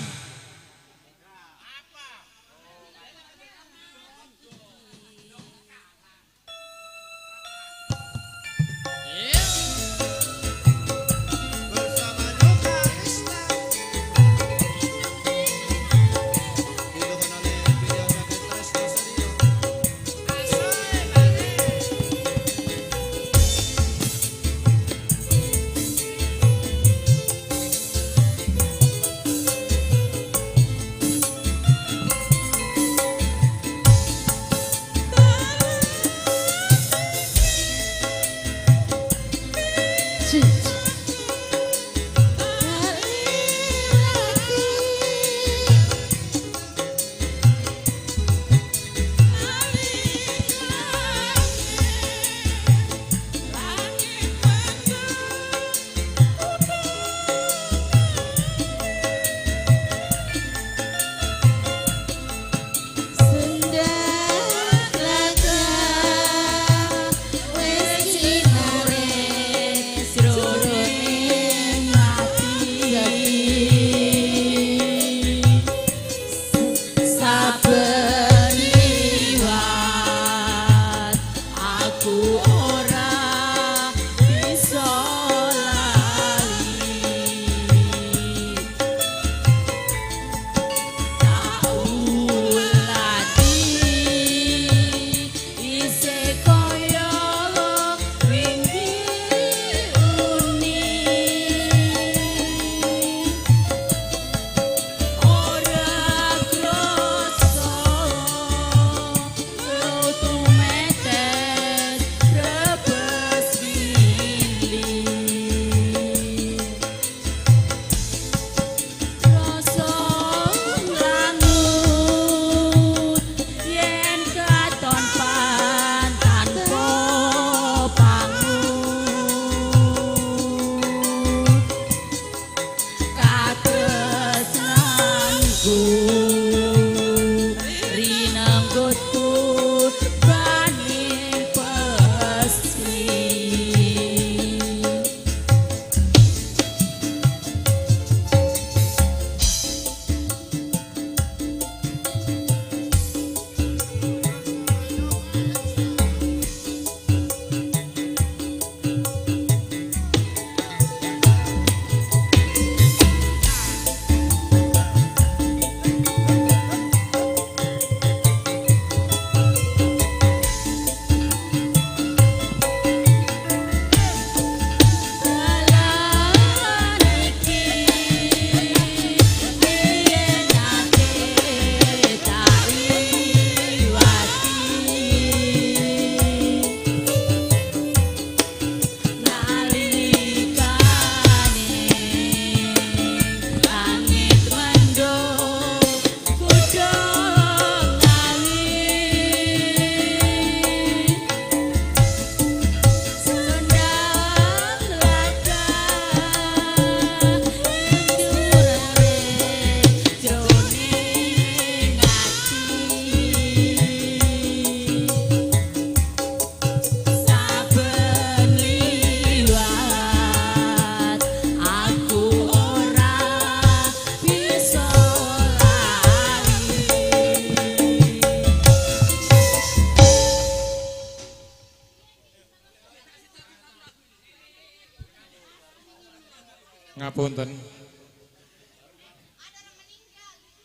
Ngapunten.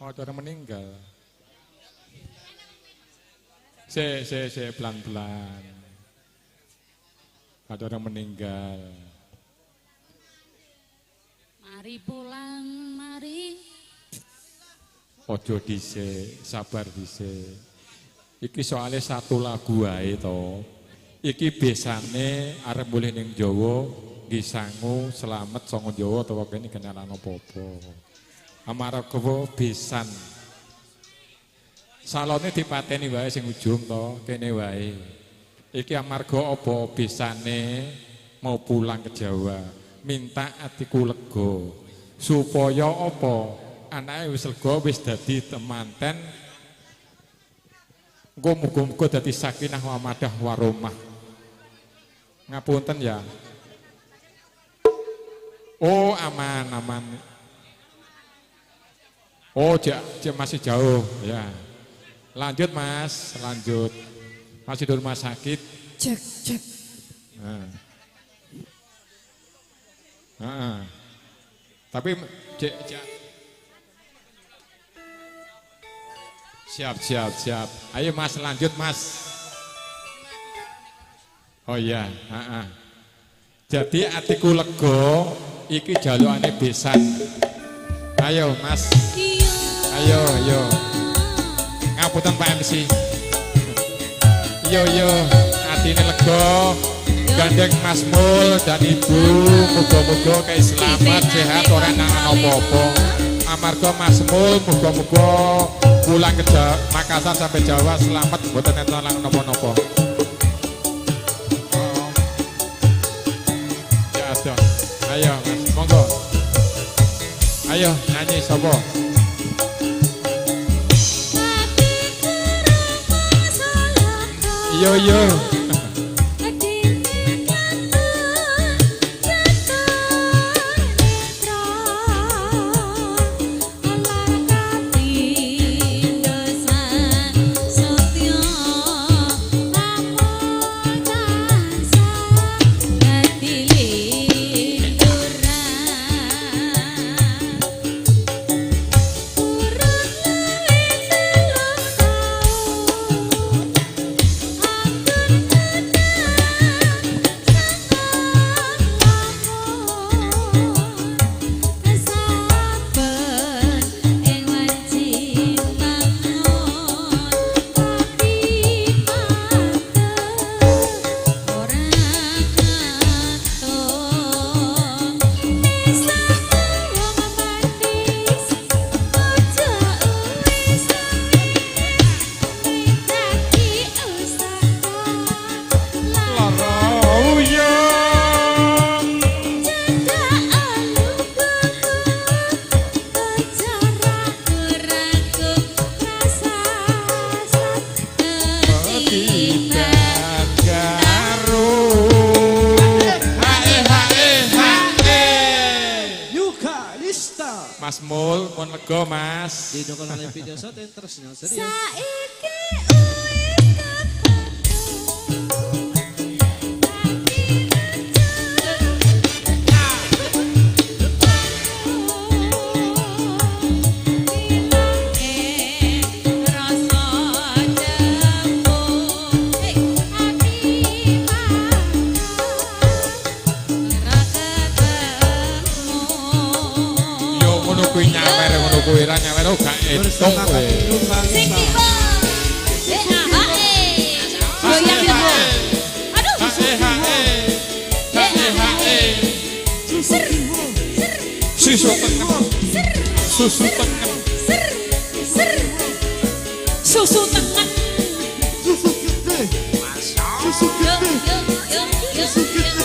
Oh, ada orang meninggal. Se pelan-pelan. Ada orang meninggal. Mari pulang, mari. Ojo dhisik, sabar dhisik. Iki soalnya satu lagu wae to. Iki besane arep mulih ning Jawa, nggih sangu selamat saka Jawa utawa kene kenalan apa-apa. Amarga besan. Salone dipateni wae sing ujung to, kene wae. Iki amarga apa besane mau pulang ke Jawa, minta atiku lega supaya apa Anake wis lega wis dadi temanten. Engko muga-muga dadi sakinah mawaddah warahmah. Ngapunten ya. Oh, aman, aman. Oh, masih jauh ya. Lanjut Mas, lanjut. Masih di rumah sakit. Cek, cek. Nah. Nah. Tapi cek, cek. Siap, siap, siap. Ayo Mas, lanjut Mas. Oh iya, heeh. Jadi atiku lega iki jalukane besan. Ayo Mas. Ayo, ayo. Ngapunten Pak MC. Yo yo, atine lega. Gandeng Mas Mul dan Ibu, muga-muga kae selamat, sehat, ora nangan apa-apa. Amarga Mas Mul muga-muga pulang ke Makassar sampai Jawa selamat, mboten enten langan napa-napa. Ya ada. Ayo Mas, monggo. Ayo nyanyi sapa? Yo yo. Mas Mul, pun lega Mas. Didukung oleh video soten terus serius. Kuwi ra nyawer gak entuk kowe. Sing tiba. Goyang lho. Aduh. Susu tengen. Susu tengen. Susu tengen. Susu gede. Susu gede. Susu gede.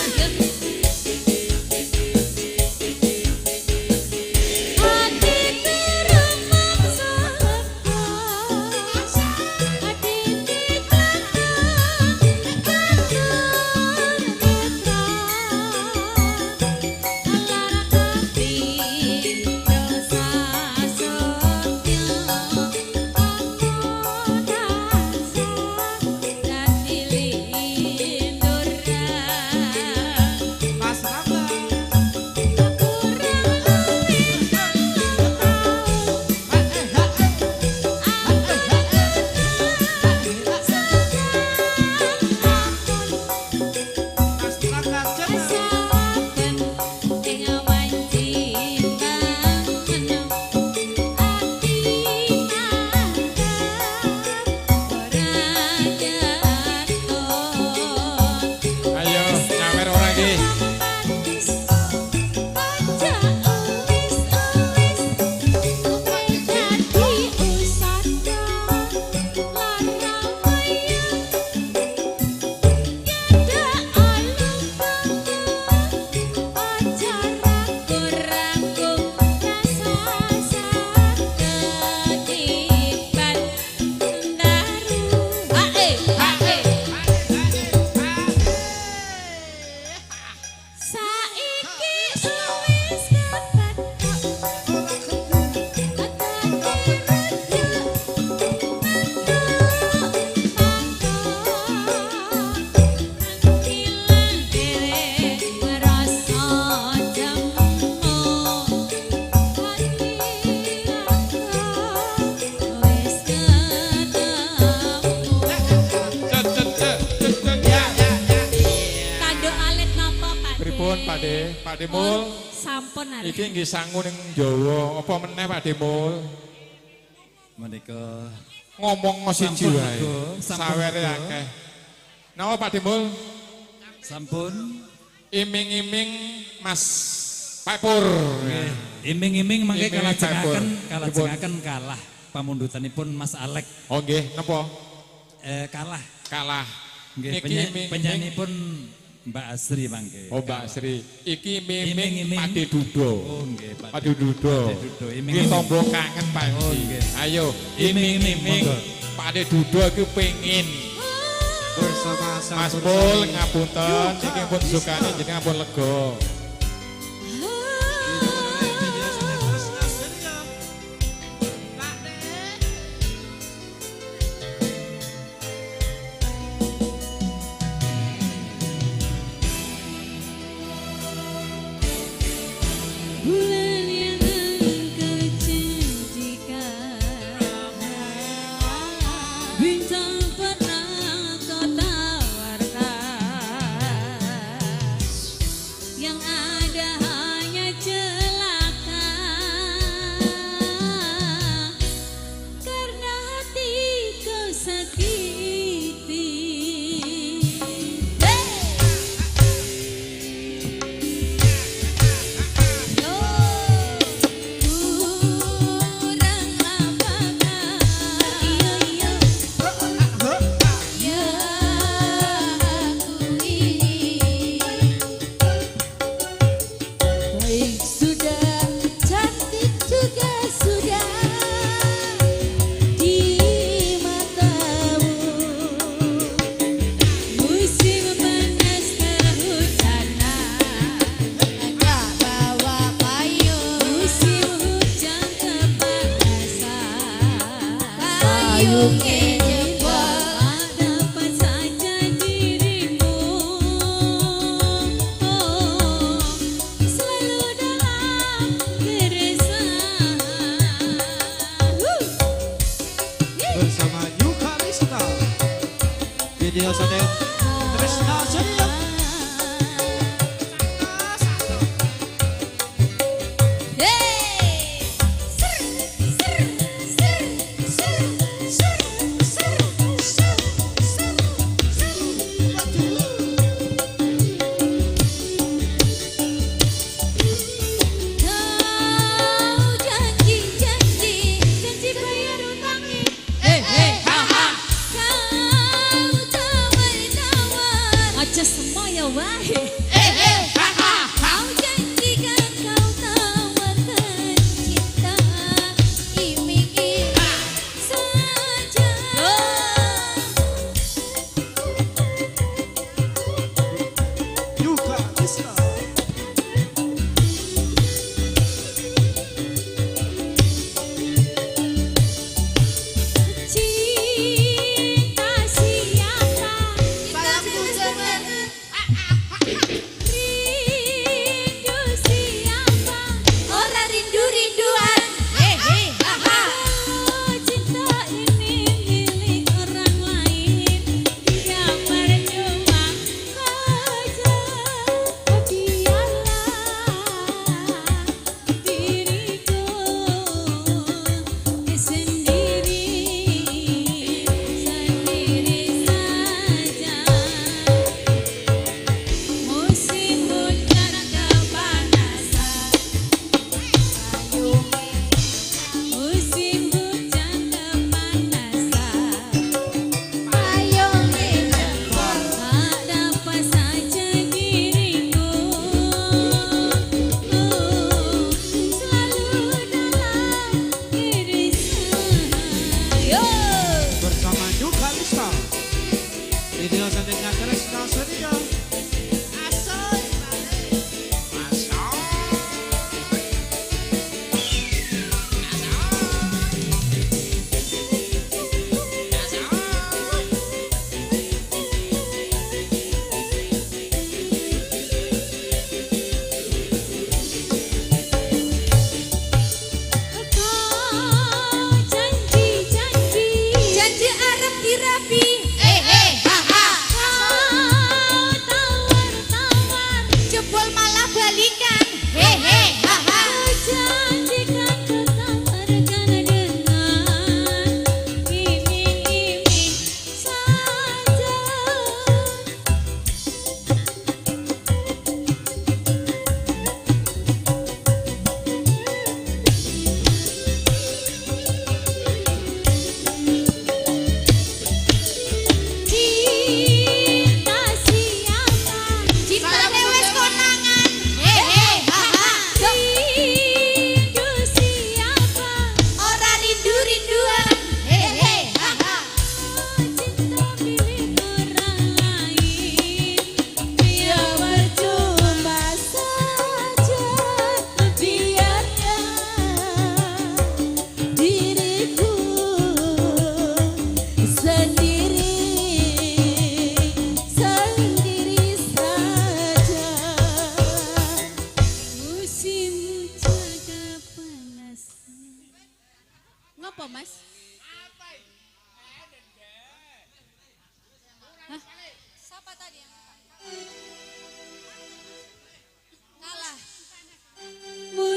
Dosa Pak De, Pak De Mul. Sampun arep. Iki nggih sangu ning Jawa, apa meneh Pak De Mul? Menika ngomong siji wae. Sawere akeh. Napa Pak De Mul? Sampun. Iming-iming Mas Pak Pur. Iming-iming mangke kalajengaken kalah pamundutanipun Mas Alek. Oh nggih, napa? Kalah. Kalah. Nggih, penyanyi pun Mbak Asri mangke. Oh Mbak Asri. Iki iming-iming Pak De Dudo. Oh nggih, Pak De Dudo. Nggih tombo kangen Pak MC. Oh nggih. Ayo, iming-iming Pak De Dudo iki pengin bersama Mas Pul ngapunten iki pun sukane jenengan pun lega. Bulan yang engkau janjikan, bintang pernah kau tawarkan, yang ada hanya celaka, karena hati kau sakiti. Kurang apakah? Iya iya, ya aku ini baik sudah, cantik juga sudah di matamu. Musim panas kehujanan, tak bawa payung. Musim hujan kepanasan, payung jebol. Dapat saja dirimu, oh, selalu dalam keresahan. Bersama New Kalista. Video Sonet Tresna Surya. Hey, ser ser ser ser ser ser ser ser ser. Kau janji janji janji bayar utangnya. Eh eh ha ha. Kau tawar tawar. Aja semua.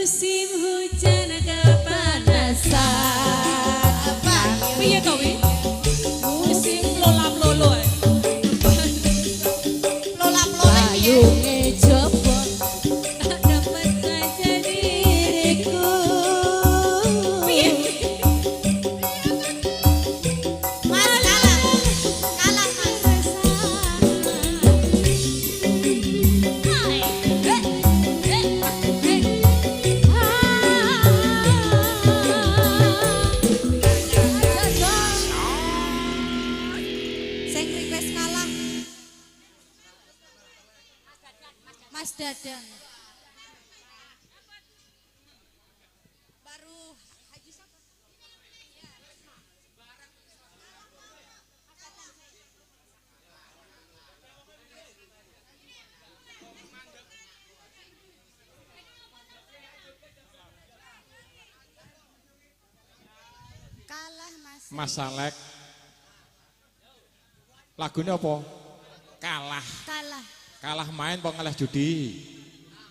Musim hujan kepanasan. Piye to wi? Musim lolam-lolo ae. Lolam-lolo piye? Payunge jebol. Tak dapat saja diriku. Piye? Mas kalah. Kalah Mas. Sing request kalah. Mas Dadan. Baru Haji siapa? Kalah Mas. Mas Alek. Lagunya apa? Kalah. Kalah. Kalah main apa kalah judi?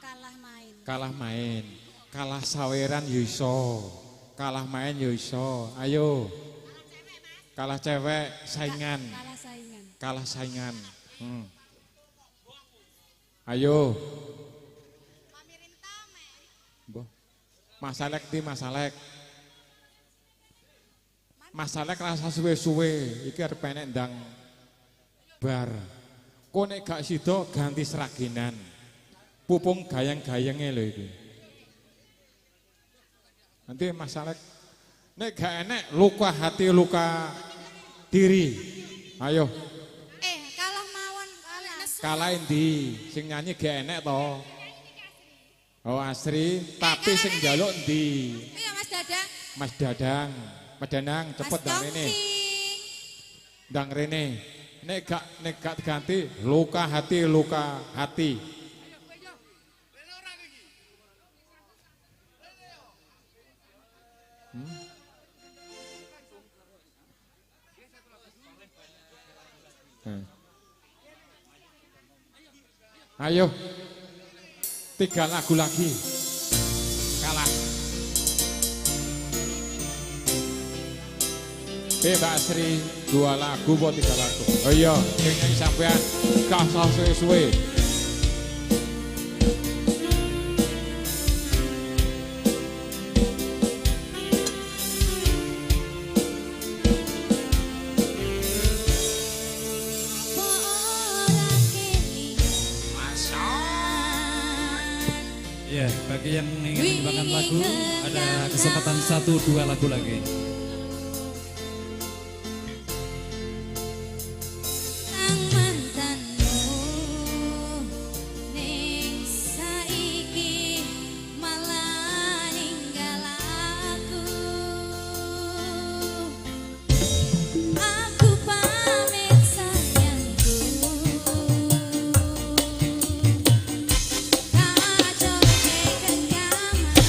Kalah main. Kalah main. Kalah saweran yo iso. Kalah main yo iso. Ayo. Kalah cewek saingan. Kalah saingan. Kalah saingan. Ayo. Mbah. Mas Alek di Mas Alek. Mas Alek rasa suwe-suwe iki arep enek ndang bar. Kok nek gak sida ganti seraginan. Pupung gayeng-gayenge lho iki. Nanti Mas Alek nek gak enek luka hati luka diri. Ayo. Kalah mawon kalah. Kalah endi? Sing nyanyi gak enek to. Oh Asri, tapi sing njaluk endi? Iya Mas Dadang. Mas Dadang. Mas Danang cepet Mas ndang rene. Tongki. Ndang rene. Nek gak diganti luka hati luka hati. Ayo. 3 lagu lagi. Kalah. Mbak Asri, 2 lagu apa 3 lagu? Oh iya, sing nyanyi sampean gak usah suwe-suwe. Ya, bagi yang ingin menyumbangkan lagu, ada kesempatan 1-2 lagu lagi. Mantanmu ning saiki malah ninggal aku. Aku pamit sayangku. Kacau genggamanku.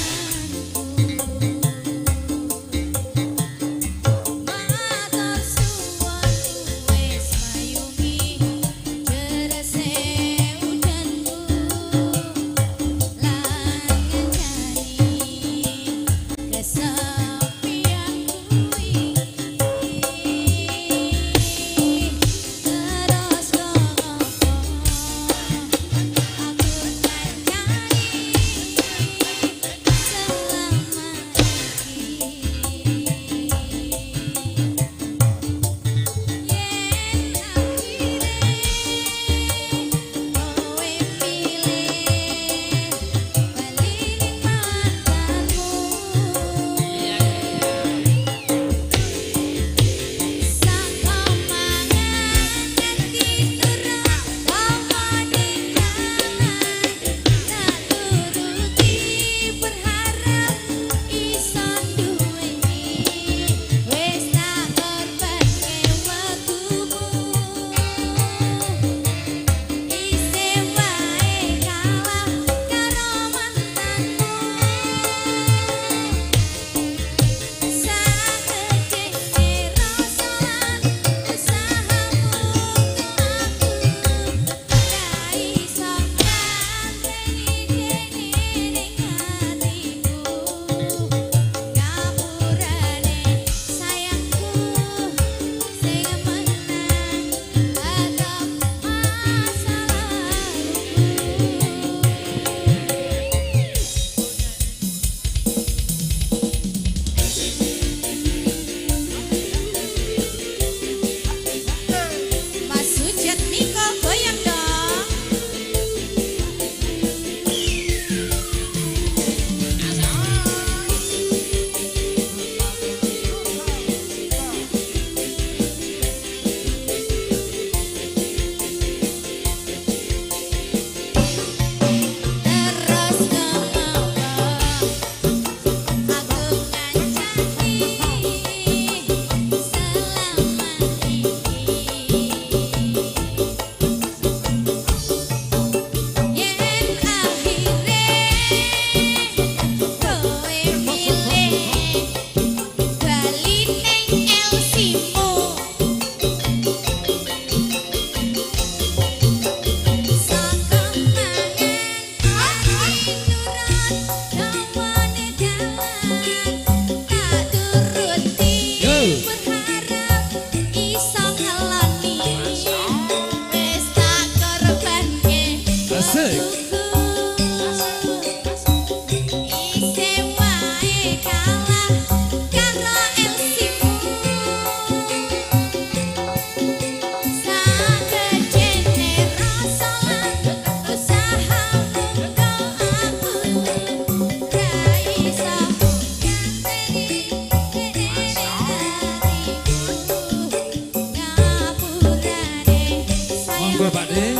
Monggo Pak De.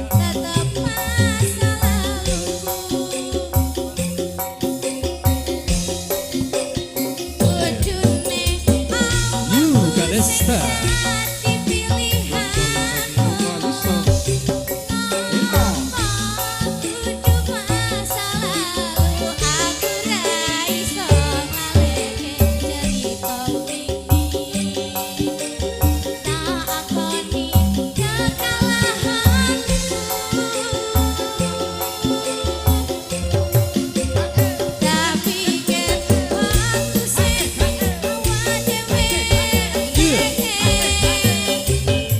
Tetep masa laluku. Kudune New Kalista. dadi pilihanmu. Kudu masa lalu aku ra iso nglaleke cerita wingi. Tak akoni kekalahanku. Tak pikir waktu sing awak dhewe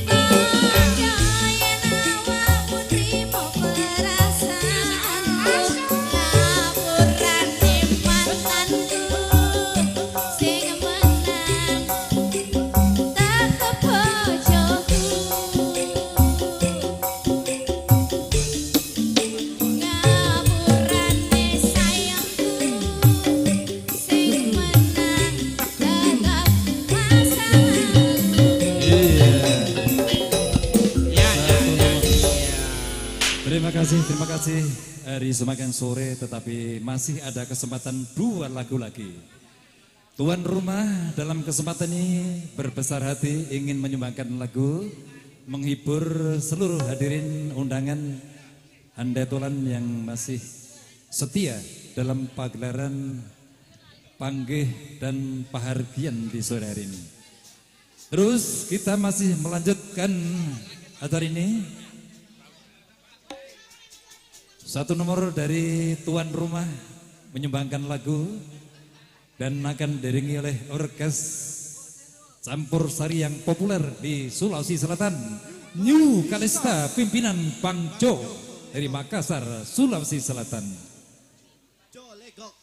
Padha yen awakmu trimo perasaanku, ngapurane mantanku sing menang tetep bojoku. Ngapurane sayangku sing menang tetep masa lalu. Iya. Terima kasih, terima kasih. Hari semakin sore tetapi masih ada kesempatan dua lagu lagi. Tuan rumah dalam kesempatan ini berbesar hati ingin menyumbangkan lagu menghibur seluruh hadirin undangan handetolan yang masih setia dalam pagelaran panggih dan pahargian di sore hari ini. Terus kita masih melanjutkan acara ini. Satu nomor dari tuan rumah menyumbangkan lagu dan akan diiringi oleh orkes campur sari yang populer di Sulawesi Selatan, New Kalista pimpinan Bang Jo dari Makassar, Sulawesi Selatan. Jolegok.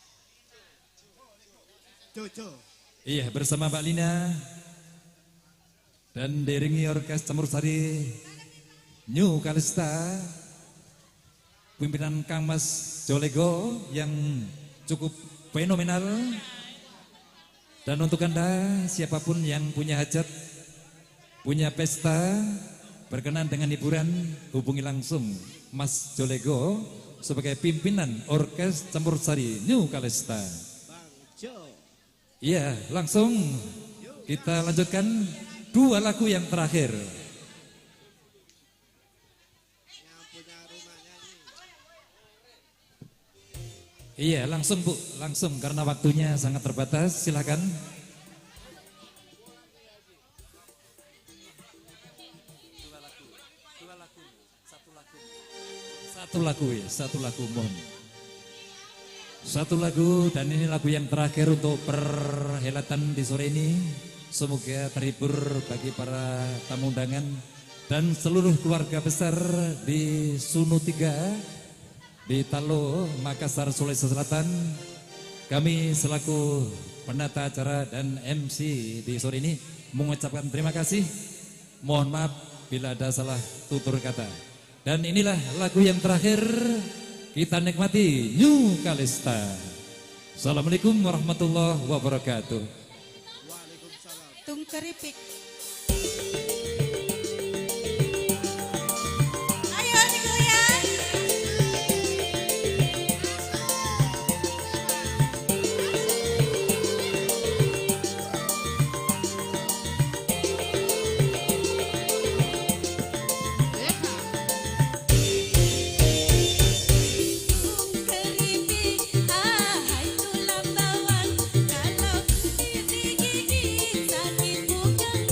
Jojo. Iya, bersama Mbak Lina dan diiringi orkes campur sari New Kalista pimpinan Kang Mas Jolego yang cukup fenomenal. Dan untuk Anda siapapun yang punya hajat, punya pesta, berkenan dengan hiburan, hubungi langsung Mas Jolego sebagai pimpinan orkes campur sari New Kalista. Bang Jo. Iya, langsung kita lanjutkan dua lagu yang terakhir. Yang punya rumah nyanyi. Iya, langsung Bu, langsung karena waktunya sangat terbatas, silakan. Satu lagu ya, satu lagu mohon. Satu lagu dan ini lagu yang terakhir untuk perhelatan di sore ini. Semoga terhibur bagi para tamu undangan dan seluruh keluarga besar di Sunu 3 di Talo, Makassar, Sulawesi Selatan. Kami selaku penata acara dan MC di sore ini mengucapkan terima kasih. Mohon maaf bila ada salah tutur kata. Dan inilah lagu yang terakhir kita nikmati, New Kalista. Assalamualaikum warahmatullahi wabarakatuh. Waalaikumsalam. Tung keripik. Ayo digoyang. Keripik, ahai tulang bawang, kalau digigit sakit bukan.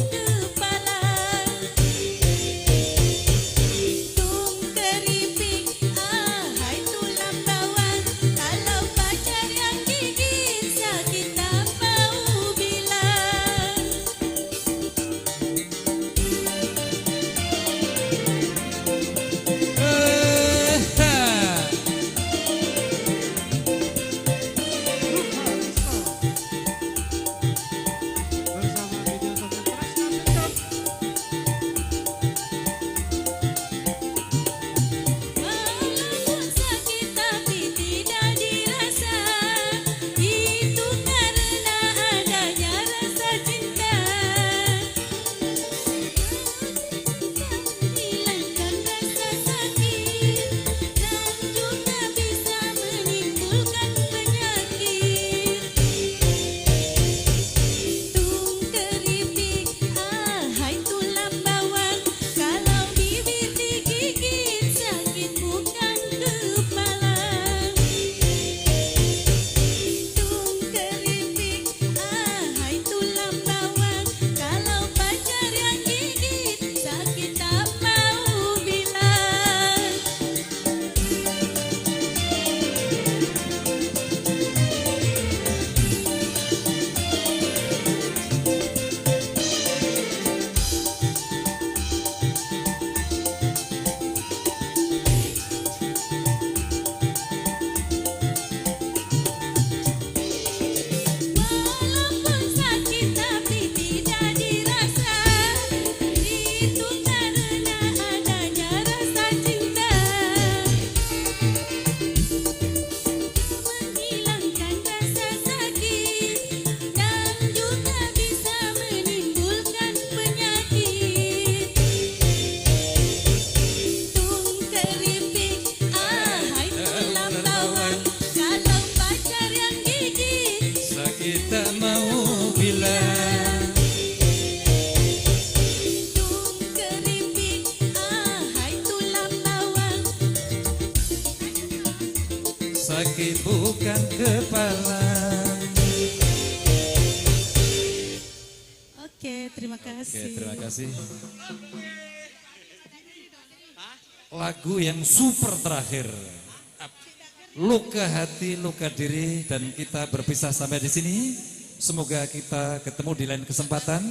terima kasih. Oke, terima kasih. Lagu yang super terakhir. Luka hati, luka diri, dan kita berpisah sampai di sini. Semoga kita ketemu di lain kesempatan.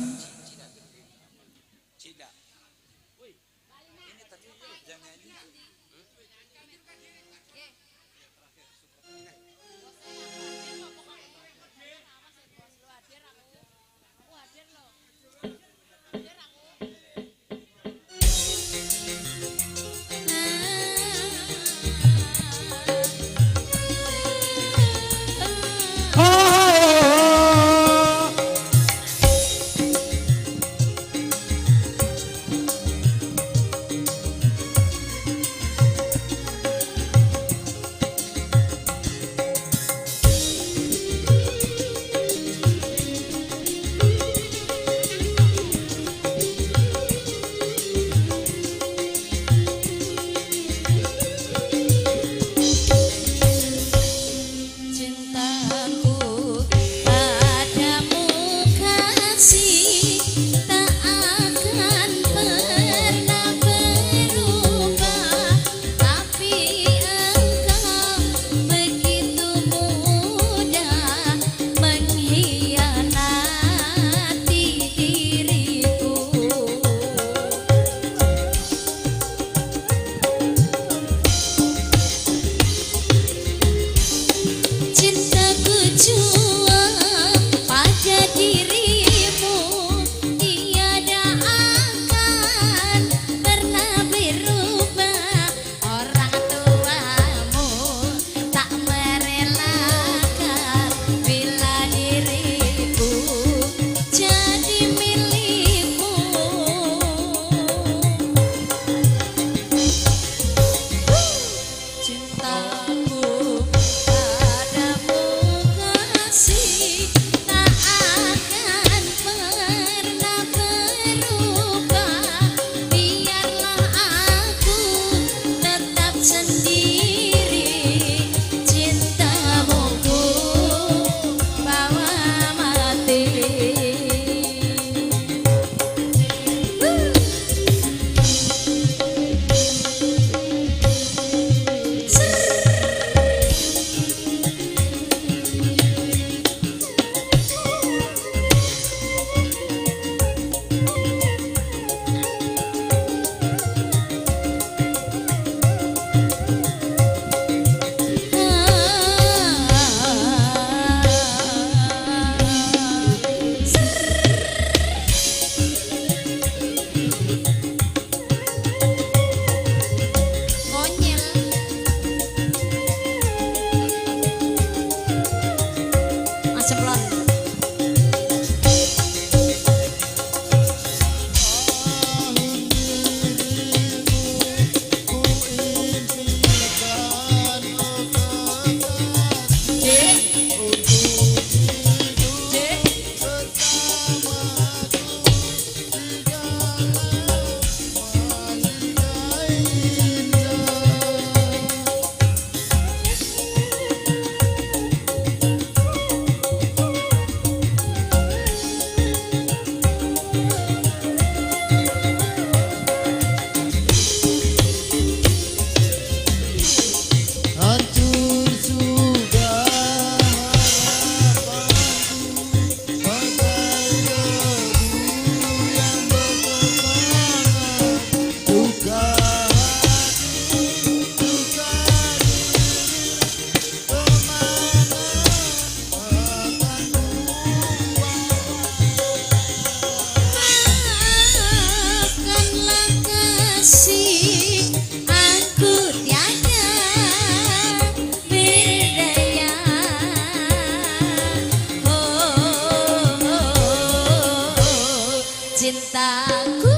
Cintaku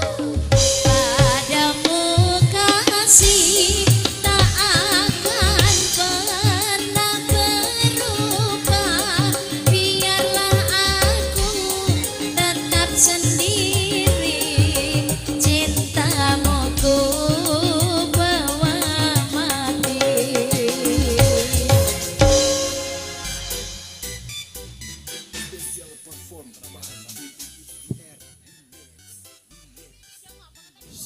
padamu kasih tak akan pernah berubah. Biarlah aku tetap sendiri, cintamu ku bawa mati. Spesial perform by BBR.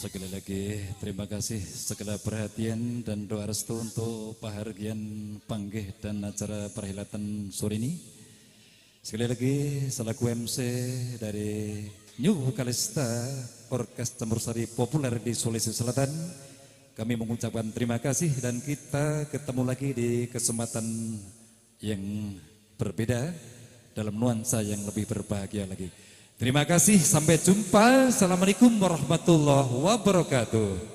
Sekali lagi terima kasih segala perhatian dan doa restu untuk pahargyan panggih dan acara perhelatan sore ini. Sekali lagi selaku MC dari New Kalista Orkes Campursari Populer di Sulawesi Selatan, kami mengucapkan terima kasih dan kita ketemu lagi di kesempatan yang berbeda dalam nuansa yang lebih berbahagia lagi. Terima kasih, sampai jumpa. Assalamualaikum warahmatullahi wabarakatuh.